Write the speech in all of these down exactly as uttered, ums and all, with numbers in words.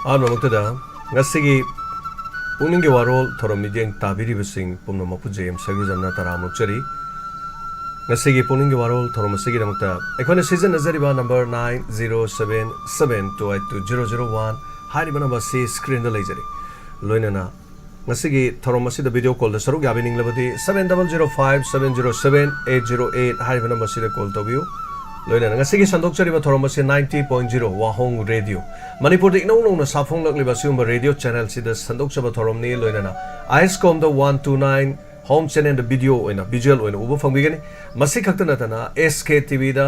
ꯑꯍꯥꯟꯕꯃꯛꯇꯗ ꯉꯁꯤꯒꯤ ꯄꯨꯛꯅꯤꯡꯒꯤ ꯋꯥꯔꯣꯜ ꯊꯧꯔꯝ ꯃꯤꯠꯌꯦꯡ ꯇꯥꯕꯤꯔꯤꯕꯁꯤꯡ ꯄꯨꯝꯅꯃꯛꯄꯨ ꯖꯦ ꯑꯦꯝ ꯁꯔꯒꯨꯖꯝꯅ ꯇꯔꯥꯝꯅ ꯑꯣꯛꯆꯔꯤ꯫ ꯉꯁꯤꯒꯤ ꯄꯨꯛꯅꯤꯡꯒꯤ ꯋꯥꯔꯣꯜ ꯊꯧꯔꯝ ꯑꯁꯤꯒꯤꯗꯃꯛꯇ ꯑꯩꯈꯣꯏꯅ ꯁꯤꯖꯤꯟꯅꯖꯔꯤꯕ number nine zero seven seven two eight two zero zero one ꯍꯥꯏꯔꯤꯕ number ꯑꯁꯤ screenꯗ ꯂꯩꯖꯔꯤ꯫ ꯂꯣꯏꯅꯅ ꯉꯁꯤꯒꯤ ꯊꯧꯔꯝ ꯑꯁꯤꯗ video callꯗ ꯁꯔꯨꯛ ꯌꯥꯕꯤꯅꯤꯡꯂꯕꯗꯤ seven double zero five seven zero seven eight zero eight ꯍꯥꯏꯔꯤꯕ number ꯑꯁꯤꯗ call ꯇꯧꯕꯤꯌꯨ꯫ ꯂꯣꯏꯅꯅ ꯉꯁꯤꯒꯤ ꯁꯟꯗꯣꯛꯆꯔꯤꯕ ꯊꯧꯔꯝ ꯑꯁꯤ ninety point zero ꯋꯥꯍꯣꯡ ꯔꯦꯗꯤꯑꯣ, ꯃꯅꯤꯄꯨꯔꯗ ꯏꯅꯧ ꯅꯧꯅ ꯁꯥꯐꯣꯡꯂꯛꯂꯤꯕ ꯑꯁꯤꯒꯨꯝꯕ ꯔꯦꯗꯤꯑꯣ ꯆꯦꯅꯦꯜꯁꯤꯗ ꯁꯟꯗꯣꯛꯆꯕ ꯊꯧꯔꯝꯅꯤ꯫ ꯂꯣꯏꯅꯅ ꯑꯥꯏ ꯑꯦꯁ ꯀꯣꯝꯗ one two nine home channelꯗ video ꯑꯣꯏꯅ, visual ꯑꯣꯏꯅ ꯎꯕ ꯐꯪꯕꯤꯒꯅꯤ꯫ ꯃꯁꯤ ꯈꯛꯇ ꯅꯠꯇꯅ ꯑꯦꯁ ꯀꯦ ꯇꯤ ꯚꯤꯗ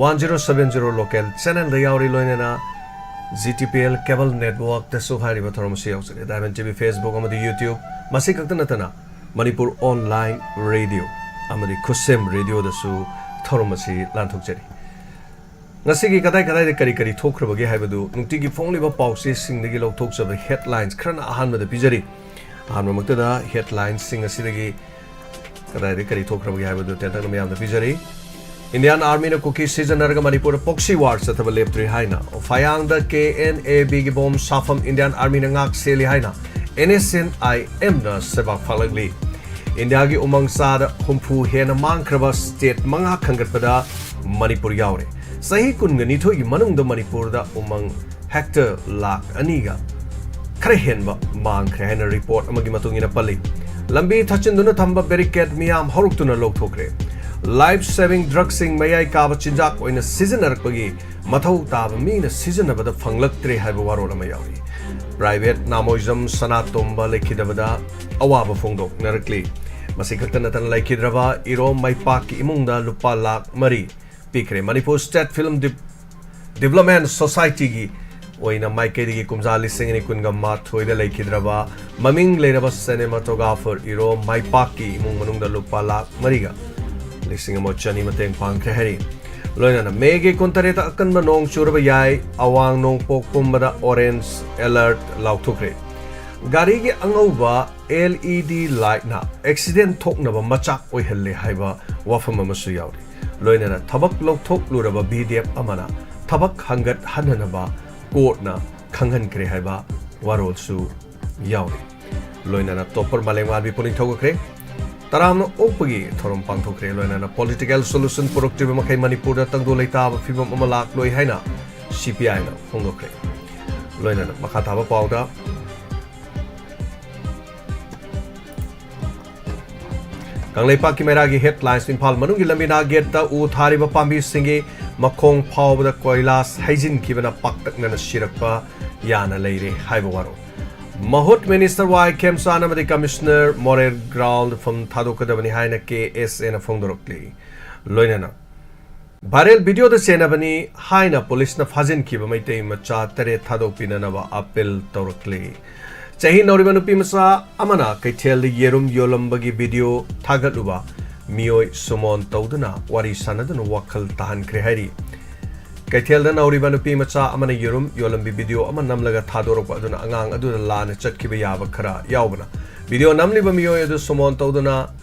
one zero seven zero local channelꯗ ꯌꯥꯎꯔꯤ꯫ ꯂꯣꯏꯅꯅ G T P L cable networkꯇꯁꯨ ꯍꯥꯏꯔꯤꯕ ꯊꯧꯔꯝ ꯑꯁꯤ ꯌꯥꯎꯖꯔꯤ꯫ Diamond T V Facebook ꯑꯃꯗꯤ YouTube, ꯃꯁꯤ ꯈꯛꯇ ꯅꯠꯇꯅ ꯃꯅꯤꯄꯨꯔ online radio ꯑꯃꯗꯤ ꯈꯨꯠꯁꯦꯝ ꯔꯦꯗꯤꯑꯣꯗꯁꯨ ꯊꯧꯔꯝ ꯑꯁꯤ ꯂꯥꯟꯊꯣꯛꯆꯔꯤ꯫ ꯉꯁꯤꯒꯤ ꯀꯗꯥꯏ ꯀꯗꯥꯏꯗ ꯀꯔꯤ ꯀꯔꯤ ꯊꯣꯛꯈ꯭ꯔꯕꯒꯦ ꯍꯥꯏꯕꯗꯨ ꯅꯨꯡꯇꯤꯒꯤ ꯐꯣꯡꯂꯤꯕ ꯄꯥꯎꯆꯦꯁꯤꯡꯗꯒꯤ ꯂꯧꯊꯣꯛꯆꯕ headlines ꯈꯔꯅ ꯑꯍꯥꯟꯕꯗ ꯄꯤꯖꯔꯤ꯫ ꯑꯍꯥꯟꯕꯃꯛꯇꯗ headlinesꯁꯤꯡ ꯑꯁꯤꯗꯒꯤ ꯀꯗꯥꯏꯗ ꯀꯔꯤ ꯊꯣꯛꯈ꯭ꯔꯕꯒꯦ ꯍꯥꯏꯕꯗꯨ ꯇꯦꯟꯇꯛꯅ ꯃꯌꯥꯝꯗ ꯄꯤꯖꯔꯤ꯫ Indian Armyꯅ ꯀꯨꯀꯤ ꯁꯤꯖꯤꯟꯅꯔꯒ ꯃꯅꯤꯄꯨꯔꯗ proxy war ꯆꯠꯊꯕ ꯂꯦꯞꯇ꯭ꯔꯤ ꯍꯥꯏꯅ, ꯐꯌꯥꯡꯗ ꯀꯦ ꯑꯦꯟ ꯑꯦ ꯕꯤꯒꯤ ꯕꯣꯝ ꯁꯥꯐꯝ Indian Armyꯅ ꯉꯥꯛ ꯁꯦꯜꯂꯤ ꯍꯥꯏꯅ ꯑꯦꯟ ꯑꯦꯁ ꯑꯦꯟ ꯑꯥꯏ ꯑꯦꯝꯅ ꯁꯦꯕꯥꯛ ꯐꯥꯛꯂꯛꯂꯤ꯫ ꯏꯟꯗꯤꯌꯥꯒꯤ ꯎꯃꯪ ꯆꯥꯗ ꯍꯨꯝꯐꯨ ꯍꯦꯟꯅ ꯃꯥꯡꯈ꯭ꯔꯕ state ꯃꯉꯥ ꯈꯟꯒꯠꯄꯗ ꯃꯅꯤꯄꯨꯔ ꯌꯥꯎꯔꯦ꯫ ꯆꯍꯤ ꯀꯨꯟꯒ ꯅꯤꯊꯣꯏꯒꯤ ꯃꯅꯨꯡꯗ ꯃꯅꯤꯄꯨꯔꯗ ꯎꯃꯪ hectare ꯂꯥꯈ ꯑꯅꯤꯒ ꯈꯔ ꯍꯦꯟꯕ ꯃꯥꯡꯈ꯭ꯔꯦ ꯍꯥꯏꯅ report ꯑꯃꯒꯤ ꯃꯇꯨꯡ ꯏꯟꯅ ꯄꯜꯂꯤ꯫ ꯂꯝꯕꯤ ꯊꯠꯆꯤꯟꯗꯨꯅ ꯊꯝꯕ barricade ꯃꯤꯌꯥꯝ ꯍꯧꯔꯛꯇꯨꯅ ꯂꯧꯊꯣꯛꯈ꯭ꯔꯦ꯫ Life saving drugꯁꯤꯡ ꯃꯌꯥꯏ ꯀꯥꯕ ꯆꯤꯟꯖꯥꯛ ꯑꯣꯏꯅ ꯁꯤꯖꯤꯟꯅꯔꯛꯄꯒꯤ ꯃꯊꯧ ꯇꯥꯕ ꯃꯤꯅ ꯁꯤꯖꯤꯟꯅꯕꯗ ꯐꯪꯂꯛꯇ꯭ꯔꯦ ꯍꯥꯏꯕ ꯋꯥꯔꯣꯜ ꯑꯃ ꯌꯥꯎꯔꯤ꯫ Private ꯅꯥꯃꯣꯏꯖꯝ ꯁꯅꯥꯇꯣꯝꯕ ꯂꯩꯈꯤꯗꯕꯗ ꯑꯋꯥꯕ ꯐꯣꯡꯗꯣꯛꯅꯔꯛꯂꯤ꯫ ꯃꯁꯤ ꯈꯛꯇ ꯅꯠꯇꯅ ꯂꯩꯈꯤꯗ꯭ꯔꯕ ꯏꯔꯣꯝ ꯃꯥꯏꯄꯥꯛꯀꯤ ꯏꯃꯨꯡꯗ ꯂꯨꯄꯥ ꯂꯥꯈ ꯃꯔꯤ ꯄꯤꯈ꯭ꯔꯦ꯫ Manipur State Film Dev-, Development Societyꯒꯤ ꯑꯣꯏꯅ ꯃꯥꯏꯀꯩꯗꯒꯤ ꯀꯨꯝꯖꯥ ꯂꯤꯁꯤꯡ ꯑꯅꯤ ꯀꯨꯟꯒ ꯃꯥꯊꯣꯏꯗ ꯂꯩꯈꯤꯗ꯭ꯔꯕ ꯃꯃꯤꯡ ꯂꯩꯔꯕ cinematographer ꯏꯔꯣꯝ ꯃꯥꯏꯄꯥꯛꯀꯤ ꯏꯃꯨꯡ ꯃꯅꯨꯡꯗ ꯂꯨꯄꯥ ꯂꯥꯈ ꯃꯔꯤꯒ ꯂꯤꯁꯤꯡ ꯑꯃ ꯆꯅꯤ ꯃꯇꯦꯡ ꯄꯥꯡꯈ꯭ꯔꯦ ꯍꯥꯏꯔꯤ꯫ ꯂꯣꯏꯅꯅ ꯃꯦꯒꯤ ꯀꯨꯟꯇꯔꯦꯠꯇ ꯑꯀꯟꯕ ꯅꯣꯡ ꯆꯨꯔꯕ ꯌꯥꯏ, ꯑꯋꯥꯡ ꯅꯣꯡꯄꯣꯛ ꯄꯨꯝꯕꯗ orange alert ꯂꯥꯎꯊꯣꯛꯈ꯭ꯔꯦ꯫ ꯒꯥꯔꯤꯒꯤ ꯑꯉꯧꯕ L E D lightꯅ accident ꯊꯣꯛꯅꯕ ꯃꯆꯥꯛ ꯑꯣꯏꯍꯜꯂꯦ ꯍꯥꯏꯕ ꯋꯥꯐꯝ ꯑꯃꯁꯨ ꯌꯥꯎꯔꯤ꯫ ꯂꯣꯏꯅꯅ ꯊꯕꯛ ꯂꯧꯊꯣꯛꯂꯨꯔꯕ B D F ꯑꯃꯅ ꯊꯕꯛ ꯍꯟꯒꯠꯍꯟꯅꯅꯕ courtꯅ ꯈꯪꯍꯟꯈ꯭ꯔꯦ ꯍꯥꯏꯕ ꯋꯥꯔꯣꯜꯁꯨ ꯌꯥꯎꯔꯤ꯫ ꯂꯣꯏꯅꯅ ꯇꯣꯞꯄꯔ ꯃꯥꯂꯦꯝꯉꯥꯟꯕꯤ ꯄꯨꯛꯅꯤꯡ ꯊꯧꯒꯠꯈ꯭ꯔꯦ꯫ ꯇꯔꯥꯝꯅ ꯑꯣꯛꯄꯒꯤ ꯊꯧꯔꯝ ꯄꯥꯡꯊꯣꯛꯈ꯭ꯔꯦ꯫ ꯂꯣꯏꯅꯅ political solution ꯄꯨꯔꯛꯇ꯭ꯔꯤꯕ ꯃꯈꯩ ꯃꯅꯤꯄꯨꯔꯗ ꯇꯪꯗꯨ ꯂꯩꯇꯥꯕ ꯐꯤꯕꯝ ꯑꯃ ꯂꯥꯛꯂꯣꯏ ꯍꯥꯏꯅ CPIꯅ ꯐꯣꯡꯗꯣꯛꯈ꯭ꯔꯦ꯫ ꯂꯣꯏꯅꯅ ꯃꯈꯥ ꯇꯥꯕ ꯄꯥꯎꯗ, ꯀꯪꯂꯩꯄꯥꯛꯀꯤ ꯃꯩꯔꯥꯒꯤ headlines, ꯏꯝꯐꯥꯜ ꯃꯅꯨꯡꯒꯤ ꯂꯝꯕꯤ ꯅꯥꯒꯦꯠꯇ ꯎ ꯊꯥꯔꯤꯕ ꯄꯥꯝꯕꯤꯁꯤꯡꯒꯤ ꯃꯈꯣꯡ ꯐꯥꯎꯕꯗ ꯀꯣꯏꯂꯥꯁ ꯍꯩꯖꯤꯟꯈꯤꯕꯅ ꯄꯥꯛꯇꯛꯅꯅ ꯁꯤꯔꯛꯄ ꯌꯥꯅ ꯂꯩꯔꯦ ꯍꯥꯏꯕ ꯋꯥꯔꯣꯜ꯫ ꯃꯍꯨꯠ Minister ꯋꯥꯏ ꯈꯦꯝꯆꯥꯟ ꯑꯃꯗꯤ Commissioner ꯃꯣꯔꯦꯜ ground ꯐꯝ ꯊꯥꯗꯣꯛꯀꯗꯕꯅꯤ ꯍꯥꯏꯅ KSAꯅ ꯐꯣꯡꯗꯣꯔꯛꯂꯤ꯫ ꯂꯣꯏꯅꯅ viral videoꯗ ꯆꯦꯟꯅꯕꯅꯤ ꯍꯥꯏꯅ ꯄꯨꯂꯤꯁꯅ ꯐꯥꯖꯤꯟꯈꯤꯕ ꯃꯩꯇꯩ ꯃꯆꯥ ꯇꯔꯦꯠ ꯊꯥꯗꯣꯛꯄꯤꯅꯅꯕ appeal ꯇꯧꯔꯛꯂꯤ꯫ ꯆꯍꯤ ꯅꯧꯔꯤꯕ ꯅꯨꯄꯤ ꯃꯆꯥ ꯑꯃꯅ ꯀꯩꯊꯦꯜꯗ ꯌꯦꯔꯨꯝ ꯌꯣꯜꯂꯝꯕꯒꯤ video ꯊꯥꯒꯠꯂꯨꯕ ꯃꯤꯑꯣꯏ summon ꯇꯧꯗꯨꯅ ꯋꯥꯔꯤ ꯁꯥꯟꯅꯗꯨꯅ ꯋꯥꯈꯜ ꯇꯥꯍꯟꯈ꯭ꯔꯦ ꯍꯥꯏꯔꯤ꯫ ꯀꯩꯊꯦꯜꯗ ꯅꯧꯔꯤꯕ ꯅꯨꯄꯤ ꯃꯆꯥ ꯑꯃꯅ ꯌꯦꯔꯨꯝ ꯌꯣꯜꯂꯝꯕꯤ video ꯑꯃ ꯅꯝꯂꯒ ꯊꯥꯗꯣꯔꯛꯄ ꯑꯗꯨꯅ ꯑꯉꯥꯡ ꯑꯗꯨꯗ ꯂꯥꯟꯅ ꯆꯠꯈꯤꯕ ꯌꯥꯕ ꯈꯔ ꯌꯥꯎꯕꯅ video ꯅꯝꯂꯤꯕ ꯃꯤꯑꯣꯏ ꯑꯗꯨ summon ꯇꯧꯗꯨꯅ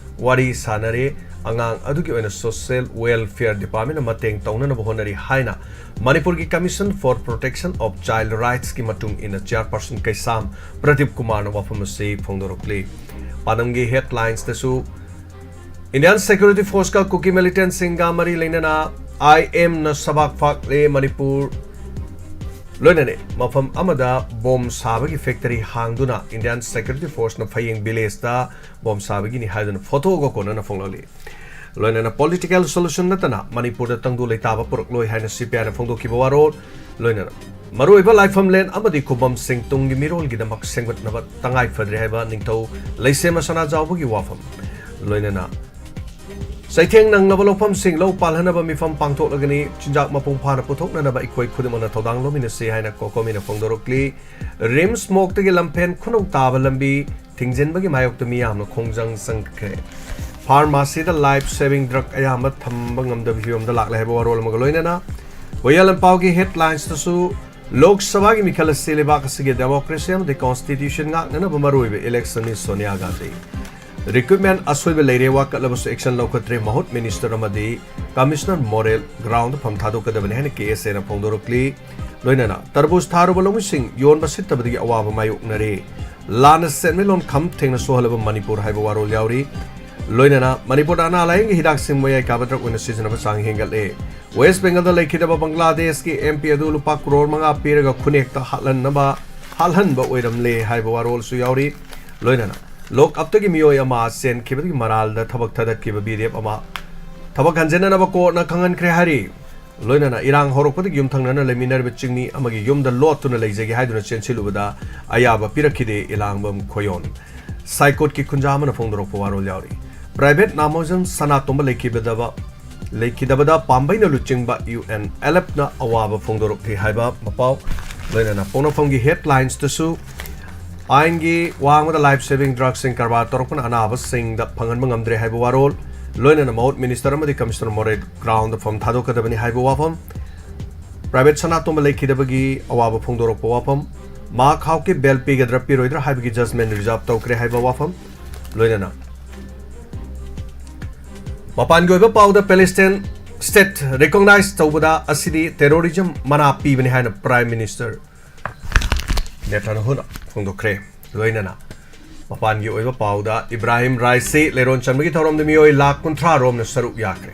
ꯋꯥꯔꯤ ꯁꯥꯟꯅꯔꯦ꯫ ꯑꯉꯥꯡ ꯑꯗꯨꯒꯤ ꯑꯣꯏꯅ Social Welfare Departmentꯅ ꯃꯇꯦꯡ ꯇꯧꯅꯅꯕ ꯍꯣꯠꯅꯔꯤ ꯍꯥꯏꯅ ꯃꯅꯤꯄꯨꯔꯒꯤ Commission for Protection of Child Rightsꯀꯤ ꯃꯇꯨꯡ ꯏꯟꯅ chairperson ꯀꯩꯁꯥꯝ ꯄ꯭ꯔꯗꯤꯞ ꯀꯨꯃꯥꯔꯅ ꯋꯥꯐꯝ ꯑꯁꯤ ꯐꯣꯡꯗꯣꯔꯛꯂꯤ꯫ ꯄꯥꯟꯗꯝꯒꯤ headlinesꯇꯁꯨ Indian Security Forceꯀ ꯀꯨꯀꯤ militantꯁꯤꯡꯒ ꯃꯔꯤ ꯂꯩꯅꯅ IMꯅ ꯁꯕꯥꯛ ꯐꯥꯛꯂꯦ꯫ ꯃꯅꯤꯄꯨꯔ ꯂꯣꯏꯅꯅ ꯃꯐꯝ ꯑꯃꯗ bomb ꯁꯥꯕꯒꯤ factory ꯍꯥꯡꯗꯨꯅ Indian Security Forceꯅ ꯐꯌꯦꯡ villageꯇ bomb ꯁꯥꯕꯒꯤꯅꯤ ꯍꯥꯏꯗꯨꯅ ꯐꯣꯡꯗꯣꯛꯑꯒ ꯀꯣꯟꯅꯅ ꯐꯣꯡꯂꯛꯂꯤ꯫ ꯂꯣꯏꯅꯅ political solution ꯅꯠꯇꯅ ꯃꯅꯤꯄꯨꯔꯗ ꯇꯪꯗꯨ ꯂꯩꯇꯥꯕ ꯄꯨꯔꯛꯂꯣꯏ ꯍꯥꯏꯅ CPIꯅ ꯐꯣꯡꯗꯣꯛꯈꯤꯕ ꯋꯥꯔꯣꯜ, ꯂꯣꯏꯅꯅ ꯃꯔꯨꯑꯣꯏꯕ ꯂꯥꯏꯐꯝꯂꯦꯟ ꯑꯃꯗꯤ ꯈꯨꯕꯝꯁꯤꯡ ꯇꯨꯡꯒꯤ ꯃꯤꯔꯣꯜꯒꯤꯗꯃꯛ ꯁꯦꯝꯒꯠꯅꯕ ꯇꯉꯥꯏ ꯐꯗ꯭ꯔꯦ ꯍꯥꯏꯕ ꯅꯤꯡꯊꯧ ꯂꯩꯁꯦꯝꯕ ꯁꯅꯥꯖꯥꯎꯕꯒꯤ ꯋꯥꯐꯝ, ꯂꯣꯏꯅꯅ ꯆꯩꯊꯦꯡ ꯅꯪꯂꯕ ꯂꯧꯐꯝꯁꯤꯡ ꯂꯧ ꯄꯥꯜꯍꯟꯅꯕ ꯃꯤꯐꯝ ꯄꯥꯡꯊꯣꯛꯂꯒꯅꯤ꯫ ꯆꯤꯟꯖꯥꯛ ꯃꯄꯨꯡ ꯐꯥꯅ ꯄꯨꯊꯣꯛꯅꯅꯕ ꯑꯩꯈꯣꯏ ꯈꯨꯗꯤꯡꯃꯛꯅ ꯊꯧꯗꯥꯡ ꯂꯧꯃꯤꯟꯅꯁꯤ ꯍꯥꯏꯅ ꯀꯣꯀꯣꯃꯤꯅ ꯐꯣꯡꯗꯣꯔꯛꯂꯤ꯫ RIMS ꯃꯣꯛꯇꯒꯤ ꯂꯝꯐꯦꯟ ꯈꯨꯅꯧ ꯇꯥꯕ ꯂꯝꯕꯤ ꯊꯤꯡꯖꯤꯟꯕꯒꯤ ꯃꯥꯌꯣꯛꯇ ꯃꯤꯌꯥꯝꯅ ꯈꯣꯡꯖꯪ ꯆꯪꯈ꯭ꯔꯦ꯫ Pharmacyꯗ life saving drug ꯑꯌꯥꯝꯕ ꯊꯝꯕ ꯉꯝꯗꯕ ꯐꯤꯕꯝꯗ ꯂꯥꯛꯂꯦ ꯍꯥꯏꯕ ꯋꯥꯔꯣꯜ ꯑꯃꯒ ꯂꯣꯏꯅꯅ ꯍꯨꯏꯌꯥꯂꯟꯄꯥꯎꯒꯤ headlinesꯇꯁꯨ ꯂꯣꯛ ꯁꯚꯥꯒꯤ ꯃꯤꯈꯜ ꯑꯁꯤ ꯂꯩꯕꯥꯛ ꯑꯁꯤꯒꯤ democracy ꯑꯃꯗꯤ constitution ꯉꯥꯛꯅꯅꯕ ꯃꯔꯨꯑꯣꯏꯕ electionꯅꯤ꯫ ꯁꯣꯅꯤꯌꯥ ꯒꯥꯟꯙꯤ꯫ Recruitment ꯑꯁꯣꯏꯕ ꯂꯩꯔꯦ, ꯋꯥꯀꯠꯂꯕꯁꯨ action ꯂꯧꯈꯠꯇ꯭ꯔꯦ꯫ ꯃꯍꯨꯠ Minister ꯑꯃꯗꯤ Commissioner ꯃꯣꯔꯦꯜ ground ꯐꯝ ꯊꯥꯗꯣꯛꯀꯗꯕꯅꯤ ꯍꯥꯏꯅ KSAꯅ ꯐꯣꯡꯗꯣꯔꯛꯂꯤ꯫ ꯂꯣꯏꯅꯅ ꯇꯔꯕꯨꯖ ꯊꯥꯔꯨꯕ ꯂꯧꯃꯤꯁꯤꯡ ꯌꯣꯟꯕ ꯁꯤꯠꯇꯕꯗꯒꯤ ꯑꯋꯥꯕ ꯃꯥꯌꯣꯛꯅꯔꯦ꯫ ꯂꯥꯟꯅ ꯁꯦꯟꯃꯤꯠꯂꯣꯟ ꯈꯝ ꯊꯦꯡꯅ ꯁꯣꯛꯍꯜꯂꯕ ꯃꯅꯤꯄꯨꯔ ꯍꯥꯏꯕ ꯋꯥꯔꯣꯜ ꯌꯥꯎꯔꯤ꯫ ꯂꯣꯏꯅꯅ ꯃꯅꯤꯄꯨꯔꯗ ꯑꯅꯥ ꯂꯥꯌꯦꯡꯒꯤ ꯍꯤꯗꯥꯛꯁꯤꯡ ꯃꯌꯥꯏ ꯀꯥꯕ ꯗ꯭ꯔꯒ ꯑꯣꯏꯅ ꯁꯤꯖꯤꯟꯅꯕ ꯆꯥꯡ ꯍꯦꯟꯒꯠꯂꯦ꯫ ꯋꯦꯁ ꯕꯦꯡꯒꯜꯗ ꯂꯩꯈꯤꯗꯕ ꯕꯪꯒ꯭ꯂꯥꯗꯦꯁꯀꯤ ꯑꯦꯝ ꯄꯤ ꯑꯗꯨ ꯂꯨꯄꯥ ꯀ꯭ꯔꯣꯔ ꯃꯉꯥ ꯄꯤꯔꯒ ꯈꯨꯅꯦꯛꯇ ꯍꯥꯠꯍꯟꯅꯕ, ꯍꯥꯠꯍꯟꯕ ꯑꯣꯏꯔꯝꯂꯦ ꯍꯥꯏꯕ ꯋꯥꯔꯣꯜꯁꯨ ꯌꯥꯎꯔꯤ꯫ ꯂꯣꯏꯅꯅ ꯂꯣꯛ ꯑꯞꯇꯒꯤ ꯃꯤꯑꯣꯏ ꯑꯃ ꯆꯦꯟꯈꯤꯕꯗꯒꯤ ꯃꯔꯥꯜꯗ ꯊꯕꯛ ꯊꯥꯗꯠꯈꯤꯕ ꯕꯤ ꯗꯤ ꯑꯦꯐ ꯑꯃ ꯊꯕꯛ ꯍꯟꯖꯤꯟꯅꯅꯕ ꯀꯣꯔꯠꯅ ꯈꯪꯍꯟꯈ꯭ꯔꯦ ꯍꯥꯏꯔꯤ꯫ ꯂꯣꯏꯅꯅ ꯏꯔꯥꯡ ꯍꯧꯔꯛꯄꯗꯒꯤ ꯌꯨꯝꯊꯪꯅꯅ ꯂꯩꯃꯤꯟꯅꯔꯤꯕ ꯆꯤꯡꯃꯤ ꯑꯃꯒꯤ ꯌꯨꯝꯗ ꯂꯣꯠꯇꯨꯅ ꯂꯩꯖꯒꯦ ꯍꯥꯏꯗꯨꯅ ꯆꯦꯟꯁꯤꯜꯂꯨꯕꯗ ꯑꯌꯥꯕ ꯄꯤꯔꯛꯈꯤꯗꯦ ꯏꯂꯥꯡꯕꯝ ꯈꯣꯌꯣꯟ꯫ ꯁꯥꯏꯀꯣꯠꯀꯤ ꯈꯨꯟꯖꯥ ꯑꯃꯅ ꯐꯣꯡꯗꯣꯔꯛꯄ ꯋꯥꯔꯣꯜ ꯌꯥꯎꯔꯤ꯫ ꯄ꯭ꯔꯥꯏꯚꯦꯠ ꯅꯥꯃꯣꯖꯝ ꯁꯅꯥꯇꯣꯝꯕ ꯂꯩꯈꯤꯗꯕ, ꯂꯩꯈꯤꯗꯕꯗ ꯄꯥꯝꯕꯩꯅ ꯂꯨꯆꯤꯡꯕ ꯌꯨ ꯑꯦꯟ ꯑꯦꯜ ꯑꯦꯐꯅ ꯑꯋꯥꯕ ꯐꯣꯡꯗꯣꯔꯛꯂꯤ ꯍꯥꯏꯕ ꯃꯄꯥꯎ꯫ ꯂꯣꯏꯅꯅ ꯄꯣꯛꯅꯐꯝꯒꯤ ꯍꯦꯗꯂꯥꯏꯟꯁꯇꯁꯨ ꯑꯥꯏꯟꯒꯤ ꯋꯥꯡꯃꯗ ꯂꯥꯏꯐ ꯁꯦꯚꯤꯡ ꯗ꯭ꯔꯒꯁꯤꯡ ꯀꯔꯕꯥꯔ ꯇꯧꯔꯛꯄꯅ ꯑꯅꯥꯕꯁꯤꯡꯗ ꯐꯪꯍꯟꯕ ꯉꯝꯗ꯭ꯔꯦ ꯍꯥꯏꯕ ꯋꯥꯔꯣꯜ, ꯂꯣꯏꯅꯅ ꯃꯍꯨꯠ ꯃꯤꯅꯤꯁꯇꯔ ꯑꯃꯗꯤ ꯀꯃꯤꯁꯅꯔ ꯃꯣꯔꯦ ꯒ꯭ꯔꯥꯎꯟꯗ ꯐꯝ ꯊꯥꯗꯣꯛꯀꯗꯕꯅꯤ ꯍꯥꯏꯕ ꯋꯥꯐꯝ, ꯄ꯭ꯔꯥꯏꯚꯦꯠ ꯁꯅꯥꯇꯣꯝꯕ ꯂꯩꯈꯤꯗꯕꯒꯤ ꯑꯋꯥꯕ ꯐꯣꯡꯗꯣꯔꯛꯄ ꯋꯥꯐꯝ, ꯃꯍꯥꯛ ꯍꯥꯎꯀꯤ ꯕꯦꯜ ꯄꯤꯒꯗ꯭ꯔꯥ ꯄꯤꯔꯣꯏꯗ꯭ꯔꯥ ꯍꯥꯏꯕꯒꯤ ꯖꯖꯃꯦꯟ ꯔꯤꯖꯥꯔꯚ ꯇꯧꯈ꯭ꯔꯦ ꯍꯥꯏꯕ ꯋꯥꯐꯝ, ꯂꯣꯏꯅꯅ ꯃꯄꯥꯟꯒꯤ ꯑꯣꯏꯕ ꯄꯥꯎꯗ ꯄꯦꯂꯦꯁꯇꯥꯏꯟ ꯁ꯭ꯇꯦꯠ ꯔꯤꯀꯣꯒꯅꯥꯏꯖ ꯇꯧꯕꯗ ꯑꯁꯤꯗꯤ ꯇꯦꯔꯣꯔꯤꯖꯝ ꯃꯅꯥ ꯄꯤꯕꯅꯤ ꯍꯥꯏꯅ ꯄ꯭ꯔꯥꯏꯝ ꯃꯤꯅꯤꯁꯇꯔ ꯅꯦꯇꯥꯟꯌꯥꯍꯨꯅ ꯐꯣꯡꯗꯣꯛꯈ꯭ꯔꯦ꯫ ꯂꯣꯏꯅꯅ ꯃꯄꯥꯟꯒꯤ ꯑꯣꯏꯕ ꯄꯥꯎꯗ ꯏꯕ꯭ꯔꯥꯍꯤꯝ ꯔꯥꯏꯁꯤ ꯂꯩꯔꯣꯟ ꯆꯟꯕꯒꯤ ꯊꯧꯔꯝꯗ ꯃꯤꯑꯣꯏ ꯂꯥꯈ ꯀꯨꯟꯊ꯭ꯔꯥ ꯔꯣꯝꯅ ꯁꯔꯨꯛ ꯌꯥꯈ꯭ꯔꯦ꯫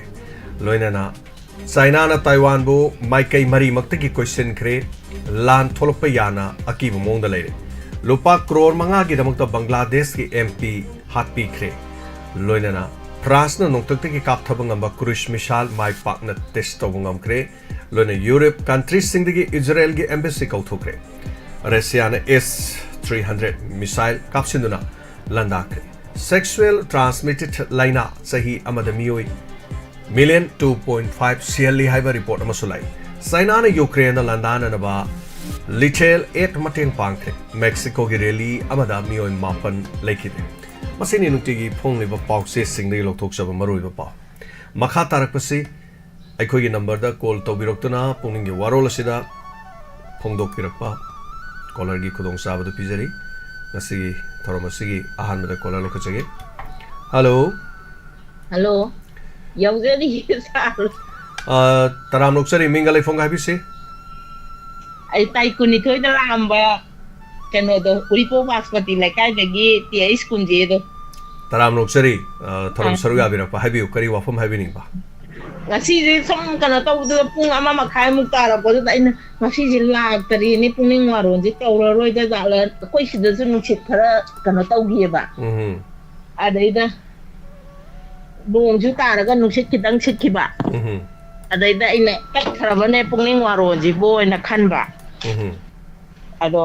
ꯂꯣꯏꯅꯅ ꯆꯥꯏꯅꯥꯅ ꯇꯥꯏꯋꯥꯟꯕꯨ ꯃꯥꯏꯀꯩ ꯃꯔꯤꯃꯛꯇꯒꯤ ꯀꯣꯏꯁꯤꯟꯈ꯭ꯔꯦ꯫ ꯂꯥꯟ ꯊꯣꯛꯂꯛꯄ ꯌꯥꯅ ꯑꯀꯤꯕ ꯃꯑꯣꯡꯗ ꯂꯩꯔꯦ꯫ ꯂꯨꯄꯥ ꯀ꯭ꯔꯣꯔ ꯃꯉꯥꯒꯤꯗꯃꯛꯇ ꯕꯪꯒ꯭ꯂꯥꯗꯦꯁꯀꯤ ꯑꯦꯝ ꯄꯤ ꯍꯥꯠꯄꯤꯈ꯭ꯔꯦ꯫ ꯂꯣꯏꯅꯅ ꯐ꯭ꯔꯥꯟꯁꯅ ꯅꯣꯡꯊꯛꯇꯒꯤ ꯀꯥꯞꯊꯕ ꯉꯝꯕ ꯀ꯭ꯔꯨꯏꯁ ꯃꯤꯁꯥꯏꯜ ꯃꯥꯏ ꯄꯥꯛꯅ ꯇꯦꯁ ꯇꯧꯕ ꯉꯝꯈ꯭ꯔꯦ꯫ ꯂꯣꯏꯅ ꯌꯨꯔꯣꯞ ꯀꯟꯇ꯭ꯔꯤꯁꯤꯡꯗꯒꯤ ꯏꯖꯔꯦꯜꯒꯤ ꯑꯦꯝꯕꯦꯁꯤ ꯀꯧꯊꯣꯛꯈ꯭ꯔꯦ꯫ ꯔꯁꯤꯌꯥꯅ ꯑꯦꯁ ꯊ꯭ꯔꯤ ꯍꯟꯗ꯭ꯔꯦꯠ ꯃꯤꯁꯥꯏꯜ ꯀꯥꯞꯁꯤꯟꯗꯨꯅ ꯂꯥꯟꯗꯥꯈ꯭ꯔꯦ꯫ ꯁꯦꯛꯁꯨꯑꯦꯜ ꯇ꯭ꯔꯥꯟꯁꯃꯤꯇꯦꯗ ꯂꯥꯏꯅꯥ ꯆꯍꯤ ꯑꯃꯗ ꯃꯤꯑꯣꯏ ꯃꯤꯂꯤꯌꯟ ꯇꯨ ꯄꯣꯏꯟ ꯐꯥꯏꯚ ꯁꯤꯍꯜꯂꯤ ꯍꯥꯏꯕ ꯔꯤꯄꯣꯔꯠ ꯑꯃꯁꯨ ꯂꯥꯛꯏ꯫ ꯆꯥꯏꯅꯥꯅ ꯌꯨꯀ꯭ꯔꯦꯟꯗ ꯂꯥꯟꯗꯥꯅꯅꯕ ꯂꯤꯊꯦꯜ ꯑꯦꯠ ꯃꯇꯦꯡ ꯄꯥꯡꯈ꯭ꯔꯦ꯫ ꯃꯦꯛꯁꯤꯀꯣꯒꯤ ꯔꯦꯂꯤ ꯑꯃꯗ ꯃꯤꯑꯣꯏ ꯃꯥꯄꯟ ꯂꯩꯈꯤꯗꯦ꯫ ꯃꯁꯤꯅꯤ ꯅꯨꯡꯇꯤꯒꯤ ꯐꯣꯡꯂꯤꯕ ꯄꯥꯎꯆꯦꯁꯤꯡꯗꯒꯤ ꯂꯧꯊꯣꯛꯆꯕ ꯃꯔꯨꯑꯣꯏꯕ ꯄꯥꯎ꯫ ꯃꯈꯥ ꯇꯥꯔꯛꯄꯁꯤ ꯑꯩꯈꯣꯏꯒꯤ ꯅꯝꯕꯔꯗ ꯀꯣꯜ ꯇꯧꯕꯤꯔꯛꯇꯨꯅ ꯄꯨꯛꯅꯤꯡꯒꯤ ꯋꯥꯔꯣꯜ ꯑꯁꯤꯗ ꯐꯣꯡꯗꯣꯛꯄꯤꯔꯛꯄ ꯀꯣꯂꯔꯒꯤ ꯈꯨꯗꯣꯡꯆꯥꯕꯗꯨ ꯄꯤꯖꯔꯤ꯫ ꯉꯁꯤꯒꯤ ꯊꯧꯔꯝ ꯑꯁꯤꯒꯤ ꯑꯍꯥꯟꯕꯗ ꯀꯣꯂꯔ ꯂꯧꯈꯠꯆꯒꯦ꯫ ꯍꯜꯂꯣ꯫ ꯍꯜꯂꯣ꯫ ꯌꯧꯖꯔꯤꯌꯦ, ꯁꯥꯔ꯫ ꯑ, ꯇꯔꯥꯝꯅ ꯑꯣꯛꯆꯔꯤ, ꯃꯤꯡꯒ ꯂꯩꯐꯝꯒ ꯍꯥꯏꯕꯤꯁꯤ꯫ ꯑꯩ ꯇꯥꯔꯤꯛ ꯀꯨꯟꯅꯤꯊꯣꯏꯗ ꯂꯥꯛꯑꯝꯕ ꯀꯩꯅꯣꯗꯣ, ꯎꯔꯤꯄꯣꯛ ꯕꯥꯁꯄꯇꯤ ꯂꯩꯀꯥꯏꯗꯒꯤ ꯇꯤ ꯑꯩꯆ ꯀꯨꯟꯖꯦꯗꯣ꯫ ꯇꯔꯥꯝꯅ ꯑꯣꯛꯆꯔꯤ꯫ ꯑ, ꯊꯧꯔꯝ ꯑꯥ꯫ ꯁꯔꯨꯛ ꯌꯥꯕꯤꯔꯛꯄ꯫ ꯍꯥꯏꯕꯤꯌꯨ, ꯀꯔꯤ ꯋꯥꯐꯝ ꯍꯥꯏꯕꯤꯅꯤꯡꯕ? ꯉꯁꯤꯁꯦ ꯁꯨꯝ ꯀꯩꯅꯣ ꯇꯧꯕꯗꯨꯗ ꯄꯨꯡ ꯑꯃ ꯃꯈꯥꯏꯃꯨꯛ ꯇꯥꯔꯛꯄꯗꯨꯗ ꯑꯩꯅ, "ꯉꯁꯤꯁꯦ ꯂꯥꯛꯇꯔꯦꯅꯦ, ꯄꯨꯛꯅꯤꯡ ꯋꯥꯔꯣꯟꯁꯦ ꯇꯧꯔꯔꯣꯏꯗ ꯖꯥꯠꯂ?" ꯑꯩꯈꯣꯏ ꯁꯤꯗꯁꯨ ꯅꯨꯡꯁꯤꯠ ꯈꯔ ꯀꯩꯅꯣ ꯇꯧꯈꯤꯑꯕ꯫ ꯎꯝ꯫ ꯑꯗꯩꯗ ꯅꯣꯡꯁꯨ ꯇꯥꯔꯒ ꯅꯨꯡꯁꯤꯠ ꯈꯤꯇꯪ ꯁꯤꯠꯈꯤꯕ꯫ ꯎꯝ꯫ ꯑꯗꯩꯗ ꯑꯩꯅ, "ꯇꯠꯈ꯭ꯔꯕꯅꯦ ꯄꯨꯛꯅꯤꯡ ꯋꯥꯔꯣꯟꯁꯤꯕꯨ" ꯍꯥꯏꯅ ꯈꯟꯕ꯫ ꯎꯝ꯫ ꯑꯗꯣ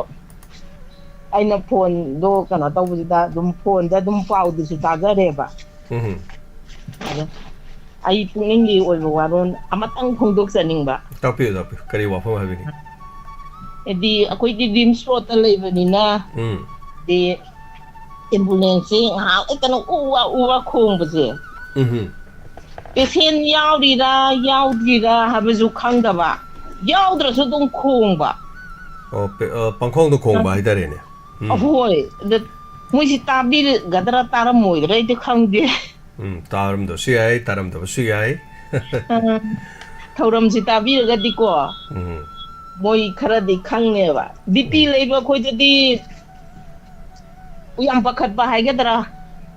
ꯑꯩꯅ ꯐꯣꯟꯗꯣ ꯀꯩꯅꯣ ꯇꯧꯕꯁꯤꯗ ꯑꯗꯨꯝ ꯐꯣꯟꯗ ꯑꯗꯨꯝ ꯄꯥꯎꯗꯨꯁꯨ ꯇꯥꯖꯔꯦꯕ꯫ ꯎꯝ꯫ ꯑꯗꯣ ꯑꯩ ꯄꯨꯛꯅꯤꯡꯒꯤ ꯑꯣꯏꯕ ꯋꯥꯔꯣꯜ ꯑꯃꯇꯪ ꯐꯣꯡꯗꯣꯛꯆꯅꯤꯡꯕ꯫ ꯇꯥꯛꯄꯤꯌꯨ, ꯇꯥꯛꯄꯤꯌꯨ꯫ ꯀꯔꯤ ꯋꯥꯐꯝ ꯍꯥꯏꯕꯤꯅꯤꯡ? ꯍꯥꯏꯗꯤ ꯑꯩꯈꯣꯏꯗꯤ ꯔꯤꯝꯁ ꯔꯣꯗꯇ ꯂꯩꯕꯅꯤꯅ, ꯎꯝ꯫ ꯗꯤ ꯑꯦꯝꯕꯨꯂꯦꯟꯁꯁꯦ ꯉꯥꯏꯍꯥꯛ ꯂꯩꯇꯅ ꯎ ꯋꯥ, ꯎ ꯋꯥ ꯈꯣꯡꯕꯁꯦ꯫ ꯎꯝ꯫ ꯄꯦꯁꯦꯟ ꯌꯥꯎꯔꯤꯔꯥ, ꯌꯥꯎꯗ꯭ꯔꯤꯔꯥ ꯍꯥꯏꯕꯁꯨ ꯈꯪꯗꯕ, ꯌꯥꯎꯗ꯭ꯔꯁꯨ ꯑꯗꯨꯝ ꯈꯣꯡꯕ꯫ ꯑꯣ, ꯄꯦ-, ꯑ, ꯄꯪꯈꯣꯡꯗ ꯈꯣꯡꯕ ꯍꯥꯏꯇꯥꯔꯦꯅꯦ꯫ ꯎꯝ꯫ ꯑꯍꯣꯏ, ꯑꯗ ꯃꯣꯏꯁꯤ ꯇꯥꯕꯤꯒꯗ꯭ꯔꯥ ꯇꯥꯔꯝꯃꯣꯏꯗ꯭ꯔꯥ ꯑꯩꯗꯤ ꯈꯪꯗꯦ꯫ ꯎꯝ, ꯇꯥꯔꯝꯗꯕꯁꯨ ꯌꯥꯏ, ꯇꯥꯔꯝꯗꯕꯁꯨ ꯌꯥꯏ꯫ ꯑ, ꯊꯧꯔꯝꯁꯤ ꯇꯥꯕꯤꯔꯒꯗꯤꯀꯣ, ꯎꯝ꯫ ꯃꯣꯏ ꯈꯔꯗꯤ ꯈꯪꯅꯦꯕ꯫ ꯕꯤ ꯄꯤ ꯎꯝ꯫ ꯂꯩꯕ ꯑꯩꯈꯣꯏꯗꯗꯤ ꯌꯥꯝ ꯄꯥꯈꯠꯄ ꯍꯥꯏꯒꯗ꯭ꯔꯥ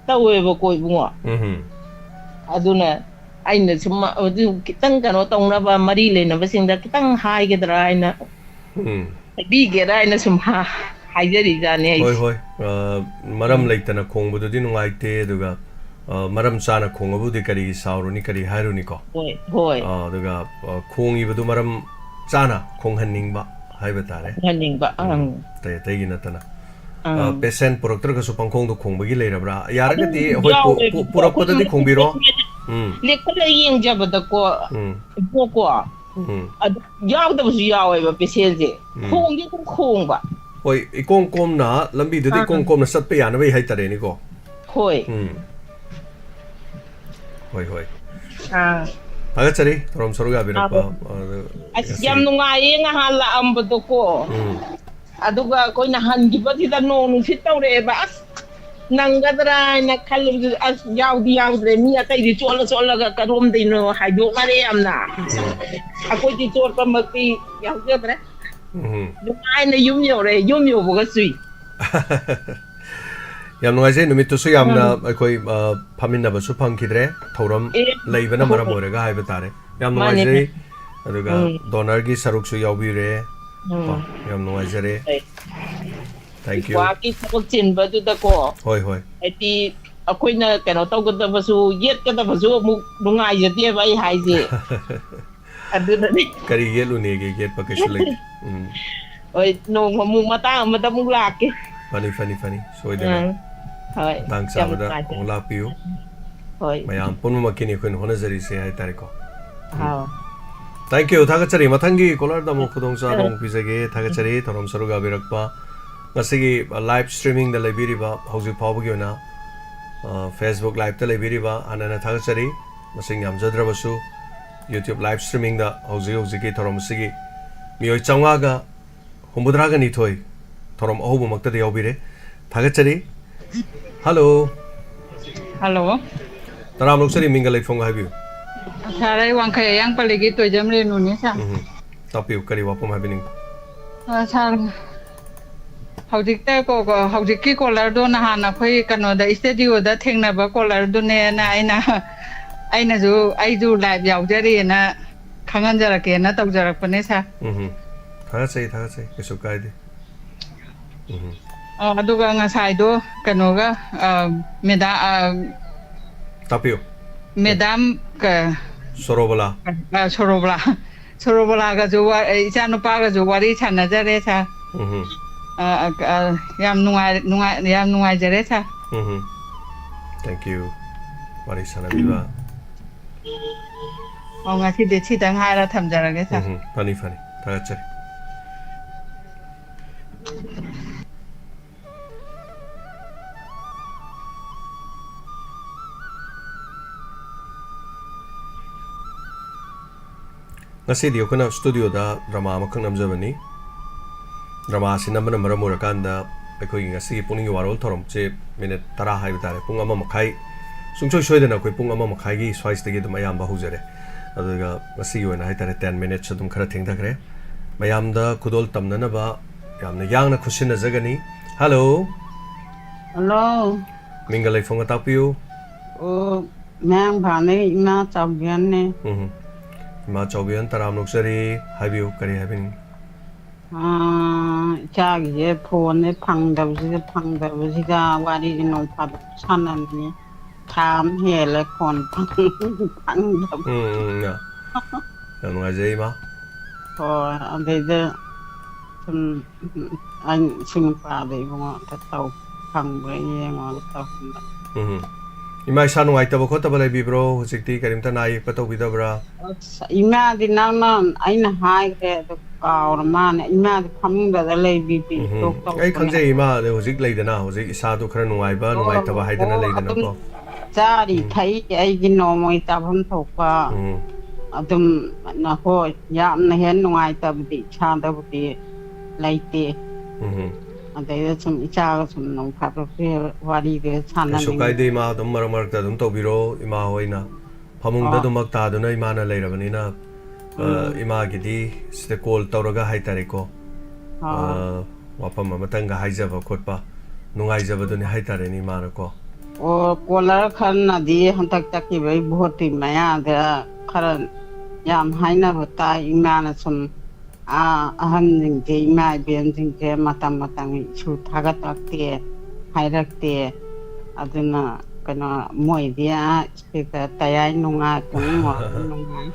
ꯇꯧꯋꯦꯕꯀꯣ, ꯏꯕꯨꯡꯉꯣ꯫ ꯎꯝ꯫ ꯑꯗꯨꯅ ꯑꯩꯅ ꯁꯨꯝ ꯑꯗꯨ ꯈꯤꯇꯪ ꯀꯩꯅꯣ ꯇꯧꯅꯕ, ꯃꯔꯤ ꯂꯩꯅꯕꯁꯤꯡꯗ ꯈꯤꯇꯪ ꯍꯥꯏꯒꯗ꯭ꯔꯥ ꯍꯥꯏꯅ ꯎꯝ꯫ ꯍꯥꯏꯕꯤꯒꯦꯔꯥ ꯍꯥꯏꯅ ꯁꯨꯝ ꯍꯥ-, ꯍꯥꯏꯖꯔꯤꯖꯥꯠꯅꯦ ꯍꯣꯏ, ꯑꯩꯁꯦ꯫ ꯍꯣꯏ꯫ ꯑ, ꯃꯔꯝ ꯎꯝ꯫ ꯂꯩꯇꯅ ꯈꯣꯡꯕꯗꯨꯗꯤ ꯅꯨꯡꯉꯥꯏꯇꯦ, ꯑꯗꯨꯒ, ꯑ, ꯃꯔꯝ ꯆꯥꯅ ꯈꯣꯡꯉꯕꯨꯗꯤ ꯀꯔꯤꯒꯤ ꯁꯥꯎꯔꯨꯅꯤ, ꯀꯔꯤ ꯍꯥꯏꯔꯨꯅꯤꯀꯣ? ꯍꯣꯏ, ꯍꯣꯏ꯫ ꯑ, ꯑꯗꯨꯒ, ꯑ, ꯈꯣꯡꯉꯤꯕꯗꯨ ꯃꯔꯝ ꯆꯥꯅ ꯈꯣꯡꯍꯟꯅꯤꯡꯕ ꯍꯥꯏꯕ ꯇꯥꯔꯦ꯫ ꯈꯣꯡꯍꯟꯅꯤꯡꯕ, ꯎꯝ, ꯑꯪ꯫ ꯑꯇꯩ ꯑꯇꯩꯒꯤ ꯅꯠꯇꯅ꯫ ꯑ, ꯑꯪ꯫ ꯄꯦꯁꯦꯟ ꯄꯨꯔꯛꯇ꯭ꯔꯒꯁꯨ ꯄꯪꯈꯣꯡꯗ ꯈꯣꯡꯕꯒꯤ ꯂꯩꯔꯕ꯭ꯔꯥ? ꯌꯥꯔꯒꯗꯤ ꯑꯗꯨꯝ ꯍꯣꯏ, ꯄꯨ-, ꯌꯥꯎꯋꯦꯕꯀꯣ꯫ ꯄꯨ-, ꯄꯨꯔꯛꯄꯗꯗꯤ ꯑꯩꯈꯣꯏ ꯈꯣꯡꯕꯤꯔꯣ꯫ ꯎꯝ꯫ ꯂꯦꯞꯈꯠꯂ ꯌꯦꯡꯖꯕꯗꯀꯣ, ꯎꯝ꯫ ꯏꯕꯣꯛꯀꯣ, ꯎꯝ꯫ ꯑꯗꯨ ꯌꯥꯎꯗꯕꯁꯨ ꯌꯥꯎꯋꯦꯕ ꯄꯦꯁꯦꯟꯁꯦ꯫ ꯎꯝ꯫ ꯈꯣꯡꯗꯤ ꯑꯗꯨꯝ ꯈꯣꯡꯕ꯫ ꯍꯣꯏ, ꯏꯀꯣꯝ ꯀꯣꯝꯅ, ꯂꯝꯕꯤꯗꯨꯗ ꯑꯥ꯫ ꯏꯀꯣꯝ ꯀꯣꯝꯅ ꯆꯠꯄ ꯌꯥꯅꯕꯩ ꯍꯥꯏꯇꯥꯔꯦꯅꯦꯀꯣ꯫ ꯍꯣꯏ꯫ ꯎꯝ꯫ ꯍꯣꯏ, ꯍꯣꯏ꯫ ꯑꯥ꯫ ꯊꯥꯒꯠꯆꯔꯤ, ꯊꯧꯔꯝ ꯁꯔꯨꯛ ꯌꯥꯕꯤꯔꯛꯄ, ꯑꯥ꯫ ꯑꯗꯨ ꯑꯁ, ꯉꯁꯤꯒꯤ ꯌꯥꯝ ꯅꯨꯡꯉꯥꯏꯌꯦ ꯉꯍꯥꯟ ꯂꯥꯛꯑꯝꯕꯗꯣꯀꯣ꯫ ꯎꯝ꯫ ꯑꯗꯨꯒ ꯑꯩꯈꯣꯏꯅ ꯍꯟꯈꯤꯕꯁꯤꯗ ꯅꯣꯡ ꯅꯨꯡꯁꯤꯠ ꯇꯧꯔꯛꯑꯦꯕ꯫ ꯑꯁ, ꯅꯪꯒꯗ꯭ꯔꯥ ꯍꯥꯏꯅ ꯈꯜꯂꯨꯕꯗꯨꯗ, ꯑꯁ, ꯌꯥꯎꯗꯤ ꯌꯥꯎꯗ꯭ꯔꯦ꯫ ꯃꯤ ꯑꯇꯩꯗꯤ ꯆꯣꯠꯂ ꯆꯣꯠꯂꯒ ꯀꯔꯣꯝꯗꯩꯅꯣ ꯍꯥꯏꯗꯣꯛꯅꯔꯦ ꯌꯥꯝꯅ꯫ ꯎꯝ꯫ ꯑꯩꯈꯣꯏꯗꯤ ꯆꯣꯠꯄꯃꯛꯇꯤ ꯌꯥꯎꯖꯗ꯭ꯔꯦ꯫ ꯎꯝ꯫ ꯅꯨꯡꯉꯥꯏꯅ ꯌꯨꯝ ꯌꯧꯔꯦ, ꯌꯨꯝ ꯌꯧꯕꯒ ꯆꯨꯏ꯫ ꯌꯥꯝ ꯅꯨꯡꯉꯥꯏꯖꯩ꯫ ꯅꯨꯃꯤꯠꯇꯨꯁꯨ ꯌꯥꯝꯅ ꯑꯩꯈꯣꯏ, ꯑ, ꯐꯝꯃꯤꯟꯅꯕꯁꯨ ꯐꯪꯈꯤꯗ꯭ꯔꯦ, ꯊꯧꯔꯝ ꯑꯦ, ꯂꯩꯕꯅ ꯃꯔꯝ ꯍꯣꯏ꯫ ꯑꯣꯏꯔꯒ ꯍꯥꯏꯕ ꯇꯥꯔꯦ꯫ ꯌꯥꯝ ꯃꯥꯅꯦ, ꯅꯨꯡꯉꯥꯏꯖꯩ꯫ ꯃꯥꯅꯦ꯫ ꯑꯗꯨꯒ ꯎꯝ꯫ ꯗꯣꯅꯔꯒꯤ ꯁꯔꯨꯛꯁꯨ ꯌꯥꯎꯕꯤꯔꯦ꯫ ꯎꯝ꯫ ꯀꯣ, ꯌꯥꯝ ꯅꯨꯡꯉꯥꯏꯖꯔꯦ꯫ ꯍꯣꯏ꯫ Thank you꯫ ꯋꯥꯛꯀꯤ ꯊꯕꯛ ꯆꯤꯟꯕꯗꯨꯗꯀꯣ, ꯍꯣꯏ, ꯍꯣꯏ꯫ ꯍꯥꯏꯗꯤ ꯑꯩꯈꯣꯏꯅ ꯀꯩꯅꯣ ꯇꯧꯒꯗꯕꯁꯨ, ꯌꯦꯠꯀꯗꯕꯁꯨ ꯑꯃꯨꯛ ꯅꯨꯡꯉꯥꯏꯖꯗꯦꯕ ꯑꯩ ꯍꯥꯏꯁꯦ꯫ ꯑꯗꯨꯅꯅꯦ꯫ ꯀꯔꯤ ꯌꯦꯠꯂꯨꯅꯦꯒꯦ? ꯌꯦꯠꯄ ꯀꯩꯁꯨ ꯂꯩꯇꯦ꯫ ꯎꯝ꯫ ꯍꯣꯏ, ꯅꯣꯡꯃ ꯑꯃꯨꯛ ꯃꯇꯥꯡ ꯑꯃꯗ ꯑꯃꯨꯛ ꯂꯥꯛꯀꯦ꯫ ꯐꯅꯤ, ꯐꯅꯤ, ꯐꯅꯤ꯫ ꯁꯣꯏꯗꯅ꯫ ꯎꯝ꯫ ꯍꯣꯏ, ꯃꯇꯥꯡ ꯌꯥꯝ ꯆꯥꯕꯗ ꯅꯨꯡꯉꯥꯏꯖꯔꯦ꯫ ꯑꯃꯨꯛ ꯂꯥꯛꯄꯤꯌꯨ꯫ ꯍꯣꯏ꯫ ꯃꯌꯥꯝ ꯄꯨꯝꯅꯃꯛꯀꯤꯅꯤ ꯑꯩꯈꯣꯏꯅ ꯍꯣꯠꯅꯖꯔꯤꯁꯦ ꯍꯥꯏꯇꯥꯔꯦꯀꯣ꯫ ꯎꯝ꯫ ꯑꯥꯎ꯫ Thank you, ꯊꯥꯒꯠꯆꯔꯤ꯫ ꯃꯊꯪꯒꯤ caller-ꯗ ꯑꯃꯨꯛ ꯈꯨꯗꯣꯡꯆꯥꯕ ꯎꯝ꯫ ꯑꯃꯨꯛ ꯄꯤꯖꯒꯦ꯫ ꯊꯥꯒꯠꯆꯔꯤ ꯊꯧꯔꯝ ꯁꯔꯨꯛ ꯌꯥꯕꯤꯔꯛꯄ꯫ ꯉꯁꯤꯒꯤ, ꯑ, live streaming-ꯗ ꯂꯩꯕꯤꯔꯤꯕ, ꯍꯧꯖꯤꯛ ꯐꯥꯎꯕꯒꯤ ꯑꯣꯏꯅ, ꯑ, Facebook Live-ꯇ ꯂꯩꯕꯤꯔꯤꯕ ꯍꯥꯟꯅꯅ ꯊꯥꯒꯠꯆꯔꯤ꯫ ꯃꯁꯤꯡ ꯌꯥꯝꯖꯗ꯭ꯔꯕꯁꯨ YouTube live streaming-ꯗ ꯍꯧꯖꯤꯛ ꯍꯧꯖꯤꯛꯀꯤ ꯊꯧꯔꯝ ꯑꯁꯤꯒꯤ ꯃꯤꯑꯣꯏ ꯆꯥꯝꯃꯉꯥꯒ ꯍꯨꯝꯐꯨꯇꯔꯥꯒ ꯅꯤꯊꯣꯏ ꯊꯧꯔꯝ ꯑꯍꯧꯕꯃꯛꯇꯗ ꯌꯥꯎꯕꯤꯔꯦ꯫ ꯊꯥꯒꯠꯆꯔꯤ꯫ Hello꯫ Hello꯫ ꯇꯔꯥꯝ ꯑꯣꯛꯆꯔꯤ, ꯃꯤꯡꯒ ꯂꯩꯐꯝꯒ ꯍꯥꯏꯕꯤꯌꯨ꯫ Sir, ꯑꯩ ꯋꯥꯡꯈꯩ ꯑꯌꯥꯡ ꯄꯜꯂꯤꯒꯤ ꯇꯣꯏꯖꯝ ꯔꯦꯅꯨꯅꯦ, sir꯫ ꯎꯝ꯫ ꯇꯥꯛꯄꯤꯌꯨ, ꯀꯔꯤ ꯋꯥꯐꯝ ꯍꯥꯏꯕꯤꯅꯤꯡꯕ? ꯑ, sir, ꯍꯧꯖꯤꯛꯇ ꯀꯣ-, ꯀꯣ-, ꯍꯧꯖꯤꯛꯀꯤ caller-ꯗꯣ ꯅꯍꯥꯟ ꯑꯩꯈꯣꯏ ꯀꯩꯅꯣꯗ studio-ꯗ ꯊꯦꯡꯅꯕ caller-ꯗꯨꯅꯦꯅ ꯑꯩꯅ, ꯑꯩꯅꯁꯨ, ꯑꯩꯁꯨ live ꯌꯥꯎꯖꯔꯤꯅ ꯈꯪꯍꯟꯖꯔꯛꯀꯦꯅ ꯇꯧꯖꯔꯛꯄꯅꯦ, sir꯫ ꯎꯝ꯫ ꯊꯥꯒꯠꯆꯩ, ꯊꯥꯒꯠꯆꯩ, ꯀꯩꯁꯨ ꯀꯥꯏꯗꯦ꯫ ꯎꯝ꯫ ꯑ, ꯑꯗꯨꯒ ꯉꯁꯥꯏꯗꯣ ꯀꯩꯅꯣꯒ, ꯑ, madam, ꯑ, ꯇꯥꯛꯄꯤꯌꯨ꯫ madam ꯀ-, ꯁꯣꯔꯣꯕꯂꯥ꯫ ꯑ, ꯁꯣꯔꯣꯕꯂꯥ꯫ ꯁꯣꯔꯣꯕꯂꯥꯒꯁꯨ ꯋꯥ-, ꯑꯦ, ꯏꯆꯥꯅꯨꯄꯥꯒꯁꯨ ꯋꯥꯔꯤ ꯁꯥꯟꯅꯖꯔꯦ, sir꯫ ꯎꯝ꯫ ꯑ, ꯑ, ꯑ, ꯌꯥꯝ ꯅꯨꯡꯉꯥꯏ-, ꯅꯨꯡꯉꯥꯏ-, ꯌꯥꯝ ꯅꯨꯡꯉꯥꯏꯖꯔꯦ, sir꯫ ꯎꯝ꯫ Thank you꯫ ꯋꯥꯔꯤ ꯁꯥꯟꯅꯕꯤꯕ꯫ ꯑꯣ, ꯉꯁꯤꯗꯤ ꯁꯤꯗꯪ ꯍꯥꯏꯔ ꯊꯝꯖꯔꯒꯦ, sir꯫ ꯎꯝ꯫ ꯐꯅꯤ, ꯐꯅꯤ꯫ ꯊꯥꯒꯠꯆꯔꯤ꯫ ꯉꯁꯤꯗꯤ ꯑꯩꯈꯣꯏꯅ studio-ꯗ drama ꯑꯃꯈꯛ ꯅꯝꯖꯕꯅꯤ꯫ Drama ꯑꯁꯤ ꯅꯝꯕꯅ ꯃꯔꯝ ꯑꯣꯏꯔꯀꯥꯟꯗ ꯑꯩꯈꯣꯏꯒꯤ ꯉꯁꯤꯒꯤ ꯄꯨꯛꯅꯤꯡꯒꯤ ꯋꯥꯔꯣꯜ ꯊꯧꯔꯝꯁꯦ minute ꯇꯔꯥ ꯍꯥꯏꯕ ꯇꯥꯔꯦ, ꯄꯨꯡ ꯑꯃ ꯃꯈꯥꯏ, ꯁꯨꯡꯁꯣꯏ ꯁꯣꯏꯗꯅ ꯑꯩꯈꯣꯏ ꯄꯨꯡ ꯑꯃ ꯃꯈꯥꯏꯒꯤ ꯁ꯭ꯋꯥꯏꯁꯤꯗꯒꯤ ꯑꯗꯨꯝ ꯑꯌꯥꯝꯕ ꯍꯧꯖꯔꯦ꯫ ꯑꯗꯨꯒ ꯉꯁꯤꯒꯤ ꯑꯣꯏꯅ ꯍꯥꯏ ꯇꯥꯔꯦ, ten minutes ꯑꯗꯨꯝ ꯈꯔ ꯊꯦꯡꯊꯈ꯭ꯔꯦ꯫ ꯃꯌꯥꯝꯗ ꯈꯨꯗꯣꯜ ꯇꯝꯅꯅꯕ ꯌꯥꯝꯅ ꯌꯥꯡꯅ ꯈꯨꯠꯁꯤꯟꯅꯖꯒꯅꯤ꯫ ꯍꯜꯂꯣ꯫ ꯍꯜꯂꯣ꯫ ꯃꯤꯡꯒ ꯂꯩꯐꯝꯒ ꯇꯥꯛꯄꯤꯌꯨ꯫ ꯑꯣ, ꯃꯌꯥꯡꯐꯥꯟꯗꯒꯤ ꯏꯃꯥ ꯆꯥꯎꯕꯤꯌꯟꯅꯦ꯫ ꯎꯝ꯫ ꯏꯃꯥ ꯆꯥꯎꯕꯤꯌꯟ, ꯇꯔꯥꯝꯅ ꯑꯣꯛꯆꯔꯤ꯫ ꯍꯥꯏꯕꯤꯌꯨ, ꯀꯔꯤ ꯍꯥꯏꯕꯤꯅꯤꯡ? ꯑꯥ, ꯏꯆꯥꯒꯤꯁꯦ ꯐꯣꯟꯁꯦ ꯐꯪꯗꯕꯁꯤꯗ, ꯐꯪꯗꯕꯁꯤꯗ ꯋꯥꯔꯤꯁꯦ ꯅꯣꯡ ꯐꯥꯗꯣꯛ ꯁꯥꯟꯅꯅꯤꯡꯉꯤ꯫ ꯊꯥ ꯑꯃ ꯍꯦꯜꯂꯦ ꯐꯣꯟ ꯐꯪ-, ꯐꯪꯗꯕ꯫ ꯎꯝ, ꯎꯝ, ꯎꯝ, ꯌꯥ꯫ ꯌꯥꯝ ꯅꯨꯡꯉꯥꯏꯖꯩ, ꯏꯃꯥ꯫ ꯍꯣꯏ, ꯑꯗꯩꯗ ꯁꯨꯝ, ꯑꯩꯅ ꯁꯤ ꯅꯨꯄꯥꯗꯣ ꯏꯕꯨꯡꯉꯣ ꯑꯝꯇ ꯇꯧ, ꯐꯪꯕ꯭ꯔꯥ ꯌꯦꯡꯉꯣꯅ ꯇꯧꯍꯟꯕ꯫ ꯎꯝ꯫ ꯏꯃꯥ, ꯏꯁꯥ ꯅꯨꯡꯉꯥꯏꯇꯕ ꯈꯣꯠꯇꯕ ꯂꯩꯕꯤꯕ꯭ꯔꯣ? ꯍꯧꯖꯤꯛꯇꯤ ꯀꯔꯤꯝꯇ ꯅꯥ ꯌꯦꯛꯄ ꯇꯧꯕꯤꯗꯕ꯭ꯔꯥ? ꯑꯁ, ꯏꯃꯥꯗꯤ ꯅꯪꯅ, ꯑꯩꯅ ꯍꯥꯏꯈ꯭ꯔꯦ, ꯑꯗꯨ ꯀꯥꯎꯔ ꯃꯥꯅꯦ꯫ ꯏꯃꯥꯗꯤ ꯐꯃꯨꯡꯗꯗ ꯂꯩꯕꯤꯕꯤ, ꯎꯝ꯫ ꯇꯣꯛ ꯑꯩ ꯇꯧꯕꯅꯦ꯫ ꯈꯪꯖꯩ, ꯏꯃꯥ, ꯑꯗꯣ ꯍꯧꯖꯤꯛ ꯂꯩꯗꯅ, ꯍꯧꯖꯤꯛ ꯏꯁꯥꯗꯣ ꯈꯔ ꯅꯨꯡꯉꯥꯏꯕ, ꯍꯣꯏ, ꯅꯨꯡꯉꯥꯏꯇꯕ ꯍꯥꯏꯗꯅ ꯍꯣꯏ, ꯂꯩꯗꯅꯀꯣ꯫ ꯑꯗꯨꯝ ꯆꯥꯔꯤ ꯎꯝ꯫ ꯊꯛꯏ ꯑꯩꯒꯤ ꯅꯣꯡꯃꯒꯤ ꯆꯥꯐꯝ ꯊꯣꯛꯄ ꯎꯝ꯫ ꯑꯗꯨꯝ, ꯍꯣꯏ, ꯌꯥꯝꯅ ꯍꯦꯟꯅ ꯅꯨꯡꯉꯥꯏꯇꯕꯗꯤ ꯏꯁꯥꯗꯕꯨꯗꯤ ꯂꯩꯇꯦ꯫ ꯎꯝ꯫ ꯑꯗꯩꯗ ꯁꯨꯝ ꯏꯆꯥꯒ ꯁꯨꯝ ꯅꯣꯡ ꯐꯥꯗꯣꯛꯁꯨ ꯍꯦꯛ ꯋꯥꯔꯤꯗꯣ ꯀꯩꯁꯨ ꯁꯥꯟꯅꯅꯤꯡꯉꯤ꯫ ꯀꯥꯏꯗꯦ, ꯏꯃꯥ, ꯑꯗꯨꯝ ꯃꯔꯛ ꯃꯔꯛꯇ ꯑꯗꯨꯝ ꯇꯧꯕꯤꯔꯣ, ꯏꯃꯥ ꯍꯣꯏꯅ꯫ ꯐꯃꯨꯡꯗ ꯑꯣ꯫ ꯑꯗꯨꯃꯛ ꯇꯥꯗꯨꯅ ꯏꯃꯥꯅ ꯂꯩꯔꯕꯅꯤꯅ, ꯑ, ꯎꯝ꯫ ꯏꯃꯥꯒꯤꯗꯤ ꯁꯤꯗ ꯀꯣꯜ ꯇꯧꯔꯒ ꯍꯥꯏꯇꯥꯔꯦꯀꯣ, ꯑꯣ꯫ ꯑ, ꯋꯥꯐꯝ ꯑꯃꯇꯪꯒ ꯍꯥꯏꯖꯕ ꯈꯣꯠꯄ, ꯅꯨꯡꯉꯥꯏꯖꯕꯗꯨꯅꯤ ꯍꯥꯏꯇꯥꯔꯦꯅꯦ, ꯏꯃꯥꯅꯀꯣ꯫ ꯑꯣ, ꯀꯣꯂꯔ ꯈꯔꯅꯗꯤ ꯍꯟꯗꯛ ꯆꯠꯈꯤꯕꯒꯤ ꯚꯣꯠꯇꯤ ꯃꯌꯥꯗ ꯈꯔ ꯌꯥꯝ ꯍꯥꯏꯅꯕ ꯇꯥꯏ꯫ ꯏꯃꯥꯅ ꯁꯨꯝ, ꯑꯥ, ꯑꯍꯟꯁꯤꯡꯁꯦ, ꯏꯃꯥ ꯏꯕꯦꯟꯁꯤꯡꯁꯦ ꯃꯇꯝ ꯃꯇꯝꯒꯤ ꯏꯁꯨ ꯊꯥꯒꯠꯂꯛꯇꯦ, ꯍꯥꯏꯔꯛꯇꯦ꯫ ꯑꯗꯨꯅ ꯀꯩꯅꯣ, ꯃꯣꯏꯗꯤ, ꯑꯥ, ꯁꯤꯗ ꯇꯌꯥꯏ ꯅꯨꯡꯉꯥꯏ, ꯄꯨꯡ ꯅꯨꯡꯉꯥꯏ꯫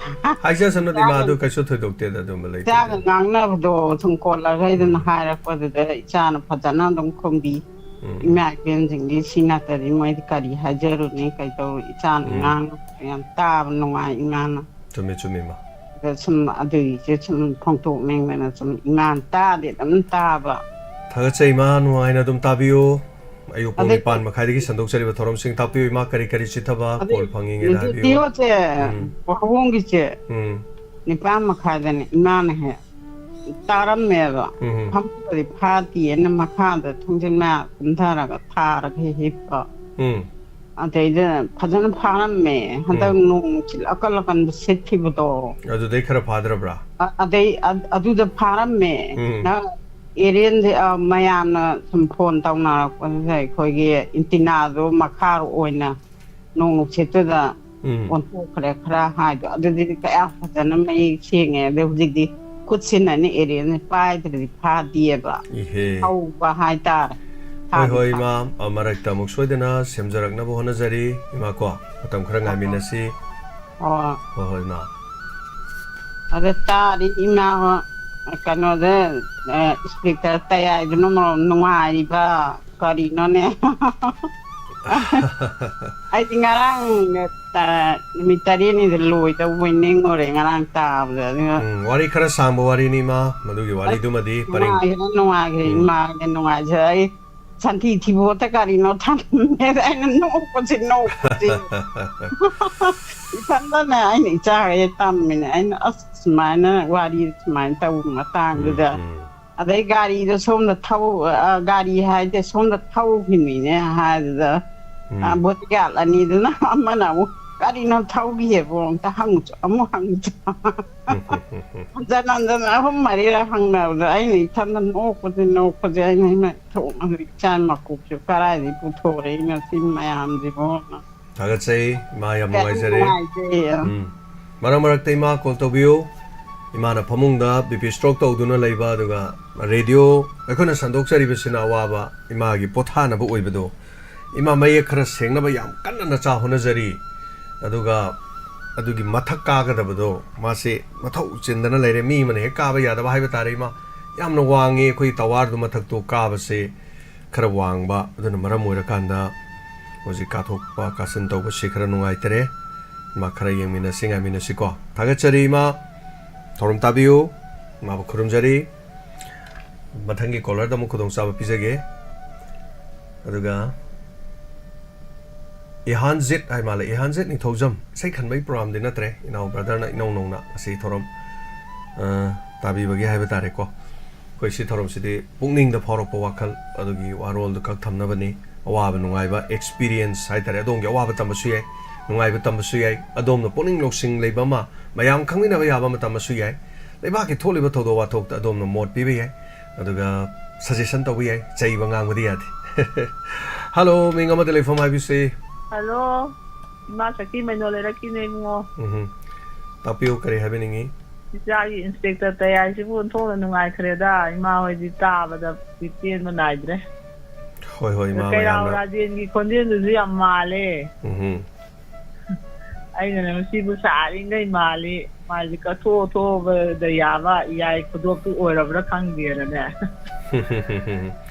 ꯍꯥꯏꯖꯁꯅꯨꯗ, ꯏꯃꯥ, ꯑꯗꯨ ꯀꯩꯁꯨ ꯊꯣꯏꯗꯣꯛꯇꯦꯗ, ꯑꯗꯨꯝꯕ ꯂꯩꯇꯦ꯫ ꯏꯆꯥꯒ ꯉꯥꯡꯅꯕꯗꯣ ꯁꯨꯝ ꯀꯣꯂꯔꯈꯩꯗꯨꯅ ꯎꯝ꯫ ꯍꯥꯏꯔꯛꯄꯗꯨꯗ ꯏꯆꯥꯅ ꯐꯖꯅ ꯑꯗꯨꯝ ꯈꯨꯝꯕꯤ꯫ ꯎꯝ꯫ ꯏꯃꯥ ꯏꯕꯦꯟꯁꯤꯡꯗꯤ ꯁꯤ ꯅꯠꯇ꯭ꯔꯗꯤ ꯃꯣꯏꯗꯤ ꯀꯔꯤ ꯍꯥꯏꯖꯔꯨꯅꯤ, ꯀꯩꯗꯧ, ꯏꯆꯥꯅ ꯎꯝ꯫ ꯉꯥꯡꯕ ꯌꯥꯝ ꯇꯥꯕ ꯅꯨꯡꯉꯥꯏ ꯏꯃꯥꯅ꯫ ꯆꯨꯝꯃꯤ, ꯆꯨꯝꯃꯤ, ꯏꯃꯥ꯫ ꯑꯗ ꯁꯨꯝ ꯑꯗꯨꯒꯤꯁꯦ ꯁꯨꯝ ꯐꯣꯡꯗꯣꯛꯅꯤꯡꯗꯅ ꯁꯨꯝ ꯏꯃꯥꯅ ꯇꯥꯗꯤ ꯑꯗꯨꯝ ꯇꯥꯕ꯫ ꯊꯥꯒꯠꯆꯩ, ꯏꯃꯥ, ꯅꯨꯡꯉꯥꯏꯅ ꯑꯗꯨꯝ ꯇꯥꯕꯤꯌꯨ꯫ ꯑꯌꯨꯛ ꯄꯨꯡ ꯑꯗꯩ ꯅꯤꯄꯥꯟ ꯃꯈꯥꯏꯗꯒꯤ ꯁꯟꯗꯣꯛꯆꯔꯤꯕ ꯊꯧꯔꯝꯁꯤꯡ ꯇꯥꯛꯄꯤꯌꯨ, ꯏꯃꯥ, ꯀꯔꯤ ꯀꯔꯤ ꯆꯤꯊꯕ, ꯑꯗꯩ ꯀꯣꯜ ꯐꯪꯉꯤꯉꯩꯗ ꯍꯥꯏꯕꯤꯌꯨ꯫ ꯔꯦꯗꯤꯑꯣꯁꯦ, ꯎꯝ꯫ ꯋꯥꯍꯣꯡꯒꯤꯁꯦ ꯎꯝ꯫ ꯅꯤꯄꯥꯟ ꯃꯈꯥꯏꯗꯅꯦ ꯏꯃꯥꯅ ꯍꯦꯛ ꯇꯥꯔꯝꯃꯦꯕ꯫ ꯎꯝ꯫ ꯐꯃꯨꯡꯗꯗꯤ ꯐꯥꯗꯦꯅ ꯃꯈꯥꯗ ꯊꯣꯡꯖꯤꯟ ꯃꯌꯥ ꯀꯨꯝꯊꯔꯒ ꯊꯥꯔꯒ ꯍꯦꯛ ꯍꯤꯞꯄ꯫ ꯎꯝ꯫ ꯑꯗꯩꯗ ꯐꯖꯅ ꯐꯥꯔꯝꯃꯦ꯫ ꯍꯟꯗꯛ ꯎꯝ꯫ ꯅꯣꯡ ꯅꯨꯡꯁꯤꯠ ꯑꯀꯜ ꯑꯀꯟꯕ ꯁꯤꯠꯈꯤꯕꯗꯣ꯫ ꯑꯗꯨꯗꯩ ꯈꯔ ꯐꯥꯗ꯭ꯔꯕ꯭ꯔꯥ? ꯑ-, ꯑꯗꯩ ꯑ-, ꯑꯗꯨꯗ ꯐꯥꯔꯝꯃꯦ꯫ ꯎꯝ꯫ ꯅꯪ ꯑꯦꯔꯤꯌꯟꯁꯦ, ꯑ, ꯃꯌꯥꯝꯅ ꯁꯨꯝ ꯐꯣꯟ ꯇꯧꯅꯔꯛꯄꯗꯨꯗ ꯑꯩꯈꯣꯏꯒꯤ ꯏꯟꯇꯤꯅꯥꯗꯣ ꯃꯈꯥ ꯑꯣꯏꯅ ꯅꯣꯡ ꯅꯨꯡꯁꯤꯠꯇꯨꯗ ꯎꯝ꯫ ꯑꯣꯟꯊꯣꯛꯈ꯭ꯔꯦ ꯈꯔ ꯍꯥꯏꯗꯣ꯫ ꯑꯗꯨꯗꯤ ꯀꯌꯥ ꯐꯖꯅ ꯃꯌꯦꯛ ꯁꯦꯡꯉꯦ꯫ ꯑꯗꯣ ꯍꯧꯖꯤꯛꯇꯤ ꯈꯨꯠꯁꯤꯅꯅꯦ ꯑꯦꯔꯤꯌꯟꯁꯦ ꯄꯥꯏꯗ꯭ꯔꯗꯤ ꯐꯥꯗꯦꯕ꯫ ꯏꯍꯦ꯫ ꯍꯧꯕ ꯍꯥꯏꯇꯥꯔꯦ꯫ ꯍꯣꯏ, ꯐꯥꯗꯤ ꯍꯣꯏ, ꯐꯥ- ꯏꯃꯥ, ꯑ, ꯃꯔꯛꯇ ꯑꯃꯨꯛ ꯁꯣꯏꯗꯅ ꯁꯦꯝꯖꯔꯛꯅꯕ ꯍꯣꯠꯅꯖꯔꯤ, ꯏꯃꯥ ꯀꯣ꯫ ꯃꯇꯝ ꯈꯔ ꯉꯥꯏꯃꯤꯟꯅꯁꯤ꯫ ꯑꯣ꯫ ꯍꯣꯏ, ꯍꯣꯏ, ꯏꯃꯥ꯫ ꯑꯗ ꯇꯥꯔꯤ ꯏꯃꯥ ꯍꯣ-, ꯀꯩꯅꯣꯗ, ꯑ, speaker ꯇꯌꯥꯏꯗꯨꯅ ꯃꯔꯣꯜ ꯅꯨꯡꯉꯥꯏꯔꯤꯕ꯫ ꯀꯔꯤꯅꯣꯅꯦ? ꯑꯩꯗꯤ ꯉꯔꯥꯡ, ꯑ, ꯅꯨꯃꯤꯠ ꯇꯔꯦꯠꯅꯤꯗ ꯂꯣꯏꯗꯧꯕꯣꯏ ꯅꯤꯡꯉꯨꯔꯦ ꯉꯔꯥꯡ ꯇꯥꯕꯗ꯫ ꯑꯗꯨꯒ ꯎꯝ, ꯋꯥꯔꯤ ꯈꯔ ꯁꯥꯡꯕ ꯋꯥꯔꯤꯅꯤ, ꯏꯃꯥ꯫ ꯃꯗꯨꯒꯤ ꯋꯥꯔꯤꯗꯨꯃꯗꯤ ꯄꯔꯤꯡ- ꯅꯨꯡꯉꯥꯏꯈ꯭ꯔꯦ, ꯅꯨꯡꯉꯥꯏꯈ꯭ꯔꯦ, ꯎꯝ꯫ ꯏꯃꯥꯒ ꯅꯨꯡꯉꯥꯏꯖꯔꯦ꯫ ꯑꯩ ꯁꯟꯊꯤ ꯊꯤꯕꯣꯠꯇ ꯀꯔꯤꯅꯣ ꯊꯝꯃꯦꯗ ꯑꯩꯅ ꯅꯣꯛꯄꯁꯤ, ꯅꯣꯛꯄꯁꯤ꯫ ꯏꯊꯟꯗꯅꯦ ꯑꯩꯅ ꯏꯆꯥꯈꯩꯗ ꯇꯝꯃꯤꯅꯦ꯫ ꯑꯩꯅ, "ꯑꯁ, ꯁꯨꯃꯥꯏꯅ ꯋꯥꯔꯤ ꯁꯨꯃꯥꯏꯅ ꯇꯧꯕ ꯃꯇꯥꯡꯗꯨꯗ", ꯎꯝ, ꯎꯝ꯫ ꯑꯗꯩ ꯒꯥꯔꯤꯗꯣ ꯁꯣꯝꯗ ꯊꯧ-, ꯑ, ꯒꯥꯔꯤ ꯍꯥꯏꯗꯤ ꯁꯣꯝꯗ ꯊꯧꯈꯤꯅꯤꯅꯦ ꯍꯥꯏꯗꯨꯗ, ꯑ, ꯎꯝ꯫ bodyguard ꯑꯅꯤꯗꯨꯅ ꯑꯃꯅ ꯑꯃꯨꯛ, "ꯀꯔꯤꯅꯣ ꯊꯧꯈꯤꯌꯦꯕꯣ? ꯑꯝꯇ ꯍꯪꯉꯨꯆꯣ, ꯑꯃꯨꯛ ꯍꯪꯉꯨꯆꯣ"꯫ ꯍꯟꯖꯟ ꯍꯟꯖꯟ ꯑꯍꯨꯝ ꯃꯔꯤꯔꯛ ꯍꯪꯅꯕꯗ ꯑꯩꯅ ꯏꯊꯟꯗ ꯅꯣꯛꯄꯁꯤ ꯅꯣꯛꯄꯁꯤ꯫ ꯑꯩꯅ, "ꯏꯃꯥ, ꯊꯣꯛ-, ꯏꯆꯥ ꯃꯀꯣꯛꯁꯦ ꯀꯗꯥꯏꯗꯒꯤ ꯄꯨꯊꯣꯔꯛꯏꯅꯣ ꯁꯤ ꯃꯌꯥꯝꯁꯤꯕꯣꯅ"꯫ ꯊꯥꯒꯠꯆꯩ, ꯏꯃꯥ, ꯌꯥꯝ ꯌꯥꯝ ꯅꯨꯡꯉꯥꯏꯖꯔꯦ꯫ ꯅꯨꯡꯉꯥꯏꯖꯩ꯫ ꯎꯝ꯫ ꯃꯔꯛ ꯃꯔꯛꯇ ꯏꯃꯥ call ꯇꯧꯕꯤꯌꯨ꯫ ꯏꯃꯥꯅ ꯐꯃꯨꯡꯗ BP stroke ꯇꯧꯗꯨꯅ ꯂꯩꯕ, ꯑꯗꯨꯒ radio, ꯑꯩꯈꯣꯏꯅ ꯁꯟꯗꯣꯛꯆꯔꯤꯕꯁꯤꯅ ꯑꯋꯥꯕ ꯏꯃꯥꯒꯤ ꯄꯣꯊꯥꯅꯕ ꯑꯣꯏꯕꯗꯣ꯫ ꯏꯃꯥ ꯃꯌꯦꯛ ꯈꯔ ꯁꯦꯡꯅꯕ ꯌꯥꯝ ꯀꯟꯅ ꯅꯆꯥ ꯍꯣꯠꯅꯖꯔꯤ꯫ ꯑꯗꯨꯒ ꯑꯗꯨꯒꯤ ꯃꯊꯛ ꯀꯥꯒꯗꯕꯗꯣ, ꯃꯥꯁꯦ ꯃꯊꯧ ꯆꯤꯟꯗꯅ ꯂꯩꯔꯦ꯫ ꯃꯤ ꯑꯃꯅ ꯍꯦꯛ ꯀꯥꯕ ꯌꯥꯗꯕ ꯍꯥꯏꯕ ꯇꯥꯔꯦ, ꯏꯃꯥ꯫ ꯌꯥꯝꯅ ꯋꯥꯡꯉꯦ, ꯑꯩꯈꯣꯏ towerꯗꯨ ꯃꯊꯛꯇꯣ ꯀꯥꯕꯁꯦ ꯈꯔ ꯋꯥꯡꯕ, ꯑꯗꯨꯅ ꯃꯔꯝ ꯑꯣꯏꯔꯀꯥꯟꯗ ꯍꯧꯖꯤꯛ ꯀꯥꯊꯣꯛꯄ ꯀꯥꯁꯤꯟ ꯇꯧꯕꯁꯤ ꯈꯔ ꯅꯨꯡꯉꯥꯏꯇꯔꯦ꯫ ꯏꯃꯥ, ꯈꯔ ꯌꯦꯡꯃꯤꯟꯅꯁꯤ, ꯉꯥꯏꯃꯤꯟꯅꯁꯤꯀꯣ꯫ ꯊꯥꯒꯠꯆꯔꯤ ꯏꯃꯥ, ꯊꯧꯔꯝ ꯇꯥꯕꯤꯌꯨ, ꯏꯃꯥꯕꯨ ꯈꯨꯔꯨꯝꯖꯔꯤ꯫ ꯃꯊꯪꯒꯤ callerꯗ ꯑꯃꯨꯛ ꯈꯨꯗꯣꯡꯆꯥꯕ ꯄꯤꯖꯒꯦ꯫ ꯑꯗꯨꯒ ꯏꯍꯥꯟꯖꯤꯠ ꯍꯥꯏ ꯃꯥꯜꯂꯦ, ꯏꯍꯥꯟꯖꯤꯠ ꯅꯤꯡꯊꯧꯖꯝ꯫ ꯏꯁꯩ ꯈꯟꯕꯒꯤ programꯗꯤ ꯅꯠꯇ꯭ꯔꯦ, ꯏꯅꯥꯎ brotherꯅ ꯏꯅꯧ ꯅꯧꯅ ꯉꯁꯤ ꯊꯧꯔꯝ, ꯑ, ꯇꯥꯕꯤꯕꯒꯤ ꯍꯥꯏꯕ ꯇꯥꯔꯦꯀꯣ꯫ ꯑꯩꯈꯣꯏ ꯁꯤ ꯊꯧꯔꯝꯁꯤꯗꯤ ꯄꯨꯛꯅꯤꯡꯗ ꯐꯥꯎꯔꯛꯄ ꯋꯥꯈꯜ ꯑꯗꯨꯒꯤ ꯋꯥꯔꯣꯜꯗꯨ ꯈꯛ ꯊꯝꯅꯕꯅꯤ꯫ ꯑꯋꯥꯕ ꯅꯨꯡꯉꯥꯏꯕ experience ꯍꯥꯏꯇꯥꯔꯦ, ꯑꯗꯣꯝꯒꯤ ꯑꯋꯥꯕ ꯇꯝꯕꯁꯨ ꯌꯥꯏ, ꯅꯨꯡꯉꯥꯏꯕ ꯇꯝꯕꯁꯨ ꯌꯥꯏ, ꯑꯗꯣꯝꯅ ꯄꯨꯛꯅꯤꯡ ꯂꯧꯁꯤꯡ ꯂꯩꯕ ꯑꯃ ꯃꯌꯥꯝ ꯈꯪꯃꯤꯟꯅꯕ ꯌꯥꯕ ꯑꯃ ꯇꯝꯕꯁꯨ ꯌꯥꯏ꯫ ꯂꯩꯕꯥꯛꯀꯤ ꯊꯣꯛꯂꯤꯕ ꯊꯧꯗꯣꯛ ꯋꯥꯊꯣꯛꯇ ꯑꯗꯣꯝꯅ ꯃꯣꯠ ꯄꯤꯕ ꯌꯥꯏ, ꯑꯗꯨꯒ suggestion ꯇꯧꯕ ꯌꯥꯏ, ꯆꯩꯕ ꯉꯥꯡꯕꯗꯤ ꯌꯥꯗꯦ꯫ ꯍꯜꯂꯣ, ꯃꯤꯡ ꯑꯃꯗ ꯂꯩꯐꯝ ꯍꯥꯏꯕꯤꯁꯤ꯫ ꯍꯜꯂꯣ, ꯏꯃꯥ ꯁꯈꯤ ꯃꯩꯅꯣ ꯂꯩꯔꯛꯀꯤꯅꯦ ꯏꯕꯨꯡꯉꯣ꯫ ꯎꯝ, ꯇꯥꯛꯄꯤꯌꯨ, ꯀꯔꯤ ꯍꯥꯏꯕꯤꯅꯤꯡꯉꯤ? ꯏꯆꯥꯒꯤ ꯏꯟꯁꯄꯦꯛꯇꯔ ꯇꯌꯥꯏꯁꯤꯕꯨ ꯑꯣꯟꯊꯣꯛꯅ ꯅꯨꯡꯉꯥꯏꯈ꯭ꯔꯦꯗ, ꯏꯃꯥ ꯍꯣꯏꯗꯤ ꯇꯥꯕꯗ ꯄꯦꯟꯕ ꯅꯥꯏꯗ꯭ꯔꯦ꯫ ꯍꯣꯏ, ꯍꯣꯏ, ꯏꯃꯥ ꯀꯩꯔꯥꯎ ꯃꯌꯥꯝꯅ꯫ ꯔꯥꯖꯦꯟꯒꯤ ꯈꯣꯟꯖꯦꯜꯗꯨꯁꯨ ꯌꯥꯝ ꯃꯥꯜꯂꯦ꯫ ꯎꯝ꯫ ꯑꯩꯅꯅꯦ ꯃꯁꯤꯕꯨ ꯁꯥꯔꯤꯉꯩ ꯃꯥꯜꯂꯤ, ꯃꯥꯁꯦ ꯀꯠꯊꯣꯛ ꯊꯣꯛꯑꯕꯗ ꯌꯥꯕ ꯏꯌꯥꯏ ꯈꯨꯗꯣꯞꯇꯨ ꯑꯣꯏꯔꯕ꯭ꯔꯥ ꯈꯪꯗꯦꯅꯅꯦ꯫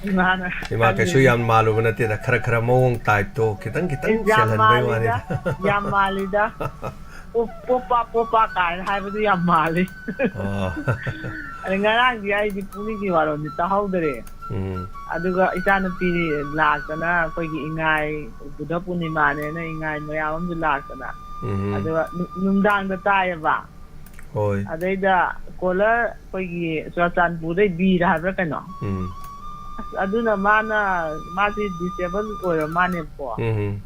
ꯏꯃꯥꯅ ꯏꯃꯥ ꯀꯩꯁꯨ ꯈꯜꯂꯤꯅꯦ꯫ ꯌꯥꯝ ꯃꯥꯜꯂꯨꯕ ꯅꯠꯇꯦꯗ, ꯈꯔ ꯈꯔ ꯃꯑꯣꯡ type ꯇꯣ ꯈꯤꯇꯪ ꯈꯤꯇꯪ ꯏꯁ, ꯌꯥꯝ ꯆꯦꯜꯍꯟꯕꯩ ꯃꯥꯜꯂꯤꯗ, ꯋꯥꯅꯤꯗ꯫ ꯌꯥꯝ ꯃꯥꯜꯂꯤꯗ꯫ ꯄꯣꯞ-, ꯄꯣꯞꯄꯥ ꯄꯣꯞꯄꯥ ꯀꯥꯏꯅ ꯍꯥꯏꯕꯗꯨ ꯌꯥꯝ ꯃꯥꯜꯂꯤ꯫ ꯑꯣ꯫ ꯑꯗ ꯉꯔꯥꯡꯗꯤ ꯑꯩꯗꯤ ꯄꯨꯡꯂꯤꯒꯤ ꯋꯥꯔꯣꯟꯗꯤ ꯇꯥꯍꯧꯗꯔꯦ꯫ ꯎꯝ꯫ ꯑꯗꯨꯒ ꯏꯆꯥꯅꯨꯄꯤ ꯂꯥꯛꯇꯅ ꯑꯩꯈꯣꯏꯒꯤ ꯏꯉꯥꯏ ꯕꯨꯙ ꯄꯨꯔꯅꯤꯃꯥꯅꯦꯅ ꯏꯉꯥꯏ ꯃꯌꯥꯝ ꯑꯃꯁꯨ ꯂꯥꯛꯇꯅ꯫ ꯎꯝ꯫ ꯑꯗꯨꯒ ꯅꯨ-, ꯅꯨꯡꯗꯥꯡꯗ ꯇꯥꯏꯌꯦꯕ꯫ ꯍꯣꯏ꯫ ꯑꯗꯩꯗ caller ꯑꯩꯈꯣꯏꯒꯤ ꯆꯨꯔꯥꯆꯥꯟꯄꯨꯔꯗꯩ ꯕꯤꯔ ꯍꯥꯏꯕ꯭ꯔꯥ ꯀꯩꯅꯣ? ꯎꯝ꯫ ꯑꯁ, ꯑꯗꯨꯅ ꯃꯥꯅ, ꯃꯥꯁꯤ disable ꯑꯣꯏꯔ ꯃꯥꯅꯦꯕꯀꯣ꯫ ꯎꯝ꯫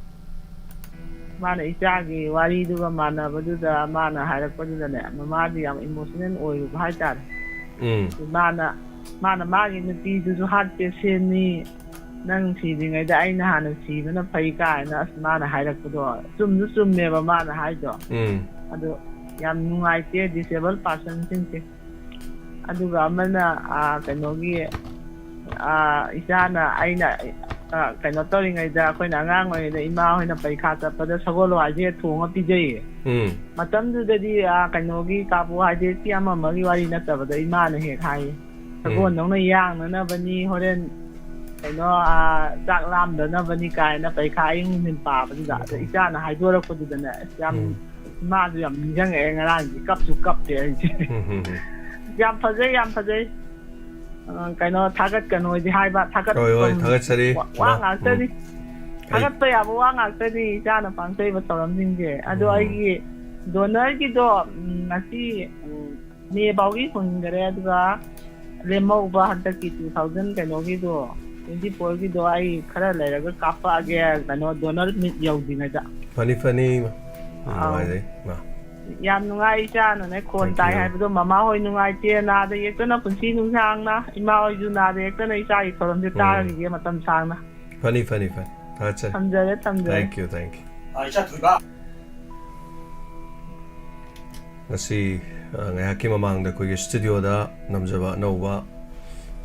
ꯃꯥꯅ ꯏꯆꯥꯒꯤ ꯋꯥꯔꯤꯗꯨꯒ ꯃꯥꯟꯅꯕꯗꯨꯗ ꯃꯥꯅ ꯍꯥꯏꯔꯛꯄꯗꯨꯗꯅꯦ, ꯃꯃꯥꯗꯤ ꯌꯥꯝ emotional ꯑꯣꯏꯔꯨꯕ ꯍꯥꯏꯇꯥꯔꯦ꯫ ꯎꯝ꯫ ꯃꯥꯅ, ꯃꯥꯅ ꯃꯥꯒꯤ ꯅꯨꯄꯤꯗꯨꯁꯨ heart patientꯅꯤ, ꯅꯪ ꯁꯤꯗ꯭ꯔꯤꯉꯩꯗ ꯑꯩꯅ ꯍꯥꯟꯅ ꯁꯤꯕꯅ ꯐꯩ ꯀꯥꯏꯅ ꯑꯁ ꯃꯥꯅ ꯍꯥꯏꯔꯛꯄꯗꯣ ꯆꯨꯝꯁꯨ ꯆꯨꯝꯃꯦꯕ ꯃꯥꯅ ꯍꯥꯏꯗꯣ꯫ ꯎꯝ꯫ ꯑꯗꯣ ꯌꯥꯝ ꯅꯨꯡꯉꯥꯏꯇꯦ disable personꯁꯤꯡꯁꯦ꯫ ꯑꯗꯨꯒ ꯑꯃꯅ, ꯑꯥ, ꯀꯩꯅꯣꯒꯤ, ꯑꯥ, ꯏꯆꯥꯅ ꯑꯩꯅ, ꯑꯥ, ꯀꯩꯅꯣ ꯇꯧꯔꯤꯉꯩꯗ, ꯑꯩꯈꯣꯏꯅ ꯑꯉꯥꯡ ꯑꯣꯏꯔꯤꯉꯩꯗ ꯏꯃꯥ ꯍꯣꯏꯅ ꯄꯔꯤꯈꯥ ꯆꯠꯄꯗ ꯁꯒꯣꯜ ꯍꯋꯥꯏꯁꯦ ꯊꯣꯡꯉ ꯄꯤꯖꯩꯌꯦ꯫ ꯎꯝ꯫ ꯃꯇꯝꯗꯨꯗꯗꯤ, ꯑꯥ, ꯀꯩꯅꯣꯒꯤ carbohydrateꯀꯤ ꯑꯃ ꯑꯃꯒꯤ ꯋꯥꯔꯤ ꯅꯠꯇꯕꯗ ꯏꯃꯥꯅ ꯍꯦꯛ ꯍꯥꯏꯌꯦ, ꯎꯝ꯫ "ꯁꯒꯣꯜꯗꯧꯅ ꯌꯥꯡꯅꯅꯕꯅꯤ, ꯍꯣꯔꯦꯟ ꯀꯩꯅꯣ, ꯑꯥ, ꯆꯥꯛ ꯂꯥꯝꯗꯅꯕꯅꯤ" ꯀꯥꯏꯅ ꯄꯔꯤꯈꯥ ꯑꯌꯨꯛ ꯅꯨꯡꯊꯤꯜ ꯄꯥꯕꯗꯨꯗ꯫ ꯑꯗ ꯎꯝ꯫ ꯏꯆꯥꯅ ꯍꯥꯏꯗꯣꯔꯛꯄꯗꯨꯗꯅꯦ, ꯑꯁ, ꯌꯥꯝ ꯎꯝ꯫ ꯏꯃꯥꯁꯨ ꯌꯥꯝ ꯅꯤꯡꯁꯤꯡꯉꯛꯑꯦ, ꯉꯔꯥꯡꯗꯤ ꯀꯞꯁꯨ ꯀꯞꯄꯦ ꯑꯩꯁꯦ꯫ ꯎꯝ, ꯎꯝ, ꯎꯝ꯫ ꯌꯥꯝ ꯐꯖꯩ, ꯌꯥꯝ ꯐꯖꯩ꯫ ꯑ, ꯀꯩꯅꯣ, ꯊꯥꯒꯠꯀꯅꯣꯗꯤ ꯍꯥꯏꯕ, ꯊꯥꯒꯠꯐꯝ ꯍꯣꯏ, ꯍꯣꯏ, ꯊꯥꯒꯠꯆꯔꯤ, ꯋꯥ, ꯋꯥ ꯏꯃꯥ꯫ ꯉꯥꯛꯇꯅꯤ꯫ ꯎꯝ꯫ ꯑꯩ ꯊꯥꯒꯠꯄ ꯌꯥꯕ ꯋꯥ ꯉꯥꯛꯇꯅꯤ ꯏꯆꯥꯅ ꯄꯥꯡꯊꯣꯛꯏꯕ ꯊꯧꯔꯝꯁꯤꯡꯁꯦ꯫ ꯑꯗꯣ ꯎꯝ꯫ ꯑꯩꯒꯤ donorꯒꯤꯗꯣ, ꯎꯝ, ꯉꯁꯤ, ꯎꯝ, May ꯐꯥꯎꯒꯤ ꯍꯨꯟꯈꯔꯦ, ꯑꯗꯨꯒ ꯂꯦꯝꯍꯧꯕ ꯍꯟꯗꯛꯀꯤ two thousand ꯀꯩꯅꯣꯒꯤꯗꯣ, ꯇ꯭ꯋꯦꯟꯇꯤ ꯐꯣꯔꯒꯤꯗꯣ ꯑꯩ ꯈꯔ ꯂꯩꯔꯒ ꯀꯥꯞꯄꯛꯑꯒꯦ, ꯀꯩꯅꯣ, ꯗꯣꯅꯔ ꯃꯤꯠ ꯌꯧꯗ꯭ꯔꯤꯉꯩꯗ꯫ ꯐꯅꯤ ꯐꯅꯤ ꯏꯃꯥ꯫ ꯌꯥꯝ ꯑꯥꯎ꯫ ꯅꯨꯡꯉꯥꯏꯖꯩ ꯏꯃꯥ꯫ ꯌꯥꯝ ꯅꯨꯡꯉꯥꯏ ꯏꯆꯥꯅꯅꯦ ꯈꯣꯟ Thank ꯇꯥꯏ you. ꯍꯥꯏꯕꯗꯣ꯫ ꯃꯃꯥ ꯍꯣꯏ ꯅꯨꯡꯉꯥꯏꯇꯦ, ꯅꯥꯗ ꯌꯦꯛꯇꯅ ꯄꯨꯟꯁꯤ ꯅꯨꯡꯁꯥꯡꯅ, ꯏꯃꯥ ꯍꯣꯏꯁꯨ ꯅꯥꯗ ꯌꯦꯛꯇꯅ ꯏꯆꯥꯒꯤ ꯊꯧꯔꯝꯁꯦ ꯎꯝ꯫ ꯇꯥꯔꯈꯤꯒꯦ ꯃꯇꯝ ꯁꯥꯡꯅ꯫ ꯐꯅꯤ ꯐꯅꯤ ꯐꯅꯤ꯫ ꯊꯥꯒꯠꯆꯔꯤ꯫ ꯊꯝꯖꯔꯦ, ꯊꯝꯖꯔꯦ꯫ Thank you, thank you. ꯉꯁꯤ, ꯑ, ꯉꯥꯏꯍꯥꯛꯀꯤ ꯃꯃꯥꯡꯗ ꯑꯩꯈꯣꯏꯒꯤ ꯁ꯭ꯇꯨꯗꯤꯑꯣꯗ ꯅꯝꯖꯕ ꯑꯅꯧꯕ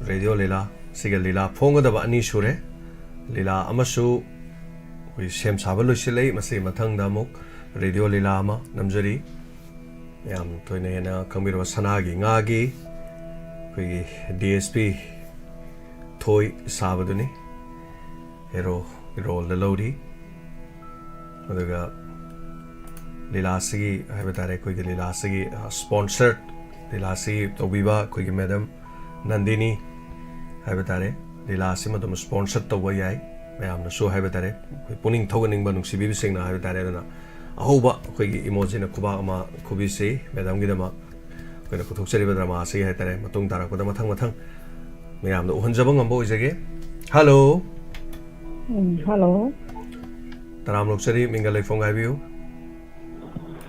ꯔꯦꯗꯤꯑꯣ ꯂꯤꯂꯥ, ꯁꯤꯒ ꯂꯤꯂꯥ ꯐꯣꯡꯒꯗꯕ ꯑꯅꯤ ꯁꯨꯔꯦ꯫ ꯂꯤꯂꯥ ꯑꯃꯁꯨ ꯑꯩꯈꯣꯏ ꯁꯦꯝ ꯁꯥꯕ ꯂꯣꯏꯁꯤꯜꯂꯛꯏ꯫ ꯃꯁꯤꯒꯤ ꯃꯊꯪꯗ ꯑꯃꯨꯛ ꯔꯦꯗꯤꯑꯣ ꯂꯤꯂꯥ ꯑꯃ ꯅꯝꯖꯔꯤ꯫ ꯌꯥꯝ ꯊꯣꯏꯅ ꯍꯦꯟꯅ ꯈꯪꯕꯤꯔꯕ ꯁꯅꯥꯒꯤ ꯉꯥꯒꯤ ꯑꯩꯈꯣꯏꯒꯤ ꯗꯤ ꯑꯦꯁ ꯄꯤ ꯊꯣꯏ ꯁꯥꯕꯗꯨꯅꯤ ꯍꯦꯔꯣ ꯔꯣꯜꯗ ꯂꯧꯔꯤ꯫ ꯑꯗꯨꯒ ꯂꯤꯂꯥꯁꯤꯒꯤ ꯍꯥꯏꯕ ꯇꯥꯔꯦ, ꯑꯩꯈꯣꯏꯒꯤ ꯂꯤꯂꯥꯁꯤꯒꯤ, ꯑ, ꯁ꯭ꯄꯣꯟꯁꯔ, ꯂꯤꯂꯥꯁꯤ ꯇꯧꯕꯤꯕ ꯑꯩꯈꯣꯏꯒꯤ ꯃꯦꯗꯝ ꯅꯟꯗꯤꯅꯤ ꯍꯥꯏꯕ ꯇꯥꯔꯦ꯫ ꯂꯤꯂꯥꯁꯤꯃ ꯑꯗꯨꯝ ꯁ꯭ꯄꯣꯟꯁꯔ ꯇꯧꯕ ꯌꯥꯏ ꯃꯌꯥꯝꯅꯁꯨ ꯍꯥꯏꯕ ꯇꯥꯔꯦ, ꯑꯩꯈꯣꯏ ꯄꯨꯛꯅꯤꯡ ꯊꯧꯒꯠꯅꯤꯡꯕ ꯅꯨꯡꯁꯤꯕꯤꯕꯁꯤꯡꯅ ꯍꯥꯏꯕ ꯇꯥꯔꯦ꯫ ꯑꯗꯨꯅ ꯑꯍꯧꯕ ꯑꯩꯈꯣꯏꯒꯤ ꯏꯃꯣꯖꯤꯅ ꯈꯨꯕꯥꯛ ꯑꯃ ꯈꯨꯕꯤꯁꯤ ꯃꯦꯗꯝꯒꯤꯗꯃꯛ꯫ ꯑꯩꯈꯣꯏꯅ ꯄꯨꯊꯣꯛꯆꯔꯤꯕ ꯗ꯭ꯔꯃꯥ ꯑꯁꯤ ꯍꯥꯏꯇꯥꯔꯦ, ꯃꯇꯨꯡ ꯇꯥꯔꯛꯄꯗ ꯃꯊꯪ ꯃꯊꯪ ꯃꯌꯥꯝꯗ ꯎꯍꯟꯖꯕ ꯉꯝꯕ ꯑꯣꯏꯖꯒꯦ꯫ ꯍꯜꯂꯣ꯫ ꯎꯝ, ꯍꯜꯂꯣ꯫ ꯇꯔꯥꯝ ꯂꯣꯛꯆꯔꯤ, ꯃꯤꯡꯒ ꯂꯩꯐꯝꯒ ꯍꯥꯏꯕꯤꯌꯨ꯫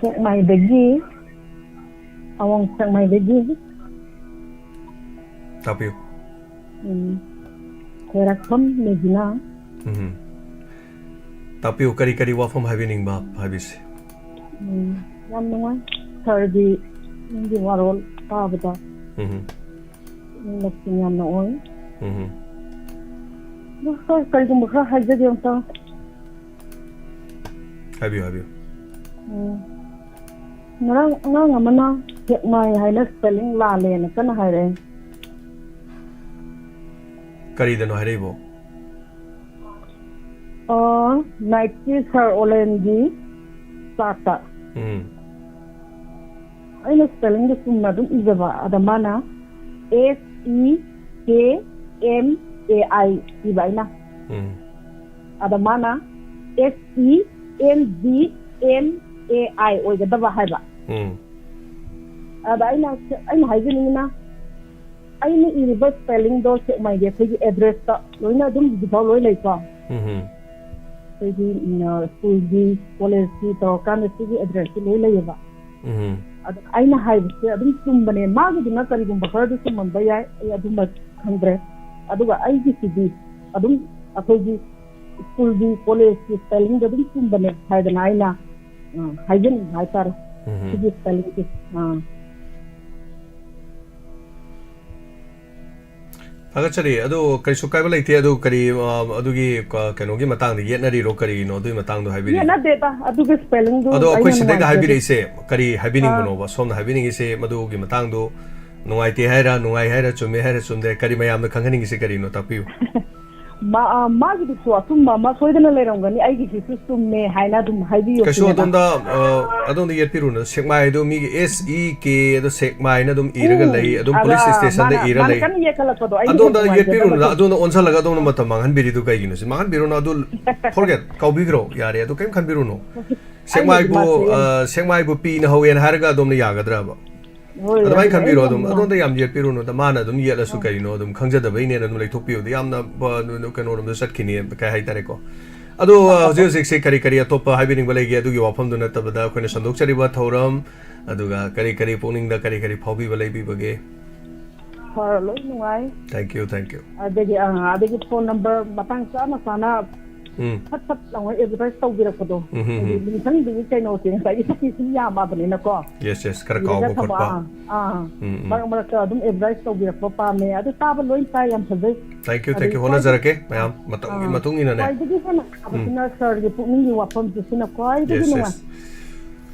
ꯁꯦꯛꯃꯥꯏꯗꯒꯤ, ꯑꯋꯥꯡ ꯁꯦꯛꯃꯥꯏꯗꯒꯤ꯫ ꯇꯥꯛꯄꯤꯌꯨ꯫ ꯎꯝ, ꯈꯣꯏꯔꯥꯛꯐꯝ ꯃꯦꯖꯤꯅꯥ꯫ ꯎꯝ꯫ ꯇꯥꯛꯄꯤꯌꯨ, ꯀꯔꯤ ꯀꯔꯤ ꯋꯥꯐꯝ ꯍꯥꯏꯕꯤꯅꯤꯡꯕ ꯍꯥꯏꯕꯤꯁꯤ꯫ ꯎꯝ, ꯌꯥꯝ ꯅꯨꯡꯉꯥꯏ ꯁꯥꯔꯒꯤ ꯅꯪꯒꯤ ꯋꯥꯔꯣꯜ ꯇꯥꯕꯗ ꯎꯝ꯫ ꯄꯨꯛꯅꯤꯡ ꯂꯧꯁꯤꯡ ꯌꯥꯝꯅ ꯑꯣꯏ꯫ ꯎꯝ꯫ ꯑꯗꯣ ꯁꯥꯔ, ꯀꯔꯤꯒꯨꯝꯕ ꯈꯔ ꯍꯥꯏꯖꯒꯦ ꯑꯝꯇ꯫ ꯍꯥꯏꯕꯤꯌꯨ, ꯍꯥꯏꯕꯤꯌꯨ꯫ ꯎꯝ, ꯉꯔꯥꯡ ꯑꯉꯥꯡ ꯑꯃꯅ ꯁꯦꯛꯃꯥꯏ ꯍꯥꯏꯅ ꯁ꯭ꯄꯦꯂꯤꯡ ꯂꯥꯜꯂꯦꯅ ꯀꯟꯅ ꯍꯥꯏꯔꯛꯑꯦ꯫ ꯀꯔꯤꯗꯅꯣ ꯍꯥꯏꯔꯛꯏꯕꯣ? ꯑ, ꯅꯥꯏꯠꯀꯤ ꯁꯥꯔ ꯑꯣꯂꯦꯟꯒꯤ ꯆꯥꯔꯠꯇ꯫ ꯎꯝ꯫ ꯑꯩꯅ ꯁ꯭ꯄꯦꯂꯤꯡꯗꯣ ꯆꯨꯝꯅ ꯑꯗꯨꯝ ꯏꯖꯕ, ꯑꯗ ꯃꯥꯅ S E K M A I ꯏꯕ ꯑꯩꯅ꯫ ꯎꯝ꯫ ꯑꯗ ꯃꯥꯅ S E N G M A I ꯑꯣꯏꯒꯗꯕ ꯍꯥꯏꯕ꯫ ꯎꯝ꯫ ꯑꯗ ꯑꯩꯅ, ꯑꯩꯅ ꯍꯥꯏꯖꯅꯤꯡꯉꯤꯅ, ꯑꯩꯅ ꯏꯔꯤꯕ spellingꯗꯣ ꯁꯦꯛꯃꯥꯏꯒꯤ ꯑꯩꯈꯣꯏꯒꯤ addressꯇ ꯂꯣꯏꯅ ꯑꯗꯨꯝ ꯍꯧꯖꯤꯛꯐꯥꯎ ꯂꯣꯏ ꯂꯩꯀꯣ꯫ ꯎꯝ ꯑꯩꯈꯣꯏꯒꯤ ꯎꯝ, schoolꯒꯤ, collegeꯀꯤ ꯇꯧꯔꯀꯥꯟꯗ ꯁꯤꯒꯤ addressꯁꯤ ꯂꯣꯏ ꯂꯩꯌꯦꯕ꯫ ꯎꯝ ꯑꯗ ꯑꯩꯅ ꯍꯥꯏꯕꯁꯦ ꯑꯗꯨꯝ ꯆꯨꯝꯕꯅꯦ, ꯃꯥꯒꯤꯗꯨꯅ ꯀꯔꯤꯒꯨꯝꯕ ꯈꯔꯗꯤ ꯆꯨꯝꯃꯝꯕ ꯌꯥꯏ, ꯑꯩ ꯑꯗꯨꯃꯛ ꯈꯪꯗ꯭ꯔꯦ꯫ ꯑꯗꯨꯒ ꯑꯩꯒꯤꯁꯤꯗꯤ ꯑꯗꯨꯝ ꯑꯩꯈꯣꯏꯒꯤ schoolꯒꯤ, collegeꯀꯤ spellingꯗ ꯑꯗꯨꯝ ꯆꯨꯝꯕꯅꯦ ꯍꯥꯏꯗꯅ ꯑꯩꯅ ꯑ, ꯍꯥꯏꯖꯅꯤꯡꯕ ꯍꯥꯏꯇꯥꯔꯦ꯫ ꯎꯝ ꯁꯤꯒꯤ spellingꯁꯦ ꯑꯥ ꯊꯥꯒꯠꯆꯔꯤ꯫ ꯑꯗꯨ ꯀꯔꯤꯁꯨ ꯀꯥꯏꯕ ꯂꯩꯇꯦ꯫ ꯑꯗꯨ ꯀꯔꯤ, ꯑ, ꯑꯗꯨꯒꯤ, ꯑ, ꯀꯩꯅꯣꯒꯤ ꯃꯇꯥꯡꯗ ꯌꯦꯠꯅꯔꯤꯔꯣ, ꯀꯔꯤꯒꯤꯅꯣ ꯑꯗꯨꯒꯤ ꯃꯇꯥꯡꯗꯣ ꯍꯥꯏꯕꯤꯔꯤꯗꯣ? ꯌꯦꯠꯅꯗꯦꯗ, ꯑꯗꯨꯒꯤ spellingꯗꯨ ꯑꯗꯣ ꯑꯩꯈꯣꯏ ꯑꯩꯅ ꯁꯤꯗꯩꯗ ꯅꯨꯡꯉꯥꯏꯖꯗꯦ꯫ ꯍꯥꯏꯕꯤꯔꯛꯏꯁꯦ ꯀꯔꯤ ꯍꯥꯏꯕꯤꯅꯤꯡꯕꯅꯣꯕ? ꯁꯣꯝꯅ ꯍꯥꯏꯕꯤꯅꯤꯡꯉꯤꯁꯦ ꯃꯗꯨꯒꯤ ꯃꯇꯥꯡꯗꯣ ꯅꯨꯡꯉꯥꯏꯇꯦ ꯍꯥꯏꯔ, ꯅꯨꯡꯉꯥꯏ ꯍꯥꯏꯔ, ꯆꯨꯝꯃꯦ ꯍꯥꯏꯔ, ꯆꯨꯝꯗꯦ, ꯀꯔꯤ ꯃꯌꯥꯝꯅ ꯈꯪꯍꯟꯅꯤꯡꯉꯤꯁꯦ ꯀꯔꯤꯅꯣ? ꯇꯥꯛꯄꯤꯌꯨ꯫ ꯃꯥ-, ꯑ, ꯃꯥꯒꯤꯗꯨꯁꯨ ꯑꯆꯨꯝꯕ ꯑꯃ ꯁꯣꯏꯗꯅ ꯂꯩꯔꯝꯒꯅꯤ, ꯑꯩꯒꯤꯁꯤꯁꯨ ꯆꯨꯝꯃꯦ ꯍꯥꯏꯅ ꯑꯗꯨꯝ ꯍꯥꯏꯕꯤꯌꯨ ꯀꯩꯁꯨ ꯁꯤꯅꯦꯗ꯫ ꯑꯗꯣꯝꯗ, ꯑ, ꯑꯗꯣꯝꯗ ꯌꯦꯠꯄꯤꯔꯨꯅꯨ꯫ ꯁꯦꯛꯃꯥꯏꯗꯣ ꯃꯤꯒꯤ S E K ꯑꯗꯣ ꯁꯦꯛꯃꯥꯏꯅ ꯑꯗꯨꯝ ꯏꯔꯒ ꯎꯝ, ꯂꯩ, ꯑꯗꯨꯝ ꯑꯗ police stationꯗ ꯃꯥꯅ, ꯏꯔ ꯃꯥꯅ ꯂꯩ꯫ ꯀꯟꯅ ꯌꯦꯛꯈꯠꯂꯛꯄꯗꯣ ꯑꯩꯅ ꯑꯗꯣꯝꯗ ꯅꯨꯡꯉꯥꯏꯖꯗꯕꯗꯣ꯫ ꯌꯦꯠꯄꯤꯔꯨꯅꯨ, ꯑꯗꯣꯝꯗ ꯑꯣꯟꯁꯤꯜꯂꯒ ꯑꯗꯣꯝꯗ ꯃꯇꯝ ꯃꯥꯡꯍꯟꯕꯤꯔꯤꯗꯨ ꯀꯩꯒꯤꯅꯣ? ꯁꯤ ꯃꯥꯡꯍꯟꯕꯤꯔꯨꯅꯨ, ꯑꯗꯨ forget, ꯀꯥꯎꯕꯤꯈ꯭ꯔꯣ, ꯌꯥꯔꯦ, ꯑꯗꯨ ꯀꯔꯤꯝ ꯈꯟꯕꯤꯔꯨꯅꯨ꯫ ꯑꯩꯒꯤ ꯁꯦꯛꯃꯥꯏꯕꯨ, ꯃꯥꯁꯦ ꯑ, ꯁꯦꯛꯃꯥꯏꯕꯨ ꯄꯤꯅ ꯍꯧꯋꯦꯅ ꯍꯥꯏꯔꯒ ꯑꯗꯣꯝꯅ ꯌꯥꯒꯗ꯭ꯔꯕ? ꯍꯣꯏ, ꯑꯗꯨꯃꯥꯏꯅ ꯑꯗꯨ ꯈꯟꯕꯤꯔꯣ꯫ ꯑꯩꯅ ꯑꯗꯨꯝ ꯍꯪꯕ꯫ ꯑꯗꯣꯝꯗ ꯌꯥꯝ ꯌꯦꯠꯄꯤꯔꯨꯅꯨꯗ, ꯃꯥꯅ ꯑꯗꯨꯝ ꯌꯦꯠꯂꯁꯨ ꯑꯥ꯫ ꯀꯔꯤꯅꯣ, ꯑꯗꯨꯝ ꯈꯪꯖꯗꯕꯩꯅꯦꯅ ꯑꯗꯨꯝ ꯂꯩꯊꯣꯛꯄꯤꯌꯨꯗ, ꯌꯥꯝꯅ ꯕ-, ꯀꯩꯅꯣꯔꯣꯝꯗ ꯆꯠꯈꯤꯅꯤ, ꯀꯩ ꯍꯥꯏꯇꯥꯔꯦꯀꯣ꯫ ꯑꯗꯣ, ꯑ, ꯍꯧꯖꯤꯛ ꯍꯧꯖꯤꯛꯁꯦ ꯀꯔꯤ ꯀꯔꯤ ꯑꯇꯣꯞꯄ ꯍꯥꯏꯕꯤꯅꯤꯡꯕ ꯂꯩꯒꯦ? ꯑꯗꯨꯒꯤ ꯋꯥꯐꯝꯗꯨ ꯅꯠꯇꯕꯗ ꯑꯩꯈꯣꯏꯅ ꯁꯟꯗꯣꯛꯆꯔꯤꯕ ꯊꯧꯔꯝ, ꯑꯗꯨꯒ ꯀꯔꯤ ꯀꯔꯤ ꯄꯨꯛꯅꯤꯡꯗ ꯀꯔꯤ ꯀꯔꯤ ꯐꯥꯎꯕꯤꯕ ꯂꯩꯕꯤꯕꯒꯦ? ꯁꯥꯔ, ꯂꯣꯏ ꯅꯨꯡꯉꯥꯏ꯫ Thank you, thank you. ꯑꯗꯒꯤ, ꯑ, ꯑꯗꯒꯤ phone number ꯃꯇꯥꯡ ꯆꯥꯅ ꯆꯥꯅ ꯎꯝ, ꯐꯠ ꯐꯠ ꯂꯥꯎꯅ advertise ꯇꯧꯕꯤꯔꯛꯄꯗꯣ꯫ ꯎꯝ, ꯎꯝ, ꯍꯥꯏꯗꯤ ꯎꯝ꯫ ꯅꯤꯡꯁꯤꯡꯕꯒꯤ ꯀꯩꯅꯣꯁꯦ ꯉꯁꯥꯏꯒꯤ ꯁꯛꯇꯤ ꯁꯨꯝ ꯌꯥꯝꯃꯕꯅꯤꯅꯀꯣ꯫ Yes, yes, ꯈꯔ ꯁꯤꯗꯒ ꯀꯥꯎꯕ ꯊꯕꯛ, ꯈꯣꯠꯄ꯫ ꯑꯥ, ꯑꯥ꯫ ꯎꯝ, ꯎꯝ꯫ ꯃꯔꯛ ꯃꯔꯛꯇ ꯑꯗꯨꯝ advertise ꯇꯧꯕꯤꯔꯛꯄ ꯄꯥꯝꯃꯦ꯫ ꯑꯗꯨ ꯇꯥꯕ ꯂꯣꯏ ꯇꯥꯏ, ꯌꯥꯝ ꯐꯖꯩ꯫ Thank you, thank you. ꯑꯗꯒꯤ ꯍꯣꯠꯅꯖꯔꯛꯀꯦ ꯈ꯭ꯋꯥꯏꯗꯒꯤ, ꯃꯌꯥꯝ, ꯃꯇꯝꯒꯤ ꯑꯥ, ꯃꯇꯨꯡ ꯏꯟꯅꯅꯦ꯫ ꯈ꯭ꯋꯥꯏꯗꯒꯤ ꯍꯦꯟꯅ ꯁꯥꯕꯁꯤꯅ ꯁꯥꯔꯒꯤ ꯄꯨꯛꯅꯤꯡꯒꯤ ꯋꯥꯐꯝꯁꯦ, ꯁꯤꯅ ꯈ꯭ꯋꯥꯏꯗꯒꯤ Yes, ꯅꯨꯡꯉꯥꯏ꯫ yes.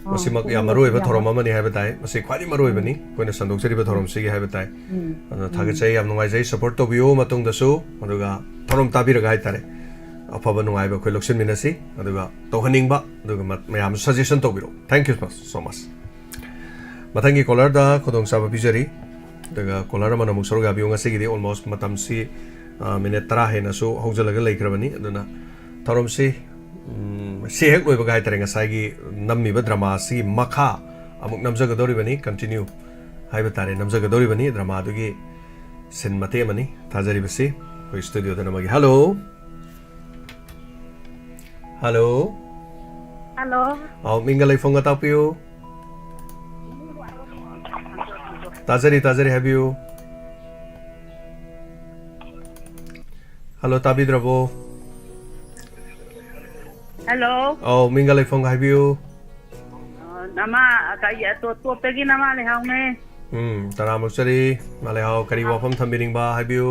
ꯑꯥ, ꯃꯁꯤꯃꯛ ꯌꯥꯝ ꯄꯨꯛꯅꯤꯡ ꯃꯔꯨꯑꯣꯏꯕ ꯌꯥꯝ ꯊꯧꯔꯝ ꯅꯨꯡꯉꯥꯏ꯫ ꯑꯃꯅꯤ ꯍꯥꯏꯕ ꯇꯥꯏ꯫ ꯃꯁꯤ ꯈ꯭ꯋꯥꯏꯗꯒꯤ ꯃꯔꯨꯑꯣꯏꯕꯅꯤ ꯑꯩꯈꯣꯏꯅ ꯁꯟꯗꯣꯛꯆꯔꯤꯕ ꯊꯧꯔꯝꯁꯤꯒꯤ ꯍꯥꯏꯕ ꯇꯥꯏ꯫ ꯎꯝ, ꯑꯗꯨꯅ ꯎꯝ꯫ ꯊꯥꯒꯠꯆꯩ, ꯌꯥꯝ ꯅꯨꯡꯉꯥꯏꯖꯩ꯫ Support ꯇꯧꯕꯤꯌꯨ ꯃꯇꯨꯡꯗꯁꯨ, ꯑꯗꯨꯒ ꯊꯧꯔꯝ ꯇꯥꯕꯤꯔꯒ ꯍꯥꯏꯇꯥꯔꯦ, ꯑꯐꯕ ꯅꯨꯡꯉꯥꯏꯕ ꯑꯩꯈꯣꯏ ꯂꯧꯁꯤꯟꯃꯤꯟꯅꯁꯤ, ꯑꯗꯨꯒ ꯇꯧꯍꯟꯅꯤꯡꯕ, ꯑꯗꯨꯒ ꯃ-, ꯃꯌꯥꯝꯁꯨ suggestion ꯇꯧꯕꯤꯔꯛꯎ꯫ Thank you so much. ꯃꯊꯪꯒꯤ caller ꯗ ꯈꯨꯗꯣꯡꯆꯥꯕ ꯄꯤꯖꯔꯤ꯫ ꯑꯗꯨꯒ caller ꯑꯃꯅ ꯑꯃꯨꯛ ꯁꯔꯨꯛ ꯌꯥꯕꯤꯌꯨ꯫ ꯉꯁꯤꯒꯤꯗꯤ almost ꯃꯇꯝꯁꯤ, ꯑ, minute ꯇꯔꯥ ꯍꯦꯟꯅꯁꯨ ꯍꯧꯖꯤꯜꯂꯒ ꯂꯩꯈ꯭ꯔꯕꯅꯤ꯫ ꯑꯗꯨꯅ ꯊꯧꯔꯝꯁꯤ, ꯎꯝ, ꯁꯤ ꯍꯦꯛ ꯂꯣꯏꯕꯒ ꯍꯥꯏꯇꯥꯔꯦ, ꯉꯁꯥꯏꯒꯤ ꯅꯝꯃꯤꯕ drama ꯁꯤꯒꯤ ꯃꯈꯥ ꯑꯃꯨꯛ ꯅꯝꯖꯒꯗꯧꯔꯤꯕꯅꯤ, continue ꯍꯥꯏꯕ ꯇꯥꯔꯦ, ꯅꯝꯖꯒꯗꯧꯔꯤꯕꯅꯤ꯫ Drama ꯗꯨꯒꯤ ꯁꯤꯟ ꯃꯇꯦꯛ ꯑꯃꯅꯤ ꯊꯥꯖꯔꯤꯕꯁꯤ꯫ ꯑꯩꯈꯣꯏ ꯁ꯭ꯇꯨꯗꯤꯑꯣꯗ ꯅꯝꯃꯒꯦ꯫ ꯍꯜꯂꯣ꯫ ꯍꯜꯂꯣ꯫ ꯍꯜꯂꯣ꯫ ꯑꯥꯎ, ꯃꯤꯡꯒ ꯂꯩꯐꯝꯒ ꯇꯥꯛꯄꯤꯌꯨ꯫ ꯇꯥꯖꯔꯤ, ꯇꯥꯖꯔꯤ, ꯍꯥꯏꯕꯤꯌꯨ꯫ ꯍꯜꯂꯣ, ꯇꯥꯕꯤꯗ꯭ꯔꯕꯣ? ꯍꯜꯂꯣ꯫ ꯑꯧ, ꯃꯤꯡꯒ ꯂꯩꯐꯝꯒ ꯍꯥꯏꯕꯤꯌꯨ꯫ ꯑ, ꯅꯃꯥ, ꯀꯔꯤ, ꯑꯇꯣꯞ-, ꯇꯣꯞꯇꯒꯤ ꯅꯃꯥ ꯂꯩꯍꯥꯎꯅꯦ꯫ ꯎꯝ, ꯇꯔꯥꯃꯛꯆꯔꯤ꯫ ꯃꯥ ꯂꯩꯍꯥꯎ, ꯀꯔꯤ ꯋꯥꯐꯝ ꯊꯝꯕꯤꯅꯤꯡꯕ ꯍꯥꯏꯕꯤꯌꯨ꯫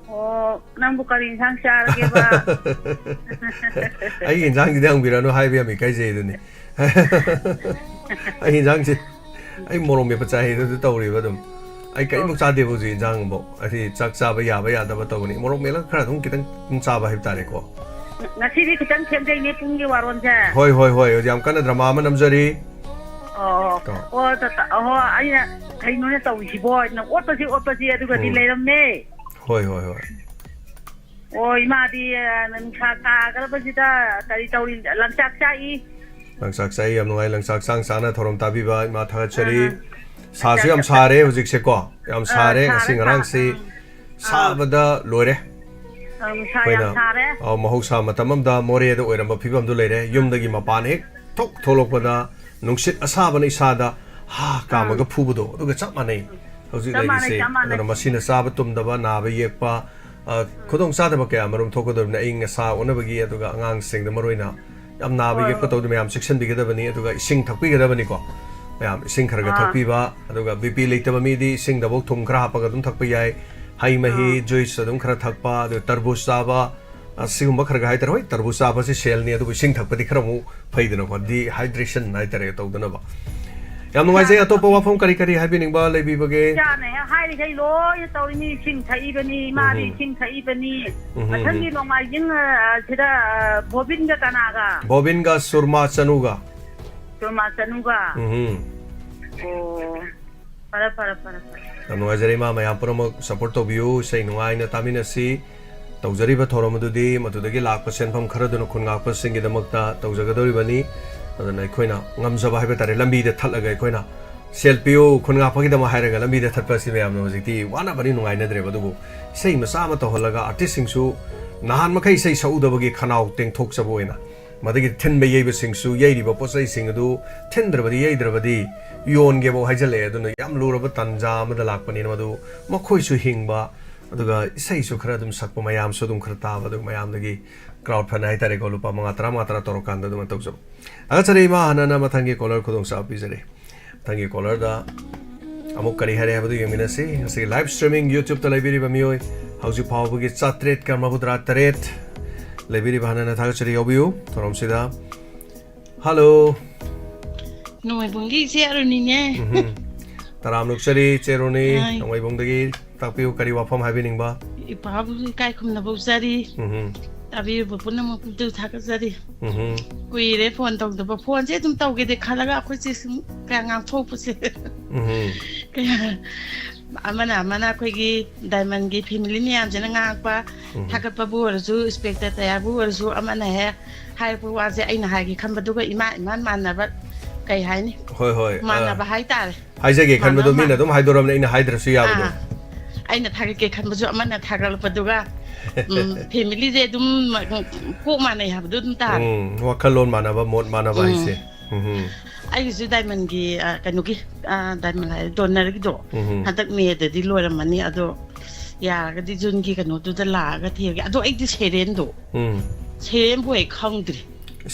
ꯑꯣ, ꯅꯪꯕꯨ ꯀꯔꯤ ꯏꯟꯁꯥꯡ ꯆꯥꯔꯒꯦꯕ? ꯑꯩꯒꯤ ꯏꯟꯁꯥꯡꯁꯤꯗꯤ ꯍꯪꯕꯤꯔꯅꯨ ꯍꯥꯏꯕ ꯌꯥꯝ ꯏꯀꯥꯏꯖꯩ ꯑꯗꯨꯅꯤ꯫ ꯑꯩ ꯏꯟꯁꯥꯡꯁꯤ, ꯑꯩ ꯃꯣꯔꯣꯛ ꯃꯦꯠꯄ ꯆꯥꯏ ꯑꯗꯨ ꯇꯧꯔꯤꯕ ꯑꯗꯨꯝ꯫ ꯑꯩ ꯀꯔꯤꯃꯨꯛ ꯆꯥꯗꯦꯕ ꯍꯧꯖꯤꯛ ꯏꯟꯁꯥꯡꯕꯨ꯫ ꯍꯥꯏꯗꯤ ꯆꯥꯛ ꯆꯥꯕ ꯌꯥꯕ ꯌꯥꯗꯕ ꯇꯧꯕꯅꯤ꯫ ꯃꯣꯔꯣꯛ ꯃꯦꯠꯂꯒ ꯈꯔ ꯑꯗꯨꯝ ꯈꯤꯇꯪ ꯑꯗꯨꯝ ꯆꯥꯕ ꯍꯥꯏꯕ ꯇꯥꯔꯦꯀꯣ꯫ ꯉꯁꯤꯗꯤ ꯈꯤꯇꯪ ꯊꯦꯡꯖꯩꯅꯦ ꯄꯨꯡꯒꯤ ꯋꯥꯔꯣꯟꯁꯦ꯫ ꯍꯣꯏ, ꯍꯣꯏ, ꯍꯣꯏ꯫ ꯍꯧꯖꯤꯛ ꯌꯥꯝ ꯀꯟꯅ ꯗ꯭ꯔꯃꯥ ꯑꯃ ꯅꯝꯖꯔꯤ꯫ ꯑꯣ, ꯀꯣ꯫ ꯑꯣ, ꯇ-, ꯇ-, ꯑꯍꯣ, ꯑꯩꯅ ꯀꯩꯅꯣꯅꯦ ꯇꯧꯔꯤꯁꯤꯕꯣ? ꯑꯩꯅ ꯑꯣꯠꯄꯁꯤ, ꯑꯣꯠꯄꯁꯤ, ꯑꯗꯨꯒꯗꯤ ꯎꯝ꯫ ꯂꯩꯔꯝꯃꯦ꯫ ꯍꯣꯏ, ꯍꯣꯏ, ꯍꯣꯏ꯫ ꯑꯣ, ꯏꯃꯥꯗꯤ, ꯑ, ꯅꯨꯡꯁꯥ ꯁꯥꯈ꯭ꯔꯕꯁꯤꯗ ꯀꯔꯤ ꯇꯧꯔꯤ? ꯂꯪꯆꯥꯛ ꯆꯥꯛꯏ꯫ ꯂꯪꯆꯥꯛ ꯆꯥꯛꯏ, ꯌꯥꯝ ꯅꯨꯡꯉꯥꯏ꯫ ꯂꯪꯆꯥꯛ ꯆꯥꯡ ꯆꯥꯅ ꯊꯧꯔꯝ ꯇꯥꯕꯤꯕ ꯏꯃꯥ ꯊꯥꯒꯠꯆꯔꯤ꯫ ꯑꯥ꯫ ꯁꯥꯁꯨ ꯌꯥꯝ ꯂꯪꯆꯥꯛ ꯁꯥꯔꯦ ꯆꯥꯛ-, ꯍꯧꯖꯤꯛꯁꯦꯀꯣ꯫ ꯌꯥꯝ ꯑ, ꯁꯥꯔꯦ ꯁꯥꯔꯦ, ꯉꯁꯤ ꯉꯔꯥꯡꯁꯤ꯫ ꯁꯥꯔꯦ꯫ ꯎꯝ꯫ ꯑꯥ꯫ ꯁꯥꯕꯗ ꯂꯣꯏꯔꯦ꯫ ꯑ, ꯅꯨꯡꯁꯥ ꯌꯥꯝ ꯑꯩꯈꯣꯏꯅ, ꯁꯥꯔꯦ꯫ ꯑ, ꯃꯍꯧꯁꯥ ꯃꯇꯝ ꯑꯃꯗ ꯃꯣꯔꯦꯗ ꯑꯣꯏꯔꯝꯕ ꯐꯤꯕꯝꯗꯨ ꯂꯩꯔꯦ꯫ ꯌꯨꯝꯗꯒꯤ ꯃꯄꯥꯟ ꯍꯦꯛ ꯊꯣꯛ ꯊꯣꯛꯂꯛꯄꯗ ꯅꯨꯡꯁꯤꯠ ꯑꯁꯥꯕꯅ ꯏꯁꯥꯗ ꯍꯥ ꯀꯥꯝꯃꯒ ꯎꯝ꯫ ꯐꯨꯕꯗꯣ, ꯑꯗꯨꯒ ꯆꯞ ꯃꯥꯟꯅꯩ ꯍꯧꯖꯤꯛ ꯆꯞ ꯃꯥꯟꯅꯩ, ꯂꯩꯔꯤꯁꯦ꯫ ꯆꯞ ꯃꯥꯟꯅꯩ꯫ ꯑꯗꯨꯅ ꯃꯁꯤꯅ ꯆꯥꯕ ꯇꯨꯝꯗꯕ, ꯅꯥꯕ ꯌꯦꯛꯄ, ꯑ, ꯈꯨꯗꯣꯡ ꯆꯥꯗꯕ ꯀꯌꯥ ꯑꯃꯔꯣꯝ ꯊꯣꯛꯀꯗꯧꯔꯤꯕꯅꯤ꯫ ꯑꯏꯪ ꯑꯁꯥ ꯑꯣꯟꯅꯕꯒꯤ, ꯑꯗꯨꯒ ꯑꯉꯥꯡꯁꯤꯡꯗ ꯃꯔꯨꯑꯣꯏꯅ ꯌꯥꯝ ꯅꯥꯕ ꯍꯣꯏ, ꯌꯦꯛꯄ ꯍꯣꯏ꯫ ꯇꯧꯗꯅ ꯃꯌꯥꯝ ꯆꯦꯛꯁꯤꯟꯕꯤꯒꯗꯕꯅꯤ꯫ ꯑꯗꯨꯒ ꯏꯁꯤꯡ ꯊꯛꯄꯤꯒꯗꯕꯅꯤꯀꯣ꯫ ꯃꯌꯥꯝ ꯏꯁꯤꯡ ꯈꯔ ꯈꯔ ꯑꯥ꯫ ꯊꯛꯄꯤꯕ, ꯑꯗꯨꯒ ꯕꯤ ꯄꯤ ꯂꯩꯇꯕ ꯃꯤꯗꯤ ꯏꯁꯤꯡꯗꯐꯧ ꯊꯨꯝ ꯈꯔ ꯍꯥꯞꯄꯒ ꯑꯗꯨꯝ ꯊꯛꯄ ꯌꯥꯏ꯫ ꯍꯩ ꯃꯍꯤ, ꯑꯥ꯫ ꯖꯨꯏꯁ ꯑꯗꯨꯝ ꯈꯔ ꯊꯛꯄ, ꯑꯗꯨꯒ ꯇꯔꯕꯨꯖ ꯆꯥꯕ, ꯑ, ꯁꯤꯒꯨꯝꯕ ꯈꯔ ꯈꯔ ꯍꯥꯏꯇꯥꯔꯦ꯫ ꯍꯣꯏ, ꯇꯔꯕꯨꯖ ꯆꯥꯕꯁꯤ ꯁꯦꯜꯅꯤ, ꯑꯗꯨꯕꯨ ꯏꯁꯤꯡ ꯊꯛꯄꯗꯤ ꯈꯔ ꯑꯃꯨꯛ ꯐꯩꯗꯅꯀꯣ, dehydration ꯍꯥꯏꯇꯥꯔꯦ, ꯇꯧꯗꯅꯕ꯫ ꯌꯥꯝ ꯅꯨꯡꯉꯥꯏꯖꯩ꯫ ꯑꯇꯣꯞꯄ ꯋꯥꯐꯝ ꯀꯔꯤ ꯀꯔꯤ ꯍꯥꯏꯕꯤꯅꯤꯡꯕ ꯂꯩꯕꯤꯕꯒꯦ? ꯏꯆꯥꯅ ꯍꯦꯛ ꯍꯥꯏꯔꯤꯈꯩ ꯂꯣꯏꯅ ꯇꯧꯔꯤꯅꯤ꯫ ꯏꯁꯤꯡ ꯊꯛꯏꯕꯅꯤ, ꯏꯃꯥꯗꯤ ꯎꯝ꯫ ꯏꯁꯤꯡ ꯊꯛꯏꯕꯅꯤ꯫ ꯎꯝ, ꯎꯝ, ꯃꯊꯪꯒꯤ ꯎꯝ꯫ ꯅꯣꯡꯃꯥꯏꯖꯤꯡ, ꯑ, ꯁꯤꯗ, ꯑ, ꯕꯣꯕꯤꯟꯒ ꯀꯅꯥꯒ? ꯕꯣꯕꯤꯟꯒ ꯁꯨꯔꯃꯥ ꯆꯅꯨꯒ꯫ ꯁꯨꯔꯃꯥ ꯆꯅꯨꯒ꯫ ꯎꯝ꯫ ꯑꯣ, ꯐꯔꯦ, ꯐꯔꯦ, ꯐꯔꯦ, ꯐꯔꯦ꯫ ꯌꯥꯝ ꯅꯨꯡꯉꯥꯏꯖꯔꯦ ꯏꯃꯥ, ꯃꯌꯥꯝ ꯄꯨꯝꯅꯃꯛ support ꯇꯧꯕꯤꯌꯨ, ꯏꯁꯩ ꯅꯨꯡꯉꯥꯏꯅ ꯇꯥꯃꯤꯟꯅꯁꯤ꯫ ꯇꯧꯖꯔꯤꯕ ꯊꯧꯔꯝ ꯑꯗꯨꯗꯤ ꯃꯗꯨꯗꯒꯤ ꯂꯥꯛꯄ ꯁꯦꯟꯐꯝ ꯈꯔꯗꯨꯅ ꯈꯨꯟ ꯉꯥꯛꯄꯁꯤꯡꯒꯤꯗꯃꯛꯇ ꯇꯧꯖꯒꯗꯧꯔꯤꯕꯅꯤ꯫ ꯑꯗꯨꯅ ꯑꯩꯈꯣꯏꯅ ꯉꯝꯖꯕ ꯍꯥꯏꯕ ꯇꯥꯔꯦ, ꯂꯝꯕꯤꯗ ꯊꯠꯂꯒ ꯑꯩꯈꯣꯏꯅ ꯁꯦꯜ ꯄꯤꯌꯨ, ꯈꯨꯟ ꯉꯥꯛꯄꯒꯤꯗꯃꯛ ꯍꯥꯏꯔꯒ ꯂꯝꯕꯤꯗ ꯊꯠꯄ ꯑꯁꯤ ꯃꯌꯥꯝꯅ ꯍꯧꯖꯤꯛꯇꯤ ꯋꯥꯅꯕꯅꯤ, ꯅꯨꯡꯉꯥꯏꯅꯗ꯭ꯔꯦꯕ꯫ ꯑꯗꯨꯕꯨ ꯏꯁꯩ ꯃꯆꯥ ꯑꯃ ꯇꯧꯍꯜꯂꯒ artist ꯁꯤꯡꯁꯨ ꯅꯍꯥꯟ ꯃꯈꯩ ꯏꯁꯩ ꯁꯛꯎꯗꯕꯒꯤ ꯈꯅꯥꯎ ꯇꯦꯡꯊꯣꯛꯆꯕ ꯑꯣꯏꯅ, ꯃꯗꯒꯤ ꯊꯤꯟꯕ ꯌꯩꯕꯁꯤꯡꯁꯨ ꯌꯩꯔꯤꯕ ꯄꯣꯠ ꯆꯩꯁꯤꯡ ꯑꯗꯨ ꯊꯤꯟꯗ꯭ꯔꯕꯗꯤ ꯌꯩꯗ꯭ꯔꯕꯗꯤ ꯌꯣꯟꯒꯦꯐꯥꯎ ꯍꯥꯏꯖꯜꯂꯛꯑꯦ꯫ ꯑꯗꯨꯅ ꯌꯥꯝ ꯂꯨꯔꯕ ꯇꯥꯟꯖꯥ ꯑꯃꯗ ꯂꯥꯛꯄꯅꯤꯅ ꯃꯗꯨ ꯃꯈꯣꯏꯁꯨ ꯍꯤꯡꯕ, ꯑꯗꯨꯒ ꯏꯁꯩꯁꯨ ꯈꯔ ꯑꯗꯨꯝ ꯁꯛꯄ, ꯃꯌꯥꯝꯁꯨ ꯑꯗꯨꯝ ꯈꯔ ꯇꯥꯕ, ꯑꯗꯨꯒ ꯃꯌꯥꯝꯗꯒꯤ crowd fund ꯍꯥꯏꯇꯥꯔꯦꯀꯣ, ꯂꯨꯄꯥ ꯃꯉꯥ, ꯇꯔꯥ, ꯃꯉꯥ, ꯇꯔꯥ ꯇꯧꯔꯀꯥꯟꯗ ꯑꯗꯨꯃꯥꯏꯅ ꯇꯧꯖꯕ꯫ ꯊꯥꯒꯠꯆꯔꯤ ꯏꯃꯥ ꯍꯥꯟꯅꯅ꯫ ꯃꯊꯪꯒꯤ caller ꯈꯨꯗꯣꯡꯆꯥꯕ ꯄꯤꯖꯔꯤ꯫ ꯃꯊꯪꯒꯤ caller ꯗ ꯑꯃꯨꯛ ꯀꯔꯤ ꯍꯥꯏꯔꯦ ꯍꯥꯏꯕꯗꯨ ꯌꯦꯡꯃꯤꯟꯅꯁꯤ꯫ ꯉꯁꯤꯒꯤ live streaming YouTube ꯇ ꯂꯩꯕꯤꯔꯤꯕ ꯃꯤꯑꯣꯏ ꯍꯧꯖꯤꯛ ꯐꯥꯎꯕꯒꯤ ꯆꯥꯇ꯭ꯔꯦꯠꯀ ꯃꯧꯗ꯭ꯔꯥ ꯇꯔꯦꯠ ꯂꯩꯕꯤꯔꯤꯕ ꯍꯥꯟꯅꯅ ꯊꯥꯒꯠꯆꯔꯤ꯫ ꯌꯥꯎꯕꯤꯌꯨ ꯊꯧꯔꯝꯁꯤꯗ꯫ Hello꯫ ꯅꯣꯡꯃꯥꯏꯕꯨꯡꯒꯤ ꯏꯆꯦ ꯑꯔꯨꯅꯤꯅꯦ꯫ ꯎꯝꯍꯨꯝ꯫ ꯇꯔꯥꯝ ꯅꯣꯛꯆꯔꯤ ꯏꯆꯦ ꯑꯔꯨꯅꯤ꯫ ꯑꯥꯏ꯫ ꯅꯣꯡꯃꯥꯏꯕꯨꯡꯗꯒꯤ ꯇꯥꯛꯄꯤꯌꯨ, ꯀꯔꯤ ꯋꯥꯐꯝ ꯍꯥꯏꯕꯤꯅꯤꯡꯕ? ꯏꯄꯥꯕꯨꯁꯨ ꯏꯀꯥꯏ ꯈꯨꯝꯅꯕ ꯎꯠꯆꯔꯤ꯫ ꯎꯝꯍꯨꯝ꯫ ꯇꯥꯕꯤꯔꯤꯕ ꯄꯨꯝꯅꯃꯛꯄꯨꯁꯨ ꯊꯥꯒꯠꯆꯔꯤ꯫ ꯎꯝꯍꯨꯝ꯫ ꯀꯨꯏꯔꯦ phone ꯇꯧꯗꯕ꯫ Phone ꯁꯦ ꯑꯗꯨꯝ ꯇꯧꯒꯦꯗꯤ ꯈꯜꯂꯒ ꯑꯩꯈꯣꯏ ꯆꯦ ꯁꯨꯝ ꯀꯌꯥ ꯉꯥꯡꯊꯣꯛꯄꯁꯦ꯫ ꯎꯝꯍꯨꯝ꯫ ꯀꯌꯥ ꯑꯃꯅ ꯑꯃꯅ ꯑꯩꯈꯣꯏꯒꯤ diamond ꯒꯤ family ꯃꯌꯥꯝꯁꯤꯅ ꯉꯥꯡꯉꯛꯄ, ꯎꯝꯍꯨꯝ꯫ ꯊꯥꯒꯠꯄꯕꯨ ꯑꯣꯏꯔꯁꯨ, inspector ꯇꯌꯥꯕꯨ ꯑꯣꯏꯔꯁꯨ, ꯑꯃꯅ ꯍꯦꯛ ꯍꯥꯏꯔꯛꯄ ꯋꯥꯁꯦ ꯑꯩꯅ ꯍꯥꯏꯒꯦ ꯈꯟꯕꯗꯨꯒ ꯏꯃꯥ ꯏꯃꯥꯟ ꯃꯥꯟꯅꯕ, ꯀꯩ ꯍꯥꯏꯅꯤ? ꯍꯣꯏ, ꯍꯣꯏ, ꯑ, ꯃꯥꯟꯅꯕ ꯍꯥꯏꯇꯥꯔꯦ꯫ ꯍꯥꯏꯖꯒꯦ ꯈꯟꯕꯗꯣ ꯃꯥꯟꯅꯕ ꯃꯤꯅ ꯃꯥꯟ- ꯑꯗꯨꯝ ꯍꯥꯏꯗꯣꯔꯕꯅꯦ, ꯑꯩꯅ ꯍꯥꯏꯗ꯭ꯔꯁꯨ ꯌꯥꯕꯗꯣ꯫ ꯑꯥ, ꯑꯩꯅ ꯊꯥꯒꯠꯀꯦ ꯈꯟꯕꯁꯨ ꯑꯃꯅ ꯊꯥꯒꯠꯂꯛꯄꯗꯨꯒ, ꯎꯝ, family ꯁꯦ ꯑꯗꯨꯝ ꯀꯣꯛ ꯃꯥꯟꯅꯩ ꯍꯥꯏꯕꯗꯣ ꯑꯗꯨꯝ ꯇꯥꯔꯦ꯫ ꯎꯝ, ꯋꯥꯈꯜꯂꯣꯟ ꯃꯥꯟꯅꯕ, ꯃꯣꯠ ꯃꯥꯟꯅꯕ ꯎꯝ꯫ ꯍꯥꯏꯁꯦ꯫ ꯎꯝ꯫ ꯑꯩꯒꯤꯁꯨ diamond ꯒꯤ, ꯑ, ꯀꯩꯅꯣꯒꯤ, ꯑ, diamond ꯍꯥꯏ, donor ꯒꯤꯗꯣ ꯎꯝ꯫ ꯍꯟꯗꯛ May ꯗꯗꯤ ꯂꯣꯏꯔꯝꯃꯅꯤ꯫ ꯑꯗꯣ ꯌꯥꯔꯒꯗꯤ June ꯒꯤ ꯀꯩꯅꯣꯗꯨꯗ ꯂꯥꯛꯑꯒ ꯊꯤꯔꯒꯦ꯫ ꯑꯗꯣ ꯑꯩꯗꯤ serial ꯗꯣ, ꯎꯝ꯫ Serial ꯕꯨ ꯑꯩ ꯈꯪꯗ꯭ꯔꯤ꯫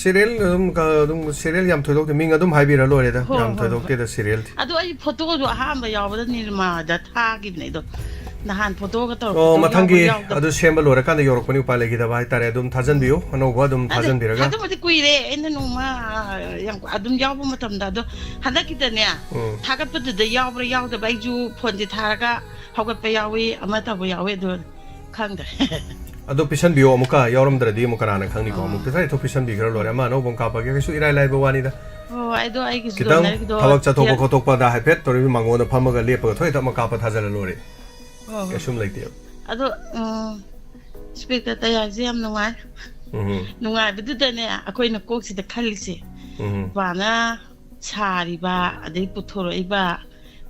Serial ꯑꯗꯨꯝ ꯀ-, ꯑꯗꯨꯝ serial ꯌꯥꯝ ꯊꯣꯏꯗꯣꯛꯇꯦ, ꯃꯤꯡ ꯑꯗꯨꯝ ꯍꯥꯏꯕꯤꯔ ꯂꯣꯏꯔꯦꯗ, ꯍꯣꯏ, ꯌꯥꯝ ꯍꯣꯏ, ꯊꯣꯏꯗꯣꯛꯇꯦꯗ ꯍꯣꯏ꯫ Serial ꯗꯤ꯫ ꯑꯗꯣ ꯑꯩ photo ꯗꯣ ꯑꯍꯥꯟꯕ ꯌꯥꯎꯕꯗ ꯅꯤꯔꯃꯥꯗ ꯊꯥꯈꯤꯕꯅꯦ ꯑꯗꯣ, ꯅꯍꯥꯟ photo ꯒ ꯇꯧꯔꯛꯄꯗꯣ ꯑꯣ, ꯃꯊꯪꯒꯤ ꯌꯥꯎꯕ꯭ꯔꯥ ꯌꯥꯎꯗꯕ꯭ꯔꯥ? ꯑꯗꯨ ꯁꯦꯝꯕ ꯂꯣꯏꯔꯀꯥꯟꯗ ꯌꯧꯔꯛꯄꯅꯤ, ꯎꯄꯥꯏ ꯂꯩꯈꯤꯗꯕ ꯍꯥꯏꯇꯥꯔꯦ꯫ ꯑꯗꯨꯝ ꯊꯥꯖꯟꯕꯤꯌꯨ, ꯑꯅꯧꯕ ꯑꯗꯨꯝ ꯑꯗꯨ, ꯊꯥꯖꯟꯕꯤꯔꯒ꯫ ꯑꯗꯨꯕꯨꯗꯤ ꯀꯨꯏꯔꯦ, ꯑꯩꯅ ꯅꯣꯡꯃ, ꯑ, ꯌꯥꯝ ꯑꯗꯨꯝ ꯌꯥꯎꯕ ꯃꯇꯝꯗ꯫ ꯑꯗꯣ ꯍꯟꯗꯛꯀꯤꯗꯅꯦ, ꯎꯝ꯫ ꯊꯥꯒꯠꯄꯗꯨꯗ ꯌꯥꯎꯕ꯭ꯔꯥ ꯌꯥꯎꯗꯕ꯭ꯔꯥ, ꯑꯩꯁꯨ phone ꯁꯦ ꯊꯥꯔꯒ ꯍꯧꯒꯠꯄ ꯌꯥꯎꯏ, ꯑꯃ ꯇꯧꯕ ꯌꯥꯎꯏ, ꯑꯗꯨ ꯈꯪꯗ꯭ꯔꯦ꯫ ꯑꯗꯣ ꯄꯤꯁꯟꯕꯤꯌꯣ ꯑꯃꯨꯛꯀ, ꯌꯥꯎꯔꯝꯗ꯭ꯔꯗꯤ ꯑꯃꯨꯛ ꯀꯅꯥꯅ ꯈꯪꯅꯤꯀꯣ? ꯑꯥ꯫ ꯑꯃꯨꯛꯇ ꯁꯠ ꯍꯦꯛꯇ ꯄꯤꯁꯟꯕꯤꯈ꯭ꯔ ꯂꯣꯏꯔꯦ꯫ ꯑꯃ ꯑꯅꯧꯕ ꯑꯃ ꯀꯥꯞꯄꯒꯦ, ꯀꯩꯁꯨ ꯏꯔꯥꯏ ꯂꯥꯏꯕ ꯋꯥꯅꯤꯗ꯫ ꯍꯣꯏ, ꯑꯗꯣ ꯑꯩꯒꯤꯁꯨ ꯈꯤꯇꯪ donor ꯒꯤꯗꯣ ꯊꯕꯛ ꯆꯠꯊꯣꯛꯄ ꯌꯥ- ꯈꯣꯠꯇꯣꯛꯄꯗ ꯍꯥꯏꯐꯦꯠ ꯇꯧꯔꯤꯕ ꯃꯉꯣꯟꯗ ꯐꯝꯃꯒ ꯂꯦꯞꯄꯒ ꯊꯣꯏ ꯊꯃ ꯀꯥꯞꯄ ꯊꯥꯖꯜꯂ ꯂꯣꯏꯔꯦ꯫ ꯍꯣꯏ, ꯍꯣꯏ, ꯀꯩꯁꯨꯝ ꯍꯣꯏ꯫ ꯂꯩꯇꯦꯕ꯫ ꯑꯗꯣ, ꯎꯝ, inspector ꯇꯌꯥꯏꯁꯦ ꯌꯥꯝ ꯅꯨꯡꯉꯥꯏ꯫ ꯎꯝ꯫ ꯅꯨꯡꯉꯥꯏꯕꯗꯨꯗꯅꯦ ꯑꯩꯈꯣꯏꯅ ꯀꯣꯛꯁꯤꯗ ꯈꯜꯂꯤꯁꯦ, ꯎꯝ꯫ ꯅꯨꯄꯥꯅ ꯁꯥꯔꯤꯕ, ꯑꯗꯩ ꯄꯨꯊꯣꯔꯛꯏꯕ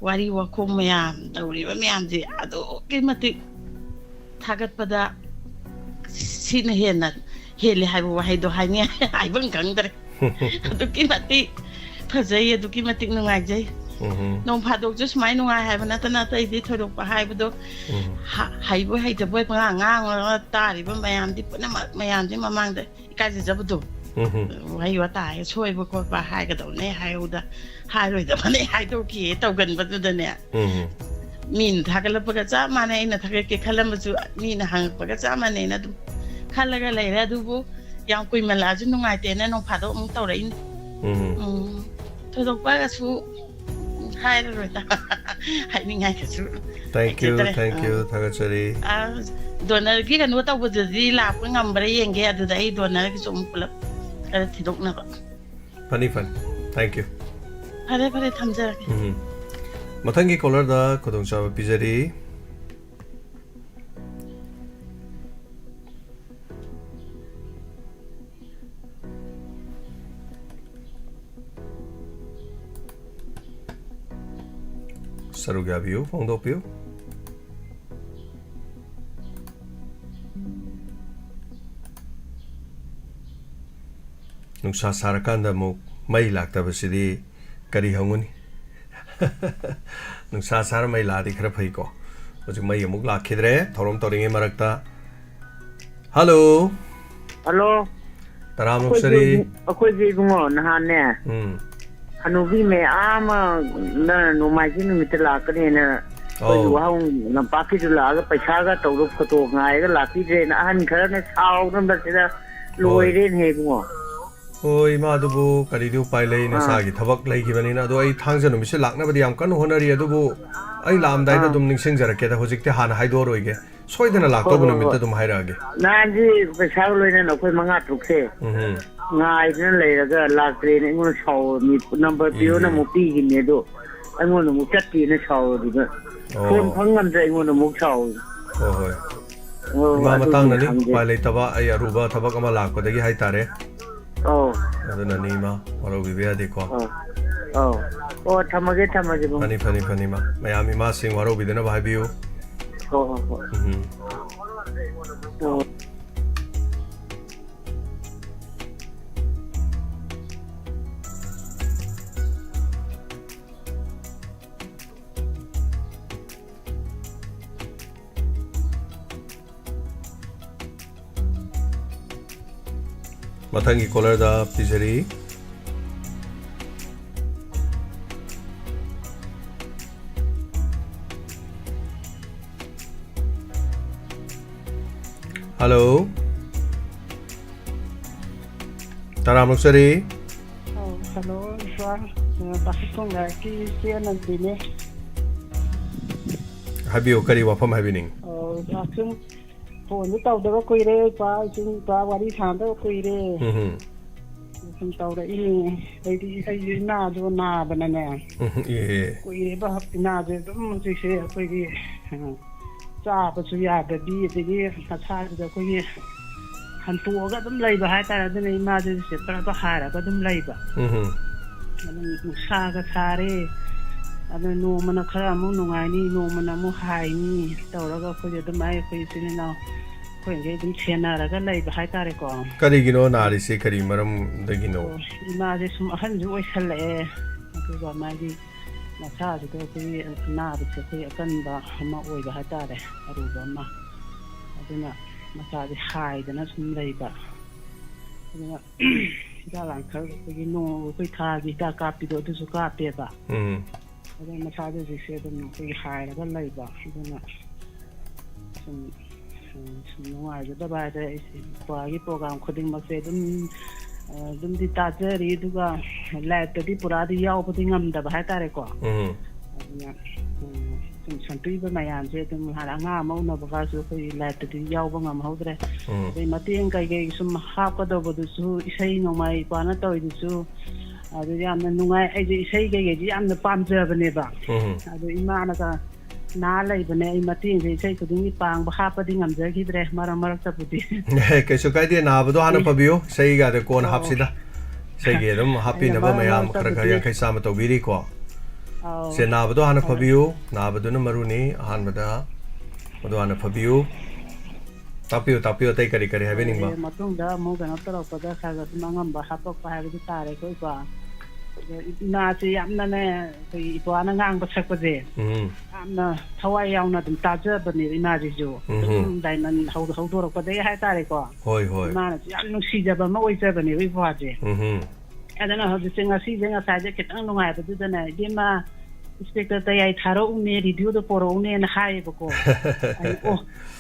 ꯋꯥꯔꯤ ꯋꯥꯈꯣꯡ ꯃꯌꯥꯝ, ꯇꯧꯔꯤꯕ ꯃꯌꯥꯝꯁꯦ ꯑꯗꯨꯛꯀꯤ ꯃꯇꯤꯛ ꯊꯥꯒꯠꯄꯗ ꯁꯤꯅ ꯍꯦꯟꯅ ꯍꯦꯜꯂꯤ ꯍꯥꯏꯕ ꯋꯥꯍꯩꯗꯣ ꯍꯥꯏꯅꯤꯡꯉꯥꯏ ꯍꯥꯏꯐꯝ ꯈꯪꯗ꯭ꯔꯦ꯫ ꯑꯗꯨꯛꯀꯤ ꯃꯇꯤꯛ ꯐꯖꯩ, ꯑꯗꯨꯛꯀꯤ ꯃꯇꯤꯛ ꯅꯨꯡꯉꯥꯏꯖꯩ꯫ ꯎꯝꯍꯨꯝ꯫ ꯅꯣꯡ ꯐꯥꯗꯣꯛꯁꯨ ꯁꯨꯃꯥꯏꯅ ꯅꯨꯡꯉꯥꯏ ꯍꯥꯏꯕ ꯅꯠꯇꯅ ꯑꯇꯩꯗꯤ ꯊꯣꯏꯗꯣꯛꯄ ꯍꯥꯏꯕꯗꯣ ꯎꯝ꯫ ꯍ-, ꯍꯩꯕꯣꯏ ꯍꯩꯇꯕꯣꯏ ꯄꯉꯥꯡ ꯉꯥꯡꯉꯒ ꯇꯥꯔꯤꯕ ꯃꯌꯥꯝꯗꯤ ꯄꯨꯝꯅꯃꯛ ꯃꯌꯥꯝꯁꯤ ꯃꯃꯥꯡꯗ ꯏꯀꯥꯏꯖꯖꯕꯗꯣ꯫ ꯎꯝꯍꯨꯝ꯫ ꯋꯥꯍꯩ ꯋꯥꯇꯥ ꯍꯦꯛ ꯁꯣꯏꯕ ꯈꯣꯠꯄ ꯍꯥꯏꯒꯗꯧꯅꯦ ꯍꯥꯏꯍꯧꯗ, ꯍꯥꯏꯔꯣꯏꯗꯕꯅꯦ ꯍꯥꯏꯗꯣꯛꯈꯤꯌꯦ ꯇꯧꯒꯟꯕꯗꯨꯗꯅꯦ꯫ ꯎꯝꯍꯨꯝ꯫ ꯃꯤꯅ ꯊꯥꯒꯠꯂꯛꯄꯒ ꯆꯞ ꯃꯥꯟꯅꯩ, ꯑꯩꯅ ꯊꯥꯒꯠꯀꯦ ꯈꯜꯂꯝꯕꯁꯨ ꯃꯤꯅ ꯍꯪꯉꯛꯄꯒ ꯆꯞ ꯃꯥꯟꯅꯩꯅ ꯑꯗꯨꯝ ꯈꯜꯂꯒ ꯂꯩꯔꯦ꯫ ꯑꯗꯨꯕꯨ ꯌꯥꯝ ꯀꯨꯏꯃꯜꯂꯛꯑꯁꯨ ꯅꯨꯡꯉꯥꯏꯇꯦꯅ ꯅꯣꯡ ꯐꯥꯗꯣꯛ ꯑꯃꯨꯛ ꯇꯧꯔꯛꯏꯅꯤ꯫ ꯎꯝ꯫ ꯎꯝ, ꯊꯣꯏꯗꯣꯛꯄ ꯀꯩꯁꯨ ꯍꯥꯏꯔꯔꯣꯏꯗ꯫ ꯍꯥꯏꯅꯤꯡꯉꯥꯏ ꯀꯩꯁꯨ ꯂꯩꯖꯗ꯭ꯔꯦ꯫ Thank you, thank you, ꯑꯥ꯫ ꯊꯥꯒꯠꯆꯔꯤ꯫ ꯑꯥ, ꯗꯣꯅꯔꯒꯤ ꯀꯩꯅꯣ ꯇꯧꯕꯗꯨꯗꯤ ꯂꯥꯛꯄ ꯉꯝꯕ꯭ꯔꯥ ꯌꯦꯡꯒꯦ, ꯑꯗꯨꯗ ꯑꯩ ꯗꯣꯅꯔꯒꯤꯁꯨ ꯑꯃꯨꯛ ꯄꯨꯂꯞ ꯈꯔ ꯊꯤꯗꯣꯛꯅꯕ꯫ ꯐꯅꯤ, ꯐꯅꯤ꯫ Thank you꯫ ꯐꯔꯦ, ꯐꯔꯦ, ꯊꯝꯖꯔꯒꯦ꯫ ꯎꯝ꯫ ꯃꯊꯪꯒꯤ ꯀꯣꯂꯔꯗ ꯈꯨꯗꯣꯡꯆꯥꯕ ꯄꯤꯖꯔꯤ꯫ ꯁꯔꯨꯛ ꯌꯥꯕꯤꯌꯨ, ꯐꯣꯡꯗꯣꯛꯄꯤꯌꯨ꯫ ꯅꯨꯡꯁꯥ ꯁꯥꯔꯀꯥꯟꯗ ꯑꯃꯨꯛ ꯃꯩ ꯂꯥꯛꯇꯕꯁꯤꯗꯤ ꯀꯔꯤ ꯍꯪꯉꯨꯅꯤ? ꯅꯨꯡꯁꯥ ꯁꯥꯔ ꯃꯩ ꯂꯥꯛꯑꯗꯤ ꯈꯔ ꯐꯩꯀꯣ꯫ ꯍꯧꯖꯤꯛ ꯃꯩ ꯑꯃꯨꯛ ꯂꯥꯛꯈꯤꯗ꯭ꯔꯦ, ꯊꯧꯔꯝ ꯇꯧꯔꯤꯉꯩ ꯃꯔꯛꯇ꯫ ꯍꯜꯂꯣ꯫ ꯍꯜꯂꯣ꯫ ꯇꯔꯥꯝ ꯑꯩꯈꯣꯏꯁꯨ, ꯅꯣꯛꯆꯔꯤ꯫ ꯑꯩꯈꯣꯏꯁꯨ ꯏꯕꯨꯡꯉꯣ ꯅꯍꯥꯟꯅꯦ, ꯎꯝ꯫ ꯍꯅꯨꯕꯤ ꯃꯌꯥꯝ ꯑꯃ ꯅ-, ꯅꯣꯡꯃꯥꯏꯖꯤꯡ ꯅꯨꯃꯤꯠꯇ ꯂꯥꯛꯀꯅꯦꯅ ꯑꯩꯈꯣꯏꯒꯤ ꯑꯧ꯫ ꯋꯥꯍꯪ ꯂꯝꯄꯥꯛꯀꯤꯁꯨ ꯂꯥꯛꯑꯒ ꯄꯩꯁꯥꯒ ꯇꯧꯔ ꯐꯣꯇꯣ ꯉꯥꯏꯔꯒ ꯂꯥꯛꯄꯤꯗ꯭ꯔꯦꯅ ꯑꯍꯟ ꯈꯔꯅ ꯁꯥꯎꯅꯕꯁꯤꯗ ꯍꯣꯏ꯫ ꯂꯣꯏꯔꯦꯅꯦꯍꯦ ꯏꯕꯨꯡꯉꯣ꯫ ꯍꯣꯏ, ꯏꯃꯥꯗꯨꯕꯨ ꯀꯔꯤꯗꯤ ꯎꯄꯥꯏ ꯂꯩ, ꯑꯥ꯫ ꯅꯁꯥꯒꯤ ꯊꯕꯛ ꯂꯩꯈꯤꯕꯅꯤꯅ꯫ ꯑꯗꯣ ꯑꯩ ꯊꯥꯡꯖ ꯅꯨꯃꯤꯠꯁꯦ ꯂꯥꯛꯅꯕꯗꯤ ꯌꯥꯝ ꯀꯟꯅ ꯍꯣꯠꯅꯔꯤ, ꯑꯗꯨꯕꯨ ꯑꯩ ꯂꯥꯛꯑꯝꯗꯥꯏꯗ ꯑꯥ꯫ ꯑꯗꯨꯝ ꯅꯤꯡꯁꯤꯡꯖꯔꯛꯀꯦꯗ, ꯍꯧꯖꯤꯛꯇꯤ ꯍꯥꯟꯅ ꯍꯥꯏꯗꯣꯛꯑꯔꯣꯏꯒꯦ꯫ ꯁꯣꯏꯗꯅ ꯍꯣꯏ, ꯂꯥꯛꯇꯧꯕ ꯍꯣꯏ, ꯅꯨꯃꯤꯠꯇ ꯍꯣꯏ꯫ ꯑꯗꯨꯝ ꯍꯥꯏꯔꯛꯑꯒꯦ꯫ ꯅꯍꯥꯟꯁꯤ ꯄꯩꯁꯥꯒ ꯂꯣꯏꯅꯅ ꯑꯩꯈꯣꯏ ꯃꯉꯥ ꯇꯔꯨꯛꯁꯦ ꯎꯝꯍꯨꯝ꯫ ꯉꯥꯏꯗꯅ ꯂꯩꯔꯒ ꯂꯥꯛꯇ꯭ꯔꯦꯅ ꯑꯩꯉꯣꯟꯗ ꯁꯥꯎꯔꯕꯅꯤ꯫ ꯅꯝꯕꯔ ꯄꯤꯌꯣꯅ ꯏꯍꯦ꯫ ꯑꯃꯨꯛ ꯄꯤꯈꯤꯕꯅꯦ, ꯑꯗꯣ ꯑꯩꯉꯣꯟꯗ ꯑꯃꯨꯛ ꯆꯠꯇꯦꯅ ꯁꯥꯎꯔꯗꯨꯅ ꯑꯣ꯫ ꯐꯣꯟ ꯐꯪ ꯉꯝꯗ꯭ꯔꯦ, ꯑꯩꯉꯣꯟꯗ ꯑꯃꯨꯛ ꯁꯥꯎꯔꯤ꯫ ꯍꯣꯏ, ꯍꯣꯏ꯫ ꯑꯣ, ꯏꯃꯥ ꯑꯗꯨꯒꯤ ꯃꯇꯥꯡꯅꯅꯤ, ꯈꯪꯗꯦ꯫ ꯎꯄꯥꯏ ꯂꯩꯇꯕ, ꯑꯩ ꯑꯔꯨꯕ ꯊꯕꯛ ꯑꯃ ꯂꯥꯛꯄꯗꯒꯤ ꯍꯥꯏꯇꯥꯔꯦ꯫ ꯑꯧ꯫ ꯑꯗꯨꯅꯅꯤ ꯏꯃꯥ, ꯋꯥꯔꯧꯕꯤꯕ ꯌꯥꯗꯦꯀꯣ꯫ ꯑꯧ꯫ ꯑꯧ꯫ ꯑꯣ, ꯊꯝꯃꯒꯦ, ꯊꯝꯃꯒꯦ, ꯏꯕꯨꯡ꯫ ꯐꯅꯤ, ꯐꯅꯤ, ꯐꯅꯤ, ꯏꯃꯥ꯫ ꯃꯌꯥꯝ ꯏꯃꯥꯁꯤꯡ ꯋꯥꯔꯧꯕꯤꯗꯅꯕ ꯍꯥꯏꯕꯤꯌꯨ꯫ ꯍꯣꯏ, ꯍꯣꯏ, ꯍꯣꯏ꯫ ꯎꯝ꯫ ꯑꯣ꯫ ꯃꯊꯪꯒꯤ ꯀꯣꯂꯔꯗ ꯄꯤꯖꯔꯤ꯫ ꯍꯜꯂꯣ꯫ ꯇꯔꯥꯝ ꯑꯣꯛꯆꯔꯤ꯫ ꯑꯧ, ꯍꯜꯂꯣ, ꯏꯄ꯭ꯋꯥ꯫ ꯑ, ꯄꯥꯈꯠ ꯈꯣꯡꯂꯥꯏꯒꯤ ꯏꯆꯦ ꯑꯅꯟꯗꯤꯅꯦ꯫ ꯍꯥꯏꯕꯤꯌꯨ, ꯀꯔꯤ ꯋꯥꯐꯝ ꯍꯥꯏꯕꯤꯅꯤꯡ? ꯑꯧ, ꯁꯨꯝ ꯐꯣꯟꯁꯨ ꯇꯧꯗꯕ ꯀꯨꯏꯔꯦ, ꯏꯄ꯭ꯋꯥ, ꯏꯆꯤꯟ ꯏꯄ꯭ꯋꯥ ꯋꯥꯔꯤ ꯁꯥꯟꯅꯗꯕ ꯀꯨꯏꯔꯦ꯫ ꯎꯝ ꯍꯨꯝ꯫ ꯁꯨꯝ ꯇꯧꯔꯛꯏꯅꯦ꯫ ꯑꯩꯗꯤ, ꯑꯩꯁꯨ ꯏꯃꯥꯗꯣ ꯅꯥꯕꯅꯅꯦ꯫ ꯎꯝ ꯍꯨꯝ, ꯏꯍꯦ꯫ ꯀꯨꯏꯔꯦꯕ ꯏꯃꯥꯁꯦ ꯑꯗꯨꯝ ꯍꯧꯖꯤꯛꯁꯦ ꯑꯩꯈꯣꯏꯒꯤ, ꯑ, ꯆꯥꯕꯁꯨ ꯌꯥꯗꯕꯤ, ꯑꯗꯒꯤ ꯃꯁꯥꯁꯤꯗ ꯑꯩꯈꯣꯏꯒꯤ ꯍꯟꯇꯣꯛꯑꯒ ꯑꯗꯨꯝ ꯂꯩꯕ ꯍꯥꯏꯇꯥꯔꯦ꯫ ꯑꯗꯨꯅ ꯏꯃꯥꯁꯦ ꯁꯦ ꯄꯨꯔꯥ ꯍꯥꯏꯔꯒ ꯑꯗꯨꯝ ꯂꯩꯕ꯫ ꯎꯝ ꯍꯨꯝ꯫ ꯑꯗꯨꯝ ꯅꯨꯡꯁꯥꯒ ꯁꯥꯔꯦ, ꯑꯗꯨ ꯅꯣꯡꯃꯅ ꯈꯔ ꯑꯃꯨꯛ ꯅꯨꯡꯉꯥꯏꯅꯤ, ꯅꯣꯡꯃꯅ ꯑꯃꯨꯛ ꯍꯥꯏꯅꯤ ꯇꯧꯔꯒ ꯑꯩꯈꯣꯏꯁꯦ ꯑꯗꯨꯃꯥꯏꯅ ꯑꯩꯈꯣꯏ ꯏꯆꯤꯜ ꯏꯅꯥꯎ ꯑꯩꯈꯣꯏꯈꯩ ꯑꯗꯨꯝ ꯁꯦꯟꯅꯔꯒ ꯂꯩꯕ ꯍꯥꯏꯇꯥꯔꯦꯀꯣ꯫ ꯀꯔꯤꯒꯤꯅꯣ ꯅꯥꯔꯤꯁꯦ? ꯀꯔꯤ ꯃꯔꯝꯗꯒꯤꯅꯣ? ꯑꯣ, ꯏꯃꯥꯁꯦ ꯁꯨꯝ ꯑꯍꯟꯁꯨ ꯑꯣꯏꯁꯜꯂꯛꯑꯦ, ꯑꯗꯨꯒ ꯃꯥꯒꯤ ꯃꯁꯥꯁꯤꯗ ꯑꯩꯈꯣꯏꯒꯤ ꯑꯅꯥꯕꯁꯦ ꯑꯩꯈꯣꯏ ꯑꯀꯟꯕ ꯑꯃ ꯑꯣꯏꯕ ꯍꯥꯏꯇꯥꯔꯦ, ꯑꯔꯨꯕ ꯑꯃ꯫ ꯑꯗꯨꯅ ꯃꯁꯥꯁꯦ ꯍꯥꯏꯗꯅ ꯁꯨꯝ ꯂꯩꯕ꯫ ꯑꯗꯨꯅ ꯍꯤꯗꯥꯛ ꯂꯥꯡꯊꯛ ꯑꯩꯈꯣꯏꯒꯤ ꯅꯣꯡ, ꯑꯩꯈꯣꯏ ꯊꯥꯒꯤ ꯍꯤꯗꯥꯛ ꯀꯥꯞꯄꯤꯗꯣ ꯑꯗꯨꯁꯨ ꯀꯥꯞꯄꯦꯕ꯫ ꯎꯝ꯫ ꯑꯗꯩ ꯃꯁꯥꯗ ꯍꯧꯖꯤꯛꯁꯦ ꯑꯗꯨꯝ ꯑꯩꯈꯣꯏꯒꯤ ꯍꯥꯏꯔꯒ ꯂꯩꯕ꯫ ꯑꯗꯨꯅ ꯁꯨꯝ, ꯎꯝ, ꯁꯨꯝ ꯅꯨꯡꯉꯥꯏꯖꯗꯕ ꯍꯥꯏꯗꯤ ꯑꯩꯁꯦ ꯏꯄ꯭ꯋꯥꯒꯤ ꯄ꯭ꯔꯣꯒ꯭ꯔꯥꯝ ꯈꯨꯗꯤꯡꯃꯛꯁꯦ ꯑꯗꯨꯝ, ꯑ, ꯑꯗꯨꯝꯗꯤ ꯇꯥꯖꯔꯤ, ꯑꯗꯨꯒ ꯂꯥꯏꯞꯇꯗꯤ ꯄꯨꯔꯥꯗꯤ ꯌꯥꯎꯕꯗꯤ ꯉꯝꯗꯕ ꯍꯥꯏꯇꯥꯔꯦꯀꯣ꯫ ꯎꯝ꯫ ꯑꯗꯨꯅ, ꯎꯝ, ꯁꯨꯝ ꯁꯟꯇꯣꯛꯏꯕ ꯃꯌꯥꯝꯁꯦ ꯑꯗꯨꯝ ꯍꯥꯟꯅ ꯑꯉꯥꯡ ꯑꯃ ꯎꯅꯕꯒꯁꯨ ꯑꯩꯈꯣꯏꯒꯤ ꯂꯥꯏꯞꯇꯗꯤ ꯌꯥꯎꯕ ꯉꯝꯍꯧꯗ꯭ꯔꯦ꯫ ꯎꯝ꯫ ꯑꯗꯩ ꯃꯇꯦꯡ ꯀꯩꯀꯩ ꯁꯨꯝ ꯍꯥꯞꯀꯗꯧꯕꯗꯨꯁꯨ ꯏꯁꯩ ꯅꯣꯡꯃꯥꯏ ꯏꯄ꯭ꯋꯥꯅ ꯇꯧꯔꯤꯗꯨꯁꯨ ꯑꯗꯨ ꯌꯥꯝꯅ ꯅꯨꯡꯉꯥꯏ꯫ ꯑꯩꯁꯦ ꯏꯁꯩ ꯀꯩꯀꯩꯁꯦ ꯌꯥꯝꯅ ꯄꯥꯝꯖꯕꯅꯦꯕ꯫ ꯎꯝ꯫ ꯑꯗꯨ ꯏꯃꯥꯅꯒ ꯅꯥ ꯂꯩꯕꯅꯦ꯫ ꯑꯩ ꯃꯇꯦꯡꯁꯦ ꯏꯁꯩ ꯈꯨꯗꯤꯡꯒꯤ ꯄꯥꯡꯕ ꯍꯥꯞꯄꯗꯤ ꯉꯝꯖꯈꯤꯗ꯭ꯔꯦ, ꯃꯔꯛ ꯃꯔꯛꯇꯕꯨꯗꯤ꯫ ꯀꯩꯁꯨ ꯀꯥꯏꯗꯦ, ꯅꯥꯕꯗꯣ ꯍꯥꯟꯅ ꯐꯕꯤꯌꯨ, ꯏꯁꯩꯒꯗ ꯀꯣꯟꯅ ꯍꯥꯞꯁꯤꯗ꯫ ꯏꯁꯩꯒꯤ ꯑꯗꯨꯝ ꯍꯥꯞꯄꯤꯅꯕ ꯃꯌꯥꯝ ꯈꯔ ꯈꯔ ꯌꯥꯡꯈꯩ ꯆꯥꯝꯃ ꯇꯧꯕꯤꯔꯤꯀꯣ꯫ ꯁꯦ, ꯅꯥꯕꯗꯣ ꯍꯥꯟꯅ ꯐꯕꯤꯌꯨ, ꯅꯥꯕꯗꯨꯅ ꯃꯔꯨꯅꯤ꯫ ꯑꯍꯥꯟꯕꯗ ꯃꯗꯨ ꯍꯥꯟꯅ ꯐꯕꯤꯌꯨ꯫ ꯇꯥꯛꯄꯤꯌꯨ, ꯇꯥꯛꯄꯤꯌꯨ, ꯑꯇꯩ ꯀꯔꯤ ꯀꯔꯤ ꯍꯥꯏꯕꯤꯅꯤꯡꯕ? ꯃꯇꯨꯡꯗ ꯑꯃꯨꯛ ꯀꯩꯅꯣ ꯇꯧꯔꯛꯄꯗ ꯈꯔ ꯈꯔ ꯑꯗꯨꯝ ꯑꯉꯝꯕ ꯍꯥꯞꯄꯛꯄ ꯍꯥꯏꯕꯗꯨ ꯇꯥꯔꯦꯀꯣ, ꯏꯄꯥ꯫ ꯑꯗꯣ ꯏꯃꯥꯁꯦ ꯌꯥꯝꯅꯅꯦ, ꯑꯩꯈꯣꯏꯒꯤ ꯏꯄ꯭ꯋꯥꯅ ꯉꯥꯡꯕ ꯁꯛꯄꯁꯦ, ꯎꯝ꯫ ꯌꯥꯝꯅ ꯊꯋꯥꯏ ꯌꯥꯎꯅ ꯑꯗꯨꯝ ꯇꯥꯖꯕꯅꯦꯕ ꯏꯃꯥꯁꯤꯁꯨ꯫ ꯎꯝ꯫ ꯑꯗꯨꯝ ꯗꯥꯏꯃꯟ ꯍꯧ-, ꯍꯧꯗꯣꯔꯛꯄꯗꯒꯤ ꯍꯥꯏꯇꯥꯔꯦꯀꯣ꯫ ꯍꯣꯏ, ꯍꯣꯏ꯫ ꯏꯃꯥꯅꯁꯨ ꯌꯥꯝ ꯅꯨꯡꯁꯤꯖꯕ ꯑꯃ ꯑꯣꯏꯖꯕꯅꯦꯕ ꯏꯄ꯭ꯋꯥꯁꯦ꯫ ꯎꯝ꯫ ꯑꯗꯨꯅ ꯍꯧꯖꯤꯛꯁꯦ, ꯉꯁꯤꯁꯦ, ꯉꯁꯥꯏꯁꯦ ꯈꯤꯇꯪ ꯅꯨꯡꯉꯥꯏꯕꯗꯨꯗꯅꯦ, "ꯏꯕꯦꯝꯃ, ꯏꯟꯁꯄꯦꯛꯇꯔ ꯇꯌꯥꯏ ꯊꯥꯔꯛꯎꯅꯦ, ꯔꯦꯗꯤꯑꯣꯗ ꯄꯣꯔꯛꯎꯅꯦꯅ" ꯍꯥꯏꯌꯦꯕꯀꯣ꯫ ꯑꯩꯅ, "ꯑꯣ",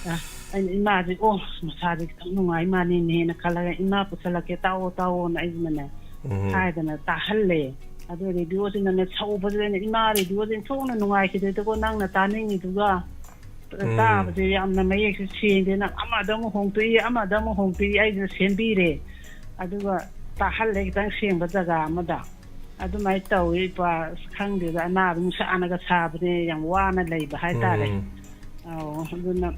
ꯑ, ꯑꯩꯅ, "ꯏꯃꯥꯁꯦ, ꯑꯣ, ꯃꯁꯥꯁꯦ ꯈꯤꯇꯪ ꯅꯨꯡꯉꯥꯏ ꯃꯥꯜꯂꯤꯅꯦꯅ" ꯈꯜꯂꯒ, "ꯏꯃꯥ ꯄꯨꯁꯜꯂꯛꯀꯦ, ꯇꯥꯛꯑꯣ, ꯇꯥꯛꯑꯣꯅ" ꯑꯩꯁꯤꯅꯅꯦ ꯎꯝ꯫ ꯍꯥꯏꯗꯅ ꯇꯥꯍꯜꯂꯦ꯫ ꯑꯗꯨ ꯔꯦꯗꯤꯑꯣꯁꯤꯅꯅꯦ ꯁꯧꯕꯁꯤꯗ ꯑꯩꯅ, "ꯏꯃꯥ, ꯔꯦꯗꯤꯑꯣꯁꯦ ꯑꯣꯟꯊꯣꯛꯅ ꯅꯨꯡꯉꯥꯏꯈꯤꯗꯦꯗꯀꯣ, ꯅꯪꯅ ꯇꯥꯅꯤꯡꯉꯤꯗꯨꯒ ꯎꯝ꯫ ꯇꯥꯕꯁꯦ ꯌꯥꯝꯅ ꯃꯌꯦꯛꯁꯦ ꯁꯦꯡꯗꯦ, ꯅꯪ ꯑꯃꯗ ꯑꯃꯨꯛ ꯍꯣꯡꯗꯣꯛꯏ, ꯑꯃꯗ ꯑꯃꯨꯛ ꯍꯣꯡꯗꯣꯛꯏ", ꯑꯩꯁꯤꯅ ꯁꯦꯝꯕꯤꯔꯦ꯫ ꯑꯗꯨꯒ ꯇꯥꯍꯜꯂꯦ ꯈꯤꯇꯪ ꯁꯦꯡꯕ ꯖꯒꯥ ꯑꯃꯗ꯫ ꯑꯗꯨꯃꯥꯏꯅ ꯇꯧꯋꯤ ꯏꯄꯥ꯫ ꯑꯁ, ꯈꯪꯗꯦꯗ, ꯑꯅꯥꯕ ꯅꯨꯡꯁꯥꯅꯒ ꯁꯥꯕꯅꯦ, ꯌꯥꯝ ꯋꯥꯅ ꯂꯩꯕ ꯍꯥꯏꯇꯥꯔꯦ꯫ ꯎꯝ꯫ ꯑꯧ, ꯑꯗꯨꯅ,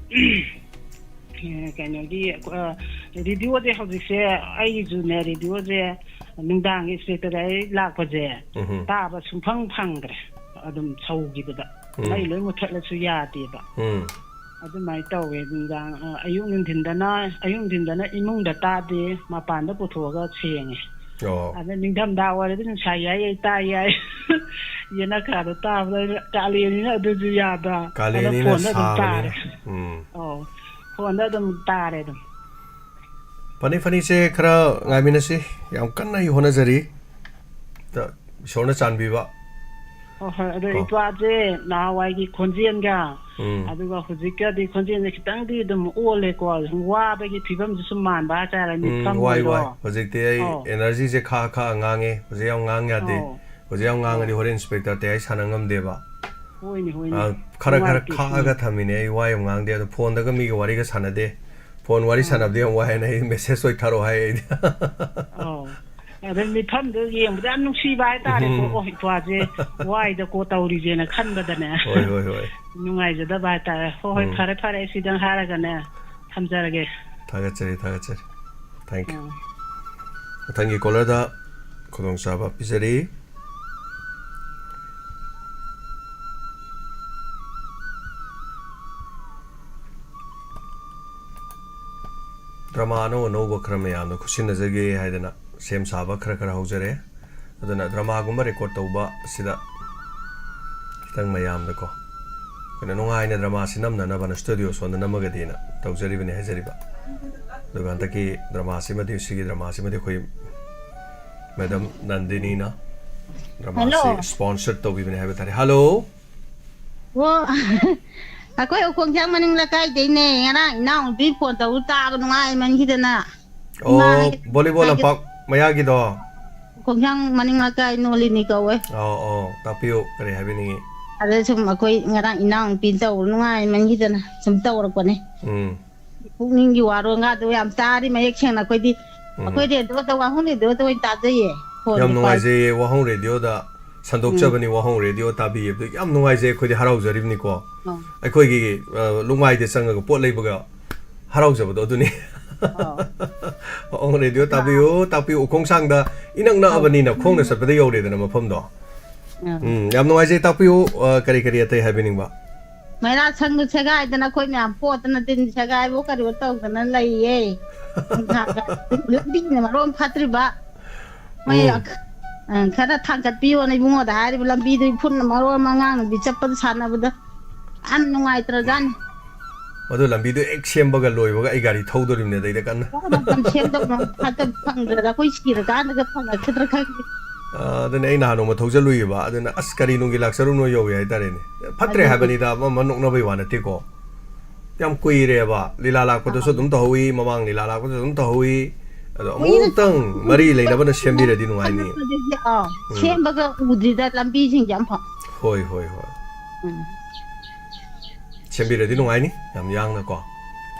ꯑꯦ, ꯀꯩꯅꯣꯒꯤ, ꯑ, ꯔꯦꯗꯤꯑꯣꯁꯦ ꯍꯧꯖꯤꯛꯁꯦ, ꯑꯩꯒꯤꯁꯨꯅꯦ, ꯔꯦꯗꯤꯑꯣꯁꯦ ꯅꯨꯡꯗꯥꯡꯒꯤ ꯏꯟꯁꯄꯦꯛꯇꯔ ꯑꯩ ꯂꯥꯛꯄꯁꯦ ꯎꯝ꯫ ꯇꯥꯕ ꯁꯨꯡꯐꯪ ꯐꯪꯗ꯭ꯔꯦ, ꯑꯗꯨꯝ ꯁꯧꯈꯤꯕꯗ꯫ ꯎꯝ꯫ ꯃꯩ ꯂꯣꯏ ꯃꯨꯠꯊꯠꯂꯁꯨ ꯌꯥꯗꯦꯕ꯫ ꯎꯝ꯫ ꯑꯗꯨꯃꯥꯏꯅ ꯇꯧꯋꯦ꯫ ꯅꯨꯡꯗꯥꯡ, ꯑ, ꯑꯌꯨꯛ ꯅꯨꯡꯊꯤꯟꯗꯅ, ꯑꯌꯨꯛ ꯅꯨꯡꯊꯤꯟꯗꯅ ꯏꯃꯨꯡꯗ ꯇꯥꯗꯦ, ꯃꯄꯥꯟꯗ ꯄꯨꯊꯣꯛꯑꯒ ꯁꯦꯡꯉꯦ꯫ ꯑꯣ꯫ ꯑꯗ ꯅꯤꯡꯊꯝꯊꯥ ꯑꯣꯏꯔꯗꯤ ꯅꯨꯡꯁꯥ ꯌꯥꯏ ꯌꯥꯏ ꯇꯥ ꯌꯥꯏ꯫ ꯌꯦꯅꯈꯥꯗ ꯇꯥꯕꯗ, ꯀꯥꯂꯦꯟꯅꯤꯅ ꯑꯗꯨꯁꯨ ꯌꯥꯗ꯫ ꯑꯗ ꯀꯥꯂꯦꯟꯅꯤꯅ ꯐꯣꯟꯗ ꯑꯗꯨꯝ ꯁꯥꯕꯅꯤꯅ꯫ ꯇꯥꯔꯦ꯫ ꯎꯝ꯫ ꯑꯧ, ꯐꯣꯟꯗ ꯑꯗꯨꯝ ꯇꯥꯔꯦ ꯑꯗꯨꯝ꯫ ꯐꯅꯤ, ꯐꯅꯤꯁꯦ, ꯈꯔ ꯉꯥꯏꯃꯤꯟꯅꯁꯤ꯫ ꯌꯥꯝ ꯀꯟꯅ ꯑꯩ ꯍꯣꯠꯅꯖꯔꯤ꯫ ꯗ-, ꯏꯁꯣꯔꯅ ꯆꯥꯟꯕꯤꯕ꯫ ꯍꯣꯏ, ꯍꯣꯏ꯫ ꯑꯗꯣ ꯀꯣ꯫ ꯏꯄꯥꯁꯦ ꯅꯍꯥꯟꯋꯥꯏꯒꯤ ꯈꯣꯟꯖꯦꯜꯒ ꯎꯝ꯫ ꯑꯗꯨꯒ ꯍꯧꯖꯤꯛꯀꯗꯤ ꯈꯣꯟꯖꯦꯜꯁꯦ ꯈꯤꯇꯪꯗꯤ ꯑꯗꯨꯝ ꯑꯣꯜꯂꯦꯀꯣ꯫ ꯁꯨꯝ ꯋꯥꯕꯒꯤ ꯐꯤꯕꯝꯁꯨ ꯁꯨꯝ ꯃꯥꯟꯕ ꯍꯥꯏꯇꯥꯔꯦ, ꯎꯝ, ꯃꯤꯐꯝ ꯋꯥꯏ, ꯑꯣꯏꯔꯣ꯫ ꯋꯥꯏ꯫ ꯍꯧꯖꯤꯛꯇꯤ ꯑꯩ ꯑꯧ꯫ Energyꯁꯦ ꯈꯥ ꯈꯥ ꯉꯥꯡꯉꯦ꯫ ꯍꯧꯖꯤꯛ ꯌꯥꯝ ꯉꯥꯡ ꯌꯥꯗꯦ꯫ ꯑꯧ꯫ ꯍꯧꯖꯤꯛ ꯌꯥꯝ ꯉꯥꯡꯉꯗꯤ ꯑꯧ꯫ ꯍꯣꯔꯦꯟ ꯏꯟꯁꯄꯦꯛꯇꯔ ꯇꯌꯥꯏ ꯁꯥꯟꯅ ꯉꯝꯗꯦꯕ꯫ ꯍꯣꯏꯅꯦ, ꯍꯣꯏꯅꯦ꯫ ꯑ, ꯈꯔ, ꯈꯔ ꯅꯨꯡꯉꯥꯏꯇꯦ꯫ ꯈꯥꯛꯑꯒ ꯎꯝ꯫ ꯊꯝꯃꯤꯅꯦ꯫ ꯑꯩ ꯋꯥ ꯌꯥꯝ ꯉꯥꯡꯗꯦ꯫ ꯑꯗꯣ ꯐꯣꯟꯗꯒ ꯃꯤꯒ ꯋꯥꯔꯤꯒ ꯁꯥꯟꯅꯗꯦ꯫ ꯐꯣꯟ ꯋꯥꯔꯤ ꯑꯧ꯫ ꯁꯥꯟꯅꯕꯗꯤ ꯌꯥꯝ ꯋꯥꯏꯅ ꯑꯩ message ꯑꯣꯏ ꯊꯥꯔꯛꯑꯣ ꯍꯥꯏ ꯑꯩꯗꯤ꯫ ꯑꯧ꯫ ꯑꯗꯩ ꯃꯤꯐꯝꯗꯣ ꯌꯦꯡꯕꯗ ꯌꯥꯝ ꯅꯨꯡꯁꯤꯕ ꯍꯥꯏꯇꯥꯔꯦꯀꯣ꯫ ꯎꯝ꯫ ꯑꯣ, ꯏꯄ꯭ꯋꯥꯁꯦ ꯋꯥꯏꯗꯀꯣ ꯇꯧꯔꯤꯁꯦꯅ ꯈꯟꯕꯗꯅꯦ꯫ ꯍꯣꯏ, ꯍꯣꯏ, ꯍꯣꯏ꯫ ꯅꯨꯡꯉꯥꯏꯖꯗꯕ ꯍꯥꯏꯇꯥꯔꯦ꯫ ꯍꯣꯏ, ꯍꯣꯏ, ꯎꯝ꯫ ꯐꯔꯦ, ꯐꯔꯦ, ꯑꯩ ꯁꯤꯗꯪ ꯍꯥꯏꯔꯒꯅꯦ ꯊꯝꯖꯔꯒꯦ꯫ ꯊꯥꯒꯠꯆꯔꯤ, ꯊꯥꯒꯠꯆꯔꯤ꯫ Thank you꯫ ꯎꯝ꯫ ꯃꯊꯪꯒꯤ caller ꯗ ꯈꯨꯗꯣꯡꯆꯥꯕ ꯄꯤꯖꯔꯤ꯫ Drama ꯑꯅꯧ ꯑꯅꯧꯕ ꯈꯔ ꯃꯌꯥꯝꯗ ꯈꯨꯠꯁꯤꯟꯅꯖꯒꯦ ꯍꯥꯏꯗꯅ ꯁꯦꯝ ꯁꯥꯕ ꯈꯔ ꯈꯔ ꯍꯧꯖꯔꯦ꯫ ꯑꯗꯨꯅ drama ꯒꯨꯝꯕ record ꯇꯧꯕ ꯑꯁꯤꯗ ꯈꯤꯇꯪ ꯃꯌꯥꯝꯗꯀꯣ, ꯑꯩꯈꯣꯏꯅ ꯅꯨꯡꯉꯥꯏꯅ drama ꯁꯤ ꯅꯝꯅꯅꯕꯅ studio ꯁꯣꯝꯗ ꯅꯝꯃꯒꯗꯤꯅ ꯇꯧꯖꯔꯤꯕꯅꯤ ꯍꯥꯏꯖꯔꯤꯕ꯫ ꯑꯗꯨꯒ ꯍꯟꯗꯛꯀꯤ drama ꯁꯤꯃꯗꯤ, ꯁꯤꯒꯤ drama ꯁꯤꯃꯗꯤ ꯑꯩꯈꯣꯏ Madam ꯅꯟꯗꯤꯅꯤꯅ drama ꯁꯤ Hello꯫ Sponsor ꯇꯧꯕꯤꯕꯅꯤ ꯍꯥꯏꯕ ꯇꯥꯔꯦ꯫ Hello꯫ ꯑꯣ, ꯑꯩꯈꯣꯏ ꯎꯈꯣꯡꯁꯥꯡ ꯃꯅꯤꯡ ꯂꯩꯀꯥꯏꯗꯩꯅꯦ꯫ ꯉꯔꯥꯡ ꯏꯅꯥꯎꯅꯨꯄꯤ phone ꯇꯧꯕ ꯇꯥꯕ ꯅꯨꯡꯉꯥꯏꯃꯟꯈꯤꯗꯅ꯫ ꯏꯃꯥ ꯑꯣ, ꯍꯣꯏ volleyball ꯂꯩꯀꯥꯏꯒꯤ ꯂꯝꯄꯥꯛ ꯃꯌꯥꯒꯤꯗꯣ? ꯎꯈꯣꯡꯁꯥꯡ ꯃꯅꯤꯡ ꯂꯩꯀꯥꯏ ꯅꯣꯂꯤꯅꯤ ꯀꯧꯋꯦ꯫ ꯑꯣ, ꯑꯣ, ꯇꯥꯛꯄꯤꯌꯨ, ꯀꯔꯤ ꯍꯥꯏꯕꯤꯅꯤꯡꯉꯤ? ꯑꯗ ꯁꯨꯝ ꯑꯩꯈꯣꯏ ꯉꯔꯥꯡ ꯏꯅꯥꯎꯅꯨꯄꯤ ꯇꯧꯕ ꯅꯨꯡꯉꯥꯏꯃꯟꯈꯤꯗꯅ ꯁꯨꯝ ꯇꯧꯔꯛꯄꯅꯦ꯫ ꯎꯝ꯫ ꯄꯨꯛꯅꯤꯡꯒꯤ ꯋꯥꯔꯣꯜꯒꯗꯣ ꯌꯥꯝ ꯇꯥꯔꯤ ꯃꯌꯦꯛ ꯁꯦꯡꯅ꯫ ꯑꯩꯈꯣꯏꯗꯤ, ꯎꯝ꯫ ꯑꯩꯈꯣꯏ radio ꯗ, ꯋꯥꯍꯪ radio ꯗ ꯑꯣꯏꯅ ꯇꯥꯖꯩꯌꯦ꯫ Phone ꯌꯥꯝ ꯗ ꯄꯥꯎ꯫ ꯅꯨꯡꯉꯥꯏꯖꯩꯌꯦ, ꯋꯥꯍꯪ radio ꯗ ꯁꯟꯗꯣꯛꯆꯕꯅꯤ, ꯎꯝ꯫ ꯋꯥꯍꯪ radio ꯇꯥꯕꯤꯕꯗꯨ ꯌꯥꯝ ꯅꯨꯡꯉꯥꯏꯖꯩ, ꯑꯩꯈꯣꯏꯗꯤ ꯍꯔꯥꯎꯖꯔꯤꯕꯅꯤꯀꯣ꯫ ꯑꯥ꯫ ꯑꯩꯈꯣꯏꯒꯤ, ꯑ, ꯂꯨꯛꯃꯥꯏꯗ ꯆꯪꯉꯒ ꯄꯣꯠ ꯂꯩꯕꯒ ꯍꯔꯥꯎꯖꯕꯗꯣ ꯑꯗꯨꯅꯤ꯫ ꯑꯥ꯫ ꯋꯥꯍꯪ radio ꯑꯥ꯫ ꯇꯥꯕꯤꯌꯨ, ꯇꯥꯛꯄꯤꯌꯨ꯫ ꯎꯈꯣꯡꯁꯥꯡꯗ ꯏꯅꯛ ꯑꯥ꯫ ꯅꯛꯑꯕꯅꯤꯅ ꯈꯣꯡꯅ ꯆꯠꯄꯗ ꯌꯧꯔꯦꯗꯅ ꯃꯐꯝꯗꯣ꯫ ꯑꯥ꯫ ꯎꯝ, ꯌꯥꯝ ꯅꯨꯡꯉꯥꯏꯖꯩ꯫ ꯇꯥꯛꯄꯤꯌꯨ, ꯑ, ꯀꯔꯤ ꯀꯔꯤ ꯑꯇꯩ ꯍꯥꯏꯕꯤꯅꯤꯡꯕ? ꯃꯩꯔꯥ ꯁꯪꯗꯨ ꯁꯦꯒꯥꯏꯗꯅ ꯑꯩꯈꯣꯏ ꯃꯌꯥꯝ ꯄꯣꯠꯇꯅ ꯇꯤꯟ ꯁꯦꯒꯥꯏꯕꯣ ꯀꯔꯤꯕꯣ ꯇꯧꯗꯅ ꯂꯩꯌꯦ꯫ ꯅꯨꯡꯁꯥꯒ ꯂꯝꯕꯤꯅ ꯃꯔꯣꯟ ꯐꯠꯇ꯭ꯔꯤꯕ꯫ ꯃꯣꯏ ꯎꯝ꯫ ꯑ, ꯈꯔ ꯊꯥꯡꯒꯠꯄꯤꯌꯣꯅ ꯏꯕꯨꯡꯉꯣꯗ ꯍꯥꯏꯔꯤꯕ, ꯂꯝꯕꯤꯗꯨ ꯏꯐꯨꯟꯅ ꯃꯔꯣꯟ ꯑꯃ, ꯑꯉꯥꯡ ꯅꯨꯕꯤ ꯆꯠꯄꯗ ꯁꯥꯟꯅꯕꯗ ꯌꯥꯝ ꯅꯨꯡꯉꯥꯏꯇ꯭ꯔꯖꯥꯠꯅꯤ꯫ ꯃꯗꯨ ꯂꯝꯕꯤꯗꯨ ꯍꯦꯛ ꯁꯦꯝꯕꯒ ꯂꯣꯏꯕꯒ ꯑꯩ ꯒꯥꯔꯤ ꯊꯧꯗꯣꯔꯤꯕꯅꯦ ꯑꯗꯩꯗ ꯀꯟꯅ꯫ ꯃꯇꯝ ꯁꯦꯝꯗꯧꯅ ꯐꯠꯇꯕ ꯐꯪꯗ꯭ꯔꯗ ꯑꯩꯈꯣꯏ ꯁꯤꯔꯀꯥꯟꯗꯒ ꯐꯪꯉꯛꯀꯗ꯭ꯔꯥ ꯈꯪꯗꯦ꯫ ꯑ, ꯑꯗꯨꯅꯦ ꯑꯩ ꯅꯍꯥꯟ ꯅꯣꯡꯃ ꯊꯧꯖꯜꯂꯨꯏꯌꯦꯕ, ꯑꯗꯨꯅ ꯑꯁ ꯀꯔꯤ ꯅꯨꯡꯒꯤ ꯂꯥꯛꯆꯔꯨꯅꯣ ꯌꯧꯋꯦ ꯍꯥꯏꯇꯥꯔꯦꯅꯦ꯫ ꯐꯠꯇ꯭ꯔꯦ ꯑꯗꯨꯅꯦ꯫ ꯍꯥꯏꯕꯅꯤꯗ, ꯑꯃ ꯑꯃ ꯅꯣꯛꯅꯕꯩ ꯋꯥ ꯅꯠꯇꯦꯀꯣ꯫ ꯌꯥꯝ ꯀꯨꯏꯔꯦꯕ ꯂꯤꯂꯥ ꯂꯥꯛꯄꯗꯁꯨ ꯑꯥ꯫ ꯑꯗꯨꯝ ꯇꯧꯍꯧꯏ, ꯃꯃꯥꯡ ꯂꯤꯂꯥ ꯂꯥꯛꯄꯗꯁꯨ ꯑꯗꯨꯝ ꯇꯧꯍꯧꯏ꯫ ꯑꯗꯣ ꯀꯨꯏꯔꯦ꯫ ꯑꯃꯨꯛꯇꯪ ꯃꯔꯤ ꯂꯩꯅꯕꯅ ꯁꯦꯝꯕꯤꯔꯗꯤ ꯅꯨꯡꯉꯥꯏꯅꯤ꯫ ꯑꯅꯛꯄꯗꯗꯤ, ꯑꯥ, ꯎꯝ꯫ ꯁꯦꯝꯕꯒ ꯎꯗ꯭ꯔꯤꯗ ꯂꯝꯕꯤꯁꯤꯡꯁꯦ ꯑꯝꯐꯥꯎ꯫ ꯍꯣꯏ, ꯍꯣꯏ, ꯍꯣꯏ꯫ ꯎꯝ꯫ ꯁꯦꯝꯕꯤꯔꯗꯤ ꯅꯨꯡꯉꯥꯏꯅꯤ, ꯌꯥꯝ ꯌꯥꯡꯅꯀꯣ꯫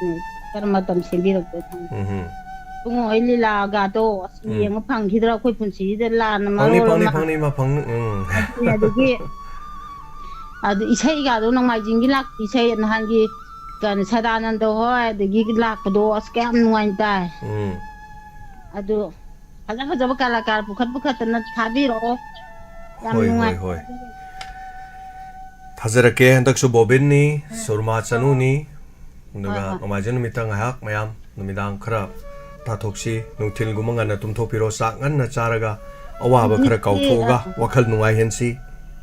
ꯎꯝ, ꯈꯔ ꯃꯇꯝ ꯁꯦꯝꯕꯤꯔꯛꯄ ꯐꯪꯉꯦ꯫ ꯎꯝ ꯍꯨꯝ꯫ ꯏꯕꯨꯡꯉꯣ ꯍꯣꯏ ꯂꯤꯂꯥꯒꯗꯣ ꯑꯁ ꯎꯝ꯫ ꯌꯦꯡꯕ ꯐꯪꯈꯤꯗ꯭ꯔꯥ? ꯑꯩꯈꯣꯏ ꯄꯨꯟꯁꯤꯁꯤꯗ ꯂꯥꯟꯅ ꯐꯪꯅꯤ ꯃꯔꯣꯜ ꯐꯪꯅꯤ ꯑꯃ꯫ ꯐꯪꯅꯤ ꯏꯃꯥ ꯐꯪꯅꯤ ꯎꯝ꯫ ꯑꯗꯨꯅꯦ, ꯑꯗꯒꯤ ꯑꯗꯨ ꯏꯁꯩꯒꯗꯣ ꯅꯣꯡꯃꯥꯏꯖꯤꯡꯒꯤ ꯂꯥꯛꯄ ꯏꯁꯩ ꯅꯍꯥꯟꯒꯤ ꯀꯩꯅꯣ ꯁꯗꯥꯅꯟꯗ ꯍꯣꯏ ꯑꯗꯒꯤ ꯂꯥꯛꯄꯗꯣ ꯑꯁ ꯀꯌꯥꯝ ꯅꯨꯡꯉꯥꯏ ꯇꯥꯏ꯫ ꯎꯝ꯫ ꯑꯗꯨ ꯐꯖ ꯐꯖꯕ ꯀꯂꯥꯀꯥꯔ ꯄꯨꯈꯠ ꯄꯨꯈꯠꯇꯅ ꯊꯥꯕꯤꯔꯛꯑꯣ꯫ ꯌꯥꯝ ꯍꯣꯏ, ꯅꯨꯡꯉꯥꯏ꯫ ꯍꯣꯏ, ꯍꯣꯏ꯫ ꯊꯥꯖꯔꯛꯀꯦ꯫ ꯍꯟꯗꯛꯁꯨ ꯕꯣꯕꯤꯟꯅꯤ, ꯁꯨꯔꯃꯥ ꯆꯅꯨꯅꯤ, ꯑꯗꯨꯒ ꯍꯣꯏ, ꯍꯣꯏ꯫ ꯅꯣꯡꯃꯥꯏꯖꯤꯡ ꯅꯨꯃꯤꯠꯇ ꯉꯥꯏꯍꯥꯛ ꯃꯌꯥꯝ ꯅꯨꯃꯤꯗꯥꯡ ꯈꯔ ꯄꯣꯊꯥꯊꯣꯛꯁꯤ, ꯅꯨꯡꯊꯤꯜꯒꯨꯝꯕ ꯉꯟꯅ ꯇꯨꯝꯊꯣꯛꯄꯤꯔꯣ, ꯆꯥꯛ ꯉꯟꯅ ꯆꯥꯔꯒ ꯑꯋꯥꯕ ꯈꯔ ꯍꯧꯖꯤꯛꯇꯤ, ꯀꯥꯎꯊꯣꯛꯑꯒ ꯑ, ꯋꯥꯈꯜ ꯅꯨꯡꯉꯥꯏꯍꯟꯁꯤ,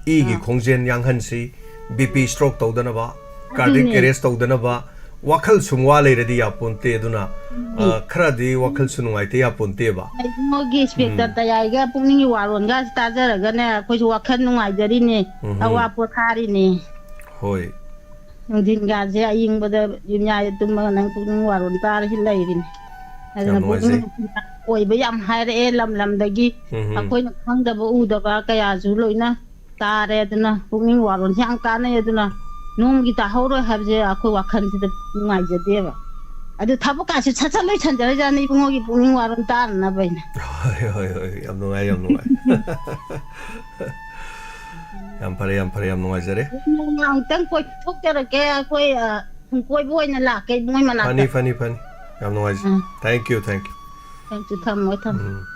ꯏꯒꯤ ꯑ꯫ ꯈꯣꯡꯖꯦꯜ ꯌꯥꯡꯍꯟꯁꯤ, ꯕꯤ ꯄꯤ ꯁ꯭ꯇ꯭ꯔꯣꯛ ꯇꯧꯗꯅꯕ, ꯀꯥꯔꯗꯤꯛ ꯑꯗꯨꯅꯦ꯫ ꯑꯦꯔꯦꯁ ꯇꯧꯗꯅꯕ, ꯋꯥꯈꯜ ꯁꯨꯝ ꯋꯥ ꯂꯩꯔꯗꯤ ꯌꯥꯄꯣꯟꯇꯦ, ꯑꯗꯨꯅ, ꯎꯝ꯫ ꯑ, ꯈꯔꯗꯤ ꯋꯥꯈꯜꯁꯨ ꯅꯨꯡꯉꯥꯏꯇ ꯌꯥꯄꯣꯟꯇꯦꯕ꯫ ꯃꯣꯏꯒꯤ ꯏꯟꯁꯄꯦꯛꯇꯔ ꯇꯌꯥꯏꯒ ꯄꯨꯛꯅꯤꯡꯒꯤ ꯋꯥꯔꯣꯟꯒ ꯇꯥꯖꯔꯒꯅꯦ ꯑꯩꯈꯣꯏꯁꯨ ꯋꯥꯈꯜ ꯅꯨꯡꯉꯥꯏꯖꯔꯤꯅꯦ, ꯎꯝ꯫ ꯑꯋꯥ ꯄꯣꯊꯥꯔꯤꯅꯦ꯫ ꯍꯣꯏ꯫ ꯅꯨꯡꯊꯤꯟꯒꯥꯁꯦ ꯑꯌꯤꯡꯕꯗ ꯌꯨꯝꯌꯥꯏꯗ ꯇꯨꯝꯃꯒ ꯅꯪ ꯄꯨꯛꯅꯤꯡ ꯋꯥꯔꯣꯟ ꯇꯥꯔ ꯂꯩꯔꯤꯅꯦ꯫ ꯑꯗꯨꯅ ꯌꯥꯝ ꯅꯨꯡꯉꯥꯏꯖꯩ꯫ ꯄꯨꯛꯅꯤꯡ ꯑꯣꯏꯕ ꯌꯥꯝ ꯍꯥꯏꯔꯛꯑꯦ, ꯂꯝ ꯂꯝꯗꯒꯤ ꯎꯝ꯫ ꯑꯩꯈꯣꯏꯅ ꯈꯪꯗꯕ ꯎꯗꯕ ꯀꯌꯥꯁꯨ ꯂꯣꯏꯅ ꯇꯥꯔꯦ꯫ ꯑꯗꯨꯅ ꯄꯨꯛꯅꯤꯡ ꯋꯥꯔꯣꯟꯁꯦ ꯌꯥꯝ ꯀꯥꯟꯅꯩ꯫ ꯑꯗꯨꯅ ꯅꯣꯡꯒꯤ ꯇꯥꯍꯧꯔꯣꯏ ꯍꯥꯏꯕꯁꯦ ꯑꯩꯈꯣꯏ ꯋꯥꯈꯜꯁꯤꯗ ꯅꯨꯡꯉꯥꯏꯖꯗꯦꯕ꯫ ꯑꯗꯨ ꯊꯕꯛꯀꯥꯁꯦ ꯁꯠ ꯁꯠ ꯂꯣꯏꯁꯟꯖꯔꯖꯥꯠꯅꯤ ꯏꯕꯨꯡꯉꯣꯒꯤ ꯄꯨꯛꯅꯤꯡ ꯋꯥꯔꯣꯟ ꯇꯥꯅꯅꯕ ꯑꯩꯅ꯫ ꯍꯣꯏ, ꯍꯣꯏ, ꯍꯣꯏ꯫ ꯌꯥꯝ ꯅꯨꯡꯉꯥꯏ, ꯌꯥꯝ ꯅꯨꯡꯉꯥꯏ꯫ ꯌꯥꯝ ꯐꯔꯦ, ꯌꯥꯝ ꯐꯔꯦ, ꯌꯝ ꯅꯨꯡꯉꯥꯏꯖꯔꯦ꯫ ꯅꯣꯡꯃ ꯑꯃꯨꯛꯇꯪ ꯀꯣꯏꯊꯣꯛꯆꯔꯛꯀꯦ ꯑꯩꯈꯣꯏ, ꯑ, ꯁꯨꯝ ꯀꯣꯏꯕ ꯑꯣꯏꯅ ꯂꯥꯛꯀꯦ ꯏꯕꯨꯡꯉꯣ ꯃꯅꯥꯛꯇ꯫ ꯐꯅꯤ, ꯐꯅꯤ, ꯐꯅꯤ꯫ ꯌꯥꯝ ꯅꯨꯡꯉꯥꯏꯖꯔꯦ꯫ ꯎꯝ꯫ Thank you, thank you꯫ ꯊꯝꯃꯣ, ꯊꯝꯃꯣ꯫ ꯎꯝ꯫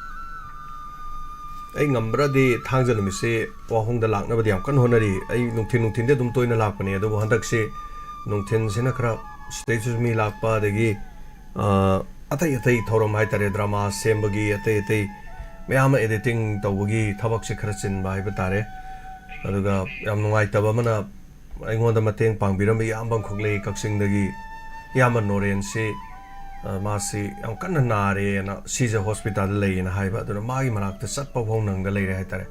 ꯑꯩ ꯉꯝꯕ꯭ꯔꯗꯤ ꯊꯥꯡꯖ ꯅꯨꯃꯤꯠꯁꯦ ꯋꯥꯍꯣꯡꯗ ꯂꯥꯛꯅꯕꯗꯤ ꯌꯥꯝ ꯀꯟꯅ ꯍꯣꯠꯅꯔꯤ꯫ ꯑꯩ ꯅꯨꯡꯊꯤꯟ ꯅꯨꯡꯊꯤꯟꯗꯤ ꯑꯗꯨꯝ ꯇꯣꯏꯅ ꯂꯥꯛꯄꯅꯦ, ꯑꯗꯨꯕꯨ ꯍꯟꯗꯛꯁꯦ ꯅꯨꯡꯊꯤꯟꯁꯤꯅ ꯈꯔ ꯁꯤꯗꯩꯁꯤꯁꯨ ꯃꯤ ꯂꯥꯛꯄ, ꯑꯗꯒꯤ, ꯑ, ꯑꯇꯩ ꯑꯇꯩ ꯊꯧꯔꯝ ꯍꯥꯏꯇꯥꯔꯦ, drama ꯁꯦꯝꯕꯒꯤ ꯑꯇꯩ ꯑꯇꯩ ꯃꯌꯥꯝ ꯑꯃ editing ꯇꯧꯕꯒꯤ ꯊꯕꯛꯁꯦ ꯈꯔ ꯆꯤꯟꯕ ꯍꯥꯏꯕ ꯇꯥꯔꯦ꯫ ꯑꯗꯨꯒ ꯌꯥꯝ ꯅꯨꯡꯉꯥꯏꯇꯕ ꯑꯃꯅ, ꯑꯩꯉꯣꯟꯗ ꯃꯇꯦꯡ ꯄꯥꯡꯕꯤꯔꯝꯕ ꯏꯌꯥꯝꯕ ꯑꯃꯈꯛ ꯂꯩ ꯀꯛꯆꯤꯡꯗꯒꯤ꯫ ꯏꯌꯥꯝꯕ ꯅꯣꯔꯦꯟꯁꯤ, ꯑ, ꯃꯥꯁꯤ ꯌꯥꯝ ꯀꯟꯅ ꯅꯥꯔꯦꯅ, ꯁꯤꯖ hospitalꯗ ꯂꯩꯌꯦꯅ ꯍꯥꯏꯕ꯫ ꯑꯗꯨꯅ ꯃꯥꯒꯤ ꯃꯅꯥꯛꯇ ꯆꯠꯄ ꯐꯥꯎ ꯅꯪꯗ ꯂꯩꯔꯦ ꯍꯥꯏꯇꯥꯔꯦ꯫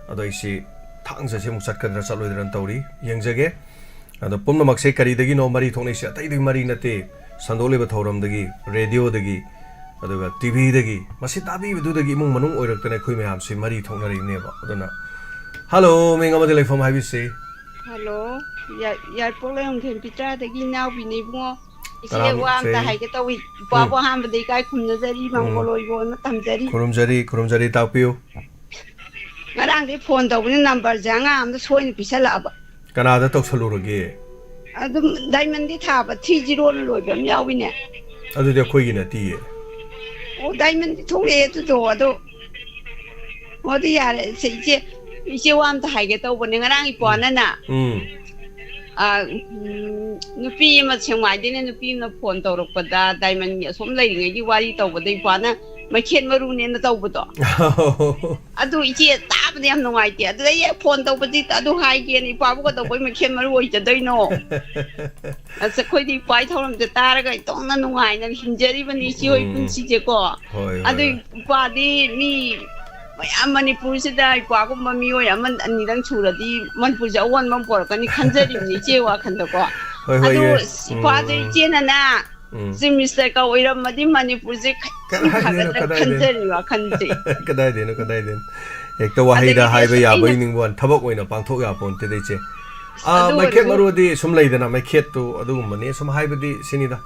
ꯑꯗꯣ ꯑꯩꯁꯤ ꯊꯥꯡꯖꯁꯤ ꯑꯃꯨꯛ ꯆꯠꯀꯗ꯭ꯔꯥ ꯆꯠꯂꯣꯏꯗ꯭ꯔꯥꯅ ꯇꯧꯔꯤ, ꯌꯦꯡꯖꯒꯦ꯫ ꯑꯗꯣ ꯄꯨꯝꯅꯃꯛꯁꯦ ꯀꯔꯤꯗꯒꯤꯅꯣ ꯃꯔꯤ ꯊꯣꯛꯅꯩꯁꯦ? ꯑꯇꯩꯗꯒꯤ ꯃꯔꯤ ꯅꯠꯇꯦ, ꯁꯟꯗꯣꯛꯂꯤꯕ ꯊꯧꯔꯝꯗꯒꯤ, radioꯗꯒꯤ, ꯑꯗꯨꯒ TVꯗꯒꯤ꯫ ꯃꯁꯤ ꯇꯥꯕꯤꯕꯗꯨꯗꯒꯤ ꯏꯃꯨꯡ ꯃꯅꯨꯡ ꯑꯣꯏꯔꯛꯇꯅ ꯑꯩꯈꯣꯏ ꯃꯌꯥꯝꯁꯤ ꯃꯔꯤ ꯊꯣꯛꯅꯔꯛꯏꯅꯦꯕ꯫ ꯑꯗꯨꯅ, hello, ꯃꯤꯡ ꯑꯃꯗꯤ ꯂꯩꯐꯝ ꯍꯥꯏꯕꯤꯁꯤ꯫ Hello, ꯌꯥ-, ꯌꯥꯏꯔꯤꯄꯣꯛ ꯂꯩꯔꯣꯡꯊꯦꯝ ꯄꯤꯇ꯭ꯔꯥꯗꯒꯤ ꯏꯅꯥꯎꯕꯤꯅꯦ ꯏꯕꯨꯡꯉꯣ꯫ ꯏꯆꯦ, ꯋꯥ ꯑꯝꯇ ꯍꯥꯏꯒꯦ ꯇꯧꯏ꯫ ꯏꯄꯥꯕꯨ ꯑꯍꯥꯟꯕꯗ ꯏꯀꯥꯏ ꯈꯨꯝꯅꯖꯔꯤ, ꯃꯪꯒꯣꯜ ꯑꯣꯏꯕꯣꯅ ꯊꯝꯖꯔꯤ꯫ ꯈꯨꯔꯨꯝꯖꯔꯤ, ꯈꯨꯔꯨꯝꯖꯔꯤ, ꯇꯥꯛꯄꯤꯌꯨ꯫ ꯉꯔꯥꯡꯗꯤ ꯐꯣꯟ ꯇꯧꯕꯅꯤ, ꯅꯝꯕꯔꯁꯦ ꯑꯉꯥꯡ ꯑꯝꯗ ꯁꯣꯏꯅ ꯄꯤꯁꯜꯂꯛꯑꯕ꯫ ꯀꯅꯥꯗ ꯇꯧꯁꯜꯂꯨꯔꯒꯦ? ꯑꯗꯨꯝ ꯗꯥꯏꯃꯟꯗꯤ ꯊꯥꯕ, ꯊ꯭ꯔꯤ ꯖꯤꯔꯣꯅ ꯂꯣꯏꯕ ꯑꯃ ꯌꯥꯎꯏꯅꯦ꯫ ꯑꯗꯨꯗꯤ ꯑꯩꯈꯣꯏꯒꯤ ꯅꯠꯇꯤꯌꯦ꯫ ꯑꯣ, ꯗꯥꯏꯃꯟꯗꯤ ꯊꯣꯛꯂꯛꯑꯦ ꯑꯗꯨꯗꯣ, ꯑꯗꯣ꯫ ꯑꯣ, ꯑꯗꯨ ꯌꯥꯔꯦ꯫ ꯁꯦ, ꯏꯆꯦ, ꯏꯆꯦ ꯋꯥ ꯑꯝꯇ ꯍꯥꯏꯒꯦ ꯇꯧꯕꯅꯦ꯫ ꯉꯔꯥꯡ ꯏꯄ꯭ꯋꯥꯅꯅꯦ, ꯎꯝ꯫ ꯑ, ꯎꯝ, ꯅꯨꯄꯤ ꯑꯃ ꯁꯦꯡꯃꯥꯏꯗꯩꯅ ꯅꯨꯄꯤ ꯑꯃꯅ ꯐꯣꯟ ꯇꯧꯔꯛꯄꯗ, ꯗꯥꯏꯃꯟꯒꯤ ꯑꯁꯣꯝ ꯂꯩꯔꯤꯉꯩꯒꯤ ꯋꯥꯔꯤ ꯇꯧꯕꯗ, ꯏꯄ꯭ꯋꯥꯅ ꯃꯩꯈꯦꯠ ꯃꯔꯨꯅꯦꯅ ꯇꯧꯕꯗꯣ꯫ ꯑꯗꯨ ꯏꯆꯦ ꯇꯥꯕꯗ ꯌꯥꯝ ꯅꯨꯡꯉꯥꯏꯇꯦ꯫ ꯑꯗꯨꯗ ꯑꯩ ꯐꯣꯟ ꯇꯧꯕꯗꯤ ꯑꯗꯨ ꯍꯥꯏꯒꯦꯅ, ꯏꯄ꯭ꯋꯥꯕꯨ ꯀꯩꯗꯧꯕꯩ ꯃꯩꯈꯦꯠ ꯃꯔꯨ ꯑꯣꯏꯖꯗꯣꯏꯅꯣ? ꯑꯁ, ꯑꯩꯈꯣꯏꯗꯤ ꯏꯄ꯭ꯋꯥꯒꯤ ꯊꯧꯔꯝꯁꯦ ꯇꯥꯔꯒ ꯏꯇꯣꯝꯅ ꯅꯨꯡꯉꯥꯏꯅ ꯍꯤꯡꯖꯔꯤꯕꯅꯤ ꯏꯆꯦ ꯍꯣꯏ ꯎꯝ꯫ ꯄꯨꯟꯁꯤꯁꯦꯀꯣ꯫ ꯍꯣꯏ, ꯍꯣꯏ, ꯑꯗꯨ ꯍꯣꯏ꯫ ꯏꯄ꯭ꯋꯥꯗꯤ ꯃꯤ ꯃꯌꯥꯝ ꯃꯅꯤꯄꯨꯔꯁꯤꯗ ꯏꯄ꯭ꯋꯥꯒꯨꯝꯕ ꯃꯤꯑꯣꯏ ꯑꯃ ꯑꯅꯤꯗꯪ ꯁꯨꯔꯗꯤ ꯃꯅꯤꯄꯨꯔꯁꯦ ꯑꯑꯣꯟꯕ ꯑꯃ ꯄꯣꯔꯛꯀꯅꯤ ꯈꯟꯖꯔꯤꯕꯅꯤ ꯏꯆꯦ ꯋꯥꯈꯜꯗꯀꯣ꯫ ꯍꯣꯏ, ꯍꯣꯏ, ꯑꯗꯨ ꯌꯦ꯫ ꯏꯄ꯭ꯋꯥꯁꯦ ꯎꯝ꯫ ꯏꯆꯦꯅꯅꯦ ꯎꯝ꯫ ꯆꯤꯐ ꯃꯤꯅꯤꯁꯇꯔꯒ ꯑꯣꯏꯔꯝꯃꯗꯤ ꯃꯅꯤꯄꯨꯔꯁꯦ ꯈꯤꯇꯪ ꯀꯗꯥꯏꯗꯩꯅꯣ, ꯐꯒꯗ꯭ꯔꯥ ꯀꯗꯥꯏꯗꯩꯅꯣ? ꯈꯟꯖꯔꯤ ꯋꯥꯈꯜꯁꯦ꯫ ꯀꯗꯥꯏꯗꯩꯅꯣ, ꯀꯗꯥꯏꯗꯩꯅꯣ? ꯍꯦꯛꯇ ꯋꯥꯍꯩꯗ ꯑꯗꯒꯤꯗꯤ ꯍꯥꯏꯕ ꯑꯁ ꯌꯥꯕꯣꯏ ꯑꯩꯅ ꯅꯤꯡꯕ ꯋꯥꯅꯤ, ꯊꯕꯛ ꯑꯣꯏꯅ ꯄꯥꯡꯊꯣꯛ ꯌꯥꯄꯣꯟꯇꯦꯗ, ꯏꯆꯦ꯫ ꯑꯁ ꯑꯥ, ꯑꯗꯨ ꯃꯩꯈꯦꯠ ꯑꯣꯏꯔꯁꯨ ꯃꯔꯨꯗꯤ ꯁꯨꯝ ꯂꯩꯗꯅ, ꯃꯩꯈꯦꯠꯇꯨ ꯑꯗꯨꯒꯨꯝꯕꯅꯤ, ꯁꯨꯝ ꯍꯥꯏꯕꯗꯤ ꯁꯤꯅꯤꯗ꯫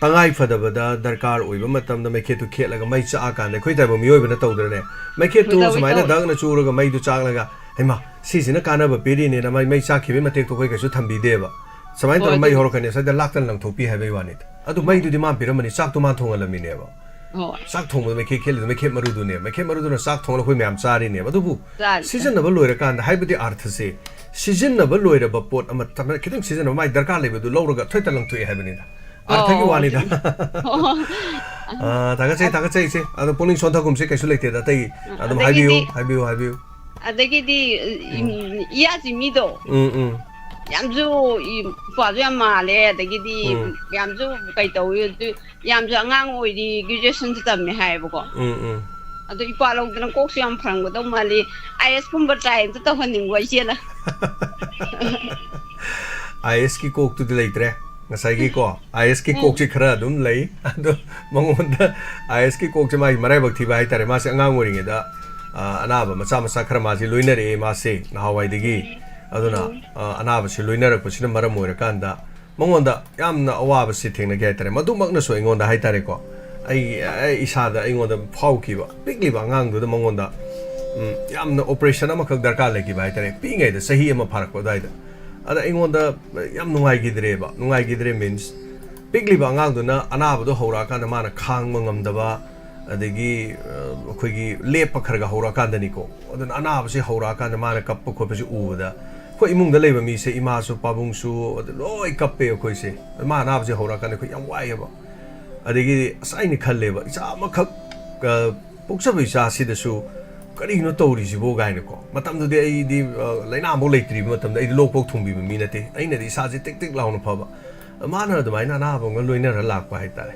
ꯇꯉꯥꯏ ꯐꯗꯕꯗ ꯗꯔꯀꯥꯔ ꯑꯣꯏꯕ ꯃꯇꯝꯗ ꯃꯩꯈꯦꯠꯇꯨ ꯈꯦꯠꯂꯒ ꯃꯩ ꯆꯥꯛꯑꯀꯥꯟꯗ ꯑꯩꯈꯣꯏ ꯇꯥꯏꯕ ꯃꯤꯑꯣꯏꯕꯅ ꯇꯧꯗ꯭ꯔꯅꯦ? ꯃꯩꯈꯦꯠꯇꯨ ꯇꯧꯏ, ꯁꯨꯃꯥꯏꯅ ꯇꯧꯏ꯫ ꯗꯛꯅ ꯆꯨꯔꯒ ꯃꯩꯗꯨ ꯆꯥꯛꯂꯒ, "ꯍꯩꯃꯥ, ꯁꯤꯁꯤꯅ ꯀꯥꯟꯅꯕ ꯄꯤꯔꯤꯅꯦꯅ" ꯃꯩ, ꯃꯩ ꯆꯥꯛꯈꯤꯕꯒꯤ ꯃꯇꯦꯛꯇꯣ ꯑꯩꯈꯣꯏ ꯀꯩꯁꯨ ꯊꯝꯕꯤꯗꯦꯕ꯫ ꯁꯨꯃꯥꯏꯅ ꯍꯣꯏ, ꯇꯧꯔꯒ ꯃꯩ ꯑꯗꯨꯅꯤ꯫ ꯍꯧꯔꯛꯀꯅꯤ, ꯁ꯭ꯋꯥꯏꯗ ꯂꯥꯛꯇꯅ ꯂꯪꯊꯣꯛꯄꯤ ꯍꯥꯏꯕꯒꯤ ꯋꯥꯅꯤꯗ꯫ ꯑꯗꯨ ꯃꯩꯗꯨꯗꯤ ꯃꯥꯅ ꯄꯤꯔꯝꯕꯅꯤ, ꯆꯥꯛꯇꯣ ꯃꯥꯅ ꯊꯣꯡꯍꯜꯂꯝꯃꯤꯅꯦꯕ꯫ ꯍꯣꯏ꯫ ꯆꯥꯛ ꯊꯣꯡꯕꯗ ꯃꯩꯈꯦꯠ ꯈꯦꯠꯂꯤꯗꯣ ꯃꯩꯈꯦꯠ ꯃꯔꯨꯗꯨꯅꯦꯕ꯫ ꯃꯩꯈꯦꯠ ꯃꯔꯨꯗꯨꯅ ꯆꯥꯛ ꯊꯣꯡꯉꯒ ꯑꯩꯈꯣꯏ ꯃꯌꯥꯝ ꯆꯥꯔꯤꯅꯦꯕ꯫ ꯑꯗꯨꯕꯨ ꯆꯥꯔꯤ꯫ ꯁꯤꯖꯤꯟꯅꯕ ꯂꯣꯏꯔꯀꯥꯟꯗ, ꯍꯥꯏꯕꯗꯤ ꯑꯥꯔꯊꯁꯦ, ꯁꯤꯖꯤꯟꯅꯕ ꯂꯣꯏꯔꯕ ꯄꯣꯠ ꯑꯃ ꯇꯞꯅ ꯈꯤꯇꯪ ꯁꯤꯖꯤꯟꯅꯕ, ꯃꯥꯏ ꯗꯔꯀꯥꯔ ꯂꯩꯕꯗꯨ ꯂꯧꯔꯒ ꯊꯣꯏꯇ ꯂꯪꯊꯣꯛꯑꯦ ꯍꯥꯏꯕꯅꯤꯗ꯫ ꯑꯥꯔꯊꯒꯤ ꯑꯣ, ꯋꯥꯅꯤꯗ꯫ ꯑꯗꯨꯅꯤ꯫ ꯑꯥ, ꯊꯥꯒꯠꯆꯩ, ꯊꯥꯒꯠꯆꯩ ꯏꯆꯦ꯫ ꯑꯗꯣ ꯄꯨꯛꯅꯤꯡ ꯁꯣꯟꯊꯒꯨꯝꯁꯦ, ꯀꯩꯁꯨ ꯂꯩꯇꯦꯗ꯫ ꯑꯇꯩ ꯑꯗꯨꯝ ꯑꯗꯒꯤꯗꯤ ꯍꯥꯏꯕꯤꯌꯨ, ꯍꯥꯏꯕꯤꯌꯨ, ꯍꯥꯏꯕꯤꯌꯨ꯫ ꯑꯗꯒꯤꯗꯤ, ꯎꯝ꯫ ꯏꯌꯥ ꯖꯤꯃꯤꯗꯣ ꯎꯝ, ꯎꯝ꯫ ꯌꯥꯝꯁꯨ, ꯏ-, ꯏꯄ꯭ꯋꯥꯁꯨ ꯌꯥꯝ ꯃꯥꯜꯂꯦ, ꯑꯗꯒꯤꯗꯤ ꯎꯝ꯫ ꯌꯥꯝꯁꯨ ꯀꯩ ꯇꯧꯏ, ꯑꯗꯨ ꯌꯥꯝꯁꯨ ꯑꯉꯥꯡ ꯑꯣꯏꯔꯤ, ꯒ꯭ꯔꯦꯖꯨꯑꯦꯁꯟꯁꯨ ꯇꯝꯃꯦ ꯍꯥꯏꯌꯦꯕꯀꯣ꯫ ꯎꯝ, ꯎꯝ꯫ ꯑꯗꯨ ꯏꯄ꯭ꯋꯥ ꯂꯧꯗꯅ ꯀꯣꯛꯁꯨ ꯌꯥꯝ ꯐꯔꯝꯒꯗꯧ ꯃꯥꯜꯂꯤ꯫ ꯑꯥꯏ ꯑꯦꯁ ꯀꯨꯝꯕ ꯇ꯭ꯔꯥꯏ ꯑꯝꯇ ꯇꯧꯍꯟꯅꯤꯡꯕ ꯏꯆꯦꯅ꯫ ꯑꯥꯏ ꯑꯦꯁꯀꯤ ꯀꯣꯛꯇꯨꯗꯤ ꯂꯩꯇ꯭ꯔꯦ꯫ ꯉꯁꯥꯏꯒꯤꯀꯣ, ꯑꯥꯏ ꯑꯦꯁꯀꯤ ꯎꯝ꯫ ꯀꯣꯛꯁꯤ ꯈꯔ ꯑꯗꯨꯝ ꯂꯩ꯫ ꯑꯗꯣ ꯃꯉꯣꯟꯗ ꯑꯥꯏ ꯑꯦꯁꯀꯤ ꯀꯣꯛꯁꯦ ꯃꯥꯒꯤ ꯃꯔꯥꯏꯕꯛ ꯊꯤꯕ ꯍꯥꯏꯇꯥꯔꯦ꯫ ꯃꯥꯁꯦ ꯑꯉꯥꯡ ꯑꯣꯏꯔꯤꯉꯩꯗ, ꯑ, ꯑꯅꯥꯕ ꯃꯆꯥ ꯃꯆꯥ ꯈꯔ ꯃꯥꯁꯦ ꯂꯣꯏꯅꯔꯛꯑꯦ ꯃꯥꯁꯦ ꯅꯍꯥꯟꯋꯥꯏꯗꯒꯤ꯫ ꯑꯗꯨꯅ, ꯎꯝ꯫ ꯑ, ꯑꯅꯥꯕꯁꯤ ꯂꯣꯏꯅꯔꯛꯄꯁꯤꯅ ꯃꯔꯝ ꯑꯣꯏꯔꯀꯥꯟꯗ ꯃꯉꯣꯟꯗ ꯌꯥꯝꯅ ꯑꯋꯥꯕꯁꯤ ꯊꯦꯡꯅꯈꯤ ꯍꯥꯏꯇꯥꯔꯦ꯫ ꯃꯗꯨꯃꯛꯅꯁꯨ ꯑꯩꯉꯣꯟꯗ ꯍꯥꯏꯇꯥꯔꯦꯀꯣ, ꯑꯩ, ꯑꯩ ꯏꯁꯥꯗ ꯑꯩꯉꯣꯟꯗ ꯐꯥꯎꯈꯤꯕ, ꯄꯤꯛꯂꯤꯕ ꯑꯉꯥꯡꯗꯨꯗ ꯃꯉꯣꯟꯗ, ꯎꯝ, ꯌꯥꯝꯅ operation ꯑꯃꯈꯛ ꯗꯔꯀꯥꯔ ꯂꯩꯈꯤꯕ ꯍꯥꯏꯇꯥꯔꯦ, ꯄꯤꯛꯏꯉꯩꯗ, ꯆꯍꯤ ꯑꯃ ꯐꯥꯔꯛꯄ ꯑꯗꯨꯋꯥꯏꯗ꯫ ꯑꯗ ꯑꯩꯉꯣꯟꯗ ꯌꯥꯝ ꯅꯨꯡꯉꯥꯏꯈꯤꯗ꯭ꯔꯦꯕ꯫ ꯅꯨꯡꯉꯥꯏꯈꯤꯗ꯭ꯔꯦ means, ꯄꯤꯛꯂꯤꯕ ꯑꯉꯥꯡꯗꯨꯅ ꯑꯅꯥꯕꯗꯣ ꯍꯧꯔꯛꯑꯀꯥꯟꯗ ꯃꯥꯅ ꯈꯥꯡꯕ ꯉꯝꯗꯕ, ꯑꯗꯒꯤ, ꯑ, ꯑꯩꯈꯣꯏꯒꯤ ꯂꯦꯞꯄ ꯈꯔ ꯈꯔ ꯍꯧꯔꯛꯑꯀꯥꯟꯗꯅꯤꯀꯣ꯫ ꯑꯗꯨꯅ ꯑꯅꯥꯕꯁꯤ ꯍꯧꯔꯛꯑꯀꯥꯟꯗ ꯃꯥꯅ ꯀꯞꯄ ꯈꯣꯠꯄꯁꯤ ꯎꯕꯗ, ꯑꯩꯈꯣꯏ ꯏꯃꯨꯡꯗ ꯂꯩꯕ ꯃꯤꯁꯦ, ꯏꯃꯥꯁꯨ, ꯄꯥꯕꯨꯡꯁꯨ, ꯑꯗꯨ ꯂꯣꯏ ꯀꯞꯄꯦ ꯑꯩꯈꯣꯏꯁꯦ꯫ ꯃꯥ ꯑꯅꯥꯕꯁꯦ ꯍꯧꯔꯛꯑꯀꯥꯟꯗ ꯑꯩꯈꯣꯏ ꯌꯥꯝ ꯋꯥꯏꯑꯦꯕ꯫ ꯑꯗꯒꯤ ꯑꯁ, ꯑꯩꯅ ꯈꯜꯂꯦꯕ, ꯏꯆꯥ ꯑꯃꯈꯛ, ꯑ, ꯄꯣꯛꯆꯕ ꯏꯆꯥꯁꯤꯗꯁꯨ ꯀꯔꯤꯅꯣ ꯇꯧꯔꯤꯁꯤꯕꯣ ꯀꯥꯏꯅꯀꯣ꯫ ꯃꯇꯝꯗꯨꯗꯤ ꯑꯩꯗꯤ, ꯑ, ꯂꯥꯏꯅꯥ ꯑꯃꯐꯥꯎ ꯂꯩꯇ꯭ꯔꯤꯕ ꯃꯇꯝꯗ, ꯑꯩꯗꯤ ꯂꯣꯛ ꯄꯣꯛ ꯊꯨꯡꯕꯤꯕ ꯃꯤ ꯅꯠꯇꯦ꯫ ꯑꯩꯅꯗꯤ ꯏꯁꯥꯁꯦ ꯇꯤꯛ ꯇꯤꯛ ꯂꯥꯎꯅ ꯐꯕ꯫ ꯃꯥꯅ ꯑꯗꯨꯃꯥꯏꯅ ꯑꯅꯥꯕ ꯑꯃꯒ ꯂꯣꯏꯅꯔ ꯂꯥꯛꯄ ꯍꯥꯏꯇꯥꯔꯦ꯫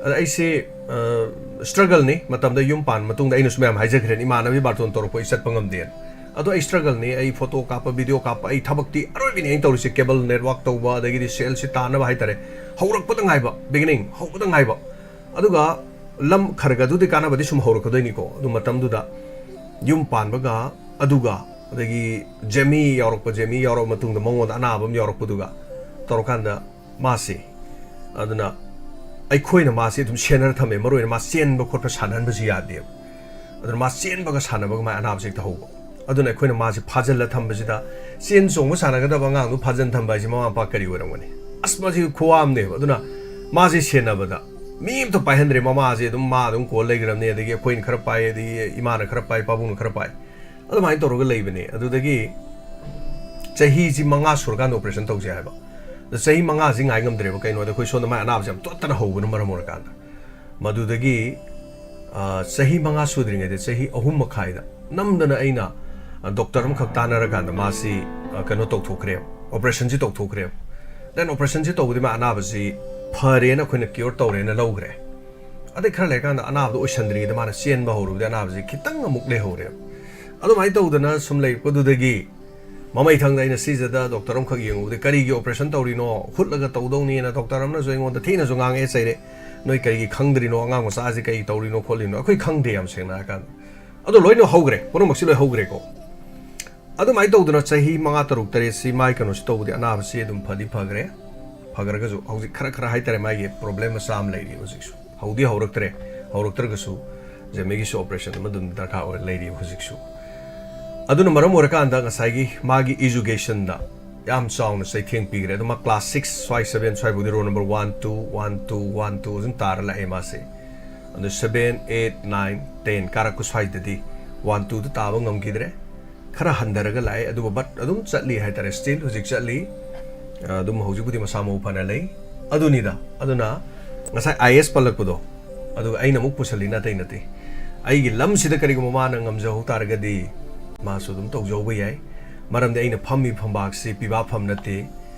ꯑꯗ ꯑꯩꯁꯦ, ꯑ, struggleꯅꯤ꯫ ꯃꯇꯝꯗ ꯌꯨꯝ ꯄꯥꯟꯕ ꯃꯇꯨꯡꯗ ꯑꯩꯅꯁꯨ ꯃꯌꯥꯝ ꯍꯥꯏꯖꯈ꯭ꯔꯦꯅ, ꯏꯃꯥꯟꯅꯕꯤ ꯕꯥꯔꯇꯣꯟ ꯇꯧꯔꯛꯄ ꯑꯩ ꯆꯠꯄ ꯉꯝꯗꯦꯅ꯫ ꯑꯗꯣ ꯑꯩ struggleꯅꯤ, ꯑꯩ photo ꯀꯥꯞꯄ, video ꯀꯥꯞꯄ, ꯑꯩ ꯊꯕꯛꯇꯤ ꯑꯔꯣꯏꯕꯤꯅꯤ ꯑꯩꯅ ꯇꯧꯔꯤꯁꯦ꯫ Cable network ꯇꯧꯕ, ꯑꯗꯒꯤꯗꯤ saleꯁꯤ ꯇꯥꯟꯅꯕ ꯍꯥꯏꯇꯥꯔꯦ꯫ ꯍꯧꯔꯛꯄꯗ ꯉꯥꯏꯕ, beginning, ꯍꯧꯕꯗ ꯉꯥꯏꯕ꯫ ꯑꯗꯨꯒ ꯂꯝ ꯈꯔꯒꯗꯨꯗꯤ ꯀꯥꯟꯅꯕꯗꯤ ꯁꯨꯝ ꯍꯧꯔꯛꯀꯗꯣꯏꯅꯤꯀꯣ꯫ ꯑꯗꯨ ꯃꯇꯝꯗꯨꯗ ꯌꯨꯝ ꯄꯥꯟꯕꯒ, ꯑꯗꯨꯒ ꯑꯗꯒꯤ ꯖꯦꯃꯤ ꯌꯥꯎꯔꯛꯄ, ꯖꯦꯃꯤ ꯌꯥꯎꯔꯛꯑ ꯃꯇꯨꯡꯗ ꯃꯉꯣꯟꯗ ꯑꯅꯥꯕ ꯑꯃ ꯌꯥꯎꯔꯛꯄꯗꯨꯒ ꯇꯧꯔꯀꯥꯟꯗ ꯃꯥꯁꯦ, ꯑꯗꯨꯅ ꯑꯩꯈꯣꯏꯅ ꯃꯥꯁꯦ ꯑꯗꯨꯝ ꯁꯦꯟꯅꯔ ꯊꯝꯃꯦ꯫ ꯃꯔꯨ ꯑꯣꯏꯅ ꯃꯥ ꯆꯦꯟꯕ ꯈꯣꯠꯄ ꯁꯥꯟꯅꯍꯟꯕꯁꯨ ꯌꯥꯗꯦꯕ꯫ ꯑꯗꯨꯅ ꯃꯥ ꯆꯦꯟꯕꯒ ꯁꯥꯟꯅꯕꯒ ꯃꯥꯏ ꯑꯅꯥꯕꯁꯦ ꯍꯦꯛꯇ ꯍꯧꯕ꯫ ꯑꯗꯨꯅ ꯑꯩꯈꯣꯏꯅ ꯃꯥꯁꯦ ꯐꯥꯖꯤꯜꯂ ꯊꯝꯕꯁꯤꯗ, ꯆꯦꯟ ꯆꯣꯡꯕ ꯁꯥꯟꯅꯒꯗꯕ ꯑꯉꯥꯡꯗꯨ ꯐꯥꯖꯤꯟ ꯊꯝꯕ ꯍꯥꯏꯁꯦ ꯃꯃꯥ ꯃꯄꯥ ꯀꯔꯤ ꯑꯣꯏꯔꯝꯒꯅꯤ? ꯑꯁ, ꯃꯁꯤ ꯈꯨꯋꯥ ꯑꯃꯅꯦꯕ꯫ ꯑꯗꯨꯅ ꯃꯥꯁꯦ ꯁꯦꯟꯅꯕꯗ ꯃꯤ ꯑꯝꯇ ꯄꯥꯏꯍꯟꯗ꯭ꯔꯦ꯫ ꯃꯃꯥꯁꯦ ꯑꯗꯨꯝ, ꯃꯥ ꯑꯗꯨꯝ ꯀꯣꯜ ꯂꯩꯈ꯭ꯔꯕꯅꯦ꯫ ꯑꯗꯒꯤ ꯑꯩꯈꯣꯏꯅ ꯈꯔ ꯄꯥꯏ, ꯑꯗꯒꯤ ꯏꯃꯥꯅ ꯈꯔ ꯄꯥꯏ, ꯄꯥꯕꯨꯡꯅ ꯈꯔ ꯄꯥꯏ꯫ ꯑꯗꯨꯃꯥꯏꯅ ꯇꯧꯔꯒ ꯂꯩꯕꯅꯦ꯫ ꯑꯗꯨꯗꯒꯤ ꯆꯍꯤꯁꯤ ꯃꯉꯥ ꯁꯨꯔꯀꯥꯟꯗ operation ꯇꯧꯁꯦ ꯍꯥꯏꯕ꯫ ꯑꯗ ꯆꯍꯤ ꯃꯉꯥꯁꯤ ꯉꯥꯏ ꯉꯝꯗ꯭ꯔꯦꯕ꯫ ꯀꯩꯅꯣꯗ ꯑꯩꯈꯣꯏ ꯁꯣꯝꯗ ꯃꯥꯏ ꯑꯅꯥꯕꯁꯦ ꯌꯥꯝ ꯇꯣꯠꯇꯅ ꯍꯧꯕꯅ ꯃꯔꯝ ꯑꯣꯏꯔꯀꯥꯟꯗ꯫ ꯃꯗꯨꯗꯒꯤ, ꯑ, ꯆꯍꯤ ꯃꯉꯥ ꯁꯨꯗ꯭ꯔꯤꯉꯩꯗ, ꯆꯍꯤ ꯑꯍꯨꯝ ꯃꯈꯥꯏꯗ ꯅꯝꯗꯅ ꯑꯩꯅ, ꯑ, doctor ꯑꯃꯈꯛ ꯇꯥꯟꯅꯔꯀꯥꯟꯗ ꯃꯥꯁꯤ, ꯑ, ꯀꯩꯅꯣ ꯇꯧꯊꯣꯛꯈ꯭ꯔꯦꯕ, operationꯁꯤ ꯇꯧꯊꯣꯛꯈ꯭ꯔꯦꯕ꯫ Then operationꯁꯤ ꯇꯧꯕꯗꯤ ꯃꯥ ꯑꯅꯥꯕꯁꯤ ꯐꯔꯦꯅ, ꯑꯩꯈꯣꯏꯅ cure ꯇꯧꯔꯦꯅ ꯂꯧꯈ꯭ꯔꯦ꯫ ꯑꯗꯩ ꯈꯔ ꯂꯩꯔꯀꯥꯟꯗ ꯑꯅꯥꯕꯗꯣ ꯑꯣꯏꯁꯟꯗ꯭ꯔꯤꯉꯩꯗ ꯃꯥꯅ ꯆꯦꯟꯕ ꯍꯧꯔꯨꯕꯗꯤ ꯑꯅꯥꯕꯁꯤ ꯈꯤꯇꯪ ꯑꯃꯨꯛ ꯂꯩꯍꯧꯔꯦꯕ꯫ ꯑꯗꯨꯃꯥꯏꯅ ꯇꯧꯗꯅ ꯁꯨꯝ ꯂꯩꯔꯛꯄꯗꯨꯗꯒꯤ ꯃꯃꯩꯊꯪꯗ ꯑꯩꯅ ꯁꯤꯖꯗ doctor ꯑꯃꯈꯛ ꯌꯦꯡꯉꯨꯕꯗꯤ, "ꯀꯔꯤꯒꯤ operation ꯇꯧꯔꯤꯅꯣ? ꯍꯨꯠꯂꯒ ꯇꯧꯗꯧꯅꯤꯅ" doctor ꯑꯃꯅꯁꯨ ꯑꯩꯉꯣꯟꯗ ꯊꯤꯅꯁꯨ ꯉꯥꯡꯉꯛꯑꯦ, ꯆꯩꯔꯦ꯫ "ꯅꯣꯏ ꯀꯔꯤꯒꯤ ꯈꯪꯗ꯭ꯔꯤꯅꯣ? ꯑꯉꯥꯡ ꯃꯆꯥꯁꯤ ꯀꯔꯤ ꯇꯧꯔꯤꯅꯣ ꯈꯣꯠꯂꯤꯅꯣ?" ꯑꯩꯈꯣꯏ ꯈꯪꯗꯦ, ꯌꯥꯝ ꯁꯦꯡꯅ ꯍꯥꯏꯔꯀꯥꯟꯗ꯫ ꯑꯗꯣ ꯂꯣꯏꯅ ꯍꯧꯈ꯭ꯔꯦ, ꯄꯨꯝꯅꯃꯛꯁꯤ ꯂꯣꯏ ꯍꯧꯈ꯭ꯔꯦꯀꯣ꯫ ꯑꯗꯨꯃꯥꯏꯅ ꯇꯧꯗꯅ ꯆꯍꯤ ꯃꯉꯥ, ꯇꯔꯨꯛ, ꯇꯔꯦꯠꯁꯤ ꯃꯥꯏ ꯀꯩꯅꯣꯁꯤ ꯇꯧꯕꯗꯤ, ꯑꯅꯥꯕꯁꯤ ꯑꯗꯨꯝ ꯐꯗꯤ ꯐꯈ꯭ꯔꯦ꯫ ꯐꯈ꯭ꯔꯒꯁꯨ ꯍꯧꯖꯤꯛ ꯈꯔ ꯈꯔ ꯍꯥꯏꯇꯥꯔꯦ, ꯃꯥꯒꯤ ꯄ꯭ꯔꯣꯕ꯭ꯂꯦꯝ ꯃꯆꯥ ꯑꯃ ꯂꯩꯔꯤ ꯍꯧꯖꯤꯛꯁꯨ꯫ ꯍꯧꯗꯤ ꯍꯧꯔꯛꯇ꯭ꯔꯦ, ꯍꯧꯔꯛꯇ꯭ꯔꯒꯁꯨ ꯖꯦꯃꯤꯒꯤꯁꯨ ꯑꯣꯄꯔꯦꯁꯟ ꯑꯃ ꯑꯗꯨꯝ ꯗꯔꯀꯥꯔ ꯑꯣꯏ ꯂꯩꯔꯤ ꯍꯧꯖꯤꯛꯁꯨ꯫ ꯑꯗꯨꯅ ꯃꯔꯝ ꯑꯣꯏꯔꯀꯥꯟꯗ ꯉꯁꯥꯏꯒꯤ ꯃꯥꯒꯤ ꯏꯖꯨꯀꯦꯁꯟꯗ ꯌꯥꯝ ꯆꯥꯎꯅ ꯆꯩꯊꯦꯡ ꯄꯤꯈ꯭ꯔꯦ꯫ ꯑꯗꯨ ꯃꯥ ꯀ꯭ꯂꯥꯁ ꯁꯤꯛꯁ ꯁ꯭ꯋꯥꯏ, ꯁꯕꯦꯟ ꯁ꯭ꯋꯥꯏꯐꯥꯎꯗꯤ roll number one two, one two, one two ꯑꯗꯨꯝ ꯇꯥꯔ ꯂꯥꯛꯑꯦ ꯃꯥꯁꯦ꯫ ꯑꯗꯨ ꯁꯕꯦꯟ, ꯑꯩꯠ, ꯅꯥꯏꯟ, ꯇꯦꯟ ꯀꯥꯔꯛꯄ ꯁ꯭ꯋꯥꯏꯗꯗꯤ ꯋꯥꯟ ꯇꯨꯗ ꯇꯥꯕ ꯉꯝꯈꯤꯗ꯭ꯔꯦ꯫ ꯈꯔ ꯍꯟꯊꯔꯒ ꯂꯥꯛꯑꯦ, ꯑꯗꯨꯕꯨ but ꯑꯗꯨꯝ ꯆꯠꯂꯤ ꯍꯥꯏꯇꯥꯔꯦ, ꯁ꯭ꯇꯤꯜ ꯍꯧꯖꯤꯛ ꯆꯠꯂꯤ꯫ ꯑꯗꯨꯝ ꯍꯧꯖꯤꯛꯄꯨꯗꯤ ꯃꯁꯥ ꯃꯎ ꯐꯅ ꯂꯩ꯫ ꯑꯗꯨꯅꯤꯗ, ꯑꯗꯨꯅ ꯉꯁꯥꯏ ꯑꯥꯏ ꯑꯦꯁ ꯄꯜꯂꯛꯄꯗꯣ, ꯑꯗꯨꯒ ꯑꯩꯅ ꯑꯃꯨꯛ ꯄꯨꯁꯜꯂꯤꯅ ꯑꯇꯩ ꯅꯠꯇꯦ꯫ ꯑꯩꯒꯤ ꯂꯝꯁꯤꯗ ꯀꯔꯤꯒꯨꯝꯕ ꯃꯥꯅ ꯉꯝꯖꯍꯧ ꯇꯥꯔꯒꯗꯤ ꯃꯥꯁꯨ ꯑꯗꯨꯝ ꯇꯧꯖꯍꯧꯕ ꯌꯥꯏ꯫ ꯃꯔꯝꯗꯤ ꯑꯩꯅ ꯐꯝꯃꯤ ꯐꯝꯕꯥꯛꯁꯤ ꯄꯤꯕꯥ ꯐꯝ ꯅꯠꯇꯦ꯫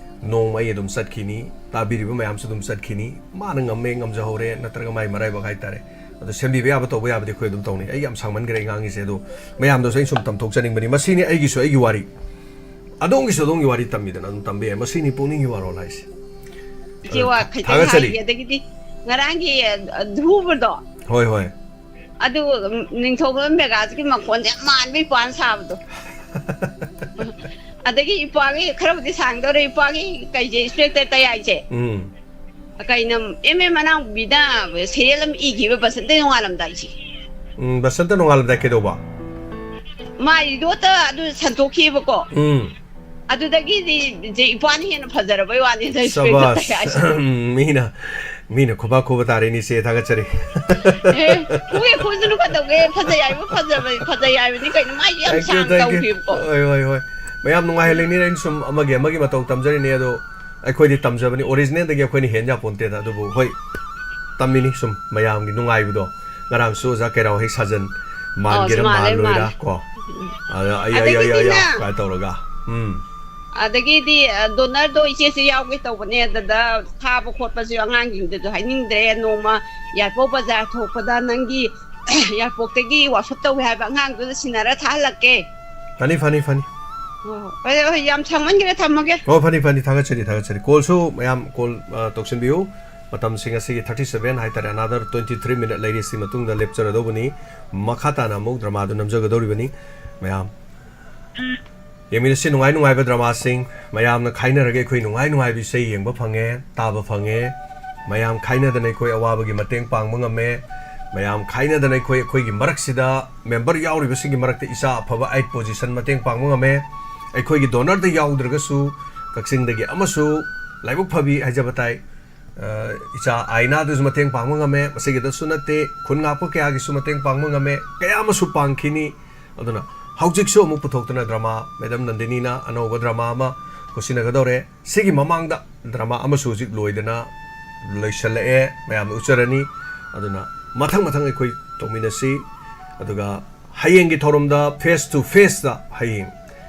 ꯅꯣꯡꯃ ꯑꯩ ꯑꯗꯨꯝ ꯆꯠꯈꯤꯅꯤ, ꯇꯥꯕꯤꯔꯤꯕ ꯃꯌꯥꯝꯁꯨ ꯑꯗꯨꯝ ꯆꯠꯈꯤꯅꯤ꯫ ꯃꯥꯅ ꯉꯝꯃꯦ, ꯉꯝꯖꯍꯧꯔꯦ, ꯅꯠꯇ꯭ꯔꯒ ꯃꯥꯏ ꯃꯔꯥꯏꯕꯛ ꯍꯥꯏꯇꯥꯔꯦ꯫ ꯑꯗꯣ ꯁꯦꯝꯕꯤꯕ ꯌꯥꯕ, ꯇꯧꯕ ꯌꯥꯕꯗꯤ ꯑꯩꯈꯣꯏ ꯑꯗꯨꯝ ꯇꯧꯅꯤ꯫ ꯑꯩ ꯌꯥꯝ ꯁꯥꯡꯃꯟꯈ꯭ꯔꯦ ꯑꯩ ꯉꯥꯡꯉꯤꯁꯦ, ꯑꯗꯣ ꯃꯌꯥꯝꯗꯁꯨ ꯑꯩꯅ ꯁꯨꯝ ꯇꯝꯊꯣꯛꯆꯅꯤꯡꯕꯅꯤ꯫ ꯃꯁꯤꯅꯤ ꯑꯩꯒꯤꯁꯨ ꯑꯩꯒꯤ ꯋꯥꯔꯤ꯫ ꯑꯗꯣꯝꯒꯤꯁꯨ ꯑꯗꯣꯝꯒꯤ ꯋꯥꯔꯤ ꯇꯝꯃꯤꯗꯅ ꯑꯗꯨꯝ ꯇꯝꯕ ꯌꯥꯏ꯫ ꯃꯁꯤꯅꯤ ꯄꯨꯛꯅꯤꯡꯒꯤ ꯋꯥꯔꯣꯜ ꯍꯥꯏꯁꯦ꯫ ꯏꯆꯦ ꯑꯗꯣ ꯋꯥ ꯊꯥ-, ꯈꯤꯇꯪ ꯊꯥꯒꯠꯆꯔꯤ꯫ ꯍꯥꯏꯒꯦ꯫ ꯑꯗꯒꯤꯗꯤ ꯉꯔꯥꯡꯒꯤ, ꯑ, ꯙ꯭ꯔꯨꯕꯗꯣ, ꯍꯣꯏ, ꯍꯣꯏ꯫ ꯑꯗꯨ, ꯎꯝ, ꯅꯤꯡꯊꯧꯕ ꯃꯦꯒꯥꯁꯤꯒꯤ ꯃꯈꯣꯟꯁꯦ ꯌꯥꯝ ꯃꯥꯟꯕ ꯏꯄ꯭ꯋꯥꯅ ꯁꯥꯕꯗꯣ꯫ ꯑꯗꯒꯤ ꯏꯄ꯭ꯋꯥꯒꯤ ꯈꯔꯕꯨꯗꯤ ꯁꯥꯡꯗꯧꯔꯦ, ꯏꯄ꯭ꯋꯥꯒꯤ ꯀꯩꯁꯦ, ꯏꯟꯁꯄꯦꯛꯇꯔ ꯇꯌꯥꯏꯁꯦ꯫ ꯎꯝ꯫ ꯀꯩꯅꯣ, ꯑꯦꯝ ꯑꯦꯝ ꯃꯅꯥꯎꯕꯤꯗ ꯁꯦꯔꯤꯌꯦꯜ ꯑꯃ ꯏꯈꯤꯕ ꯕꯁꯟꯇ ꯅꯣꯡꯉꯥꯜꯂꯝꯗꯥꯏꯁꯦ꯫ ꯎꯝ, ꯕꯁꯟꯇ ꯅꯣꯡꯉꯥꯜꯂꯝꯗꯥꯏ ꯀꯩꯗꯧꯕ? ꯃꯥ ꯏꯗꯣꯠꯇ ꯑꯗꯨ ꯁꯟꯇꯣꯛꯈꯤꯕꯀꯣ꯫ ꯎꯝ꯫ ꯑꯗꯨꯗꯒꯤꯗꯤ ꯏꯆꯦ ꯏꯄ꯭ꯋꯥꯅ ꯍꯦꯟꯅ ꯐꯖꯔꯕꯩ ꯋꯥꯅꯤꯗ, ꯏꯟꯁꯄꯦꯛꯇꯔ ꯁꯕꯥꯁ꯫ ꯇꯌꯥꯏꯁꯦ꯫ ꯎꯝ, ꯃꯤꯅ, ꯃꯤꯅ ꯈꯨꯕꯥꯛ ꯈꯨꯕ ꯇꯥꯔꯦꯅꯦ, ꯏꯆꯦ, ꯊꯥꯒꯠꯆꯔꯤ꯫ ꯑꯦ, ꯈꯨꯌꯦ ꯈꯨꯁꯅꯨ ꯀꯩꯗꯧꯒꯦ? ꯐꯖꯩ ꯍꯥꯏꯕ ꯐꯖꯕ, ꯐꯖꯩ ꯍꯥꯏꯕꯅꯤ ꯀꯩꯅꯣ, ꯃꯥꯏꯁꯦ ꯌꯥꯝ Thank you, ꯁꯥꯡ thank you. ꯇꯧꯈꯤꯕꯀꯣ꯫ ꯍꯣꯏ, ꯍꯣꯏ, ꯍꯣꯏ꯫ ꯃꯌꯥꯝ ꯅꯨꯡꯉꯥꯏꯍꯜꯂꯤꯅꯤ, ꯑꯩꯅ ꯁꯨꯝ ꯑꯃꯒꯤ, ꯑꯃꯒꯤ ꯃꯇꯧ ꯇꯝꯖꯔꯤꯅꯦ, ꯑꯗꯣ ꯑꯩꯈꯣꯏꯗꯤ ꯇꯝꯖꯕꯅꯤ, ꯑꯣꯔꯤꯖꯤꯅꯦꯜꯗꯒꯤ ꯑꯩꯈꯣꯏꯅ ꯍꯦꯟ ꯌꯥꯄꯣꯟꯇꯦꯗ, ꯑꯗꯨꯕꯨ ꯍꯣꯏ, ꯇꯝꯃꯤꯅꯤ ꯁꯨꯝ ꯃꯌꯥꯝꯒꯤ ꯅꯨꯡꯉꯥꯏꯕꯗꯣ꯫ ꯉꯔꯥꯡꯁꯨ ꯑꯣꯖꯥ ꯀꯩꯔꯥꯎ ꯍꯦꯛ ꯁꯥꯖꯟ, ꯑꯣ, ꯃꯥꯟꯒꯦꯔꯥ ꯃꯥꯜꯂꯦ, ꯃꯥꯜꯂꯣꯏꯔꯥ ꯃꯥꯜꯂꯦ꯫ ꯀꯣ꯫ ꯎꯝ꯫ ꯑꯗ ꯑꯩ, ꯑꯩ, ꯑꯩ, ꯑꯩ, ꯑꯗꯒꯤꯗꯤꯅꯦ, ꯑꯩ, ꯀꯥꯏ ꯇꯧꯔꯒ꯫ ꯎꯝ꯫ ꯑꯗꯒꯤꯗꯤ, ꯑ, ꯗꯣꯅꯔꯗꯣ ꯏꯆꯦꯁꯨ ꯌꯥꯎꯒꯦ ꯇꯧꯕꯅꯦ, ꯑꯗꯨꯗ ꯊꯥꯕ ꯈꯣꯠꯄꯁꯨ ꯑꯉꯥꯡꯁꯤꯡꯗꯁꯨ ꯍꯥꯏꯅꯤꯡꯗ꯭ꯔꯦ꯫ ꯅꯣꯡꯃ ꯌꯥꯏꯔꯤꯄꯣꯛ ꯕꯖꯥꯔ ꯊꯣꯛꯄꯗ ꯅꯪꯒꯤ ꯌꯥꯏꯔꯤꯄꯣꯛꯇꯒꯤ ꯋꯥꯛꯁꯣꯞ ꯇꯧꯋꯦ ꯍꯥꯏꯕ ꯑꯉꯥꯡꯗꯨꯗ ꯁꯤꯟꯅꯔ ꯊꯥꯍꯜꯂꯛꯀꯦ꯫ ꯐꯅꯤ, ꯐꯅꯤ, ꯐꯅꯤ꯫ ꯍꯣꯏ, ꯍꯣꯏ, ꯍꯣꯏ, ꯍꯣꯏ, ꯌꯥꯝ ꯁꯥꯡꯃꯟꯈ꯭ꯔꯦ, ꯊꯝꯃꯒꯦ꯫ ꯍꯣ, ꯐꯅꯤ, ꯐꯅꯤ, ꯊꯥꯒꯠꯆꯔꯤ, ꯊꯥꯒꯠꯆꯔꯤ꯫ ꯀꯣꯜꯁꯨ ꯃꯌꯥꯝ ꯀꯣꯜ, ꯑ, ꯇꯧꯁꯤꯟꯕꯤꯌꯨ꯫ ꯃꯇꯝꯁꯤ ꯉꯁꯤꯒꯤ thirty seven ꯍꯥꯏꯇꯥꯔꯦ, another twenty three minute ꯂꯩꯔꯤ꯫ ꯁꯤ ꯃꯇꯨꯡꯗ ꯂꯦꯞꯆꯔꯗꯧꯕꯅꯤ꯫ ꯃꯈꯥ ꯇꯥꯅ ꯑꯃꯨꯛ ꯗ꯭ꯔꯃꯥꯗꯨ ꯅꯝꯖꯒꯗꯧꯔꯤꯕꯅꯤ꯫ ꯃꯌꯥꯝ ꯌꯦꯡꯃꯤꯟꯅꯁꯤ ꯅꯨꯡꯉꯥꯏ ꯅꯨꯡꯉꯥꯏꯕ ꯗ꯭ꯔꯃꯥꯁꯤꯡ꯫ ꯃꯌꯥꯝꯅ ꯈꯥꯏꯅꯔꯒ ꯑꯩꯈꯣꯏ ꯅꯨꯡꯉꯥꯏ ꯅꯨꯡꯉꯥꯏꯕ ꯏꯁꯩ ꯌꯦꯡꯕ ꯐꯪꯉꯦ, ꯇꯥꯕ ꯐꯪꯉꯦ꯫ ꯃꯌꯥꯝ ꯈꯥꯏꯅꯗꯅ ꯑꯩꯈꯣꯏ ꯑꯋꯥꯕꯒꯤ ꯃꯇꯦꯡ ꯄꯥꯡꯕ ꯉꯝꯃꯦ꯫ ꯃꯌꯥꯝ ꯈꯥꯏꯅꯗꯅ ꯑꯩꯈꯣꯏ, ꯑꯩꯈꯣꯏꯒꯤ ꯃꯔꯛꯁꯤꯗ, ꯃꯦꯝꯕꯔ ꯌꯥꯎꯔꯤꯕꯁꯤꯡꯒꯤ ꯃꯔꯛꯇ ꯏꯆꯥ ꯑꯐꯕ ꯑꯩꯠ ꯄꯣꯖꯤꯁꯟ ꯃꯇꯦꯡ ꯄꯥꯡꯕ ꯉꯝꯃꯦ꯫ ꯑꯩꯈꯣꯏꯒꯤ ꯗꯣꯅꯔꯗ ꯌꯥꯎꯗ꯭ꯔꯒꯁꯨ ꯀꯛꯆꯤꯡꯗꯒꯤ ꯑꯃꯁꯨ ꯂꯥꯏꯕꯛ ꯐꯕꯤ ꯍꯥꯏꯖꯕ ꯇꯥꯏ꯫ ꯑ, ꯏꯆꯥ ꯑꯥꯏꯅꯥꯗꯨꯁꯨ ꯃꯇꯦꯡ ꯄꯥꯡꯕ ꯉꯝꯃꯦ꯫ ꯃꯁꯤꯒꯤꯗꯁꯨ ꯅꯠꯇꯦ, ꯈꯨꯟ ꯉꯥꯛꯄ ꯀꯌꯥꯒꯤꯁꯨ ꯃꯇꯦꯡ ꯄꯥꯡꯕ ꯉꯝꯃꯦ꯫ ꯀꯌꯥ ꯑꯃꯁꯨ ꯄꯥꯡꯈꯤꯅꯤ꯫ ꯑꯗꯨꯅ ꯍꯧꯖꯤꯛꯁꯨ ꯑꯃꯨꯛ ꯄꯨꯊꯣꯛꯇꯨꯅ ꯗ꯭ꯔꯃꯥ, ꯃꯦꯗꯝ ꯅꯟꯗꯤꯅꯤꯅ ꯑꯅꯧꯕ ꯗ꯭ꯔꯃꯥ ꯑꯃ ꯈꯨꯠꯁꯤꯟꯅꯒꯗꯧꯔꯦ꯫ ꯁꯤꯒꯤ ꯃꯃꯥꯡꯗ ꯗ꯭ꯔꯃꯥ ꯑꯃꯁꯨ ꯍꯧꯖꯤꯛ ꯂꯣꯏꯗꯅ ꯂꯣꯏꯁꯤꯜꯂꯛꯑꯦ, ꯃꯌꯥꯝꯅ ꯎꯠꯆꯔꯅꯤ꯫ ꯑꯗꯨꯅ ꯃꯊꯪ ꯃꯊꯪ ꯑꯩꯈꯣꯏ ꯇꯧꯃꯤꯟꯅꯁꯤ꯫ ꯑꯗꯨꯒ ꯍꯌꯦꯡꯒꯤ ꯊꯧꯔꯝꯗ face to faceꯇ ꯍꯌꯦꯡ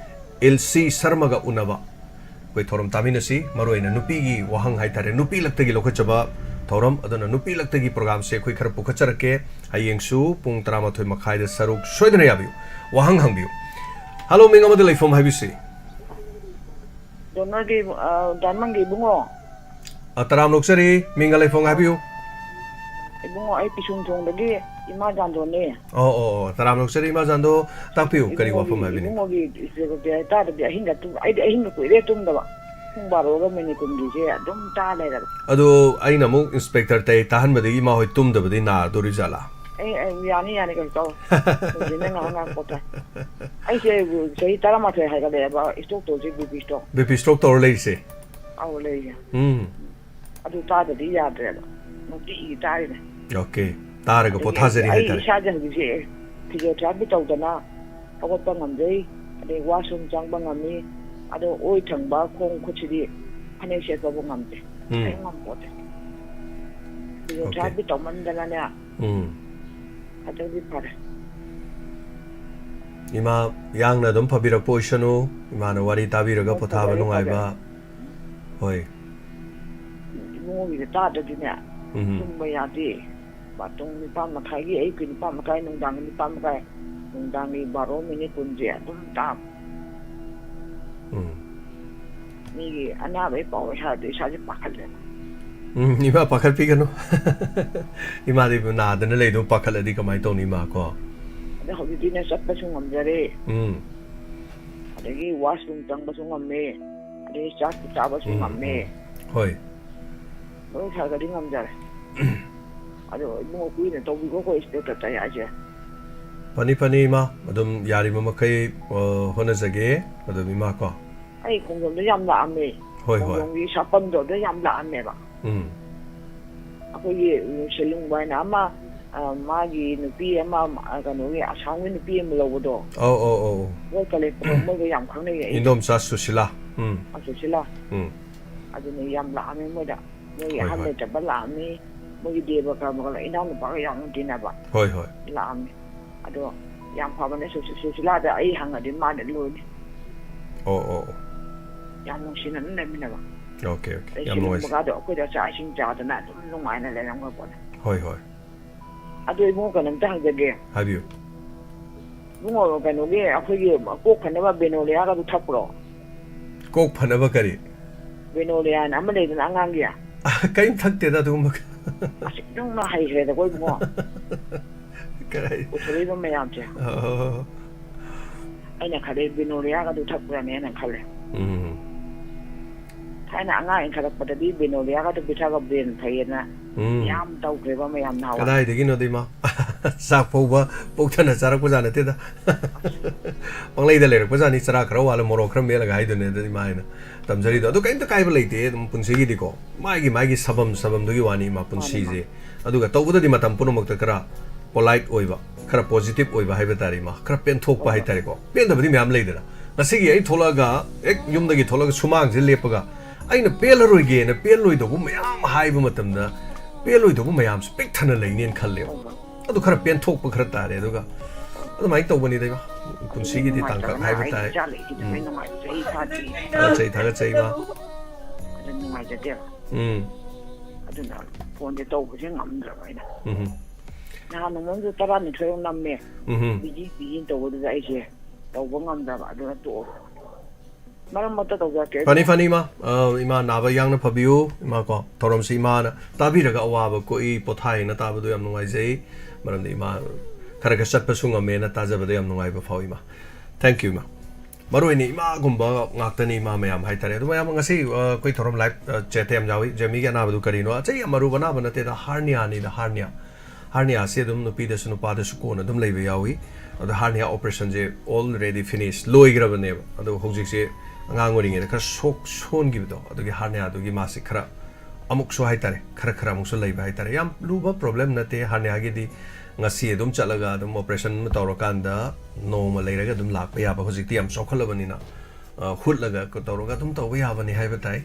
ꯏꯜꯁꯤ ꯁꯔꯃꯒ ꯎꯅꯕ ꯑꯩꯈꯣꯏ ꯊꯧꯔꯝ ꯇꯥꯃꯤꯟꯅꯁꯤ꯫ ꯃꯔꯨꯑꯣꯏꯅ ꯅꯨꯄꯤꯒꯤ ꯋꯥꯍꯪ ꯍꯥꯏꯇꯥꯔꯦ, ꯅꯨꯄꯤ ꯂꯛꯇꯒꯤ ꯂꯧꯈꯠꯆꯕ ꯊꯧꯔꯝ꯫ ꯑꯗꯨꯅ ꯅꯨꯄꯤ ꯂꯛꯇꯒꯤ ꯄ꯭ꯔꯣꯒ꯭ꯔꯥꯝꯁꯦ ꯑꯩꯈꯣꯏ ꯈꯔ ꯄꯨꯈꯠꯆꯔꯛꯀꯦ꯫ ꯍꯌꯦꯡꯁꯨ ꯄꯨꯡ ꯇꯔꯥꯃꯥꯊꯣꯏ ꯃꯈꯥꯏꯗ ꯁꯔꯨꯛ ꯁꯣꯏꯗꯅ ꯌꯥꯕꯤꯌꯨ꯫ ꯋꯥꯍꯪ ꯍꯪꯕꯤꯌꯨ꯫ ꯍꯜꯂꯣ, ꯃꯤꯡ ꯑꯃꯗꯤ ꯂꯩꯐꯝ ꯍꯥꯏꯕꯤꯁꯤ꯫ ꯗꯣꯅꯔꯒꯤ, ꯑ, ꯗꯥꯏꯃꯟꯒꯤ ꯏꯕꯨꯡꯉꯣ꯫ ꯑ, ꯇꯔꯥꯝꯅ ꯑꯣꯛꯆꯔꯤ, ꯃꯤꯡꯒ ꯂꯩꯐꯝꯒ ꯍꯥꯏꯕꯤꯌꯨ꯫ ꯏꯕꯨꯡꯉꯣ, ꯑꯩ ꯄꯤꯁꯨꯝ ꯊꯣꯡꯗꯒꯤ ꯏꯃꯥ ꯖꯥꯟꯗꯣꯅꯦ꯫ ꯑꯣ, ꯑꯣ, ꯑꯣ, ꯇꯔꯥꯝꯅ ꯑꯣꯛꯆꯔꯤ, ꯏꯃꯥ ꯖꯥꯟꯗꯣ, ꯇꯥꯛꯄꯤꯌꯨ, ꯀꯔꯤ ꯏꯕꯨꯡꯉꯣꯒꯤ, ꯋꯥꯐꯝ ꯍꯥꯏꯕꯤꯅꯤꯡ? ꯏꯕꯨꯡꯉꯣꯒꯤ ꯏꯁꯇꯦꯇꯁ ꯇꯥꯗꯕꯤ ꯑꯍꯤꯡꯒ ꯇꯨꯝ-, ꯑꯩꯗꯤ ꯑꯍꯤꯡꯒ ꯀꯨꯏꯔꯦ ꯇꯨꯝꯗꯕ꯫ ꯄꯨꯡ ꯕꯥꯔꯣꯒ ꯃꯤꯅꯤꯠ ꯀꯨꯟꯒꯤꯁꯦ ꯑꯗꯨꯝ ꯇꯥ ꯂꯩꯔꯕ꯫ ꯑꯗꯣ ꯑꯩꯅ ꯑꯃꯨꯛ ꯏꯟꯁꯄꯦꯛꯇꯔ ꯇꯩ ꯇꯥꯍꯟꯕꯗꯒꯤ ꯏꯃꯥ ꯍꯣꯏ ꯇꯨꯝꯗꯕꯗꯤ ꯅꯥꯗꯣꯔꯤꯖꯥꯠꯂꯥ? ꯑꯩ, ꯑꯩ, ꯌꯥꯅꯤ, ꯌꯥꯅꯤ, ꯀꯩꯁꯨ ꯇꯧꯔꯣꯏ꯫ ꯍꯧꯖꯤꯛꯅ ꯉꯥꯏꯍꯥꯛ ꯉꯥꯏꯍꯥꯛ ꯄꯣꯊꯥꯏ꯫ ꯑꯩꯁꯦ ꯆꯍꯤ ꯇꯔꯥꯃꯥꯊꯣꯏ ꯍꯥꯏꯒꯠꯂꯛꯑꯦꯕ, ꯏꯁꯇ꯭ꯔꯣꯛ ꯇꯧꯔꯤꯁꯦ, B P stroke. B P stroke ꯇꯧꯔ ꯂꯩꯔꯤꯁꯦ? ꯑꯧ, ꯂꯩꯔꯦ꯫ ꯎꯝ꯫ ꯑꯗꯨ ꯇꯥꯗꯗꯤ ꯌꯥꯗ꯭ꯔꯦꯕ꯫ ꯅꯨꯡꯇꯤꯒꯤ ꯇꯥꯔꯤꯅꯦ꯫ ꯑꯣꯀꯦ꯫ ꯇꯥꯔꯒ ꯑꯗꯒꯤ ꯄꯣꯊꯥꯖꯔꯤ ꯑꯩ ꯍꯥꯏꯇꯥꯔꯦ꯫ ꯏꯁꯥꯁꯦ ꯍꯧꯖꯤꯛꯁꯦ ꯐꯤꯖꯤꯑꯣꯊꯦꯔꯥꯄꯤ ꯇꯧꯗꯅ ꯍꯧꯒꯠꯄ ꯉꯝꯖꯩ, ꯑꯗꯩ ꯋꯥꯁꯔꯨꯝ ꯆꯪꯕ ꯉꯝꯃꯤ, ꯑꯗꯣ ꯑꯣꯏ ꯊꯪꯕ ꯈꯣꯡ ꯈꯨꯠꯁꯤꯗꯤ ꯐꯅꯦꯛ ꯁꯦꯠꯄꯕꯨ ꯉꯝꯗꯦ꯫ ꯎꯝ꯫ ꯀꯔꯤꯝ ꯉꯝꯄꯣꯠꯇꯦ꯫ ꯑꯣꯀꯦ꯫ ꯐꯤꯖꯤꯑꯣꯊꯦꯔꯥꯄꯤ ꯇꯧꯃꯟꯗꯅꯅꯦ꯫ ꯎꯝ꯫ ꯍꯟꯗꯛꯇꯤ ꯐꯔꯦ꯫ ꯏꯃꯥ ꯌꯥꯡꯅ ꯑꯗꯨꯝ ꯐꯕꯤꯔꯛꯄ ꯑꯣꯏꯁꯅꯨ, ꯏꯃꯥꯅ ꯋꯥꯔꯤ ꯇꯥꯕꯤꯔꯒ ꯍꯣꯏ, ꯄꯣꯊꯥꯕ ꯐꯖꯔꯦ, ꯅꯨꯡꯉꯥꯏꯕ꯫ ꯐꯖꯔꯦ꯫ ꯍꯣꯏ꯫ ꯏꯕꯨꯡꯉꯣꯒꯤꯗꯤ ꯇꯥꯗ꯭ꯔꯗꯤꯅꯦ, ꯎꯝ꯫ ꯇꯨꯝꯕ ꯌꯥꯗꯦ꯫ ꯄꯨꯡ ꯅꯤꯄꯥꯟ ꯃꯈꯥꯏꯒꯤ, ꯑꯌꯨꯛꯀꯤ ꯅꯤꯄꯥꯟ ꯃꯈꯥꯏ, ꯅꯨꯡꯗꯥꯡꯒꯤ ꯅꯤꯄꯥꯟ ꯃꯈꯥꯏ, ꯅꯨꯡꯗꯥꯡꯒꯤ ꯕꯥꯔꯣ ꯃꯤꯅꯤꯠ ꯀꯨꯟꯁꯦ ꯑꯗꯨꯝ ꯇꯥꯕ꯫ ꯎꯝ꯫ ꯃꯤꯒꯤ ꯑꯅꯥꯕꯒꯤ ꯄꯥꯎ ꯍꯥꯏꯔꯗꯤ ꯏꯁꯥꯁꯦ ꯄꯥꯈꯠꯂꯦꯕ꯫ ꯎꯝ, ꯏꯃꯥ ꯄꯥꯈꯠꯄꯤꯒꯅꯨ꯫ ꯏꯃꯥꯗꯤ ꯅꯥꯗꯅ ꯂꯩꯗꯣ ꯄꯥꯈꯠꯂꯗꯤ ꯀꯃꯥꯏꯅ ꯇꯧꯅꯤ, ꯏꯃꯥ ꯀꯣ? ꯑꯗꯣ ꯍꯧꯖꯤꯛꯇꯤꯅꯦ ꯆꯠꯄꯁꯨ ꯉꯝꯖꯔꯦ꯫ ꯎꯝ꯫ ꯑꯗꯒꯤ washroom ꯆꯪꯕꯁꯨ ꯉꯝꯃꯦ, ꯑꯗꯒꯤ ꯆꯥꯛꯁꯨ ꯆꯥꯕꯁꯨ ꯎꯝ, ꯉꯝꯃꯦ꯫ ꯎꯝ꯫ ꯍꯣꯏ꯫ ꯂꯣꯏ ꯈꯔ ꯈꯔꯗꯤ ꯉꯝꯖꯔꯦ꯫ ꯑꯗꯣ ꯏꯕꯨꯡꯉꯣ ꯀꯨꯏꯅ ꯇꯧꯕꯤꯈꯣ, ꯑꯩꯈꯣꯏ ꯁꯤꯗ ꯇꯠꯇ ꯌꯥꯏꯁꯦ꯫ ꯐꯅꯤ, ꯐꯅꯤ, ꯏꯃꯥ꯫ ꯑꯗꯨꯝ ꯌꯥꯔꯤꯕ ꯃꯈꯩ, ꯑ, ꯍꯣꯠꯅꯖꯒꯦ꯫ ꯑꯗꯨꯝ ꯏꯃꯥ ꯀꯣ꯫ ꯑꯩ ꯈꯣꯡꯖꯣꯝꯗ ꯌꯥꯝ ꯂꯥꯛꯑꯝꯃꯦ꯫ ꯍꯣꯏ, ꯍꯣꯏ꯫ ꯈꯣꯡꯖꯣꯝꯒꯤ ꯁꯥꯄꯝꯗꯣ ꯑꯗ ꯌꯥꯝ ꯂꯥꯛꯑꯝꯃꯦꯕ꯫ ꯎꯝ꯫ ꯑꯩꯈꯣꯏꯒꯤ, ꯎꯝ, ꯁꯦꯂꯨꯡꯕ ꯍꯥꯏꯅ ꯑꯃ, ꯑ, ꯃꯥꯒꯤ ꯅꯨꯄꯤ ꯑꯃ, ꯑ, ꯀꯩꯅꯣꯒꯤ ꯑꯁꯥꯝꯒꯤ ꯅꯨꯄꯤ ꯑꯃ ꯂꯧꯕꯗꯣ꯫ ꯑꯧ, ꯑꯧ, ꯑꯧ, ꯑꯧ꯫ ꯃꯣꯏ ꯀꯂꯦꯛꯇꯔ ꯃꯣꯏꯒ ꯌꯥꯝ ꯈꯪꯅꯩꯌꯦ ꯑꯩ꯫ ꯏꯟꯗꯣꯝꯆꯥ ꯁꯨꯁꯤꯂꯥ꯫ ꯎꯝ꯫ ꯑ, ꯁꯨꯁꯤꯂꯥ꯫ ꯎꯝ꯫ ꯑꯗꯨꯅ ꯌꯥꯝ ꯂꯥꯛꯑꯝꯃꯦ ꯃꯣꯏꯗ꯫ ꯃꯣꯏꯒꯤ ꯍꯣꯏ, ꯑꯍꯜ ꯍꯣꯏ꯫ ꯂꯩꯇꯕ ꯂꯥꯛꯑꯝꯃꯤ꯫ ꯃꯣꯏꯒꯤ ꯗꯦꯕ ꯀꯔꯃꯒ ꯂꯣꯏ ꯏꯅꯥꯎꯅꯨꯄꯥꯒ ꯌꯥꯝꯅ ꯇꯤꯟꯅꯕ꯫ ꯍꯣꯏ, ꯍꯣꯏ꯫ ꯂꯥꯛꯑꯝꯃꯤ꯫ ꯑꯗꯣ ꯌꯥꯝ ꯐꯕꯅꯦ ꯁꯨ-, ꯁꯨ-, ꯁꯨꯁꯤꯂꯥꯗ ꯑꯩ ꯍꯪꯉꯗꯤ ꯃꯥꯅ ꯂꯣꯏꯅꯤ꯫ ꯑꯣ, ꯑꯣ, ꯑꯣ꯫ ꯌꯥꯝ ꯅꯨꯡꯁꯤꯅꯅ ꯂꯩꯃꯤꯟꯅꯕ꯫ Okay, okay. ꯑꯗꯩ ꯌꯥꯝ ꯅꯨꯡꯉꯥꯏꯖꯩ꯫ ꯁꯤꯒꯨꯝꯕꯒꯗꯣ ꯑꯩꯈꯣꯏꯗ ꯆꯥꯛ ꯏꯁꯤꯡ ꯆꯥꯗꯅ ꯑꯗꯨꯝ ꯅꯨꯡꯉꯥꯏꯅ ꯂꯩꯔꯝꯒ ꯄꯣꯠꯅꯤ꯫ ꯍꯣꯏ, ꯍꯣꯏ꯫ ꯑꯗꯣ ꯏꯕꯨꯡꯉꯣ ꯀꯩꯅꯣꯝꯇ ꯍꯪꯖꯒꯦ꯫ ꯍꯥꯏꯕꯤꯌꯨ꯫ ꯏꯕꯨꯡꯉꯣ ꯀꯩꯅꯣꯒꯤ ꯑꯩꯈꯣꯏꯒꯤ ꯀꯣꯛ ꯐꯅꯕ ꯕꯦꯅꯣꯂꯤꯌꯥꯒꯗꯣ ꯊꯛꯄ꯭ꯔꯣ? ꯀꯣꯛ ꯐꯅꯕ ꯀꯔꯤ? ꯕꯦꯅꯣꯂꯤꯌꯥꯅ ꯑꯃ ꯂꯩꯗꯅ ꯑꯉꯥꯡꯒꯤ꯫ ꯀꯔꯤꯝ ꯊꯛꯇꯦꯗ ꯑꯗꯨꯒꯨꯝꯕ꯫ ꯑꯁ ꯏꯕꯨꯡꯅ ꯍꯩꯈ꯭ꯔꯦꯗꯀꯣ ꯏꯕꯨꯡꯉꯣ꯫ ꯀꯔꯥꯏ? ꯄꯨꯊꯣꯔꯛꯏꯕ ꯃꯌꯥꯝꯁꯦ꯫ ꯑꯣ꯫ ꯑꯩꯅ ꯈꯜꯂꯦ ꯕꯦꯅꯣꯂꯤꯌꯥꯒꯗꯣ ꯊꯛꯄ꯭ꯔꯅꯦꯅ ꯈꯜꯂꯦ꯫ ꯎꯝ꯫ ꯊꯥꯏꯅ ꯑꯉꯥꯡ ꯏꯟꯈꯠꯂꯛꯄꯗꯗꯤ ꯕꯦꯅꯣꯂꯤꯌꯥꯒꯗꯣ ꯄꯤꯊꯛꯑꯒ brain ꯐꯩꯌꯦꯅ ꯎꯝ꯫ ꯌꯥꯝ ꯇꯧꯈ꯭ꯔꯦꯕ ꯃꯌꯥꯝ ꯅꯍꯥꯟꯋꯥꯏ꯫ ꯀꯗꯥꯏꯗꯒꯤꯅꯣꯗ ꯏꯃꯥ? ꯆꯥꯛ ꯐꯥꯎꯕ ꯄꯨꯛ ꯊꯟꯅ ꯆꯥꯔꯛꯄꯖꯥꯠ ꯅꯠꯇꯦꯗ꯫ ꯄꯪꯂꯩꯗ ꯂꯩꯔꯛꯄꯖꯥꯠꯅꯤ, ꯆꯔꯥ ꯈꯔ ꯋꯥꯠꯂ ꯃꯣꯔꯣꯛ ꯈꯔ ꯃꯦꯠꯂꯒ ꯍꯥꯏꯗꯨꯅꯦ ꯑꯗ ꯏꯃꯥ ꯍꯥꯏꯅ ꯇꯝꯖꯔꯤꯗꯣ꯫ ꯑꯗꯨ ꯀꯔꯤꯝꯇ ꯀꯥꯏꯕ ꯂꯩꯇꯦ ꯑꯗꯨꯝ ꯄꯨꯟꯁꯤꯒꯤꯗꯤꯀꯣ꯫ ꯃꯥꯒꯤ ꯃꯥꯒꯤ ꯁꯥꯐꯝ ꯁꯥꯐꯝꯗꯨꯒꯤ ꯋꯥꯅꯤ ꯏꯃꯥ ꯃꯥꯅꯦ, ꯄꯨꯟꯁꯤꯁꯦ꯫ ꯃꯥꯅꯦ꯫ ꯑꯗꯨꯒ ꯇꯧꯕꯗꯗꯤ ꯃꯇꯝ ꯄꯨꯝꯅꯃꯛꯇ ꯈꯔ polite ꯑꯣꯏꯕ, ꯈꯔ positive ꯑꯣꯏꯕ ꯍꯥꯏꯕ ꯇꯥꯔꯦ ꯏꯃꯥ꯫ ꯈꯔ ꯄꯦꯟꯊꯣꯛꯄ ꯍꯣꯏ, ꯍꯣꯏ꯫ ꯍꯥꯏꯇꯥꯔꯦꯀꯣ꯫ ꯄꯦꯟꯗꯕꯗꯤ ꯃꯌꯥꯝ ꯂꯩꯗꯅ꯫ ꯉꯁꯤꯒꯤ ꯑꯩ ꯊꯣꯛꯂꯛꯑꯒ ꯍꯦꯛ ꯌꯨꯝꯗꯒꯤ ꯊꯣꯛꯂꯛꯑꯒ ꯁꯨꯃꯥꯡꯁꯤꯗ ꯂꯦꯞꯄꯒ ꯑꯩꯅ ꯄꯦꯜꯂꯔꯣꯏꯒꯦꯅ ꯄꯦꯜꯂꯣꯏꯗꯧꯕ ꯃꯌꯥꯝ ꯍꯥꯏꯕ ꯃꯇꯝꯗ ꯄꯦꯜꯂꯣꯏꯗꯧꯕ ꯃꯌꯥꯝꯁꯨ ꯄꯤꯛ ꯊꯟꯅ ꯂꯩꯅꯦꯅ ꯈꯜꯂꯦꯕ꯫ ꯍꯣꯏ, ꯍꯣꯏ꯫ ꯑꯗꯨ ꯈꯔ ꯄꯦꯟꯊꯣꯛꯄ ꯈꯔ ꯇꯥꯔꯦ꯫ ꯑꯗꯨꯒ ꯑꯗꯨꯃꯥꯏꯅ ꯇꯧꯕꯅꯤꯗ ꯏꯃꯥ꯫ ꯄꯨꯟꯁꯤꯒꯤꯗꯤ ꯇꯥꯡꯀꯛ ꯅꯨꯡꯉꯥꯏꯇꯕꯅ ꯍꯥꯏꯕ ꯑꯩ ꯇꯥꯔꯦ꯫ ꯏꯆꯥ ꯂꯩꯈꯤꯗꯕꯩ ꯎꯝ꯫ ꯅꯨꯡꯉꯥꯏꯕꯁꯦ ꯑꯩ ꯏꯁꯥꯗꯤ ꯊꯥꯒꯠꯆꯩ, ꯊꯥꯒꯠꯆꯩ ꯏꯃꯥ꯫ ꯑꯗꯨ ꯅꯨꯡꯉꯥꯏꯖꯗꯦꯕ꯫ ꯎꯝ꯫ ꯑꯗꯨꯅ ꯐꯣꯟꯁꯦ ꯇꯧꯕꯁꯦ ꯉꯝꯗ꯭ꯔꯕ ꯑꯩꯅ꯫ ꯎꯝ꯫ ꯅꯍꯥꯟ ꯅꯣꯡꯃꯝꯁꯨ ꯇꯔꯥꯅꯤꯊꯣꯏꯔꯛ ꯅꯝꯃꯦ꯫ ꯎꯝ꯫ Busy, busy ꯇꯧꯕꯗꯨꯗ ꯑꯩꯁꯦ ꯇꯧꯕ ꯉꯝꯗ꯭ꯔꯕ꯫ ꯑꯗꯨꯅ ꯇꯣꯛꯑꯣ꯫ ꯃꯔꯛ ꯃꯔꯛꯇ ꯇꯧꯖꯔꯛꯀꯦ꯫ ꯐꯅꯤ, ꯐꯅꯤ, ꯏꯃꯥ꯫ ꯑ, ꯏꯃꯥ ꯅꯥꯕ ꯌꯥꯡꯅ ꯐꯕꯤꯌꯨ, ꯏꯃꯥ ꯀꯣ꯫ ꯊꯧꯔꯝꯁꯤ ꯏꯃꯥꯅ ꯇꯥꯕꯤꯔꯒ ꯑꯋꯥꯕ ꯀꯣꯛꯏ, ꯄꯣꯊꯥꯏꯅ ꯇꯥꯕꯗꯣ ꯌꯥꯝ ꯅꯨꯡꯉꯥꯏꯖꯩ꯫ ꯃꯔꯝꯗꯤ ꯏꯃꯥ ꯈꯔ ꯈꯔ ꯆꯠꯄꯁꯨ ꯉꯝꯃꯦꯅ ꯇꯥꯖꯕꯗ ꯌꯥꯝ ꯅꯨꯡꯉꯥꯏꯕ ꯐꯥꯎꯏ, ꯏꯃꯥ꯫ Thank you, ꯏꯃꯥ꯫ ꯃꯔꯨ ꯑꯣꯏꯅ ꯏꯃꯥꯒꯨꯝꯕ ꯉꯥꯛꯇꯅꯤ, ꯏꯃꯥ ꯃꯌꯥꯝ ꯍꯥꯏꯇꯥꯔꯦ꯫ ꯑꯗꯨ ꯃꯌꯥꯝ ꯉꯁꯤ, ꯑ, ꯑꯩꯈꯣꯏ ꯊꯧꯔꯝ live, ꯑ, chat ꯇ ꯌꯥꯝ ꯌꯥꯎꯏ꯫ ꯖꯦꯃꯤꯒꯤ ꯑꯅꯥꯕꯗꯨ ꯀꯔꯤꯅꯣ? ꯑꯆꯩ ꯌꯥꯝ ꯑꯔꯨꯕ ꯑꯅꯥꯕ ꯅꯠꯇꯦꯗ, hernia ꯅꯤꯗ, hernia꯫ Hernia ꯁꯤ ꯑꯗꯨꯝ ꯅꯨꯄꯤꯗꯁꯨ ꯅꯨꯄꯥꯗꯁꯨ ꯀꯣꯟꯅ ꯑꯗꯨꯝ ꯂꯩꯕ ꯌꯥꯎꯏ꯫ ꯑꯗꯣ hernia operation ꯁꯦ already finish, ꯂꯣꯏꯈ꯭ꯔꯕꯅꯦꯕ꯫ ꯑꯗꯣ ꯍꯧꯖꯤꯛꯁꯦ ꯑꯉꯥꯡ ꯑꯣꯏꯔꯤꯉꯩꯗ ꯈꯔ ꯁꯣꯛ ꯁꯣꯟꯈꯤꯕꯗꯣ, ꯑꯗꯨꯒꯤ hernia ꯗꯨꯒꯤ ꯃꯥꯁꯦ ꯈꯔ ꯑꯃꯨꯛꯁꯨ ꯍꯥꯏꯇꯥꯔꯦ, ꯈꯔ ꯈꯔ ꯑꯃꯨꯛꯁꯨ ꯂꯩꯕ ꯍꯥꯏꯇꯥꯔꯦ꯫ ꯌꯥꯝ ꯂꯨꯕ problem ꯅꯠꯇꯦ hernia ꯒꯤꯗꯤ꯫ ꯉꯁꯤ ꯑꯗꯨꯝ ꯆꯠꯂꯒ ꯑꯗꯨꯝ operation ꯑꯃ ꯇꯧꯔꯀꯥꯟꯗ ꯅꯣꯡꯃ ꯂꯩꯔꯒ ꯑꯗꯨꯝ ꯂꯥꯛꯄ ꯌꯥꯕ꯫ ꯍꯧꯖꯤꯛꯇꯤ ꯌꯥꯝ ꯆꯥꯎꯈꯠꯂꯕꯅꯤꯅ, ꯑ, ꯍꯨꯠꯂꯒ ꯇꯧꯔꯒ ꯑꯗꯨꯝ ꯇꯧꯕ ꯌꯥꯕꯅꯤ ꯍꯥꯏꯕ ꯇꯥꯏ꯫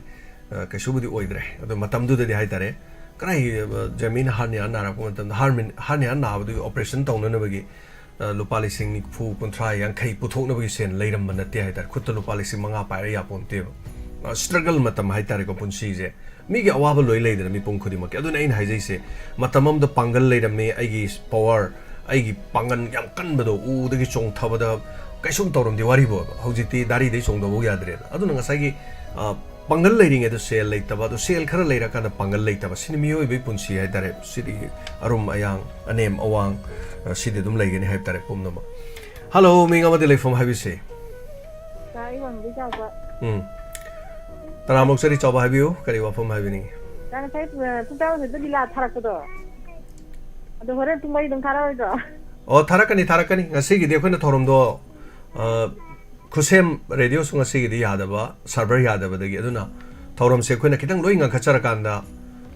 ꯑ, ꯀꯩꯁꯨꯕꯨꯗꯤ ꯑꯣꯏꯗ꯭ꯔꯦ꯫ ꯑꯗꯣ ꯃꯇꯝꯗꯨꯗꯗꯤ ꯍꯥꯏꯇꯥꯔꯦ, ꯀꯗꯥꯏ, ꯑ, ꯖꯦꯃꯤꯅ hernia ꯅꯥꯔꯛꯄ ꯃꯇꯝꯗ, hernia, hernia ꯅꯥꯕꯗꯨꯒꯤ operation ꯇꯧꯅꯅꯕꯒꯤ, ꯑ, ꯂꯨꯄꯥ ꯂꯤꯁꯤꯡ ꯅꯤꯐꯨ, ꯀꯨꯟꯊ꯭ꯔꯥ, ꯌꯥꯡꯈꯩ ꯄꯨꯊꯣꯛꯅꯕꯒꯤ ꯁꯦꯟ ꯂꯩꯔꯝꯕ ꯅꯠꯇꯦ ꯍꯥꯏꯇꯥꯔꯦ꯫ ꯈꯨꯠꯇ ꯂꯨꯄꯥ ꯂꯤꯁꯤꯡ ꯃꯉꯥ ꯄꯥꯏꯔ ꯌꯥꯄꯣꯟꯇꯦꯕ꯫ ꯑ, struggle ꯃꯇꯝ ꯍꯥꯏꯇꯥꯔꯦꯀꯣ, ꯄꯨꯟꯁꯤꯁꯦ꯫ ꯃꯤꯒꯤ ꯑꯋꯥꯕ ꯂꯣꯏ ꯂꯩꯗꯅ ꯃꯤꯄꯨꯝ ꯈꯨꯗꯤꯡꯃꯛꯀꯤ꯫ ꯑꯗꯨꯅ ꯑꯩꯅ ꯍꯥꯏꯖꯩꯁꯦ, ꯃꯇꯝ ꯑꯃꯗ ꯄꯥꯡꯒꯜ ꯂꯩꯔꯝꯃꯤ, ꯑꯩꯒꯤ power, ꯑꯩꯒꯤ ꯄꯥꯡꯒꯜ ꯌꯥꯝ ꯀꯟꯕꯗꯣ ꯎꯗꯒꯤ ꯆꯣꯡꯊꯕꯗ ꯀꯩꯁꯨꯝ ꯇꯧꯔꯝꯗꯦ ꯋꯥꯔꯤꯕꯣꯕ꯫ ꯍꯧꯖꯤꯛꯇꯤ ꯗꯥꯔꯤꯗꯩ ꯆꯣꯡꯊꯕꯧ ꯌꯥꯗ꯭ꯔꯦꯗ꯫ ꯑꯗꯨꯅ ꯉꯁꯥꯏꯒꯤ, ꯑ, ꯄꯥꯡꯒꯜ ꯂꯩꯔꯤꯉꯩꯗ ꯁꯦꯜ ꯂꯩꯇꯕ, ꯑꯗꯨ ꯁꯦꯜ ꯈꯔ ꯂꯩꯔꯀꯥꯟꯗ ꯄꯥꯡꯒꯜ ꯂꯩꯇꯕ, ꯁꯤꯅꯤ ꯃꯤꯑꯣꯏꯕꯒꯤ ꯄꯨꯟꯁꯤ ꯍꯥꯏꯇꯥꯔꯦ꯫ ꯁꯤꯗꯤ ꯑꯔꯨꯝ ꯑꯌꯥꯡ, ꯑꯅꯦꯝ ꯑꯋꯥꯡ, ꯑ, ꯁꯤꯗꯤ ꯑꯗꯨꯝ ꯂꯩꯒꯅꯤ ꯍꯥꯏꯕ ꯇꯥꯔꯦ ꯄꯨꯝꯅꯃꯛ꯫ ꯍꯜꯂꯣ, ꯃꯤꯡ ꯑꯃꯗꯤ ꯂꯩꯐꯝ ꯍꯥꯏꯕꯤꯁꯤ꯫ ꯇꯥꯏ, ꯋꯥꯡꯖꯩ ꯆꯥꯎꯕ꯫ ꯎꯝ꯫ ꯇꯔꯥꯃꯨꯛ ꯆꯔꯤ ꯆꯥꯎꯕ ꯍꯥꯏꯕꯤꯌꯨ, ꯀꯔꯤ ꯋꯥꯐꯝ ꯍꯥꯏꯕꯤꯅꯤꯡꯉꯤ? ꯇꯥꯏ, ꯉꯁꯥꯏ, ꯑ, ꯄꯨꯡ ꯇꯔꯥꯃꯥꯊꯣꯏꯗ ꯂꯤꯂꯥ ꯊꯥꯔꯛꯄꯗꯣ, ꯑꯗꯣ ꯍꯣꯔꯦꯟ ꯄꯨꯡ ꯃꯔꯤ ꯑꯗꯨꯝ ꯊꯥꯔꯛꯑꯣꯏꯗ꯭ꯔꯣ? ꯑꯣ, ꯊꯥꯔꯛꯀꯅꯤ, ꯊꯥꯔꯛꯀꯅꯤ꯫ ꯉꯁꯤꯒꯤꯗꯤ ꯑꯩꯈꯣꯏꯅ ꯊꯧꯔꯝꯗꯣ, ꯑ, ꯈꯨꯠꯁꯦꯝ ꯔꯦꯗꯤꯑꯣꯁꯨ ꯉꯁꯤꯒꯤꯗꯤ ꯌꯥꯗꯕ, server ꯌꯥꯗꯕꯗꯒꯤ, ꯑꯗꯨꯅ ꯊꯧꯔꯝꯁꯦ ꯑꯩꯈꯣꯏꯅ ꯈꯤꯇꯪ ꯂꯣꯏ ꯉꯟꯈꯠꯆꯔꯀꯥꯟꯗ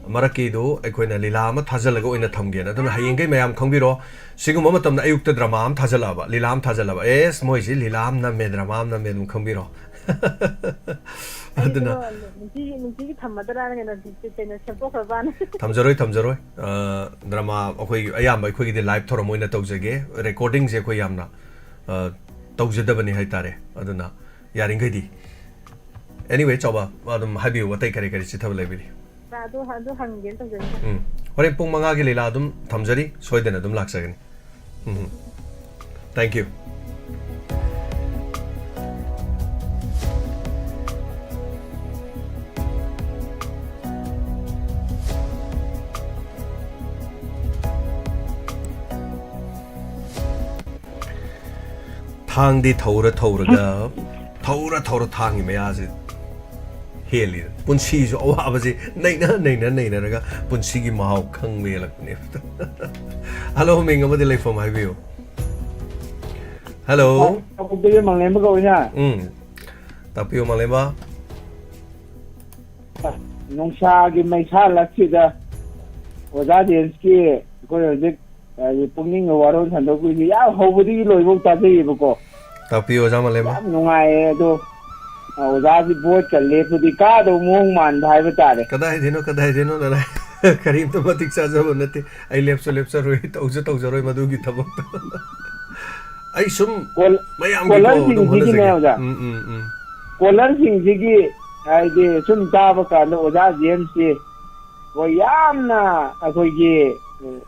ꯃꯔꯛꯀꯤꯗꯨ ꯑꯩꯈꯣꯏꯅ ꯂꯤꯂꯥ ꯑꯃ ꯊꯥꯖꯤꯜꯂꯒ ꯑꯣꯏꯅ ꯊꯝꯒꯦꯅ꯫ ꯑꯗꯨꯅ ꯍꯌꯦꯡꯈꯩ ꯃꯌꯥꯝ ꯈꯪꯕꯤꯔꯣ, ꯁꯤꯒꯨꯝꯕ ꯃꯇꯝꯗ ꯑꯌꯨꯛꯇ drama ꯑꯃ ꯊꯥꯖꯤꯜꯂꯛꯑꯕ, ꯂꯤꯂꯥ ꯑꯃ ꯊꯥꯖꯤꯜꯂꯛꯑꯕ, "ꯑꯦꯁ, ꯃꯣꯏꯁꯤ ꯂꯤꯂꯥ ꯑꯃ ꯅꯝꯃꯦ, drama ꯑꯃ ꯅꯝꯃꯦ", ꯑꯗꯨꯝ ꯈꯪꯕꯤꯔꯣ꯫ ꯑꯗꯨꯅ ꯑꯩꯗꯣ ꯅꯨꯡꯇꯤꯒꯤ, ꯅꯨꯡꯇꯤꯒꯤ ꯊꯝꯃꯗ꯭ꯔꯥꯅ ꯀꯩꯅꯣ, ꯀꯩꯅꯣ ꯁꯦꯝꯗꯣꯛꯈ꯭ꯔꯕꯅ꯫ ꯊꯝꯖꯔꯣꯏ, ꯊꯝꯖꯔꯣꯏ꯫ ꯑ, drama ꯑꯩꯈꯣꯏ ꯑꯌꯥꯝꯕ ꯑꯩꯈꯣꯏꯒꯤꯗꯤ live ꯊꯧꯔꯝ ꯑꯣꯏꯅ ꯇꯧꯖꯒꯦ꯫ Recording ꯁꯦ ꯑꯩꯈꯣꯏ ꯌꯥꯝꯅ, ꯑ, ꯇꯧꯖꯗꯕꯅꯤ ꯍꯥꯏꯇꯥꯔꯦ꯫ ꯑꯗꯨꯅ ꯌꯥꯔꯤꯈꯩꯗꯤ, anyway, ꯆꯥꯎꯕ, ꯑꯗꯨꯝ ꯍꯥꯏꯕꯤꯌꯨ, ꯑꯇꯩ ꯀꯔꯤ ꯀꯔꯤ ꯆꯤꯊꯕ ꯂꯩꯕꯤꯔꯤ? ꯑꯗꯨ, ꯑꯗꯨ ꯍꯪꯒꯦꯅ ꯇꯧꯖꯔꯛꯏꯅꯦ꯫ ꯎꯝ꯫ ꯍꯣꯔꯦꯟ ꯄꯨꯡ ꯃꯉꯥꯒꯤ ꯂꯤꯂꯥ ꯑꯗꯨꯝ ꯊꯝꯖꯔꯤ, ꯁꯣꯏꯗꯅ ꯑꯗꯨꯝ ꯂꯥꯛꯆꯒꯅꯤ꯫ ꯎꯝ꯫ Thank you꯫ ꯊꯥꯡꯗꯤ ꯊꯧꯔ ꯊꯧꯔꯒ, ꯊꯧꯔ ꯊꯧꯔ ꯊꯥꯡꯒꯤ ꯃꯌꯥꯁꯦ ꯍꯦꯜꯂꯤ꯫ ꯄꯨꯟꯁꯤꯁꯨ ꯑꯋꯥꯕꯁꯤ ꯅꯩꯅ ꯅꯩꯅ ꯅꯩꯅꯔꯒ ꯄꯨꯟꯁꯤꯒꯤ ꯃꯍꯥꯎ ꯈꯪꯕ ꯍꯦꯜꯂꯛꯄꯅꯦꯕ꯫ ꯍꯜꯂꯣ, ꯃꯤꯡ ꯑꯃꯗꯤ ꯂꯩꯐꯝ ꯍꯥꯏꯕꯤꯌꯨ꯫ ꯍꯜꯂꯣ꯫ ꯇꯥꯛꯄꯤꯌꯨ, ꯃꯪꯂꯦꯝꯕ ꯀꯧꯏꯅ꯫ ꯎꯝ꯫ ꯇꯥꯛꯄꯤꯌꯨ, ꯃꯪꯂꯦꯝꯕ꯫ ꯅꯨꯡꯁꯥꯒꯤ ꯃꯩꯁꯥ ꯂꯛꯁꯤꯗ ꯑꯣꯖꯥ ꯖꯦꯝꯁꯀꯤ ꯑꯩꯈꯣꯏ ꯍꯧꯖꯤꯛ, ꯍꯥꯏꯗꯤ, ꯄꯨꯛꯅꯤꯡꯒ ꯋꯥꯔꯣꯜ ꯁꯟꯗꯣꯛꯄꯤꯔꯤꯁꯤ ꯌꯥꯝ ꯍꯧꯕꯗꯒꯤ ꯂꯣꯏꯕꯧ ꯇꯥꯖꯩꯌꯦꯕꯀꯣ꯫ ꯇꯥꯛꯄꯤꯌꯨ, ꯑꯣꯖꯥ ꯃꯂꯦꯝꯕ꯫ ꯌꯥꯝ ꯅꯨꯡꯉꯥꯏꯌꯦ꯫ ꯑꯗꯣ, ꯑ, ꯑꯣꯖꯥꯁꯤ ꯚꯣꯠꯀ ꯂꯦꯞꯄꯗꯤ ꯀꯥꯗꯧ ꯃꯑꯣꯡ ꯃꯥꯟꯕ ꯍꯥꯏꯕ ꯇꯥꯔꯦ꯫ ꯀꯗꯥꯏꯗꯩꯅꯣ, ꯀꯗꯥꯏꯗꯩꯅꯣ, ꯅꯅꯥꯏ? ꯀꯔꯤꯝꯇ ꯃꯇꯤꯛ ꯆꯥꯖꯕ ꯅꯠꯇꯦ꯫ ꯑꯩ ꯂꯦꯞꯁꯨ ꯂꯦꯞꯆꯔꯣꯏ, ꯇꯧꯁꯨ ꯇꯧꯖꯔꯣꯏ ꯃꯗꯨꯒꯤ ꯊꯕꯛꯇꯣ꯫ ꯑꯩ ꯁꯨꯝ ꯀꯣꯜ-, ꯃꯌꯥꯝꯒꯤ ꯀꯣ ꯑꯗꯨꯝ ꯀꯣꯂꯔꯁꯤꯡꯁꯤꯒꯤꯅꯦ, ꯍꯣꯠꯅꯖꯒꯦ꯫ ꯑꯣꯖꯥ꯫ ꯎꯝ, ꯎꯝ, ꯎꯝ꯫ ꯀꯣꯂꯔꯁꯤꯡꯁꯤꯒꯤ, ꯍꯥꯏꯗꯤ, ꯁꯨꯝ ꯇꯥꯕ ꯀꯥꯟꯗ ꯑꯣꯖꯥ ꯖꯦꯝꯁꯁꯤ ꯍꯣꯏ, ꯌꯥꯝꯅ ꯑꯩꯈꯣꯏꯒꯤ, ꯎꯝ,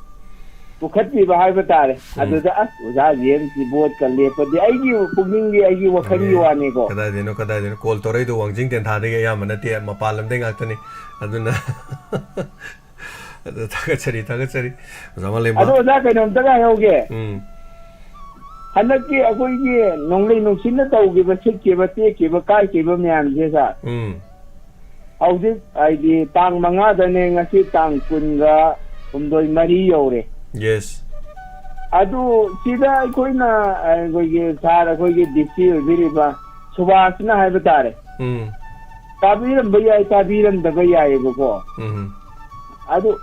ꯄꯨꯈꯠꯄꯤꯕ ꯍꯥꯏꯕ ꯇꯥꯔꯦ꯫ ꯎꯝ꯫ ꯑꯗꯨꯗ, "ꯑꯁ, ꯑꯣꯖꯥ ꯖꯦꯝꯁꯀꯤ ꯚꯣꯠꯀ ꯂꯦꯞꯄꯗꯤ", ꯑꯩꯒꯤ ꯄꯨꯛꯅꯤꯡꯒꯤ, ꯑꯩꯒꯤ ꯋꯥꯈꯜꯒꯤ ꯑꯦ, ꯋꯥꯅꯤꯀꯣ꯫ ꯀꯗꯥꯏꯗꯩꯅꯣ, ꯀꯗꯥꯏꯗꯩꯅꯣ? ꯀꯣꯜ ꯇꯧꯔꯛꯏꯗꯣ ꯋꯥꯡꯖꯤꯡ ꯇꯦꯟꯊꯥꯗꯒꯤ ꯑꯌꯥꯝꯕ ꯅꯠꯇꯦ, ꯃꯄꯥꯟ ꯂꯝꯗꯩ ꯉꯥꯛꯇꯅꯤ꯫ ꯑꯗꯨꯅ, ꯑꯗꯨ ꯊꯥꯒꯠꯆꯔꯤ, ꯊꯥꯒꯠꯆꯔꯤ꯫ ꯑꯣꯖꯥ ꯃꯥꯂꯦꯝꯕ꯫ ꯑꯗꯣ, ꯑꯣꯖꯥ, ꯀꯩꯅꯣꯝꯇꯒ ꯍꯥꯏꯍꯧꯒꯦ꯫ ꯎꯝ꯫ ꯍꯟꯗꯛꯀꯤ ꯑꯩꯈꯣꯏꯒꯤ ꯅꯣꯡꯂꯩ ꯅꯨꯡꯁꯤꯠꯅ ꯇꯧꯈꯤꯕ, ꯁꯤꯠꯈꯤꯕ, ꯇꯦꯛꯈꯤꯕ, ꯀꯥꯏꯈꯤꯕ ꯃꯌꯥꯝꯁꯦ, ꯁꯥꯔ, ꯎꯝ꯫ ꯍꯧꯖꯤꯛ, ꯍꯥꯏꯗꯤ, ꯇꯥꯡ ꯃꯉꯥꯗꯅꯦ, ꯉꯁꯤ ꯇꯥꯡ ꯀꯨꯟꯒ ꯍꯨꯝꯗꯣꯏ, ꯃꯔꯤ ꯌꯧꯔꯦ꯫ Yes꯫ ꯑꯗꯨ ꯁꯤꯗ ꯑꯩꯈꯣꯏꯅ, ꯑꯩꯈꯣꯏꯒꯤ ꯁꯥꯔ, ꯑꯩꯈꯣꯏꯒꯤ ꯗꯤ ꯁꯤ ꯑꯣꯏꯕꯤꯔꯤꯕ ꯁꯨꯕꯥꯁꯅ ꯍꯥꯏꯕ ꯇꯥꯔꯦ꯫ ꯎꯝ꯫ ꯇꯥꯕꯤꯔꯝꯕ ꯌꯥꯏ, ꯇꯥꯕꯤꯔꯝꯗꯕ ꯌꯥꯏꯑꯕꯀꯣ꯫ ꯎꯝ꯫ ꯑꯗꯨ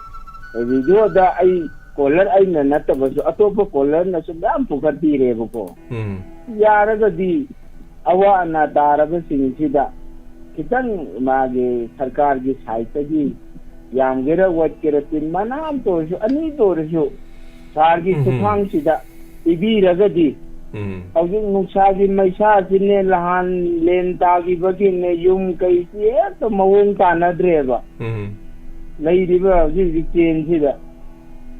ꯔꯦꯗꯤꯑꯣꯗ ꯑꯩ ꯀꯣꯂꯔ ꯑꯩꯅ ꯅꯠꯇꯕꯁꯨ ꯑꯇꯣꯞꯄ ꯀꯣꯂꯔꯅꯁꯨ ꯃꯌꯥꯝ ꯄꯨꯈꯠꯄꯤꯔꯦꯕꯀꯣ꯫ ꯎꯝ꯫ ꯌꯥꯔꯒꯗꯤ ꯑꯋꯥ ꯑꯅꯥ ꯇꯥꯔꯕꯁꯤꯡꯁꯤꯗ ꯈꯤꯇꯪ ꯃꯥꯒꯤ ꯁꯔꯀꯥꯔꯒꯤ ꯁꯥꯏꯠꯇꯒꯤ ꯌꯥꯝꯒꯦꯔꯥ ꯋꯥꯠꯀꯦꯔꯥ ꯇꯤꯟ ꯃꯅꯥ ꯑꯃꯇ ꯑꯣꯏꯔꯁꯨ, ꯑꯅꯤꯇ ꯑꯣꯏꯔꯁꯨ ꯁꯥꯔꯒꯤ ꯎꯝ꯫ ꯈꯨꯠꯊꯥꯡꯁꯤꯗ ꯄꯤꯕꯤꯔꯒꯗꯤ, ꯎꯝ꯫ ꯍꯧꯖꯤꯛ ꯅꯨꯡꯁꯥꯒꯤ ꯃꯩꯁꯥꯁꯤꯅꯦ, ꯂꯍꯥꯟ ꯂꯦꯟ ꯇꯥꯈꯤꯕꯒꯤꯅꯦ, ꯌꯨꯝ ꯀꯩꯁꯤ ꯍꯦꯛꯇ ꯃꯑꯣꯡ ꯇꯥꯅꯗ꯭ꯔꯦꯕ꯫ ꯎꯝ꯫ ꯂꯩꯔꯤꯕ ꯍꯧꯖꯤꯛ ꯍꯧꯖꯤꯛ ꯆꯦꯟꯁꯤꯗ꯫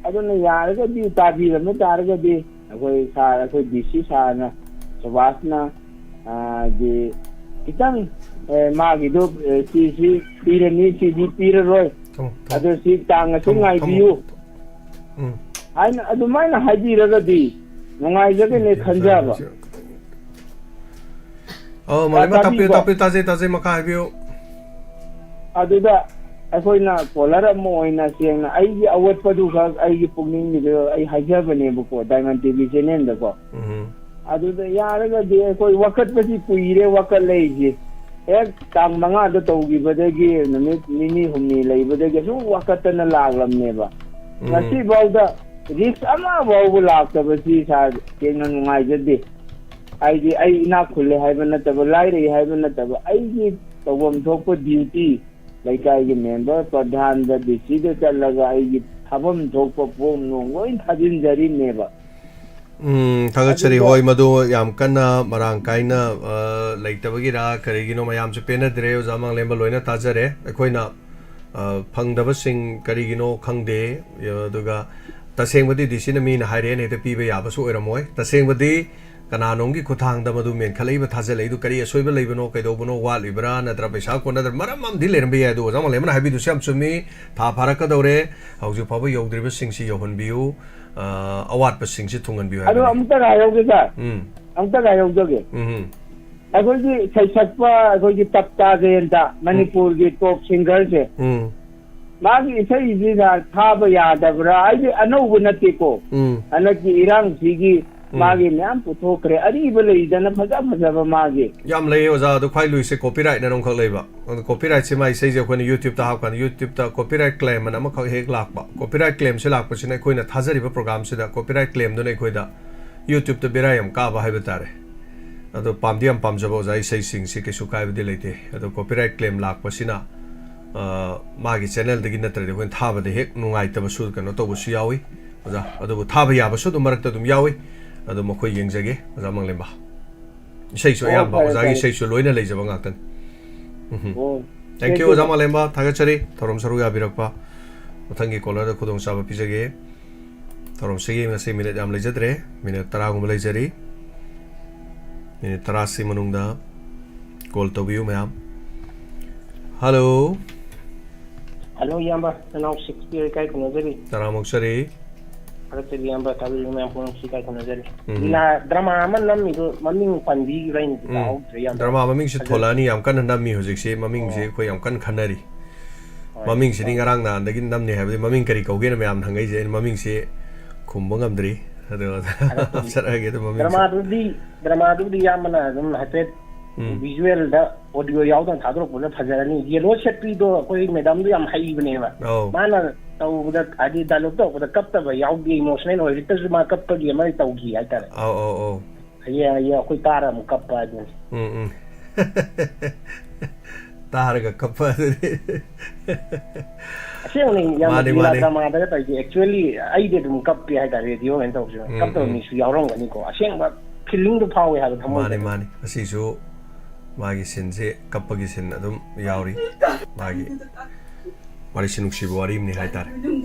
ꯑꯗꯨꯅ ꯌꯥꯔꯒꯗꯤ ꯇꯥꯕꯤꯔꯝꯕ ꯇꯥꯔꯒꯗꯤ ꯑꯩꯈꯣꯏ ꯁꯥꯔ, ꯑꯩꯈꯣꯏ ꯗꯤ ꯁꯤ ꯁꯥꯔꯅ, ꯁꯨꯕꯥꯁꯅ, ꯑ, ꯗꯤ ꯈꯤꯇꯪ, ꯑꯦ, ꯃꯥꯒꯤꯗꯣ, ꯑꯦ, ꯁꯤꯁꯤ ꯄꯤꯔꯅꯤ, ꯁꯤꯗꯤ ꯄꯤꯔꯔꯣꯏ, ꯊꯝꯃꯣ, ꯊꯝꯃꯣ꯫ ꯑꯗꯣ ꯁꯤ ꯇꯥꯡ ꯑꯁꯤ ꯊꯝꯃꯣ, ꯉꯥꯏꯕꯤꯌꯨ꯫ ꯊꯝꯃꯣ꯫ ꯎꯝ꯫ ꯍꯥꯏꯅ ꯑꯗꯨꯃꯥꯏꯅ ꯍꯥꯏꯕꯤꯔꯒꯗꯤ ꯅꯨꯡꯉꯥꯏꯖꯒꯅꯤ ꯈꯟꯖꯕ꯫ ꯑꯧ, ꯃꯥꯂꯦꯝꯕ, ꯇꯥꯛꯄꯤꯌꯨ, ꯇꯥꯕꯤꯀꯣ? ꯇꯥꯛꯄꯤꯌꯨ, ꯇꯥꯖꯩ, ꯇꯥꯖꯩ, ꯃꯈꯥ ꯍꯥꯏꯕꯤꯌꯨ꯫ ꯑꯗꯨꯗ ꯑꯩꯈꯣꯏꯅ ꯀꯣꯂꯔ ꯑꯃ ꯑꯣꯏꯅ ꯁꯦꯡꯅ ꯑꯩꯒꯤ ꯑꯋꯥꯠꯄꯗꯨ ꯈꯛ ꯑꯩꯒꯤ ꯄꯨꯛꯅꯤꯡꯒꯤꯗ ꯑꯩ ꯍꯥꯏꯖꯕꯅꯦꯕꯀꯣ, ꯗꯥꯏꯃꯟ ꯇꯤ ꯚꯤ ꯆꯦꯅꯦꯜꯗꯀꯣ꯫ ꯎꯝ꯫ ꯑꯗꯨꯗ ꯌꯥꯔꯒꯗꯤ ꯑꯩꯈꯣꯏ ꯋꯥꯀꯠꯄꯁꯤ ꯀꯨꯏꯔꯦ, ꯋꯥꯀꯠꯂꯛꯏꯁꯦ꯫ ꯍꯦꯛ ꯇꯥꯡ ꯃꯉꯥꯗ ꯇꯧꯈꯤꯕꯗꯒꯤ ꯅꯨꯃꯤꯠ ꯅꯤꯅꯤ ꯍꯨꯝꯅꯤ ꯂꯩꯕꯗꯒꯤ ꯑꯁꯨꯝ ꯋꯥꯀꯠꯇꯅ ꯂꯥꯛꯂꯝꯅꯦꯕ꯫ ꯎꯝ꯫ ꯉꯁꯤꯐꯥꯎꯗ ꯔꯤꯛꯁ ꯑꯃ ꯐꯥꯎꯕ ꯂꯥꯛꯇꯕꯁꯤ ꯁꯥꯔ ꯁꯦꯡꯅ ꯅꯨꯡꯉꯥꯏꯖꯗꯦ꯫ ꯍꯥꯏꯗꯤ ꯑꯩ ꯏꯅꯥꯛ ꯈꯨꯜꯂꯦ ꯍꯥꯏꯕ ꯅꯠꯇꯕ, ꯂꯥꯏꯔꯩ ꯍꯥꯏꯕ ꯅꯠꯇꯕ, ꯑꯩꯒꯤ ꯇꯧꯐꯝ ꯊꯣꯛꯄ ꯗ꯭ꯌꯨꯇꯤ, ꯂꯩꯀꯥꯏꯒꯤ ꯃꯦꯝꯕꯔ, ꯄ꯭ꯔꯙꯥꯟꯗ, ꯗꯤ ꯁꯤꯗ ꯆꯠꯂꯒ ꯑꯩꯒꯤ ꯊꯥꯐꯝ ꯊꯣꯛꯄ ꯐꯣꯝ ꯅꯨꯡ ꯂꯣꯏ ꯊꯥꯖꯤꯟꯖꯔꯤꯕꯅꯦꯕ꯫ ꯎꯝ, ꯊꯥꯒꯠꯆꯔꯤ꯫ ꯑꯗꯨꯒ ꯍꯣꯏ, ꯃꯗꯨ ꯌꯥꯝ ꯀꯟꯅ ꯃꯔꯥꯡ ꯀꯥꯏꯅ, ꯑ, ꯂꯩꯇꯕꯒꯤꯔꯥ ꯀꯔꯤꯒꯤꯅꯣ ꯃꯌꯥꯝꯁꯨ ꯄꯦꯟꯅꯗ꯭ꯔꯦ꯫ ꯑꯣꯖꯥ ꯃꯥꯡꯂꯦꯝꯕ ꯂꯣꯏꯅ ꯇꯥꯖꯔꯦ꯫ ꯑꯩꯈꯣꯏꯅ, ꯑ, ꯐꯪꯗꯕꯁꯤꯡ ꯀꯔꯤꯒꯤꯅꯣ ꯈꯪꯗꯦ꯫ ꯑꯗꯨꯒ ꯇꯁꯦꯡꯕꯗꯤ ꯗꯤ ꯁꯤꯅ ꯃꯤꯅ ꯍꯥꯏꯔꯛꯑꯦꯅ ꯍꯦꯛꯇ ꯄꯤꯕ ꯌꯥꯕꯁꯨ ꯑꯣꯏꯔꯝꯃꯣꯏ꯫ ꯇꯁꯦꯡꯕꯗꯤ ꯀꯅꯥꯅꯣꯝꯒꯤ ꯈꯨꯠꯊꯥꯡꯗ ꯃꯗꯨ ꯃꯦꯟꯈꯠꯂꯛꯏꯕ, ꯊꯥꯖꯤꯜꯂꯛꯏꯗꯨ ꯀꯔꯤ ꯑꯁꯣꯏꯕ ꯂꯩꯕꯅꯣ, ꯀꯩꯗꯧꯕꯅꯣ, ꯋꯥꯠꯂꯤꯕ꯭ꯔꯥ, ꯅꯠꯇ꯭ꯔ ꯄꯩꯁꯥ ꯀꯣꯟꯅꯗ꯭ꯔ, ꯃꯔꯝ ꯑꯃꯗꯤ ꯂꯩꯔꯝꯕ ꯌꯥꯏ꯫ ꯑꯗꯨ ꯑꯣꯖꯥ ꯃꯥꯡꯂꯦꯝꯕꯅ ꯍꯥꯏꯕꯤꯗꯨꯁꯨ ꯌꯥꯝ ꯆꯨꯝꯃꯤ꯫ ꯊꯥ ꯐꯥꯔꯛꯀꯗꯧꯔꯦ, ꯍꯧꯖꯤꯛ ꯐꯥꯎꯕ ꯌꯧꯗ꯭ꯔꯤꯕꯁꯤꯡꯁꯤ ꯌꯧꯍꯟꯕꯤꯌꯨ꯫ ꯑ, ꯑꯋꯥꯠꯄꯁꯤꯡꯁꯤ ꯊꯨꯡꯍꯟꯕꯤꯌꯨ ꯑꯗꯣ ꯍꯥꯏꯕꯅꯤ꯫ ꯑꯃꯨꯛꯇ ꯍꯥꯏꯍꯧꯒꯦ ꯁꯥꯔ, ꯎꯝ, ꯑꯃꯨꯛꯇ ꯍꯥꯏꯍꯧꯖꯒꯦ꯫ ꯎꯝ, ꯑꯩꯈꯣꯏꯒꯤ ꯁꯩꯁꯛꯄ, ꯑꯩꯈꯣꯏꯒꯤ ꯇꯞꯇꯥ ꯖꯌꯟꯇ, ꯃꯅꯤꯄꯨꯔꯒꯤ ꯇꯣꯞ ꯁꯤꯡꯒꯔꯁꯦ, ꯎꯝ, ꯃꯥꯒꯤ ꯏꯁꯩꯁꯤ ꯁꯥꯔ ꯊꯥꯕ ꯌꯥꯗꯕ꯭ꯔꯥ? ꯑꯩꯗꯤ ꯑꯅꯧꯕ ꯅꯠꯇꯦꯀꯣ, ꯎꯝ꯫ ꯍꯟꯗꯛꯀꯤ ꯏꯔꯥꯡꯁꯤꯒꯤ ꯎꯝ꯫ ꯃꯥꯒꯤ ꯃꯌꯥꯝ ꯄꯨꯊꯣꯛꯈ꯭ꯔꯦ, ꯑꯔꯤꯕ ꯂꯩꯗꯅ ꯐꯖ ꯐꯖꯕ ꯃꯥꯒꯤ꯫ ꯌꯥꯝ ꯂꯩ ꯑꯣꯖꯥ, ꯑꯗꯣ ꯈ꯭ꯋꯥꯏ ꯂꯨꯏꯁꯦ ꯀꯣꯄꯤꯔꯥꯏꯠꯅ ꯑꯃꯈꯛ ꯂꯩꯕ꯫ ꯑꯗꯣ ꯀꯣꯄꯤꯔꯥꯏꯠꯁꯦ ꯃꯥꯏ ꯏꯁꯩꯁꯦ ꯑꯩꯈꯣꯏꯅ ꯌꯨꯇ꯭ꯌꯨꯕꯇ ꯍꯥꯞꯀꯥꯟꯗ ꯌꯨꯇ꯭ꯌꯨꯕꯇ ꯀꯣꯄꯤꯔꯥꯏꯠ ꯀ꯭ꯂꯦꯝ ꯑꯅ ꯑꯃꯈꯛ ꯍꯦꯛ ꯂꯥꯛꯄ꯫ ꯀꯣꯄꯤꯔꯥꯏꯠ ꯀ꯭ꯂꯦꯝꯁꯦ ꯂꯥꯛꯄꯁꯤꯅ ꯑꯩꯈꯣꯏꯅ ꯊꯥꯖꯔꯤꯕ ꯄ꯭ꯔꯣꯒ꯭ꯔꯥꯝꯁꯤꯗ ꯀꯣꯄꯤꯔꯥꯏꯠ ꯀ꯭ꯂꯦꯝꯗꯨꯅ ꯑꯩꯈꯣꯏꯗ ꯌꯨꯇ꯭ꯌꯨꯕꯇ ꯕꯦꯔꯥ ꯌꯥꯝ ꯀꯥꯕ ꯍꯥꯏꯕ ꯇꯥꯔꯦ꯫ ꯑꯗꯣ ꯄꯥꯝꯗꯤ ꯌꯥꯝ ꯄꯥꯝꯖꯕ ꯑꯣꯖꯥ ꯏꯁꯩꯁꯤꯡꯁꯤ ꯀꯩꯁꯨ ꯀꯥꯏꯕꯗꯤ ꯂꯩꯇꯦ꯫ ꯑꯗꯣ ꯀꯣꯄꯤꯔꯥꯏꯠ ꯀ꯭ꯂꯦꯝ ꯂꯥꯛꯄꯁꯤꯅ, ꯑ, ꯃꯥꯒꯤ ꯆꯦꯅꯦꯜꯗꯒꯤ ꯅꯠꯇ꯭ꯔꯗꯤ ꯑꯩꯈꯣꯏꯅ ꯊꯥꯕꯗ ꯍꯦꯛ ꯅꯨꯡꯉꯥꯏꯇꯕꯁꯨ ꯀꯩꯅꯣ ꯇꯧꯕꯁꯨ ꯌꯥꯎꯏ ꯑꯣꯖꯥ꯫ ꯑꯗꯨꯕꯨ ꯊꯥꯕ ꯌꯥꯕꯁꯨ ꯑꯗꯨꯝ ꯃꯔꯛꯇ ꯑꯗꯨꯝ ꯌꯥꯎꯏ꯫ ꯑꯗꯨꯝ ꯑꯩꯈꯣꯏ ꯌꯦꯡꯖꯒꯦ ꯑꯣꯖꯥ ꯃꯥꯡꯂꯦꯝꯕ꯫ ꯏꯁꯩꯁꯨ ꯑꯣ, ꯑꯌꯥꯝꯕ ꯐꯔꯦ, ꯑꯣꯖꯥꯒꯤ ꯐꯔꯦ꯫ ꯏꯁꯩꯁꯨ ꯂꯣꯏꯅ ꯂꯩꯖꯕ ꯉꯥꯛꯇꯅꯤ꯫ ꯎꯝ꯫ ꯑꯣ, Thank thank you you, ꯑꯣꯖꯥ sir. ꯃꯥꯂꯦꯝꯕ, ꯊꯥꯒꯠꯆꯔꯤ ꯊꯧꯔꯝ ꯁꯔꯨꯛ ꯌꯥꯕꯤꯔꯛꯄ꯫ ꯃꯊꯪꯒꯤ ꯀꯣꯂꯔꯗ ꯈꯨꯗꯣꯡꯆꯥꯕ ꯄꯤꯖꯒꯦ꯫ ꯊꯧꯔꯝꯁꯤꯒꯤ ꯉꯁꯤ ꯃꯤꯅꯤꯠ ꯌꯥꯝ ꯂꯩꯖꯗ꯭ꯔꯦ, ꯃꯤꯅꯤꯠ ꯇꯔꯥꯒꯨꯝꯕ ꯂꯩꯖꯔꯤ꯫ ꯃꯤꯅꯤꯠ ꯇꯔꯥꯁꯤ ꯃꯅꯨꯡꯗ ꯀꯣꯜ ꯇꯧꯕꯤꯌꯨ ꯃꯌꯥꯝ꯫ ꯍꯜꯂꯣ꯫ ꯍꯜꯂꯣ ꯏꯌꯥꯝꯕ, ꯅꯅꯥꯎ ꯁꯤꯛꯁꯇꯤ ꯂꯩꯀꯥꯏ ꯈꯨꯝꯅꯖꯔꯤ꯫ ꯇꯔꯥꯃꯨꯛ ꯆꯔꯤ꯫ ꯊꯥꯒꯠꯆꯔꯤ ꯏꯌꯥꯝꯕ, ꯊꯥꯕꯤꯔꯤꯕ ꯃꯌꯥꯝ ꯄꯨꯝꯅꯃꯛꯁꯤ ꯏꯀꯥꯏ ꯈꯨꯝꯅꯖꯔꯤ꯫ ꯎꯝ꯫ ꯂꯤꯂꯥ ꯗ꯭ꯔꯃꯥ ꯑꯃ ꯅꯝꯃꯤꯗꯣ ꯃꯃꯤꯡ ꯄꯟꯕꯤꯈꯤꯕ꯭ꯔꯥ ꯑꯩꯅꯗꯤ ꯎꯝ꯫ ꯇꯥꯍꯧꯗ꯭ꯔꯦ ꯏꯌꯥꯝꯕ꯫ ꯗ꯭ꯔꯃꯥ ꯃꯃꯤꯡꯁꯦ ꯐꯖ- ꯊꯣꯂꯛꯑꯅꯤ, ꯌꯥꯝ ꯀꯟꯅ ꯅꯝꯃꯤ ꯍꯧꯖꯤꯛꯁꯤ, ꯃꯃꯤꯡꯁꯦ ꯑꯣ꯫ ꯑꯩꯈꯣꯏ ꯌꯥꯝ ꯀꯟꯅ ꯈꯟꯅꯔꯤ꯫ ꯍꯣꯏ꯫ ꯃꯃꯤꯡꯁꯤꯗꯤ ꯉꯔꯥꯡ ꯅꯍꯥꯟꯗꯒꯤ ꯅꯝꯅꯤ ꯍꯥꯏꯕꯗꯤ, ꯃꯃꯤꯡ ꯀꯔꯤ ꯀꯧꯒꯦꯅ ꯃꯌꯥꯝꯅ ꯍꯪꯉꯛꯏꯁꯦ, ꯑꯩꯅ ꯃꯃꯤꯡꯁꯤ ꯈꯨꯝꯕ ꯉꯝꯗ꯭ꯔꯤ꯫ ꯑꯗꯣ ꯍꯥꯞꯆꯔꯛꯑꯒꯦ ꯑꯗꯨꯝ ꯃꯃꯤꯡꯁꯦ꯫ ꯗ꯭ꯔꯃꯥꯗꯨꯗꯤ, ꯗ꯭ꯔꯃꯥꯗꯨꯕꯨꯗꯤ ꯏꯌꯥꯝꯕꯅ ꯑꯗꯨꯝ ꯍꯥꯏꯐꯦꯠ ꯎꯝ꯫ ꯚꯤꯖꯨꯋꯦꯜꯗ, ꯑꯣꯗꯤꯑꯣ ꯌꯥꯎꯗꯅ ꯊꯥꯗꯣꯔꯛꯄꯗ ꯐꯖꯔꯅꯤ꯫ ꯌꯦꯂꯣ ꯁꯦꯠꯄꯤꯗꯣ ꯑꯩꯈꯣꯏ ꯃꯦꯗꯥꯝꯗꯣ ꯌꯥꯝ ꯍꯩꯕꯅꯦꯕ꯫ ꯑꯧ꯫ ꯃꯥꯅ ꯇꯧꯕꯗ, ꯍꯥꯏꯗꯤ ꯗꯥꯏꯂꯣꯛ ꯇꯧꯔꯛꯄꯗ ꯀꯞꯇꯕ ꯌꯥꯎꯗꯦ, ꯏꯃꯣꯁꯅꯦꯜ ꯑꯣꯏ꯫ ꯍꯧꯖꯤꯛꯇꯁꯨ ꯃꯥ ꯀꯞꯄꯒꯤ ꯑꯃ ꯇꯧꯈꯤ ꯍꯥꯏꯇꯥꯔꯦ꯫ ꯑꯧ, ꯑꯧ, ꯑꯧ꯫ ꯍꯌꯦꯡ, ꯍꯌꯦꯡ ꯑꯩꯈꯣꯏ ꯇꯥꯔ ꯑꯃꯨꯛ ꯀꯞꯄ ꯑꯗꯨꯅꯤ꯫ ꯎꯝ, ꯎꯝ꯫ ꯇꯥꯔꯒ ꯀꯞꯄ ꯑꯗꯨꯗꯤ꯫ ꯑꯁꯦꯡꯕꯅꯤ ꯌꯥꯝ ꯃꯥꯅꯤ, ꯂꯤꯂꯥ ꯃꯥꯅꯤ꯫ ꯗ꯭ꯔꯃꯥꯗꯒ ꯇꯧꯔꯤꯁꯦ, actually ꯑꯩꯗꯤ ꯑꯗꯨꯝ ꯀꯞꯄꯦ ꯍꯥꯏꯇꯥꯔꯦ, ꯔꯦꯗꯤꯑꯣ ꯀꯩꯅꯣ ꯇꯧꯕꯁꯦ꯫ ꯎꯝ, ꯀꯞꯇꯕ ꯎꯝ꯫ ꯃꯤꯁꯨ ꯌꯥꯎꯔꯝꯒꯅꯤꯀꯣ꯫ ꯑꯁꯦꯡꯕ ꯐꯤꯂꯤꯡꯗꯣ ꯐꯥꯎꯋꯦ ꯍꯥꯏꯕ ꯊꯃꯣꯏꯗ꯫ ꯃꯥꯅꯤ, ꯃꯥꯅꯤ꯫ ꯑꯁꯤꯁꯨ ꯃꯥꯒꯤ ꯁꯤꯟꯁꯦ, ꯀꯞꯄꯒꯤ ꯁꯤꯟ ꯑꯗꯨꯝ ꯌꯥꯎꯔꯤ꯫ ꯃꯥꯒꯤ ꯋꯥꯔꯤꯁꯤ ꯅꯨꯡꯁꯤꯕ ꯋꯥꯔꯤ ꯑꯃꯅꯤ ꯍꯥꯏꯇꯥꯔꯦ꯫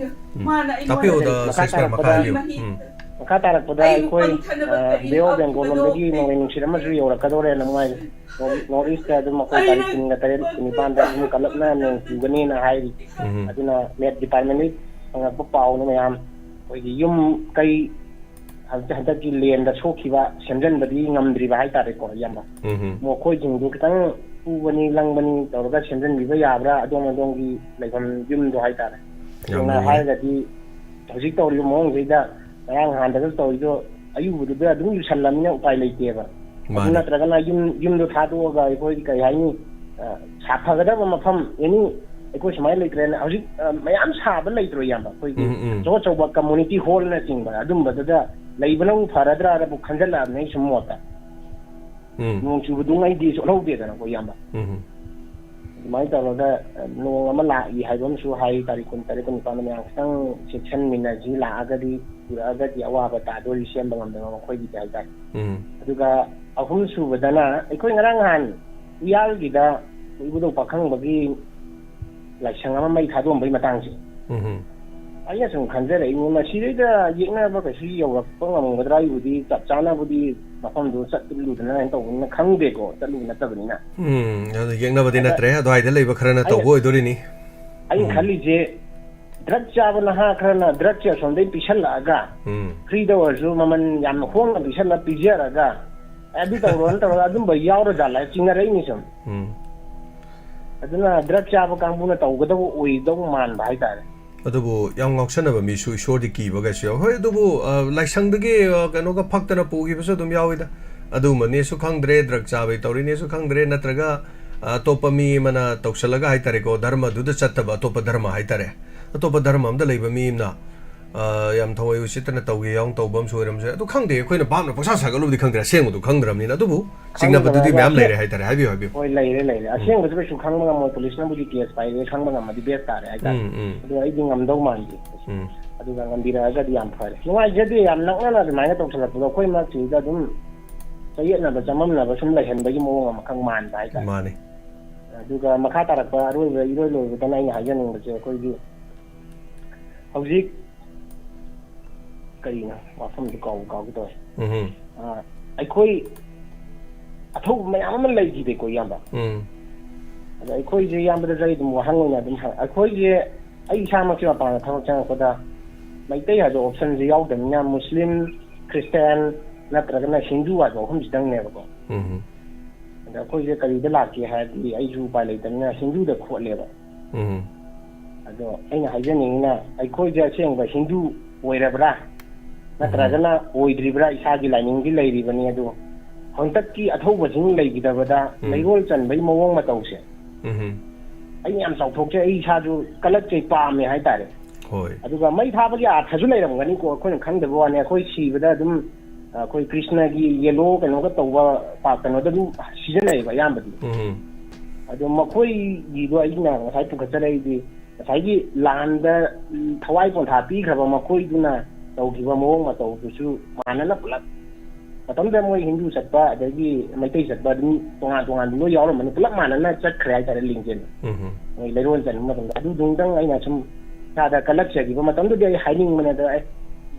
ꯎꯝ꯫ ꯃꯥꯅ ꯑꯩꯉꯣꯟꯗ ꯇꯥꯛꯄꯤꯌꯨꯗ, ꯃꯈꯥ ꯁꯦꯁꯄꯔ ꯃꯈꯥ ꯇꯥꯔꯛꯄꯗ, ꯍꯥꯏꯕꯤꯌꯨ꯫ ꯎꯝ꯫ ꯃꯈꯥ ꯇꯥꯔꯛꯄꯗ ꯑꯩꯕꯨ ꯑꯩꯈꯣꯏ ꯄꯪꯊꯅꯕ ꯑ, ꯀꯔꯤ ꯕꯦ ꯑꯣꯐ ꯍꯥꯞꯈꯤꯕꯅꯣ? ꯕꯦꯡꯒꯣꯜ ꯂꯣꯝꯗꯒꯤ ꯅꯣꯡꯂꯩ ꯅꯨꯡꯁꯤꯠ ꯑꯃꯁꯨ ꯌꯧꯔꯛꯀꯗꯧꯔꯦꯅ ꯃꯣꯏ ꯅꯣꯔꯠ ꯏꯁꯇ ꯑꯗꯨꯝ ꯑꯩꯈꯣꯏ ꯇꯥꯔꯤꯛ ꯀꯨꯟꯒ ꯇꯔꯦꯠ, ꯀꯨꯟꯅꯤꯄꯥꯟꯗ ꯑꯗꯨꯝ ꯀꯜꯂꯞꯅ ꯅꯣꯡ ꯆꯨꯒꯅꯤꯅ ꯍꯥꯏꯔꯤ꯫ ꯎꯝ꯫ ꯑꯗꯨꯅ ꯃꯦꯠ ꯗꯤꯄꯥꯔꯠꯃꯦꯟꯗꯒꯤ ꯐꯪꯉꯛꯄ ꯄꯥꯎꯅ ꯃꯌꯥꯝ ꯑꯩꯈꯣꯏꯒꯤ ꯌꯨꯝ ꯀꯩ ꯍꯧꯖꯤꯛ ꯍꯟꯗꯛꯀꯤ ꯂꯦꯟꯗ ꯁꯣꯛꯈꯤꯕ ꯁꯦꯝꯖꯤꯟꯕꯗꯤ ꯉꯝꯗ꯭ꯔꯤꯕ ꯍꯥꯏꯇꯥꯔꯦꯀꯣ, ꯏꯌꯥꯝꯕ꯫ ꯎꯝ꯫ ꯃꯈꯣꯏꯁꯤꯡꯗꯨ ꯈꯤꯇꯪ ꯄꯨꯕꯅꯤ ꯂꯪꯕꯅꯤ ꯇꯧꯔꯒ ꯁꯦꯝꯖꯤꯟꯕꯤꯕ ꯌꯥꯕ꯭ꯔꯥ, ꯑꯗꯣꯝ ꯑꯗꯣꯝꯒꯤ ꯂꯩꯐꯝ ꯌꯨꯝꯗꯣ ꯍꯥꯏꯇꯥꯔꯦ꯫ ꯌꯥꯝ ꯁꯦꯡꯅ ꯂꯨꯔꯦ꯫ ꯍꯥꯏꯔꯒꯗꯤ ꯍꯧꯖꯤꯛ ꯇꯧꯔꯤꯕ ꯃꯑꯣꯡꯁꯤꯗ ꯉꯔꯥꯡ ꯅꯍꯥꯟꯗꯒ ꯇꯧꯔꯤꯗꯣ ꯑꯌꯨꯕꯗꯨꯗ ꯑꯗꯨꯝ ꯌꯨꯁꯜꯂꯝꯅꯤꯅ ꯎꯄꯥꯏ ꯂꯩꯇꯦꯕ꯫ ꯑꯗꯨ ꯃꯥꯅꯤ꯫ ꯅꯠꯇ꯭ꯔꯒꯅ ꯌꯨꯝ, ꯌꯨꯝꯗꯣ ꯊꯥꯗꯣꯛꯑꯒ ꯑꯩꯈꯣꯏ ꯀꯔꯤ ꯍꯥꯏꯅꯤ, ꯑ, ꯁꯥꯐꯒꯗꯕ ꯃꯐꯝ, ꯑꯦꯅꯤ, ꯑꯩꯈꯣꯏ ꯁꯨꯃꯥꯏꯅ ꯂꯩꯇ꯭ꯔꯦꯅ ꯍꯧꯖꯤꯛ, ꯑ, ꯃꯌꯥꯝ ꯁꯥꯕ ꯂꯩꯇ꯭ꯔꯣ ꯏꯌꯥꯝꯕ? ꯑꯩꯈꯣꯏꯒꯤ ꯎꯝ, ꯎꯝ꯫ ꯑꯆꯧ ꯑꯆꯧꯕ ꯀꯝꯃꯨꯅꯤꯇꯤ ꯍꯣꯜꯅꯆꯤꯡꯕ ꯑꯗꯨꯝꯕꯗꯨꯗ ꯂꯩꯕꯅꯕꯨ ꯐꯔꯗ꯭ꯔꯥꯅꯕꯨ ꯈꯟꯖꯜꯂꯛꯑꯕꯅꯦ ꯑꯩ ꯁꯨꯝ ꯃꯣꯠꯇ꯫ ꯎꯝ꯫ ꯅꯣꯡ ꯆꯨꯕꯗꯨꯉꯩꯗꯤ ꯆꯣꯠꯍꯧꯗꯦꯗꯅꯀꯣ ꯏꯌꯥꯝꯕ꯫ ꯎꯝ꯫ ꯑꯗꯨꯃꯥꯏꯅ ꯇꯧꯔꯒ, ꯑ, ꯅꯣꯡ ꯑꯃ ꯂꯥꯛꯏ ꯍꯥꯏꯕ ꯑꯃꯁꯨ ꯍꯥꯏ, ꯇꯥꯔꯤꯛ ꯀꯨꯟꯇꯔꯦꯠ, ꯀꯨꯟꯅꯤꯄꯥꯟꯗ ꯃꯌꯥꯝ ꯈꯤꯇꯪ ꯆꯦꯛꯁꯤꯟꯃꯤꯟꯅꯁꯤ, ꯂꯥꯛꯑꯒꯗꯤ, ꯄꯨꯔꯛꯑꯒꯗꯤ ꯑꯋꯥꯕ ꯇꯥꯗꯣꯔꯤ, ꯁꯦꯝꯕ ꯉꯝꯗꯕ ꯃꯈꯣꯏꯒꯤꯗꯤ ꯍꯥꯏꯇꯥꯔꯦ꯫ ꯎꯝ꯫ ꯑꯗꯨꯒ ꯑꯍꯨꯝ ꯁꯨꯕꯗꯅ ꯑꯩꯈꯣꯏ ꯉꯔꯥꯡ ꯅꯍꯥꯟ ꯎꯌꯥꯜꯒꯤꯗ ꯏꯕꯨꯙꯧ ꯄꯥꯈꯪꯕꯒꯤ ꯂꯥꯏꯁꯪ ꯑꯃ ꯃꯩ ꯊꯥꯗꯣꯛꯑꯝꯕꯒꯤ ꯃꯇꯥꯡꯁꯦ꯫ ꯎꯝ꯫ ꯑꯩꯅ ꯁꯨꯝ ꯈꯟꯖꯔꯛꯏꯅꯤ, ꯃꯁꯤꯗꯩꯗ ꯌꯦꯛꯅꯕ ꯀꯩꯁꯨ ꯌꯧꯔꯛꯄ ꯉꯝꯒꯗ꯭ꯔꯥ? ꯑꯩꯕꯨꯗꯤ ꯆꯞ ꯆꯥꯅꯕꯨꯗꯤ ꯃꯐꯝꯗꯨ ꯆꯠꯂꯨꯗꯅ ꯀꯩꯅꯣ ꯇꯧꯕꯅꯤꯅ ꯈꯪꯗꯦꯀꯣ, ꯆꯠꯂꯨꯕ ꯅꯠꯇꯕꯅꯤꯅ꯫ ꯎꯝ, ꯑꯗꯨ ꯌꯦꯛꯅꯕꯗꯤ ꯑꯗ ꯅꯠꯇ꯭ꯔꯦ, ꯑꯗꯨꯋꯥꯏꯗ ꯂꯩꯕ ꯈꯔꯅ ꯑꯩꯅ ꯇꯧꯕ ꯑꯣꯏꯗꯣꯔꯤꯅꯤ꯫ ꯑꯩꯅ ꯎꯝ꯫ ꯈꯜꯂꯤꯁꯦ, ꯗ꯭ꯔꯒ ꯆꯥꯕ ꯅꯍꯥ ꯈꯔꯅ ꯗ꯭ꯔꯒꯁꯦ ꯑꯁꯣꯝꯗꯩ ꯄꯤꯁꯜꯂꯛꯑꯒ, ꯎꯝ ꯐ꯭ꯔꯤꯗ ꯑꯣꯏꯔꯁꯨ ꯃꯃꯜ ꯌꯥꯝꯅ ꯍꯣꯡꯅ ꯄꯤꯁꯜꯂ ꯄꯤꯖꯔꯒ, "ꯑꯦ, ꯑꯗꯨ ꯇꯧꯔꯣꯅ" ꯇꯧꯔꯒ ꯑꯗꯨꯝꯕ ꯌꯥꯎꯔ ꯖꯥꯠꯂ ꯆꯤꯡꯅꯔꯛꯏꯅꯤ ꯁꯨꯝ꯫ ꯎꯝ ꯑꯗꯨꯅ ꯗ꯭ꯔꯒ ꯆꯥꯕ ꯀꯥꯡꯕꯨꯅ ꯇꯧꯒꯗꯕ ꯑꯣꯏꯗꯧ ꯃꯥꯟꯕ ꯍꯥꯏꯇꯥꯔꯦ꯫ ꯑꯗꯨꯕꯨ ꯌꯥꯝ ꯉꯥꯎꯁꯟꯅꯕ ꯃꯤꯁꯨ ꯏꯁꯣꯔꯗꯤ ꯀꯤꯕꯒꯁꯨ ꯌꯥꯎꯋꯤ꯫ ꯍꯣꯏ, ꯑꯗꯨꯕꯨ, ꯑ, ꯂꯥꯏꯁꯪꯗꯒꯤ, ꯑ, ꯀꯩꯅꯣꯒ ꯐꯛꯇꯅ ꯄꯨꯈꯤꯕꯁꯨ ꯑꯗꯨꯝ ꯌꯥꯎꯋꯤꯗ꯫ ꯑꯗꯨꯒꯨꯝꯕꯅꯦꯁꯨ ꯈꯪꯗ꯭ꯔꯦ, ꯗ꯭ꯔꯒ ꯆꯥꯕꯩ ꯇꯧꯔꯤꯅꯦꯁꯨ ꯈꯪꯗ꯭ꯔꯦ, ꯅꯠꯇ꯭ꯔꯒ, ꯑ, ꯑꯇꯣꯞꯄ ꯃꯤ ꯑꯃꯅ ꯇꯧꯁꯜꯂꯒ ꯍꯥꯏꯇꯥꯔꯦꯀꯣ, ꯙꯔꯃꯗꯨꯗ ꯆꯠꯇꯕ ꯑꯇꯣꯞꯄ ꯙꯔꯃ ꯍꯥꯏꯇꯥꯔꯦ, ꯑꯇꯣꯞꯄ ꯙꯔꯃ ꯑꯝꯗ ꯂꯩꯕ ꯃꯤ ꯑꯃꯅ, ꯑ, ꯌꯥꯝ ꯊꯋꯥꯏ ꯎꯁꯤꯠꯇꯅ ꯇꯧꯒꯦ ꯌꯥꯎꯅ ꯇꯧꯕ ꯑꯃꯁꯨ ꯑꯣꯏꯔꯝꯁꯨ ꯌꯥꯏ꯫ ꯑꯗꯨ ꯈꯪꯗꯦ, ꯑꯩꯈꯣꯏꯅ ꯚꯥꯞꯅ ꯄꯪꯁꯥ ꯁꯥꯒꯠꯂꯨꯕꯗꯤ ꯈꯪꯗ꯭ꯔꯦ, ꯑꯁꯦꯡꯕꯗꯨ ꯈꯪꯗ꯭ꯔꯕꯅꯤꯅ꯫ ꯑꯗꯨꯕꯨ ꯆꯤꯡꯅꯕꯗꯨꯗꯤ ꯈꯪꯗꯕ ꯃꯌꯥꯝ ꯑꯁꯦꯡ- ꯂꯩꯔꯦ ꯍꯥꯏꯇꯥꯔꯦ꯫ ꯍꯥꯏꯕꯤꯌꯨ, ꯍꯥꯏꯕꯤꯌꯨ꯫ ꯍꯣꯏ, ꯂꯩꯔꯦ, ꯂꯩꯔꯦ꯫ ꯎꯝ꯫ ꯑꯁꯦꯡꯕꯁꯨ ꯀꯩꯁꯨ ꯈꯪꯕ ꯉꯝꯃꯣꯏ, ꯄꯨꯂꯤꯁꯅꯕꯨꯗꯤ ꯀꯦꯁ ꯄꯥꯏꯔꯦ, ꯈꯪꯕ ꯉꯝꯃꯗꯤ ꯕꯦꯁ ꯇꯥꯔꯦ ꯍꯥꯏꯇꯥꯔꯦ꯫ ꯎꯝ, ꯎꯝ꯫ ꯑꯗꯣ ꯑꯩꯗꯤ ꯉꯝꯗꯧ ꯃꯥꯟꯗꯦ꯫ ꯎꯝ꯫ ꯑꯗꯨꯒ ꯉꯝꯕꯤꯔꯛꯑꯒꯗꯤ ꯌꯥꯝ ꯐꯔꯦ꯫ ꯅꯨꯡꯉꯥꯏꯖꯗꯦ, ꯌꯥꯝ ꯅꯛꯅꯅ ꯑꯗꯨꯃꯥꯏꯅ ꯇꯧꯁꯜꯂꯛꯄꯗꯣ ꯑꯩꯈꯣꯏ ꯃꯔꯛꯁꯤꯗ ꯑꯗꯨꯝ ꯆꯌꯦꯠꯅꯕ, ꯆꯃꯝꯅꯕ ꯁꯨꯝ ꯂꯩꯍꯟꯕꯒꯤ ꯃꯑꯣꯡ ꯑꯃꯈꯛ ꯃꯥꯟꯕ ꯍꯥꯏꯇꯥꯔꯦ꯫ ꯃꯥꯅꯤ꯫ ꯑꯗꯨꯒ ꯃꯈꯥ ꯇꯥꯔꯛꯄ ꯑꯔꯣꯏꯕ, ꯏꯔꯣꯏ ꯂꯣꯏꯕꯗꯅ ꯑꯩꯅ ꯍꯥꯏꯖꯅꯤꯡꯕꯁꯦ, ꯑꯩꯈꯣꯏꯒꯤ ꯍꯧꯖꯤꯛ ꯀꯔꯤꯅꯣ ꯋꯥꯐꯝꯗꯨ ꯀꯥꯎꯕ ꯀꯥꯎꯒꯦ ꯇꯧꯋꯦ꯫ ꯎꯝꯍꯨꯝ꯫ ꯑ, ꯑꯩꯈꯣꯏ ꯑꯊꯧꯕ ꯃꯌꯥꯝ ꯑꯃ ꯂꯩꯈꯤꯗꯦꯀꯣ, ꯏꯌꯥꯝꯕ? ꯎꯝ꯫ ꯑꯗ ꯑꯩꯈꯣꯏꯁꯦ ꯏꯌꯥꯝꯕꯗꯁꯨ ꯑꯩ ꯑꯗꯨꯝ ꯋꯥꯍꯪ ꯑꯣꯏꯅ ꯑꯗꯨꯝ ꯍꯪ-, ꯑꯩꯈꯣꯏꯁꯦ, ꯑꯩ ꯏꯁꯥꯃꯛꯁꯦ ꯃꯄꯥꯟꯗ ꯊꯕꯛ ꯆꯪꯉꯛꯄꯗ ꯃꯩꯇꯩ ꯍꯥꯏꯕ ꯑꯣꯞꯁꯟꯁꯦ ꯌꯥꯎꯗꯕꯅꯤꯅ, ꯃꯨꯁꯂꯤꯝ, ꯈ꯭ꯔꯤꯁꯇꯤꯌꯥꯟ ꯅꯠꯇ꯭ꯔꯒꯅ ꯍꯤꯟꯗꯨ ꯍꯥꯏꯕ ꯑꯍꯨꯝꯁꯤꯗꯪꯅꯦꯕꯀꯣ꯫ ꯎꯝ꯫ ꯑꯗ ꯑꯩꯈꯣꯏꯁꯦ ꯀꯔꯤꯗ ꯂꯥꯛꯀꯦ ꯍꯥꯏꯔꯗꯤ, ꯑꯩꯁꯨ ꯎꯄꯥꯏ ꯂꯩꯇꯕꯅꯤꯅ ꯍꯤꯟꯗꯨꯗ ꯈꯣꯠꯂꯦꯕ꯫ ꯎꯝ꯫ ꯑꯗꯣ ꯑꯩꯅ ꯍꯥꯏꯖꯅꯤꯡꯉꯤꯅ, ꯑꯩꯈꯣꯏꯁꯦ ꯑꯁꯦꯡꯕ ꯍꯤꯟꯗꯨ ꯑꯣꯏꯔꯕ꯭ꯔꯥ? ꯎꯝ꯫ ꯅꯠꯇ꯭ꯔꯒꯅ ꯑꯣꯏꯗ꯭ꯔꯤꯕ꯭ꯔꯥ? ꯏꯁꯥꯒꯤ ꯂꯥꯏꯅꯤꯡꯗꯤ ꯂꯩꯔꯤꯕꯅꯤ, ꯑꯗꯣ ꯍꯟꯗꯛꯀꯤ ꯑꯊꯧꯕꯁꯤꯡ ꯂꯩꯈꯤꯗꯕꯗ ꯎꯝ꯫ ꯂꯩꯔꯣꯜ ꯆꯟꯕꯒꯤ ꯃꯑꯣꯡ ꯃꯇꯧꯁꯦ ꯎꯝ꯫ ꯑꯩꯅ ꯌꯥꯝ ꯆꯥꯎꯊꯣꯛꯆꯩ, ꯑꯩ ꯏꯁꯥꯁꯨ ꯀꯂꯛꯆꯩ, ꯄꯥꯝꯃꯦ ꯍꯥꯏꯇꯥꯔꯦ꯫ ꯍꯣꯏ꯫ ꯑꯗꯨꯒ ꯃꯩ ꯊꯥꯕꯒꯤ ꯑꯥꯔꯊꯁꯨ ꯂꯩꯔꯝꯒꯅꯤꯀꯣ, ꯑꯩꯈꯣꯏꯅ ꯈꯪꯗꯕ ꯋꯥꯅꯤ꯫ ꯑꯩꯈꯣꯏ ꯁꯤꯕꯗ ꯑꯗꯨꯝ, ꯑꯩꯈꯣꯏ ꯀ꯭ꯔꯤꯁꯅꯒꯤ ꯌꯦꯂꯣ ꯀꯩꯅꯣꯒ ꯇꯧꯕ ꯄꯥꯛ ꯀꯩꯅꯣꯗ ꯑꯗꯨꯝ ꯁꯤꯖꯤꯟꯅꯩꯌꯦꯕ ꯑꯌꯥꯝꯕꯗꯤ꯫ ꯎꯝ꯫ ꯑꯗꯣ ꯃꯈꯣꯏꯒꯤꯗꯣ ꯑꯩꯅ ꯉꯁꯥꯏ ꯄꯨꯈꯠꯆꯔꯛꯏꯗꯤ, ꯉꯁꯥꯏꯒꯤ ꯂꯥꯟꯗ, ꯎꯝ, ꯊꯋꯥꯏ ꯄꯣꯟꯊꯥ ꯄꯤꯈ꯭ꯔꯕ ꯃꯈꯣꯏꯗꯨꯅ ꯇꯧꯈꯤꯕ ꯃꯑꯣꯡ ꯃꯇꯧꯗꯨꯁꯨ ꯃꯥꯟꯅꯅ ꯄꯨꯂꯞ, ꯃꯇꯝꯗꯨꯗ ꯃꯣꯏ ꯍꯤꯟꯗꯨ ꯆꯠꯄ ꯑꯗꯒꯤ ꯃꯩꯇꯩ ꯆꯠꯄ ꯑꯗꯨꯝ ꯇꯣꯉꯥꯟ ꯇꯣꯉꯥꯟꯕ ꯂꯣꯏ ꯌꯥꯎꯔꯝꯕꯅꯤ, ꯄꯨꯂꯞ ꯃꯥꯟꯅꯅ ꯆꯠꯈ꯭ꯔꯦ ꯍꯥꯏꯇꯥꯔꯦ ꯂꯤꯡꯖꯦꯜ꯫ ꯎꯝ꯫ ꯃꯣꯏ ꯂꯩꯔꯣꯜ ꯆꯟꯕ ꯃꯇꯝꯗ ꯑꯗꯨꯗꯨꯝꯇꯪ ꯑꯩꯅ ꯁꯨꯝ ꯏꯁꯥꯗ ꯀꯜꯂꯛꯆꯈꯤꯕ꯫ ꯃꯇꯝꯗꯨꯗꯤ ꯑꯩ ꯍꯥꯏꯅꯤꯡꯕꯅꯦ, ꯑꯗꯣ ꯑꯩ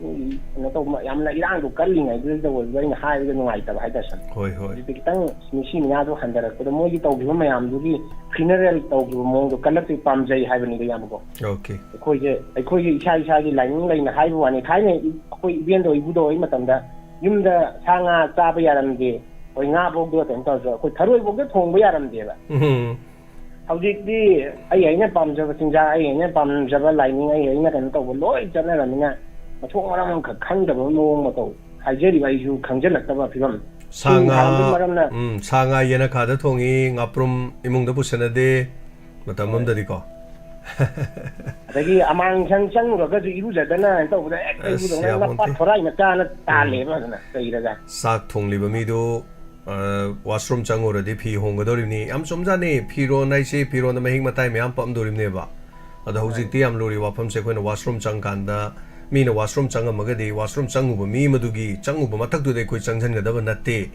ꯎꯝ, ꯀꯩꯅꯣ ꯇꯧꯕ, ꯌꯥꯝꯅ ꯏꯔꯥꯡꯗꯣ ꯀꯜꯂꯤꯉꯩꯗꯨꯗ ꯑꯣꯏꯕꯗꯣ ꯑꯩꯅ ꯍꯥꯏꯕꯗ ꯅꯨꯡꯉꯥꯏꯇꯕ ꯍꯥꯏꯇꯥꯔꯦ, ꯁꯥꯔ꯫ ꯍꯣꯏ, ꯍꯣꯏ꯫ ꯍꯧꯖꯤꯛꯇꯤ ꯈꯤꯇꯪ ꯅꯤꯡꯁꯤ ꯅꯤꯉꯥꯗꯣ ꯍꯟꯊꯔꯛꯄꯗ ꯃꯣꯏꯒꯤ ꯇꯧꯈꯤꯕ ꯃꯌꯥꯝꯗꯨꯒꯤ funeral ꯇꯧꯈꯤꯕ ꯃꯑꯣꯡꯗꯣ ꯀꯜꯂꯛꯇꯣꯏ ꯄꯥꯝꯖꯩ ꯍꯥꯏꯕꯅꯤꯗ, ꯏꯌꯥꯝꯕꯀꯣ꯫ ꯑꯣꯀꯦ꯫ ꯑꯩꯈꯣꯏꯁꯦ, ꯑꯩꯈꯣꯏꯒꯤ ꯏꯁꯥ ꯏꯁꯥꯒꯤ ꯂꯥꯏꯅꯤꯡ ꯂꯩꯅ ꯍꯥꯏꯕ ꯋꯥꯅꯤ꯫ ꯊꯥꯏꯅ ꯑꯩꯈꯣꯏ ꯏꯕꯦꯟꯗꯣ ꯏꯕꯨꯗꯣ ꯍꯣꯏ ꯃꯇꯝꯗ ꯌꯨꯝꯗ ꯁꯥ ꯉꯥ ꯆꯥꯕ ꯌꯥꯔꯝꯗꯦ, ꯑꯩꯈꯣꯏ ꯉꯥ ꯐꯧꯗ ꯀꯩꯅꯣ ꯇꯧꯔꯁꯨ ꯑꯩꯈꯣꯏ ꯊꯔꯣꯏ ꯐꯧꯗ ꯊꯣꯡꯕ ꯌꯥꯔꯝꯗꯦꯕ꯫ ꯎꯝ꯫ ꯍꯧꯖꯤꯛꯇꯤ ꯑꯩ ꯑꯩꯅ ꯄꯥꯝꯖꯕ ꯆꯤꯟꯖꯥꯛ, ꯑꯩ ꯑꯩꯅ ꯄꯥꯝꯖꯕ ꯂꯥꯏꯅꯤꯡ, ꯑꯩ ꯑꯩꯅ ꯀꯩꯅꯣ ꯇꯧꯕ ꯂꯣꯏ ꯆꯠꯅꯔꯕꯅꯤꯅ ꯃꯊꯣꯡ ꯃꯔꯝ ꯑꯃꯈꯛ ꯈꯪꯗꯕ ꯃꯑꯣꯡ ꯃꯇꯧ ꯍꯥꯏꯖꯔꯤꯕ, ꯑꯩꯁꯨ ꯈꯪꯖꯤꯜꯂꯛꯇꯕ ꯐꯤꯕꯝ꯫ ꯁꯥ ꯁꯤꯡ ꯉꯥ ꯊꯥꯕꯒꯤ ꯃꯔꯝꯅ ꯎꯝ, ꯁꯥ ꯉꯥ ꯌꯦꯅꯈꯥꯗ ꯊꯣꯡꯉꯤ, ꯉꯥꯄ꯭ꯔꯨꯝ ꯏꯃꯨꯡꯗ ꯄꯨꯁꯟꯅꯗꯦ ꯃꯇꯝ ꯑꯃꯗꯗꯤꯀꯣ꯫ ꯑꯗꯒꯤ ꯑꯃꯥꯡꯁꯪ ꯆꯪꯉꯨꯔꯒꯁꯨ ꯏꯔꯨꯖꯗꯅ ꯀꯩꯅꯣ ꯇꯧꯕꯗ ꯍꯦꯛꯇ ꯑꯁ, ꯏꯔꯨꯖꯧꯅ ꯌꯥꯄꯣꯟꯇꯦ꯫ ꯂꯝꯄꯥꯛ ꯊꯣꯔꯥꯏ ꯃꯆꯥꯅ ꯇꯥꯜꯂꯦꯕ ꯑꯗꯨꯅ ꯆꯩꯔꯒ꯫ ꯆꯥꯛ ꯊꯣꯡꯂꯤꯕ ꯃꯤꯗꯨ ꯋꯥꯁꯔꯨꯝ ꯆꯪꯉꯨꯔꯗꯤ ꯐꯤ ꯍꯣꯡꯒꯗꯧꯔꯤꯕꯅꯤ꯫ ꯌꯥꯝ ꯆꯨꯝꯖꯥꯠꯅꯤ꯫ ꯐꯤꯔꯣꯟ ꯍꯥꯏꯁꯤ ꯐꯤꯔꯣꯟꯗ ꯃꯍꯤꯛ ꯃꯇꯥꯏ ꯃꯌꯥꯝ ꯄꯛꯑꯝꯗꯧꯔꯤꯕꯅꯦꯕ꯫ ꯑꯗꯣ ꯍꯧꯖꯤꯛꯇꯤ ꯌꯥꯝ ꯂꯨꯔꯤ ꯋꯥꯐꯝꯁꯦ, ꯑꯩꯈꯣꯏꯅ ꯋꯥꯁꯔꯨꯝ ꯆꯪꯀꯥꯟꯗ ꯃꯤꯅ ꯋꯥꯁꯔꯨꯝ ꯆꯪꯉꯝꯃꯒꯗꯤ ꯋꯥꯁꯔꯨꯝ ꯆꯪꯉꯨꯕ ꯃꯤ ꯑꯃꯗꯨꯒꯤ ꯆꯪꯉꯨꯕ ꯃꯊꯛꯇꯨꯗ ꯑꯩꯈꯣꯏ ꯆꯪꯁꯤꯟꯒꯗꯕ ꯅꯠꯇꯦ꯫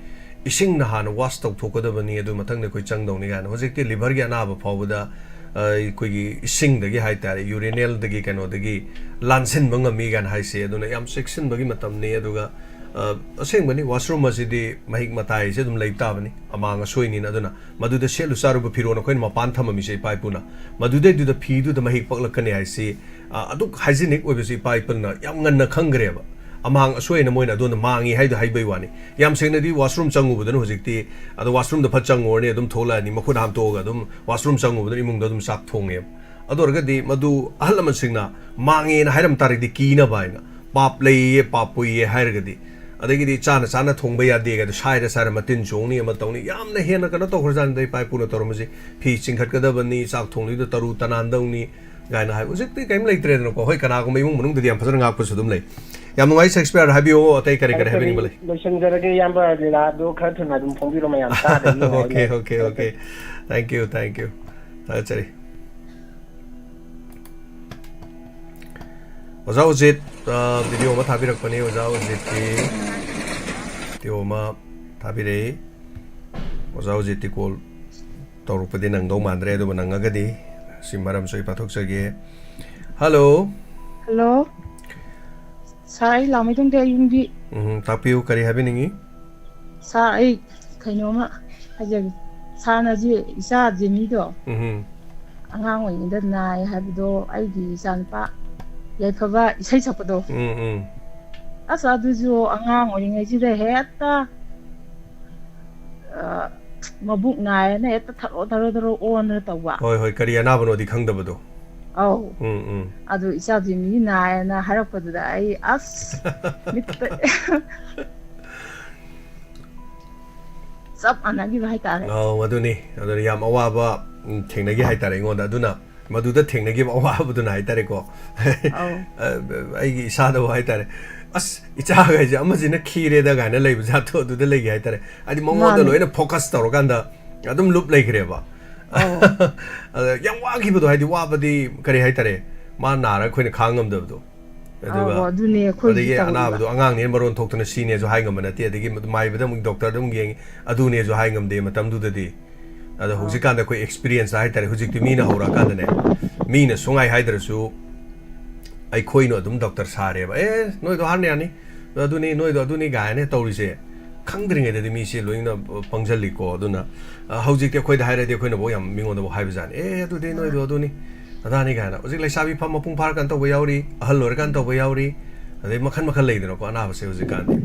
ꯏꯁꯤꯡꯅ ꯍꯥꯟꯅ ꯋꯥꯁ ꯇꯧꯊꯣꯛꯀꯗꯕꯅꯤ, ꯑꯗꯨ ꯃꯊꯪꯗ ꯑꯩꯈꯣꯏ ꯆꯪꯗꯧꯅꯤ ꯀꯥꯏꯅ꯫ ꯍꯧꯖꯤꯛꯇꯤ ꯂꯤꯚꯔꯒꯤ ꯑꯅꯥꯕ ꯐꯥꯎꯕꯗ ꯑ, ꯑꯩꯈꯣꯏꯒꯤ ꯏꯁꯤꯡꯗꯒꯤ ꯍꯥꯏꯇꯥꯔꯦ, ꯌꯨꯔꯤꯅꯦꯜꯗꯒꯤ ꯀꯩꯅꯣꯗꯒꯤ ꯂꯥꯟꯁꯤꯟꯕ ꯉꯝꯃꯤ ꯀꯥꯏꯅ ꯍꯥꯏꯁꯦ꯫ ꯑꯗꯨꯅ ꯌꯥꯝ ꯆꯦꯛꯁꯤꯟꯕꯒꯤ ꯃꯇꯝꯅꯤ꯫ ꯑꯗꯨꯒ ꯑ, ꯑꯁꯦꯡꯕꯅꯤ, ꯋꯥꯁꯔꯨꯝ ꯑꯁꯤꯗꯤ ꯃꯍꯤꯛ ꯃꯇꯥꯏꯁꯦ ꯑꯗꯨꯝ ꯂꯩ ꯇꯥꯕꯅꯤ, ꯑꯃꯥꯡ ꯑꯁꯣꯏꯅꯤꯅ꯫ ꯑꯗꯨꯅ ꯃꯗꯨꯗ ꯁꯦꯠꯂꯨ ꯆꯥꯔꯨꯕ ꯐꯤꯔꯣꯜ ꯑꯩꯈꯣꯏꯅ ꯃꯄꯥꯟ ꯊꯝꯃꯝꯃꯤꯁꯦ ꯏꯄꯥ ꯏꯄꯨꯅ, ꯃꯗꯨꯗꯩꯗꯨꯗ ꯐꯤꯗꯨꯗ ꯃꯍꯤꯛ ꯄꯛꯂꯛꯀꯅꯤ ꯍꯥꯏꯁꯤ, ꯑ, ꯑꯗꯨꯛ ꯍꯥꯏꯖꯤꯅꯤꯛ ꯑꯣꯏꯕꯁꯤ ꯏꯄꯥ ꯏꯄꯨꯅ ꯌꯥꯝ ꯉꯟꯅ ꯈꯪꯈ꯭ꯔꯦꯕ꯫ ꯑꯃꯥꯡ ꯑꯁꯣꯏꯅ ꯃꯣꯏꯅ ꯑꯗꯣꯝꯗ ꯃꯥꯡꯉꯤ ꯍꯥꯏꯗꯣ ꯍꯥꯏꯕꯩ ꯋꯥꯅꯤ꯫ ꯌꯥꯝ ꯁꯦꯡꯅꯗꯤ ꯋꯥꯁꯔꯨꯝ ꯆꯪꯉꯨꯕꯗꯨꯅ ꯍꯧꯖꯤꯛꯇꯤ, ꯑꯗꯣ ꯋꯥꯁꯔꯨꯝꯗ ꯐꯠ ꯆꯪꯉꯨꯔꯅꯤ, ꯑꯗꯨꯝ ꯊꯣꯛꯂꯛꯑꯅꯤ, ꯃꯈꯨꯠ ꯍꯥꯝꯇꯣꯛꯑꯒ ꯑꯗꯨꯝ ꯋꯥꯁꯔꯨꯝ ꯆꯪꯉꯨꯕꯗꯨꯅ ꯏꯃꯨꯡꯗ ꯑꯗꯨꯝ ꯆꯥꯛ ꯊꯣꯡꯉꯦꯕ꯫ ꯑꯗꯨ ꯑꯣꯏꯔꯒꯗꯤ ꯃꯗꯨ ꯑꯍꯜ ꯂꯃꯟꯁꯤꯡꯅ ꯃꯥꯡꯉꯦꯅ ꯍꯥꯏꯔꯝ ꯇꯥꯔꯒꯗꯤ ꯀꯤꯅꯕ ꯍꯥꯏꯅ, ꯄꯥꯞ ꯂꯩꯌꯦ, ꯄꯥꯞ ꯄꯨꯏꯌꯦ ꯍꯥꯏꯔꯒꯗꯤ, ꯑꯗꯒꯤꯗꯤ ꯆꯥꯅ ꯆꯥꯅ ꯊꯣꯡꯕ ꯌꯥꯗꯦ ꯀꯥꯏꯗꯣ, ꯁꯥꯏꯔ ꯁꯥꯏꯔ ꯃꯇꯤꯟ ꯆꯣꯡꯅꯤ ꯑꯃ ꯇꯧꯅꯤ, ꯌꯥꯝꯅ ꯍꯦꯟꯅ ꯀꯩꯅꯣ ꯇꯧꯈ꯭ꯔꯖꯥꯠꯅꯤꯗ ꯏꯄꯥ ꯏꯄꯨꯅ ꯇꯧꯔꯝꯕꯁꯤ꯫ ꯐꯤ ꯆꯤꯡꯈꯠꯀꯗꯕꯅꯤ, ꯆꯥꯛ ꯊꯣꯡꯂꯤꯗꯨ ꯇꯔꯨ ꯇꯅꯥꯟꯗꯧꯅꯤ ꯀꯥꯏꯅ ꯍꯥꯏ꯫ ꯍꯧꯖꯤꯛꯇꯤ ꯀꯔꯤꯝ ꯂꯩꯇ꯭ꯔꯦꯗꯅꯀꯣ꯫ ꯍꯣꯏ, ꯀꯅꯥꯒꯨꯝꯕ ꯏꯃꯨꯡ ꯃꯅꯨꯡꯗꯗꯤ ꯌꯥꯝ ꯐꯖꯅ ꯉꯥꯛꯄꯁꯨ ꯑꯗꯨꯝ ꯂꯩ꯫ ꯌꯥꯝ ꯅꯨꯡꯉꯥꯏ, ꯁꯦꯛꯁꯄꯤꯌꯔ, ꯍꯥꯏꯕꯤꯌꯨ, ꯑꯇꯩ ꯀꯔꯤ ꯀꯔꯤ ꯍꯥꯏꯕꯤꯅꯤꯡꯕ ꯂꯩ? ꯂꯣꯏꯁꯤꯟꯖꯔꯒꯦ ꯏꯌꯥꯝꯕ, ꯂꯤꯂꯥꯗꯣ ꯈꯔ ꯊꯨꯅ ꯑꯗꯨꯝ ꯐꯣꯡꯕꯤꯔꯣ, ꯃꯌꯥꯝ ꯇꯥꯗꯒꯤ Okay, okay, okay. Thank you, thank you. ꯊꯥꯒꯠꯆꯔꯤ꯫ ꯑꯣꯖꯥ ꯎꯖꯤꯠ, ꯑ, video ꯑꯃ ꯊꯥꯕꯤꯔꯛꯄꯅꯤ꯫ ꯑꯣꯖꯥ ꯎꯖꯤꯠꯀꯤ video ꯑꯃ ꯊꯥꯕꯤꯔꯛꯏ꯫ ꯑꯣꯖꯥ ꯎꯖꯤꯠꯇꯤ call ꯇꯧꯔꯛꯄꯗꯤ ꯅꯪꯗꯧ ꯃꯥꯟꯗ꯭ꯔꯦ, ꯑꯗꯨꯕꯨ ꯅꯪꯉꯒꯗꯤ ꯁꯤ ꯃꯔꯝꯁꯨ ꯑꯩ ꯄꯥꯊꯣꯛꯆꯒꯦ꯫ Hello꯫ Hello꯫ ꯁꯥꯔ, ꯑꯩ ꯂꯥꯡꯃꯩꯗꯣꯡꯗꯩ ꯑꯌꯨꯡꯕꯤ꯫ ꯎꯝ, ꯇꯥꯛꯄꯤꯌꯨ, ꯀꯔꯤ ꯍꯥꯏꯕꯤꯅꯤꯡꯉꯤ? ꯁꯥꯔ, ꯑꯩ ꯀꯩꯅꯣꯝꯃ ꯍꯥꯏꯖꯒꯦ꯫ ꯁꯥꯔꯅ ꯍꯧꯖꯤꯛ ꯏꯆꯥ ꯖꯦꯃꯤꯗꯣ ꯎꯝ, ꯑꯉꯥꯡ ꯑꯣꯏꯔꯤꯉꯩꯗ ꯅꯥꯏ ꯍꯥꯏꯕꯗꯣ, ꯑꯩꯒꯤ ꯏꯆꯥꯅꯨꯄꯥ ꯌꯥꯏꯐꯕ ꯏꯁꯩ ꯁꯛꯄꯗꯣ, ꯎꯝ, ꯎꯝ. ꯑꯁ, ꯑꯗꯨꯁꯨ ꯑꯉꯥꯡ ꯑꯣꯏꯔꯤꯉꯩꯁꯤꯗ ꯍꯦꯛꯇ, ꯑ, ꯃꯕꯨꯛ ꯅꯥꯏꯌꯦꯅ ꯍꯦꯛꯇ ꯊꯔꯣ ꯊꯔꯣ ꯊꯔꯣ ꯑꯣꯟꯗꯅ ꯇꯧꯕ꯫ ꯍꯣꯏ, ꯍꯣꯏ, ꯀꯔꯤ ꯑꯅꯥꯕꯅꯣꯗꯤ ꯈꯪꯗꯕꯗꯣ. ꯑꯧ꯫ ꯎꯝ, ꯎꯝ. ꯑꯗꯨ ꯏꯆꯥ ꯖꯦꯃꯤ ꯅꯥꯏꯌꯦꯅ ꯍꯥꯏꯔꯛꯄꯗꯨꯗ ꯑꯩ, ꯑꯁ, ꯃꯤꯠꯇ ꯆꯞ ꯃꯥꯟꯅꯈꯤꯕ ꯍꯥꯏꯇꯥꯔꯦ꯫ ꯑꯧ, ꯑꯗꯨꯅꯤ, ꯑꯗꯨꯅꯤ, ꯌꯥꯝ ꯑꯋꯥꯕ, ꯎꯝ, ꯊꯦꯡꯅꯈꯤ ꯍꯥꯏꯇꯥꯔꯦ ꯑꯩꯉꯣꯟꯗ. ꯑꯗꯨꯅ ꯃꯗꯨꯗ ꯊꯦꯡꯅꯈꯤꯕ ꯑꯋꯥꯕꯗꯨꯅ ꯍꯥꯏꯇꯥꯔꯦꯀꯣ. ꯑꯧ꯫ ꯑ, ꯑꯩꯒꯤ ꯏꯁꯥꯗꯕꯨ ꯍꯥꯏꯇꯥꯔꯦ, "ꯑꯁ, ꯏꯆꯥꯒꯩꯁꯦ ꯑꯃꯁꯤꯅ ꯈꯤꯔꯦꯗ" ꯀꯥꯏꯅ ꯂꯩꯕ ꯖꯥꯠꯇꯣ ꯑꯗꯨꯗ ꯂꯩꯒꯦ ꯍꯥꯏꯇꯥꯔꯦ. ꯍꯥꯏꯗꯤ ꯃꯉꯣꯟꯗ ꯃꯥꯅꯦ꯫ ꯂꯣꯏꯅ focus ꯇꯧꯔꯀꯥꯟꯗ ꯑꯗꯨꯝ ꯂꯨꯞ ꯂꯩꯈ꯭ꯔꯦꯕ. ꯑꯧ꯫ ꯑꯗ ꯌꯥꯝ ꯋꯥꯈꯤꯕꯗꯣ, ꯍꯥꯏꯗꯤ ꯋꯥꯕꯗꯤ ꯀꯔꯤ ꯍꯥꯏꯇꯥꯔꯦ, ꯃꯥ ꯅꯥꯔꯒ ꯑꯩꯈꯣꯏꯅ ꯈꯥꯡ ꯉꯝꯗꯕꯗꯣ. ꯑꯗꯨꯒ ꯑꯧ, ꯑꯗꯨꯅꯦ ꯑꯩꯈꯣꯏꯒꯤ ꯑꯗꯒꯤ ꯇꯧꯔꯤꯕ꯫ ꯑꯅꯥꯕꯗꯣ ꯑꯉꯥꯡꯅꯦꯅ ꯃꯔꯣꯟ ꯊꯣꯛꯇꯅ ꯁꯤꯅꯦꯁꯨ ꯍꯥꯏ ꯉꯝꯕ ꯅꯠꯇꯦ, ꯑꯗꯒꯤ ꯃꯥꯏꯕꯗ ꯑꯃꯨꯛ, ꯗꯣꯛꯇꯔꯗ ꯑꯃꯨꯛ ꯌꯦꯡꯉꯤ, ꯑꯗꯨꯅꯦꯁꯨ ꯍꯥꯏ ꯉꯝꯗꯦ ꯃꯇꯝꯗꯨꯗꯗꯤ. ꯑꯗꯣ ꯑꯧ꯫ ꯍꯧꯖꯤꯛꯀꯥꯟꯗ ꯑꯩꯈꯣꯏ experience ꯍꯥꯏꯇꯥꯔꯦ, ꯍꯧꯖꯤꯛꯇꯤ ꯃꯤꯅ ꯍꯧꯔꯛꯑꯀꯥꯟꯗꯅꯦ, ꯃꯤꯅ ꯁꯨꯡꯍꯥꯏ ꯍꯥꯏꯗ꯭ꯔꯁꯨ ꯑꯩꯈꯣꯏꯅ ꯑꯗꯨꯝ ꯗꯣꯛꯇꯔ ꯁꯥꯔꯦꯕ꯫ "ꯑꯦ, ꯅꯣꯏꯗꯣ ꯍꯥꯔꯅꯤꯌꯥꯅꯤ, ꯑꯗꯨꯅꯤ, ꯅꯣꯏꯗꯣ ꯑꯗꯨꯅꯤ" ꯀꯥꯏꯅ ꯇꯧꯔꯤꯁꯦ, ꯈꯪꯗ꯭ꯔꯤꯉꯩꯗꯗꯤ ꯃꯤꯁꯦ ꯂꯣꯏꯅ ꯄꯪꯁꯤꯜꯂꯤꯀꯣ꯫ ꯑꯗꯨꯅ, ꯑ, ꯍꯧꯖꯤꯛꯇꯤ ꯑꯩꯈꯣꯏꯗ ꯍꯥꯏꯔꯗꯤ ꯑꯩꯈꯣꯏꯅꯐꯥꯎ ꯌꯥꯝ ꯃꯤꯉꯣꯟꯗꯐꯥꯎ ꯍꯥꯏꯕꯖꯥꯠꯅꯤ, "ꯑꯦ, ꯑꯗꯨꯗꯤ ꯅꯣꯏꯗꯣ ꯑꯗꯨꯅꯤ ꯑꯗꯥꯅꯤ" ꯀꯥꯏꯅ. ꯍꯧꯖꯤꯛ ꯂꯩꯁꯥꯕꯤ ꯐ-, ꯃꯄꯨꯡ ꯐꯥꯔꯀꯥꯟꯗ ꯇꯧꯕ ꯌꯥꯎꯔꯤ, ꯑꯍꯜ ꯑꯣꯏꯔꯀꯥꯟꯗ ꯇꯧꯕ ꯌꯥꯎꯔꯤ, ꯑꯗꯩ ꯃꯈꯜ ꯃꯈꯜ ꯂꯩꯗꯅꯀꯣ ꯑꯅꯥꯕꯁꯦ ꯍꯧꯖꯤꯛꯀꯥꯟꯗꯤ.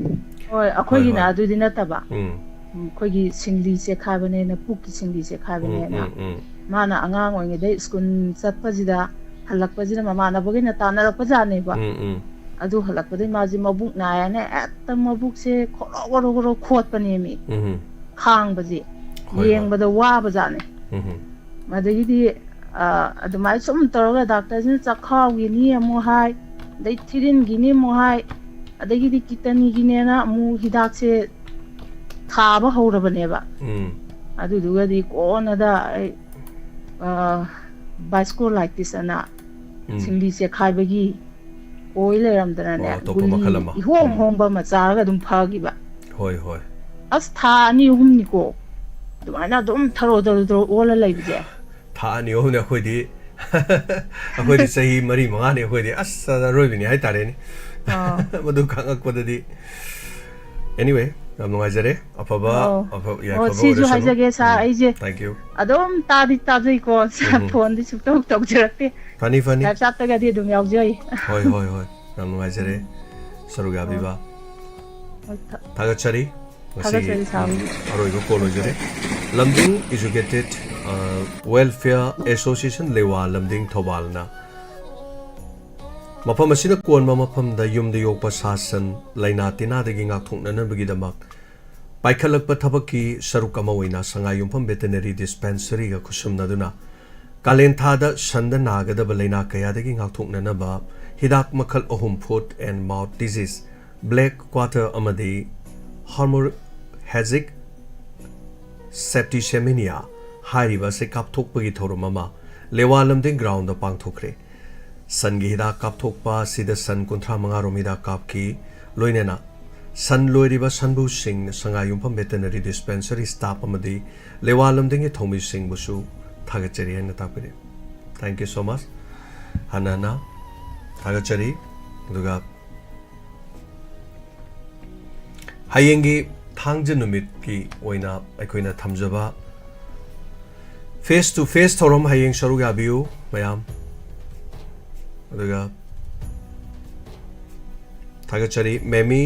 ꯍꯣꯏ, ꯑꯩꯈꯣꯏꯒꯤꯅ ꯍꯣꯏ. ꯑꯗꯨꯗꯤ ꯅꯠꯇꯕ꯫ ꯎꯝ. ꯎꯝ, ꯑꯩꯈꯣꯏꯒꯤ ꯁꯤꯡꯂꯤ ꯆꯦꯈꯥꯏꯕꯅꯦꯅ, ꯄꯨꯛꯀꯤ ꯁꯤꯡꯂꯤ ꯎꯝ, ꯆꯦꯈꯥꯏꯕꯅꯦꯅ꯫ ꯎꯝ, ꯎꯝ. ꯃꯥꯅ ꯑꯉꯥꯡ ꯑꯣꯏꯔꯤꯉꯩꯗ ꯁ꯭ꯀꯨꯜ ꯆꯠꯄꯁꯤꯗ, ꯍꯜꯂꯛꯄꯁꯤꯗ ꯃꯃꯥꯟꯅꯕꯈꯩꯅ ꯇꯥꯟꯅꯔꯛꯄꯖꯥꯠꯅꯦꯕ꯫ ꯎꯝ, ꯎꯝ. ꯑꯗꯨ ꯍꯜꯂꯛꯄꯗꯩ ꯃꯥꯁꯦ ꯃꯕꯨꯛ ꯅꯥꯏꯌꯦꯅ ꯍꯦꯛꯇ ꯃꯕꯨꯛꯁꯦ ꯈꯣꯔꯣ ꯈꯣꯔꯣ ꯈꯣꯔꯣ ꯈꯣꯠꯄꯅꯦꯃꯤ꯫ ꯎꯝ. ꯈꯥꯡꯕꯁꯦ ꯍꯣꯏ, ꯍꯣꯏ. ꯌꯦꯡꯕꯗ ꯋꯥꯕꯖꯥꯠꯅꯦ꯫ ꯎꯝ. ꯑꯗꯒꯤꯗꯤ, ꯑ, ꯑꯗꯨꯃꯥꯏꯅ ꯁꯨꯝ ꯇꯧꯔꯒ ꯗꯥꯛꯇꯔꯁꯤꯅ ꯆꯈꯥꯎꯒꯤꯅꯤ ꯑꯃꯨꯛ ꯍꯥꯏ, ꯑꯗꯩ ꯊꯤꯔꯤꯟꯒꯤꯅꯤ ꯑꯃꯨꯛ ꯍꯥꯏ, ꯑꯗꯒꯤꯗꯤ ꯀꯤꯠꯅꯤꯒꯤꯅꯦꯅ ꯑꯃꯨꯛ ꯍꯤꯗꯥꯛꯁꯦ ꯊꯥꯕ ꯍꯧꯔꯕꯅꯦꯕ꯫ ꯎꯝ. ꯑꯗꯨꯗꯨꯒꯗꯤ ꯀꯣꯟꯅꯗ ꯑꯩ, ꯑ, vasculitis ꯑꯅ ꯎꯝ. ꯁꯤꯡꯂꯤ ꯆꯦꯈꯥꯏꯕꯒꯤ ꯑꯣꯏ ꯂꯩꯔꯝꯗꯅꯅꯦ, ꯑꯣ, ꯑꯇꯣꯞꯄ ꯒꯨꯂꯤ ꯃꯈꯜ ꯑꯃ. ꯏꯍꯣꯡ ꯎꯝ. ꯍꯣꯡꯕ ꯑꯃ ꯆꯥꯔꯒ ꯑꯗꯨꯝ ꯐꯈꯤꯕ꯫ ꯍꯣꯏ, ꯍꯣꯏ. ꯑꯁ, ꯊꯥ ꯑꯅꯤ ꯑꯍꯨꯝꯅꯤꯀꯣ ꯑꯗꯨꯃꯥꯏꯅ ꯑꯗꯨꯝ ꯊꯔꯣ ꯊꯔꯣ ꯊꯔꯣ ꯑꯣꯜꯂ ꯂꯩꯕꯁꯦ꯫ ꯊꯥ ꯑꯅꯤ ꯑꯍꯨꯝꯅꯤ ꯑꯩꯈꯣꯏꯗꯤ. ꯑꯩꯈꯣꯏꯗꯤ ꯆꯍꯤ ꯃꯔꯤ ꯃꯉꯥꯅꯤ ꯑꯩꯈꯣꯏꯗꯤ. ꯑꯁ, ꯑꯔꯣꯏꯕꯤꯅꯤ ꯍꯥꯏꯇꯥꯔꯦꯅꯦ. ꯑꯥ꯫ ꯃꯗꯨ ꯈꯪꯉꯛꯄꯗꯗꯤ, anyway, ꯌꯥꯝ ꯅꯨꯡꯉꯥꯏꯖꯔꯦ꯫ ꯑꯐꯕ, ꯑꯧ꯫ ꯑꯐꯕ, ꯑꯣ, ꯌꯥꯏꯐꯕ ꯁꯤꯁꯨ ꯑꯣꯏꯔꯁꯅꯨ꯫ ꯍꯥꯏꯖꯒꯦ, ꯁꯥꯔ, ꯎꯝ, ꯑꯩꯁꯦ thank you꯫ ꯑꯗꯨꯝ ꯇꯥꯗꯤ ꯇꯥꯖꯩꯀꯣ, ꯁꯥꯔ, ꯎꯝ꯫ ꯐꯣꯟꯗꯤ ꯁꯨꯛꯇꯧ ꯇꯧꯖꯔꯛꯇꯦ꯫ ꯐꯅꯤ, ꯐꯅꯤ꯫ ꯂꯥꯏꯞ ꯆꯥꯠꯇꯒꯗꯤ ꯑꯗꯨꯝ ꯌꯥꯎꯖꯩ꯫ ꯍꯣꯏ, ꯍꯣꯏ, ꯍꯣꯏ꯫ ꯌꯥꯝ ꯅꯨꯡꯉꯥꯏꯖꯔꯦ꯫ ꯁꯔꯨꯛ ꯌꯥꯕꯤꯕ꯫ ꯍꯣꯏ, ꯊ-, ꯊꯥꯒꯠꯆꯔꯤ꯫ ꯉꯁꯤꯒꯤ, ꯊꯥꯒꯠꯆꯔꯤ, ꯁꯥꯔ꯫ ꯎꯝ, ꯑꯔꯣꯏꯕ ꯀꯣꯜ ꯑꯣꯏꯖꯔꯦ꯫ ꯂꯝꯗꯤꯡ Educated, ꯑ, Welfare Association, ꯂꯦꯋꯥ ꯂꯝꯗꯤꯡ, ꯊꯧꯕꯥꯜꯅ ꯃꯐꯝ ꯑꯁꯤꯗ ꯀꯣꯟꯕ ꯃꯐꯝꯗ ꯌꯨꯝꯗ ꯌꯣꯛꯄ ꯁꯥ ꯁꯟ ꯂꯥꯏꯅꯥ ꯇꯤꯟꯅꯥꯗꯒꯤ ꯉꯥꯛꯊꯣꯛꯅꯅꯕꯒꯤꯗꯃꯛ ꯄꯥꯏꯈꯠꯂꯛꯄ ꯊꯕꯛꯀꯤ ꯁꯔꯨꯛ ꯑꯃ ꯑꯣꯏꯅ ꯁꯉꯥꯏꯌꯨꯝꯐꯝ Veterinary Dispensaryꯒ ꯈꯨꯠꯁꯝꯅꯗꯨꯅ ꯀꯥꯂꯦꯟ ꯊꯥꯗ ꯁꯟꯗ ꯅꯥꯒꯗꯕ ꯂꯥꯏꯅꯥ ꯀꯌꯥꯗꯒꯤ ꯉꯥꯛꯊꯣꯛꯅꯅꯕ ꯍꯤꯗꯥꯛ ꯃꯈꯜ ꯑꯍꯨꯝ, Foot and Mouth Disease, Black Quarter ꯑꯃꯗꯤ Hemorrhagic Septicemia ꯍꯥꯏꯔꯤꯕ ꯑꯁꯤ ꯀꯥꯞꯊꯣꯛꯄꯒꯤ ꯊꯧꯔꯝ ꯑꯃ ꯂꯦꯋꯥ ꯂꯝꯗꯤꯡ groundꯗ ꯄꯥꯡꯊꯣꯛꯈ꯭ꯔꯦ꯫ ꯁꯟꯒꯤ ꯍꯤꯗꯥꯛ ꯀꯥꯞꯊꯣꯛꯄ ꯑꯁꯤꯗ ꯁꯟ ꯀꯨꯟꯊ꯭ꯔꯥ ꯃꯉꯥ ꯔꯣꯝ ꯍꯤꯗꯥꯛ ꯀꯥꯞꯈꯤ꯫ ꯂꯣꯏꯅꯅ ꯁꯟ ꯂꯣꯏꯔꯤꯕ ꯁꯟꯕꯨꯁꯤꯡ, ꯁꯉꯥꯏꯌꯨꯝꯐꯝ Veterinary Dispensary staff ꯑꯃꯗꯤ ꯂꯦꯋꯥ ꯂꯝꯗꯤꯡꯒꯤ ꯊꯧꯃꯤꯁꯤꯡꯕꯨꯁꯨ ꯊꯥꯒꯠꯆꯔꯤ ꯍꯥꯏꯅ ꯇꯥꯛꯄꯤꯔꯦ꯫ Thank you so much꯫ ꯍꯟꯅ ꯍꯟꯅ ꯊꯥꯒꯠꯆꯔꯤ꯫ ꯑꯗꯨꯒ ꯍꯌꯦꯡꯒꯤ ꯊꯥꯡꯖ ꯅꯨꯃꯤꯠꯀꯤ ꯑꯣꯏꯅ ꯑꯩꯈꯣꯏꯅ ꯊꯝꯖꯕ face to face ꯊꯧꯔꯝ ꯍꯌꯦꯡ ꯁꯔꯨꯛ ꯌꯥꯕꯤꯌꯨ ꯃꯌꯥꯝ꯫ ꯑꯗꯨꯒ ꯊꯥꯒꯠꯆꯔꯤ꯫ ꯃꯦꯃꯤ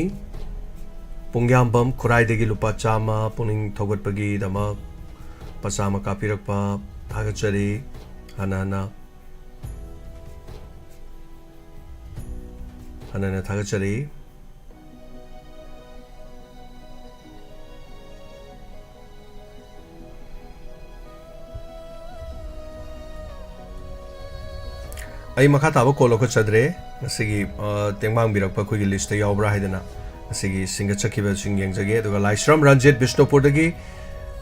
ꯄꯨꯡꯌꯥꯝꯕꯝ ꯈꯨꯔꯥꯏꯗꯒꯤ ꯂꯨꯄꯥ ꯆꯥꯝꯃ ꯄꯨꯛꯅꯤꯡ ꯊꯧꯒꯠꯄꯒꯤꯗꯃꯛ ꯂꯨꯄꯥ ꯆꯥꯝꯃ ꯀꯥꯞꯄꯤꯔꯛꯄ ꯊꯥꯒꯠꯆꯔꯤ꯫ ꯍꯟꯅ ꯍꯟꯅ, ꯍꯟꯅ ꯍꯟꯅ ꯊꯥꯒꯠꯆꯔꯤ꯫ ꯑꯩ ꯃꯈꯥ ꯇꯥꯕ ꯀꯣꯜ ꯂꯧꯈꯠꯆꯗ꯭ꯔꯦ꯫ ꯉꯁꯤꯒꯤ, ꯑ, ꯇꯦꯡꯕꯥꯡꯕꯤꯔꯛꯄ ꯑꯩꯈꯣꯏꯒꯤ listꯇ ꯌꯥꯎꯕ꯭ꯔꯥ ꯍꯥꯏꯗꯅ ꯉꯁꯤꯒꯤ ꯁꯤꯡꯒꯠꯆꯈꯤꯕꯁꯤꯡ ꯌꯦꯡꯖꯒꯦ꯫ ꯑꯗꯨꯒ ꯂꯥꯏꯁ꯭ꯔꯝ ꯔꯟꯖꯤꯠ ꯕꯤꯁꯅꯨꯄꯨꯔꯗꯒꯤ,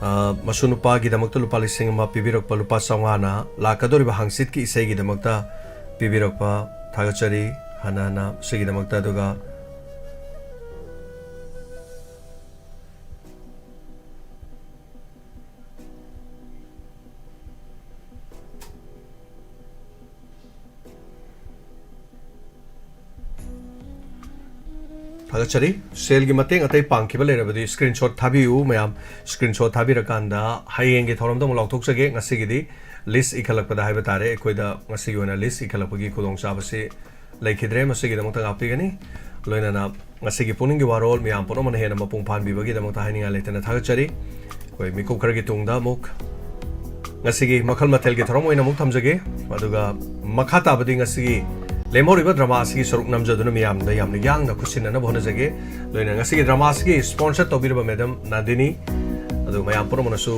ꯑ, ꯃꯁꯨ ꯅꯨꯄꯥꯒꯤꯗꯃꯛꯇ ꯂꯨꯄꯥ ꯂꯤꯁꯤꯡ ꯑꯃ ꯄꯤꯕꯤꯔꯛꯄ, ꯂꯨꯄꯥ ꯆꯥꯝꯃꯉꯥꯅ ꯂꯥꯛꯀꯗꯧꯔꯤꯕ ꯍꯪꯆꯤꯠꯀꯤ ꯏꯁꯩꯒꯤꯗꯃꯛꯇ ꯄꯤꯕꯤꯔꯛꯄ ꯊꯥꯒꯠꯆꯔꯤ ꯍꯟꯅ ꯍꯟꯅ ꯁꯤꯒꯤꯗꯃꯛꯇ꯫ ꯑꯗꯨꯒ ꯊꯥꯒꯠꯆꯔꯤ꯫ ꯁꯦꯜꯒꯤ ꯃꯇꯦꯡ ꯑꯇꯩ ꯄꯥꯡꯈꯤꯕ ꯂꯩꯔꯕꯗꯤ screenshot ꯊꯥꯕꯤꯌꯨ꯫ ꯃꯌꯥꯝ screenshot ꯊꯥꯕꯤꯔꯀꯥꯟꯗ ꯍꯌꯦꯡꯒꯤ ꯊꯧꯔꯝꯗ ꯑꯃꯨꯛ ꯂꯥꯎꯊꯣꯛꯆꯒꯦ꯫ ꯉꯁꯤꯒꯤꯗꯤ list ꯏꯈꯠꯂꯛꯄꯗ ꯍꯥꯏꯕ ꯇꯥꯔꯦ, ꯑꯩꯈꯣꯏꯗ ꯉꯁꯤꯒꯤ ꯑꯣꯏꯅ list ꯏꯈꯠꯂꯛꯄꯒꯤ ꯈꯨꯗꯣꯡꯆꯥꯕꯁꯤ ꯂꯩꯈꯤꯗ꯭ꯔꯦ꯫ ꯃꯁꯤꯒꯤꯗꯃꯛꯇ ꯉꯥꯛꯄꯤꯒꯅꯤ꯫ ꯂꯣꯏꯅꯅ ꯉꯁꯤꯒꯤ ꯄꯨꯛꯅꯤꯡꯒꯤ ꯋꯥꯔꯣꯜ ꯃꯌꯥꯝ ꯄꯨꯝꯅꯃꯛꯅ ꯍꯦꯟꯅ ꯃꯄꯨꯡ ꯐꯥꯍꯟꯕꯤꯕꯒꯤꯗꯃꯛꯇ ꯍꯥꯏꯅꯤꯡꯉꯥꯏ ꯂꯩꯇꯅ ꯊꯥꯒꯠꯆꯔꯤ꯫ ꯑꯩꯈꯣꯏ ꯃꯤꯀꯨꯞ ꯈꯔꯒꯤ ꯇꯨꯡꯗ ꯑꯃꯨꯛ ꯉꯁꯤꯒꯤ ꯃꯈꯜ ꯃꯊꯦꯜꯒꯤ ꯊꯧꯔꯝ ꯑꯣꯏꯅ ꯑꯃꯨꯛ ꯊꯝꯖꯒꯦ꯫ ꯑꯗꯨꯒ ꯃꯈꯥ ꯇꯥꯕꯗꯤ ꯉꯁꯤꯒꯤ ꯂꯦꯝꯍꯧꯔꯤꯕ drama ꯑꯁꯤꯒꯤ ꯁꯔꯨꯛ ꯅꯝꯖꯗꯨꯅ ꯃꯤꯌꯥꯝꯗ ꯌꯥꯝꯅ ꯌꯥꯡꯅ ꯈꯨꯠꯁꯤꯟꯅꯅꯕ ꯍꯣꯠꯅꯖꯒꯦ꯫ ꯂꯣꯏꯅꯅ ꯉꯁꯤꯒꯤ drama ꯑꯁꯤꯒꯤ sponsor ꯇꯧꯕꯤꯔꯕ Madam ꯅꯥꯟꯗꯤꯅꯤ, ꯑꯗꯨꯒ ꯃꯌꯥꯝ ꯄꯨꯝꯅꯃꯛꯅꯁꯨ,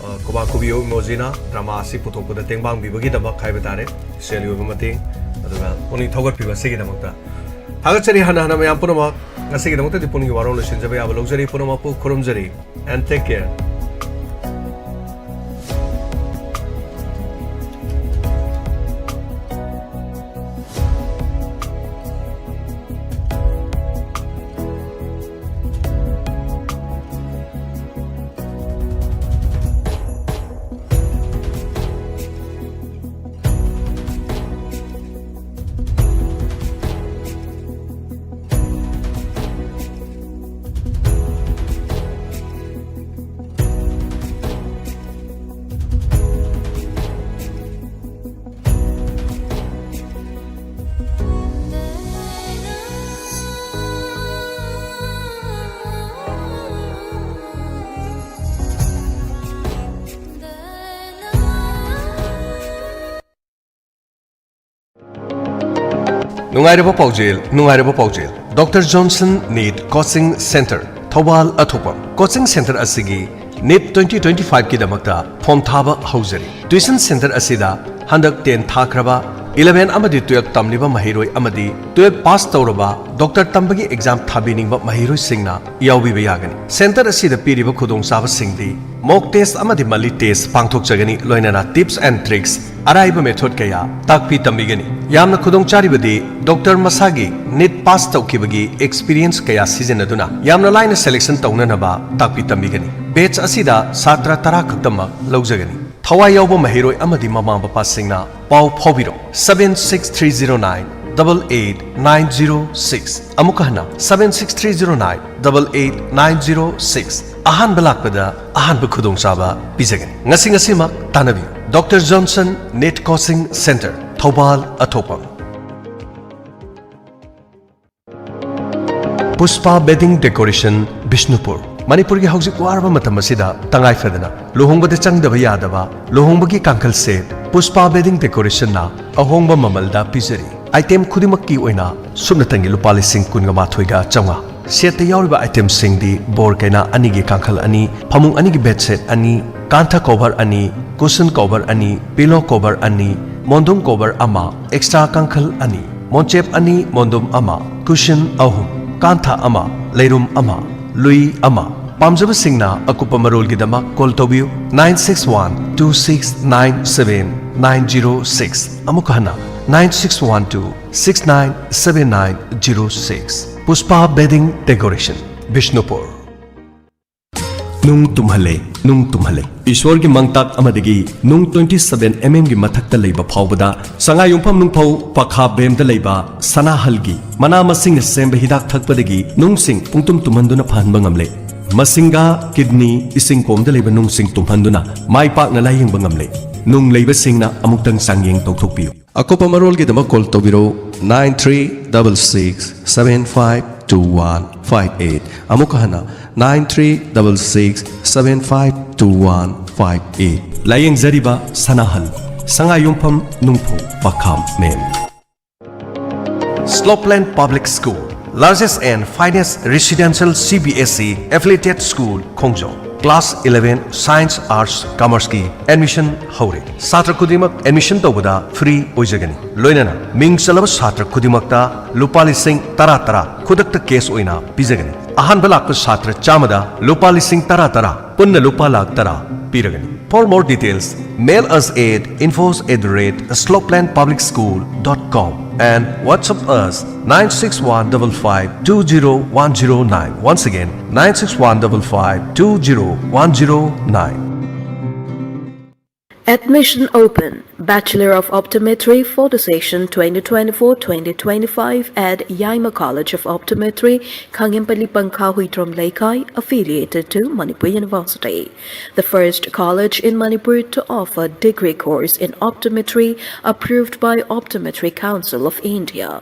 ꯑ, ꯈꯨꯕꯥꯛ ꯈꯨꯕꯤꯌꯨ emojiꯅ drama ꯑꯁꯤ ꯄꯨꯊꯣꯛꯄꯗ ꯇꯦꯡꯕꯥꯡꯕꯤꯕꯒꯤꯗꯃꯛ ꯍꯥꯏꯕ ꯇꯥꯔꯦ꯫ ꯁꯦꯜꯒꯤ ꯑꯣꯏꯕ ꯃꯇꯦꯡ, ꯑꯗꯨꯒ ꯄꯨꯛꯅꯤꯡ ꯊꯧꯒꯠꯄꯤꯕ ꯑꯁꯤꯒꯤꯗꯃꯛꯇ ꯊꯥꯒꯠꯆꯔꯤ꯫ ꯍꯟꯅ ꯍꯟꯅ ꯃꯌꯥꯝ ꯄꯨꯝꯅꯃꯛ ꯉꯁꯤꯒꯤꯗꯃꯛꯇꯗꯤ ꯄꯨꯛꯅꯤꯡꯒꯤ ꯋꯥꯔꯣꯜ ꯂꯣꯏꯁꯤꯟꯖꯕ ꯌꯥꯕ ꯂꯧꯖꯔꯤ꯫ ꯄꯨꯝꯅꯃꯛꯄꯨ ꯈꯨꯔꯨꯝꯖꯔꯤ꯫ And take care. ꯅꯨꯡꯉꯥꯏꯔꯕ ꯄꯥꯎꯖꯦꯜ, ꯅꯨꯡꯉꯥꯏꯔꯕ ꯄꯥꯎꯖꯦꯜ꯫ Doctor Johnson NEET Coaching Center, Thoubal ꯑꯊꯣꯛꯄꯝ꯫ Coaching center ꯑꯁꯤꯒꯤ NEET twenty twenty-five ꯀꯤꯗꯃꯛꯇ form ꯊꯥꯕ ꯍꯧꯖꯔꯤ꯫ Tuition center ꯑꯁꯤꯗ ꯍꯟꯗꯛ ten ꯊꯥꯈ꯭ꯔꯕ, eleven ꯑꯃꯗꯤ twelve ꯇꯝꯂꯤꯕ ꯃꯍꯩꯔꯣꯏ ꯑꯃꯗꯤ twelve pass ꯇꯧꯔꯕ, doctor ꯇꯝꯕꯒꯤ exam ꯊꯥꯕꯤꯅꯤꯡꯕ ꯃꯍꯩꯔꯣꯏꯁꯤꯡꯅ ꯌꯥꯎꯕꯤꯕ ꯌꯥꯒꯅꯤ꯫ Center ꯑꯁꯤꯗ ꯄꯤꯔꯤꯕ ꯈꯨꯗꯣꯡꯆꯥꯕꯁꯤꯡꯗꯤ mock test ꯑꯃꯗꯤ monthly test ꯄꯥꯡꯊꯣꯛꯆꯒꯅꯤ, ꯂꯣꯏꯅꯅ tips and tricks, ꯑꯔꯥꯏꯕ method ꯀꯌꯥ ꯇꯥꯛꯄꯤ ꯇꯝꯕꯤꯒꯅꯤ꯫ ꯌꯥꯝꯅ ꯈꯨꯗꯣꯡ ꯆꯥꯔꯤꯕꯗꯤ doctor ꯃꯁꯥꯒꯤ NEET pass ꯇꯧꯈꯤꯕꯒꯤ experience ꯀꯌꯥ ꯁꯤꯖꯤꯟꯅꯗꯨꯅ ꯌꯥꯝꯅ ꯂꯥꯏꯅ selection ꯇꯧꯅꯅꯕ ꯇꯥꯛꯄꯤ ꯇꯝꯕꯤꯒꯅꯤ꯫ Batch ꯑꯁꯤꯗ ꯁꯥꯇ꯭ꯔ ꯇꯔꯥ ꯈꯛꯇꯃꯛ ꯂꯧꯖꯒꯅꯤ꯫ ꯊꯋꯥꯏ ꯌꯥꯎꯕ ꯃꯍꯩꯔꯣꯏ ꯑꯃꯗꯤ ꯃꯃꯥ ꯃꯄꯥꯁꯤꯡꯅ ꯄꯥꯎ ꯐꯥꯎꯕꯤꯔꯛꯎ, seven six three zero nine double eight nine zero six꯫ ꯑꯃꯨꯛꯀ ꯍꯟꯅ, seven six three zero nine double eight nine zero six꯫ ꯑꯍꯥꯟꯕ ꯂꯥꯛꯄꯗ ꯑꯍꯥꯟꯕ ꯈꯨꯗꯣꯡꯆꯥꯕ ꯄꯤꯖꯒꯅꯤ꯫ ꯉꯁꯤ ꯉꯁꯤꯃꯛ ꯇꯥꯟꯅꯕꯤꯌꯨ꯫ Doctor Johnson NEET coaching centre, Thoubal ꯑꯊꯣꯛꯄꯝ꯫ Pushpa bedding decoration, Bishnupur. ꯃꯅꯤꯄꯨꯔꯒꯤ ꯍꯧꯖꯤꯛ ꯋꯥꯔꯕ ꯃꯇꯝ ꯑꯁꯤꯗ ꯇꯉꯥꯏ ꯐꯗꯅ ꯂꯨꯍꯣꯡꯕꯗ ꯆꯪꯗꯕ ꯌꯥꯗꯕ ꯂꯨꯍꯣꯡꯕꯒꯤ ꯀꯥꯡꯈꯜ ꯁꯦꯠ ꯄꯨꯁꯄꯥ ꯕꯦꯗꯤꯡ ꯗꯦꯀꯣꯔꯦꯁꯟꯅ ꯑꯍꯣꯡꯕ ꯃꯃꯜꯗ ꯄꯤꯖꯔꯤ꯫ ꯑꯥꯏꯇꯦꯝ ꯈꯨꯗꯤꯡꯃꯛꯀꯤ ꯑꯣꯏꯅ ꯁꯨꯞꯅꯇꯪꯒꯤ ꯂꯨꯄꯥ ꯂꯤꯁꯤꯡ ꯀꯨꯟꯒ ꯃꯥꯊꯣꯏꯒ ꯆꯥꯝꯃꯉꯥ꯫ ꯁꯦꯠꯇ ꯌꯥꯎꯔꯤꯕ ꯑꯥꯏꯇꯦꯝꯁꯤꯡꯗꯤ ꯕꯣꯔ ꯀꯩꯅꯥ ꯑꯅꯤꯒꯤ ꯀꯥꯡꯈꯜ ꯑꯅꯤ, ꯐꯃꯨꯡ ꯑꯅꯤꯒꯤ ꯕꯦꯗ ꯁꯦꯠ ꯑꯅꯤ, ꯀꯥꯟꯊ ꯀꯣꯚꯔ ꯑꯅꯤ, ꯀꯨꯁꯟ ꯀꯣꯚꯔ ꯑꯅꯤ, ꯄꯤꯂꯣ ꯀꯣꯚꯔ ꯑꯅꯤ, ꯃꯣꯟꯗꯨꯝ ꯀꯣꯚꯔ ꯑꯃ, ꯑꯦꯛꯁꯇ꯭ꯔꯥ ꯀꯥꯡꯈꯜ ꯑꯅꯤ, ꯃꯣꯟꯆꯦꯞ ꯑꯅꯤ, ꯃꯣꯟꯗꯨꯝ ꯑꯃ, ꯀꯨꯁꯟ ꯑꯍꯨꯝ, ꯀꯥꯟꯊ ꯑꯃ, ꯂꯩꯔꯨꯝ ꯑꯃ, ꯂꯨꯏ ꯑꯃ꯫ ꯄꯥꯝꯖꯕꯁꯤꯡꯅ ꯑꯀꯨꯞꯄ ꯃꯔꯣꯜꯒꯤꯗꯃꯛ ꯀꯣꯜ ꯇꯧꯕꯤꯌꯨ, nine six one two six nine seven nine zero six꯫ ꯑꯃꯨꯛ ꯍꯟꯅ, nine six one two six nine seven nine zero six꯫ ꯄꯨꯁꯄꯥ ꯕꯦꯗꯤꯡ ꯗꯦꯀꯣꯔꯦꯁꯟ, ꯕꯤꯁꯅꯨꯄꯨꯔ꯫ ꯅꯨꯡ ꯇꯨꯝꯍꯜꯂꯦ, ꯅꯨꯡ ꯇꯨꯝꯍꯜꯂꯦ꯫ ꯏꯁꯣꯔꯒꯤ ꯃꯪꯇꯥꯛ ꯑꯃꯗꯒꯤ ꯅꯨꯡ twenty seven mm ꯒꯤ ꯃꯊꯛꯇ ꯂꯩꯕ ꯐꯥꯎꯕꯗ ꯁꯉꯥꯏꯌꯨꯝꯐꯝ ꯅꯨꯡꯐꯧ ꯄꯈꯥ ꯕꯦꯝꯗ ꯂꯩꯕ ꯁꯅꯥꯍꯜꯒꯤ ꯃꯅꯥ ꯃꯁꯤꯡꯅ ꯁꯦꯝꯕ ꯍꯤꯗꯥꯛ ꯊꯛꯄꯗꯒꯤ ꯅꯨꯡꯁꯤꯡ ꯄꯨꯡꯇꯨꯝ ꯇꯨꯝꯍꯟꯗꯨꯅ ꯐꯍꯟꯕ ꯉꯝꯂꯦ꯫ ꯃꯁꯤꯡꯒꯥ, ꯀꯤꯗꯅꯤ, ꯏꯁꯤꯡ ꯀꯣꯝꯗ ꯂꯩꯕ ꯅꯨꯡꯁꯤꯡ ꯇꯨꯝꯍꯟꯗꯨꯅ ꯃꯥꯏ ꯄꯥꯛꯅ ꯂꯥꯌꯦꯡꯕ ꯉꯝꯂꯦ꯫ ꯅꯨꯡ ꯂꯩꯕꯁꯤꯡꯅ ꯑꯃꯨꯛꯇꯪ ꯆꯥꯡꯌꯦꯡ ꯇꯧꯊꯣꯛꯄꯤꯌꯨ꯫ ꯑꯀꯨꯞꯄ ꯃꯔꯣꯜꯒꯤꯗꯃꯛ call ꯇꯧꯕꯤꯔꯧ, nine three double six seven five two one five eight꯫ ꯑꯃꯨꯛꯀ ꯍꯟꯅ, nine three double six seven five two one five eight꯫ ꯂꯥꯌꯦꯡꯖꯔꯤꯕ ꯁꯅꯥꯍꯜ, ꯁꯉꯥꯏꯌꯨꯝꯐꯝ ꯅꯨꯡꯐꯧ ꯄꯈꯥꯝ ꯃꯦꯝ꯫ Slopeland Public School, largest and finest residential C B S E affiliated school, Khongjom. Class eleven Science, Arts, Commerce ꯀꯤ admission ꯍꯧꯔꯦ꯫ ꯁꯥꯇ꯭ꯔ ꯈꯨꯗꯤꯡꯃꯛ admission ꯇꯧꯕꯗ free ꯑꯣꯏꯖꯒꯅꯤ꯫ ꯂꯣꯏꯅꯅ ꯃꯤꯡ ꯆꯜꯂꯕ ꯁꯥꯇ꯭ꯔ ꯈꯨꯗꯤꯡꯃꯛꯇ ꯂꯨꯄꯥ ꯂꯤꯁꯤꯡ ꯇꯔꯥ ꯇꯔꯥ ꯈꯨꯗꯛꯇ cash ꯑꯣꯏꯅ ꯄꯤꯖꯒꯅꯤ꯫ ꯑꯍꯥꯟꯕ ꯂꯥꯛꯄ ꯁꯥꯇ꯭ꯔ ꯆꯥꯝꯃꯗ ꯂꯨꯄꯥ ꯂꯤꯁꯤꯡ ꯇꯔꯥ ꯇꯔꯥ, ꯄꯨꯟꯅ ꯂꯨꯄꯥ ꯂꯥꯈ ꯇꯔꯥ ꯄꯤꯔꯒꯅꯤ꯫ For more details, mail us at infos at the rate slopeland public school dot com and WhatsApp us nine six one double five two zero one zero nine. Once again, nine six one double five two zero one zero nine. Admission open. Bachelor of Optometry for the session twenty twenty-four twenty twenty-five at Yaima College of Optometry, Khangenpally Pangkha Huitrom Leikai, affiliated to Manipur University. The first college in Manipur to offer degree course in optometry, approved by Optometry Council of India.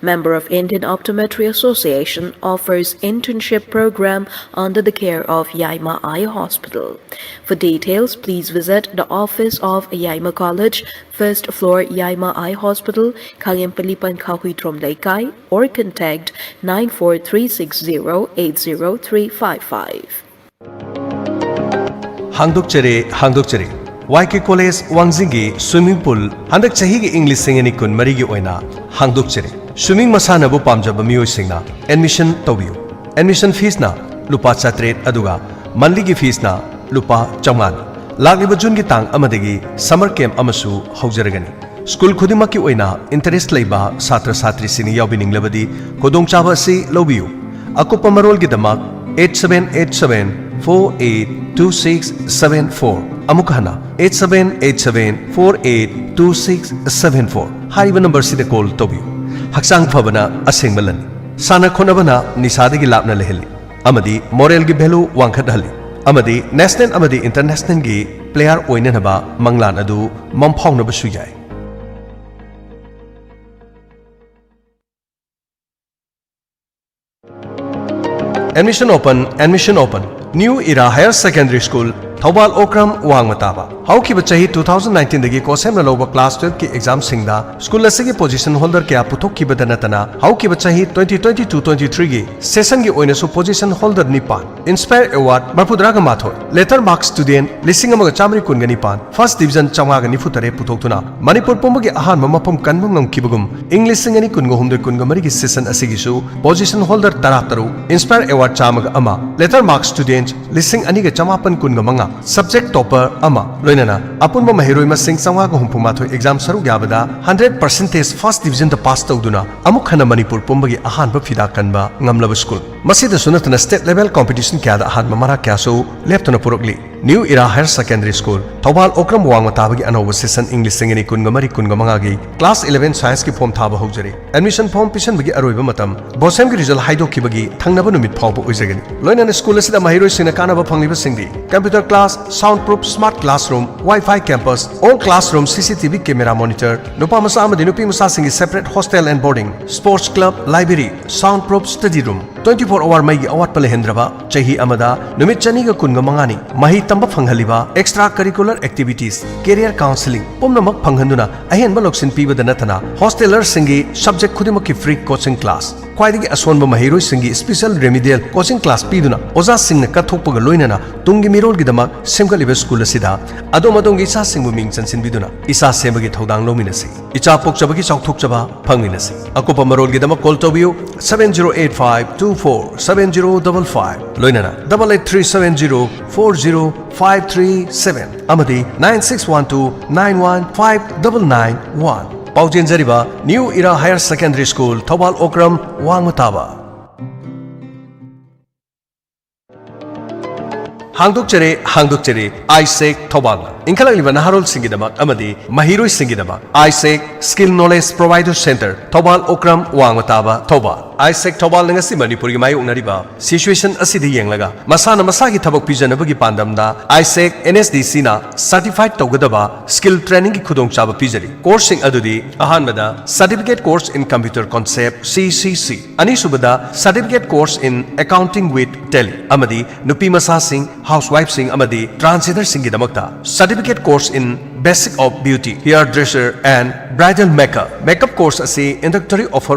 Member of Indian Optometry Association, offers internship program under the care of Yaima Eye Hospital. For details, please visit the office of Yaima College, first floor, Yaima Eye Hospital, Khangenpally Pangkha Huitrom Leikai, or contact nine four three six zero eight zero three five five. ꯍꯥꯡꯗꯣꯛꯆꯔꯦ, ꯍꯥꯡꯗꯣꯛꯆꯔꯦ꯫ Y K college ꯋꯥꯡꯖꯤꯡꯒꯤ swimming pool ꯍꯟꯗꯛ ꯆꯍꯤꯒꯤ ꯏꯪ ꯂꯤꯁꯤꯡ ꯑꯅꯤ ꯀꯨꯟ ꯃꯔꯤꯒꯤ ꯑꯣꯏꯅ ꯍꯥꯡꯗꯣꯛꯆꯔꯦ꯫ Swimming ꯃꯁꯥꯟꯅꯕꯨ ꯄꯥꯝꯖꯕ ꯃꯤꯑꯣꯏꯁꯤꯡꯅ ꯑꯦꯗꯃꯤꯁꯟ ꯇꯧꯕꯤꯌꯨ꯫ ꯑꯦꯗꯃꯤꯁꯟ ꯐꯤꯁꯅ ꯂꯨꯄꯥ ꯆꯥꯇ꯭ꯔꯦꯠ, ꯑꯗꯨꯒ ꯃꯟꯂꯤꯒꯤ ꯐꯤꯁꯅ ꯂꯨꯄꯥ ꯆꯥꯝꯃꯉꯥꯅꯤ꯫ ꯂꯥꯛꯂꯤꯕ ꯖꯨꯟꯒꯤ ꯇꯥꯡ ꯑꯃꯗꯒꯤ ꯁꯝꯃꯔ ꯀꯦꯝꯞ ꯑꯃꯁꯨ ꯍꯧꯖꯔꯒꯅꯤ꯫ ꯁ꯭ꯀꯨꯜ ꯈꯨꯗꯤꯡꯃꯛꯀꯤ ꯑꯣꯏꯅ ꯏꯟꯇꯔꯦꯁ ꯂꯩꯕ ꯁꯥꯇ꯭ꯔ ꯁꯥꯇ꯭ꯔꯤꯁꯤꯡꯅ ꯌꯥꯎꯕꯤꯅꯤꯡꯂꯕꯗꯤ ꯈꯨꯗꯣꯡꯆꯥꯕ ꯑꯁꯤ ꯂꯧꯕꯤꯌꯨ꯫ ꯑꯀꯨꯞꯄ ꯃꯔꯣꯜꯒꯤꯗꯃꯛ eight seven eight seven four eight two six seven four, ꯑꯃꯨꯛ ꯍꯟꯅ eight seven eight seven four eight two six seven four ꯍꯥꯏꯔꯤꯕ ꯅꯝꯕꯔꯁꯤꯗ ꯀꯣꯜ ꯇꯧꯕꯤꯌꯨ꯫ ꯍꯛꯆꯥꯡ ꯐꯕꯅ ꯑꯁꯦꯡꯕ ꯂꯟꯅꯤ꯫ ꯁꯥꯟꯅ ꯈꯣꯠꯅꯕꯅ ꯅꯤꯁꯥꯗꯒꯤ ꯂꯥꯞꯅ ꯂꯩꯍꯜꯂꯤ ꯑꯃꯗꯤ ꯃꯣꯔꯦꯜꯒꯤ ꯚꯦꯂꯨ ꯋꯥꯡꯈꯠꯍꯜꯂꯤ ꯑꯃꯗꯤ ꯅꯦꯁꯅꯦꯜ ꯑꯃꯗꯤ ꯏꯟꯇꯔꯅꯦꯁꯅꯦꯜꯒꯤ ꯄ꯭ꯂꯦꯌꯥꯔ ꯑꯣꯏꯅꯅꯕ ꯃꯪꯂꯥꯟ ꯑꯗꯨ ꯃꯪꯐꯥꯎꯅꯕꯁꯨ ꯌꯥꯏ꯫ Admission open, admission open. New Era Higher Secondary School, Thoubal Okram ꯋꯥꯡꯃ ꯇꯥꯕ꯫ ꯍꯧꯈꯤꯕ ꯆꯍꯤ two thousand nineteen ꯗꯒꯤ ꯀꯣ ꯁꯦꯝꯅ ꯂꯧꯕ ꯀ꯭ꯂꯥꯁ twelve ꯀꯤ ꯑꯦꯛꯖꯥꯝꯁꯤꯡꯗ ꯁ꯭ꯀꯨꯜ ꯑꯁꯤꯒꯤ ꯄꯣꯖꯤꯁꯟ ꯍꯣꯜꯗꯔ ꯀꯌꯥ ꯄꯨꯊꯣꯛꯈꯤꯕꯗ ꯅꯠꯇꯅ, ꯍꯧꯈꯤꯕ ꯆꯍꯤ twenty twenty-two twenty-three ꯒꯤ ꯁꯦꯁꯟꯒꯤ ꯑꯣꯏꯅꯁꯨ ꯄꯣꯖꯤꯁꯟ ꯍꯣꯜꯗꯔ ꯅꯤꯄꯥꯟ, ꯏꯟꯁꯄꯥꯌꯔ ꯑꯦꯋꯥꯔꯗ ꯃꯔꯤꯐꯨꯇꯔꯥꯒ ꯃꯥꯊꯣꯏ, ꯂꯦꯇꯔ ꯃꯥꯔꯛ ꯁ꯭ꯇꯨꯗꯦꯟꯠ ꯂꯤꯁꯤꯡ ꯑꯃꯒ ꯆꯥꯃꯔꯤ ꯀꯨꯟꯒ ꯅꯤꯄꯥꯟ, ꯐꯥꯔꯁ ꯗꯤꯕꯤꯖꯟ ꯆꯥꯝꯃꯉꯥꯒ ꯅꯤꯐꯨ ꯇꯔꯦꯠ ꯄꯨꯊꯣꯛꯇꯨꯅ ꯃꯅꯤꯄꯨꯔ ꯄꯨꯝꯕꯒꯤ ꯑꯍꯥꯟꯕ ꯃꯐꯝ ꯀꯟꯕ ꯉꯝꯈꯤꯕꯒꯨꯝ, ꯏꯪ ꯂꯤꯁꯤꯡ ꯑꯅꯤ ꯀꯨꯟꯒ ꯍꯨꯝꯗꯣꯏ ꯀꯨꯟꯒ ꯃꯔꯤꯒꯤ ꯁꯦꯁꯟ ꯑꯁꯤꯒꯤꯁꯨ ꯄꯣꯖꯤꯁꯟ ꯍꯣꯜꯗꯔ ꯇꯔꯥꯇꯔꯨꯛ, ꯏꯟꯁꯄꯥꯌꯔ ꯑꯦꯋꯥꯔꯗ ꯆꯥꯝꯃꯒ ꯑꯃ, ꯂꯦꯇꯔ ꯃꯥꯔꯛ ꯁ꯭ꯇꯨꯗꯦꯟꯠ ꯂꯤꯁꯤꯡ ꯑꯅꯤꯒ ꯆꯃꯥꯄꯟ ꯀꯨꯟꯒ ꯃꯉꯥ, ꯁꯕꯖꯦꯛ ꯇꯣꯄꯔ ꯑꯃ, ꯂꯣꯏꯅꯅ ꯑꯄꯨꯟꯕ ꯃꯍꯩꯔꯣꯏ ꯃꯁꯤꯡ ꯆꯥꯝꯃꯉꯥꯒ ꯍꯨꯝꯐꯨ ꯃꯥꯊꯣꯏ ꯑꯦꯛꯖꯥꯝ ꯁꯔꯨꯛ ꯌꯥꯕꯗ ꯍꯟꯗ꯭ꯔꯦꯠ ꯄꯔꯁꯦꯟꯇꯦꯖ ꯐꯥꯔꯁ ꯗꯤꯕꯤꯖꯟꯗ ꯄꯥꯁ ꯇꯧꯗꯨꯅ ꯑꯃꯨꯛ ꯍꯟꯅ ꯃꯅꯤꯄꯨꯔ ꯄꯨꯝꯕꯒꯤ ꯑꯍꯥꯟꯕ ꯐꯤꯗꯥ ꯀꯟꯕ ꯉꯝꯂꯕ ꯁ꯭ꯀꯨꯜ꯫ ꯃꯁꯤꯗꯁꯨ ꯅꯠꯇꯅ ꯁ꯭ꯇꯦꯠ ꯂꯦꯚꯦꯜ ꯀꯣꯝꯄꯤꯇꯤꯁꯟ ꯀꯌꯥꯗ ꯑꯍꯥꯟꯕ ꯃꯔꯥ ꯀꯌꯥꯁꯨ ꯂꯦꯞꯇꯅ ꯄꯨꯔꯛꯂꯤ꯫ New Era Higher Secondary School, Thoubal Okram ꯋꯥꯡꯃ ꯇꯥꯕꯒꯤ ꯑꯅꯧꯕ session ꯏꯪ ꯂꯤꯁꯤꯡ ꯑꯅꯤ ꯀꯨꯟꯒ ꯃꯔꯤ ꯀꯨꯟꯒ ꯃꯉꯥꯒꯤ class eleven scienceꯀꯤ form ꯊꯥꯕ ꯍꯧꯖꯔꯤ꯫ Admission form ꯄꯤꯁꯟꯕꯒꯤ ꯑꯔꯣꯏꯕ ꯃꯇꯝ BOSEMꯒꯤ result ꯍꯥꯏꯗꯣꯛꯈꯤꯕꯒꯤ ꯊꯪꯅꯕ ꯅꯨꯃꯤꯠ ꯐꯥꯎꯕ ꯑꯣꯏꯖꯒꯅꯤ꯫ ꯂꯣꯏꯅꯅ school ꯑꯁꯤꯗ ꯃꯍꯩꯔꯣꯏꯁꯤꯡꯅ ꯀꯥꯟꯅꯕ ꯐꯪꯂꯤꯕꯁꯤꯡꯗꯤ computer class, sound proof smart classroom, Wi-Fi campus, all classroom CCTV camera monitor, ꯅꯨꯄꯥ ꯃꯆꯥ ꯑꯃꯗꯤ ꯅꯨꯄꯤ ꯃꯆꯥꯁꯤꯡꯒꯤ separate hostel and boarding, sports club, library, sound proof study room, twenty four hour ꯃꯩꯒꯤ ꯑꯋꯥꯠꯄ ꯂꯩꯍꯟꯗ꯭ꯔꯕ, ꯆꯍꯤ ꯑꯃꯗ ꯅꯨꯃꯤꯠ ꯆꯅꯤꯒ ꯀꯨꯟꯒ ꯃꯉꯥꯅꯤ ꯃꯍꯩ ꯇꯝꯕ ꯐꯪꯍꯜꯂꯤꯕ extra curricular activities, career counseling ꯄꯨꯝꯅꯃꯛ ꯐꯪꯍꯟꯗꯨꯅ ꯑꯍꯦꯟꯕ ꯂꯧꯁꯤꯟ ꯄꯤꯕꯗ ꯅꯠꯇꯅ hostelerꯁꯤꯡꯒꯤ subject ꯈꯨꯗꯤꯡꯃꯛꯀꯤ free coaching class, ꯈ꯭ꯋꯥꯏꯗꯒꯤ ꯑꯁꯣꯟꯕ ꯃꯍꯩꯔꯣꯏꯁꯤꯡꯒꯤ special remedial coaching class ꯄꯤꯗꯨꯅ ꯑꯣꯖꯥꯁꯤꯡꯅ ꯀꯠꯊꯣꯛꯄꯒ ꯂꯣꯏꯅꯅ ꯇꯨꯡꯒꯤ ꯃꯤꯔꯣꯜꯒꯤꯗꯃꯛ ꯁꯦꯝꯒꯠꯂꯤꯕ school ꯑꯁꯤꯗ ꯑꯗꯣꯝ ꯑꯗꯣꯝꯒꯤ ꯏꯆꯥꯁꯤꯡꯕꯨ ꯃꯤꯡ ꯆꯟꯁꯤꯟꯕꯤꯗꯨꯅ ꯏꯆꯥ ꯁꯦꯝꯕꯒꯤ ꯊꯧꯗꯥꯡ ꯂꯧꯃꯤꯟꯅꯁꯤ꯫ ꯏꯆꯥ ꯄꯣꯛꯆꯕꯒꯤ ꯆꯥꯎꯊꯣꯛꯆꯕ ꯐꯪꯃꯤꯟꯅꯁꯤ꯫ ꯑꯀꯨꯞꯄ ꯃꯔꯣꯜꯒꯤꯗꯃꯛ call ꯇꯧꯕꯤꯌꯨ, seven zero eight five two four seven zero double five, ꯂꯣꯏꯅꯅ double eight three seven zero four zero five three seven ꯑꯃꯗꯤ nine six one two nine one five double nine one꯫ ꯄꯥꯎ ꯆꯦꯟꯖꯔꯤꯕ New Era Higher Secondary School, Thoubal Okram ꯋꯥꯡꯃ ꯇꯥꯕ꯫ ꯍꯥꯡꯗꯣꯛꯆꯔꯦ, ꯍꯥꯡꯗꯣꯛꯆꯔꯦ, ꯑꯥꯏꯁꯦꯛ ꯊꯧꯕꯥꯜꯅ ꯏꯟꯈꯠꯂꯛꯂꯤꯕ ꯅꯍꯥꯔꯣꯜꯁꯤꯡꯒꯤꯗꯃꯛ ꯑꯃꯗꯤ ꯃꯍꯩꯔꯣꯏꯁꯤꯡꯒꯤꯗꯃꯛ ꯑꯥꯏꯁꯦꯛ Skill Knowledge Provider Center, Thoubal Okram ꯋꯥꯡꯃ ꯇꯥꯕ, ꯊꯧꯕꯥꯜ꯫ ꯑꯥꯏꯁꯦꯛ ꯊꯧꯕꯥꯜꯅ ꯉꯁꯤ ꯃꯅꯤꯄꯨꯔꯒꯤ ꯃꯥꯌꯣꯛꯅꯔꯤꯕ situation ꯑꯁꯤꯗ ꯌꯦꯡꯂꯒ ꯃꯁꯥꯅ ꯃꯁꯥꯒꯤ ꯊꯕꯛ ꯄꯤꯖꯅꯕꯒꯤ ꯄꯥꯟꯗꯝꯗ ꯑꯥꯏꯁꯦꯛ NSDCꯅ certified ꯇꯧꯒꯗꯕ skill trainingꯒꯤ ꯈꯨꯗꯣꯡꯆꯥꯕ ꯄꯤꯖꯔꯤ꯫ Courseꯁꯤꯡ ꯑꯗꯨꯗꯤ ꯑꯍꯥꯟꯕꯗ Certificate Course in Computer Concept, CCC, ꯑꯅꯤꯁꯨꯕꯗ Certificate Course in Accounting with Tally ꯑꯃꯗꯤ ꯅꯨꯄꯤ ꯃꯆꯥꯁꯤꯡ, housewifeꯁꯤꯡ ꯑꯃꯗꯤ transgenderꯁꯤꯡꯒꯤꯗꯃꯛꯇ Certificate Course in Basic of Beauty, Hairdresser and Bridal Makeup꯫ Makeup course ꯑꯁꯤ introductory offer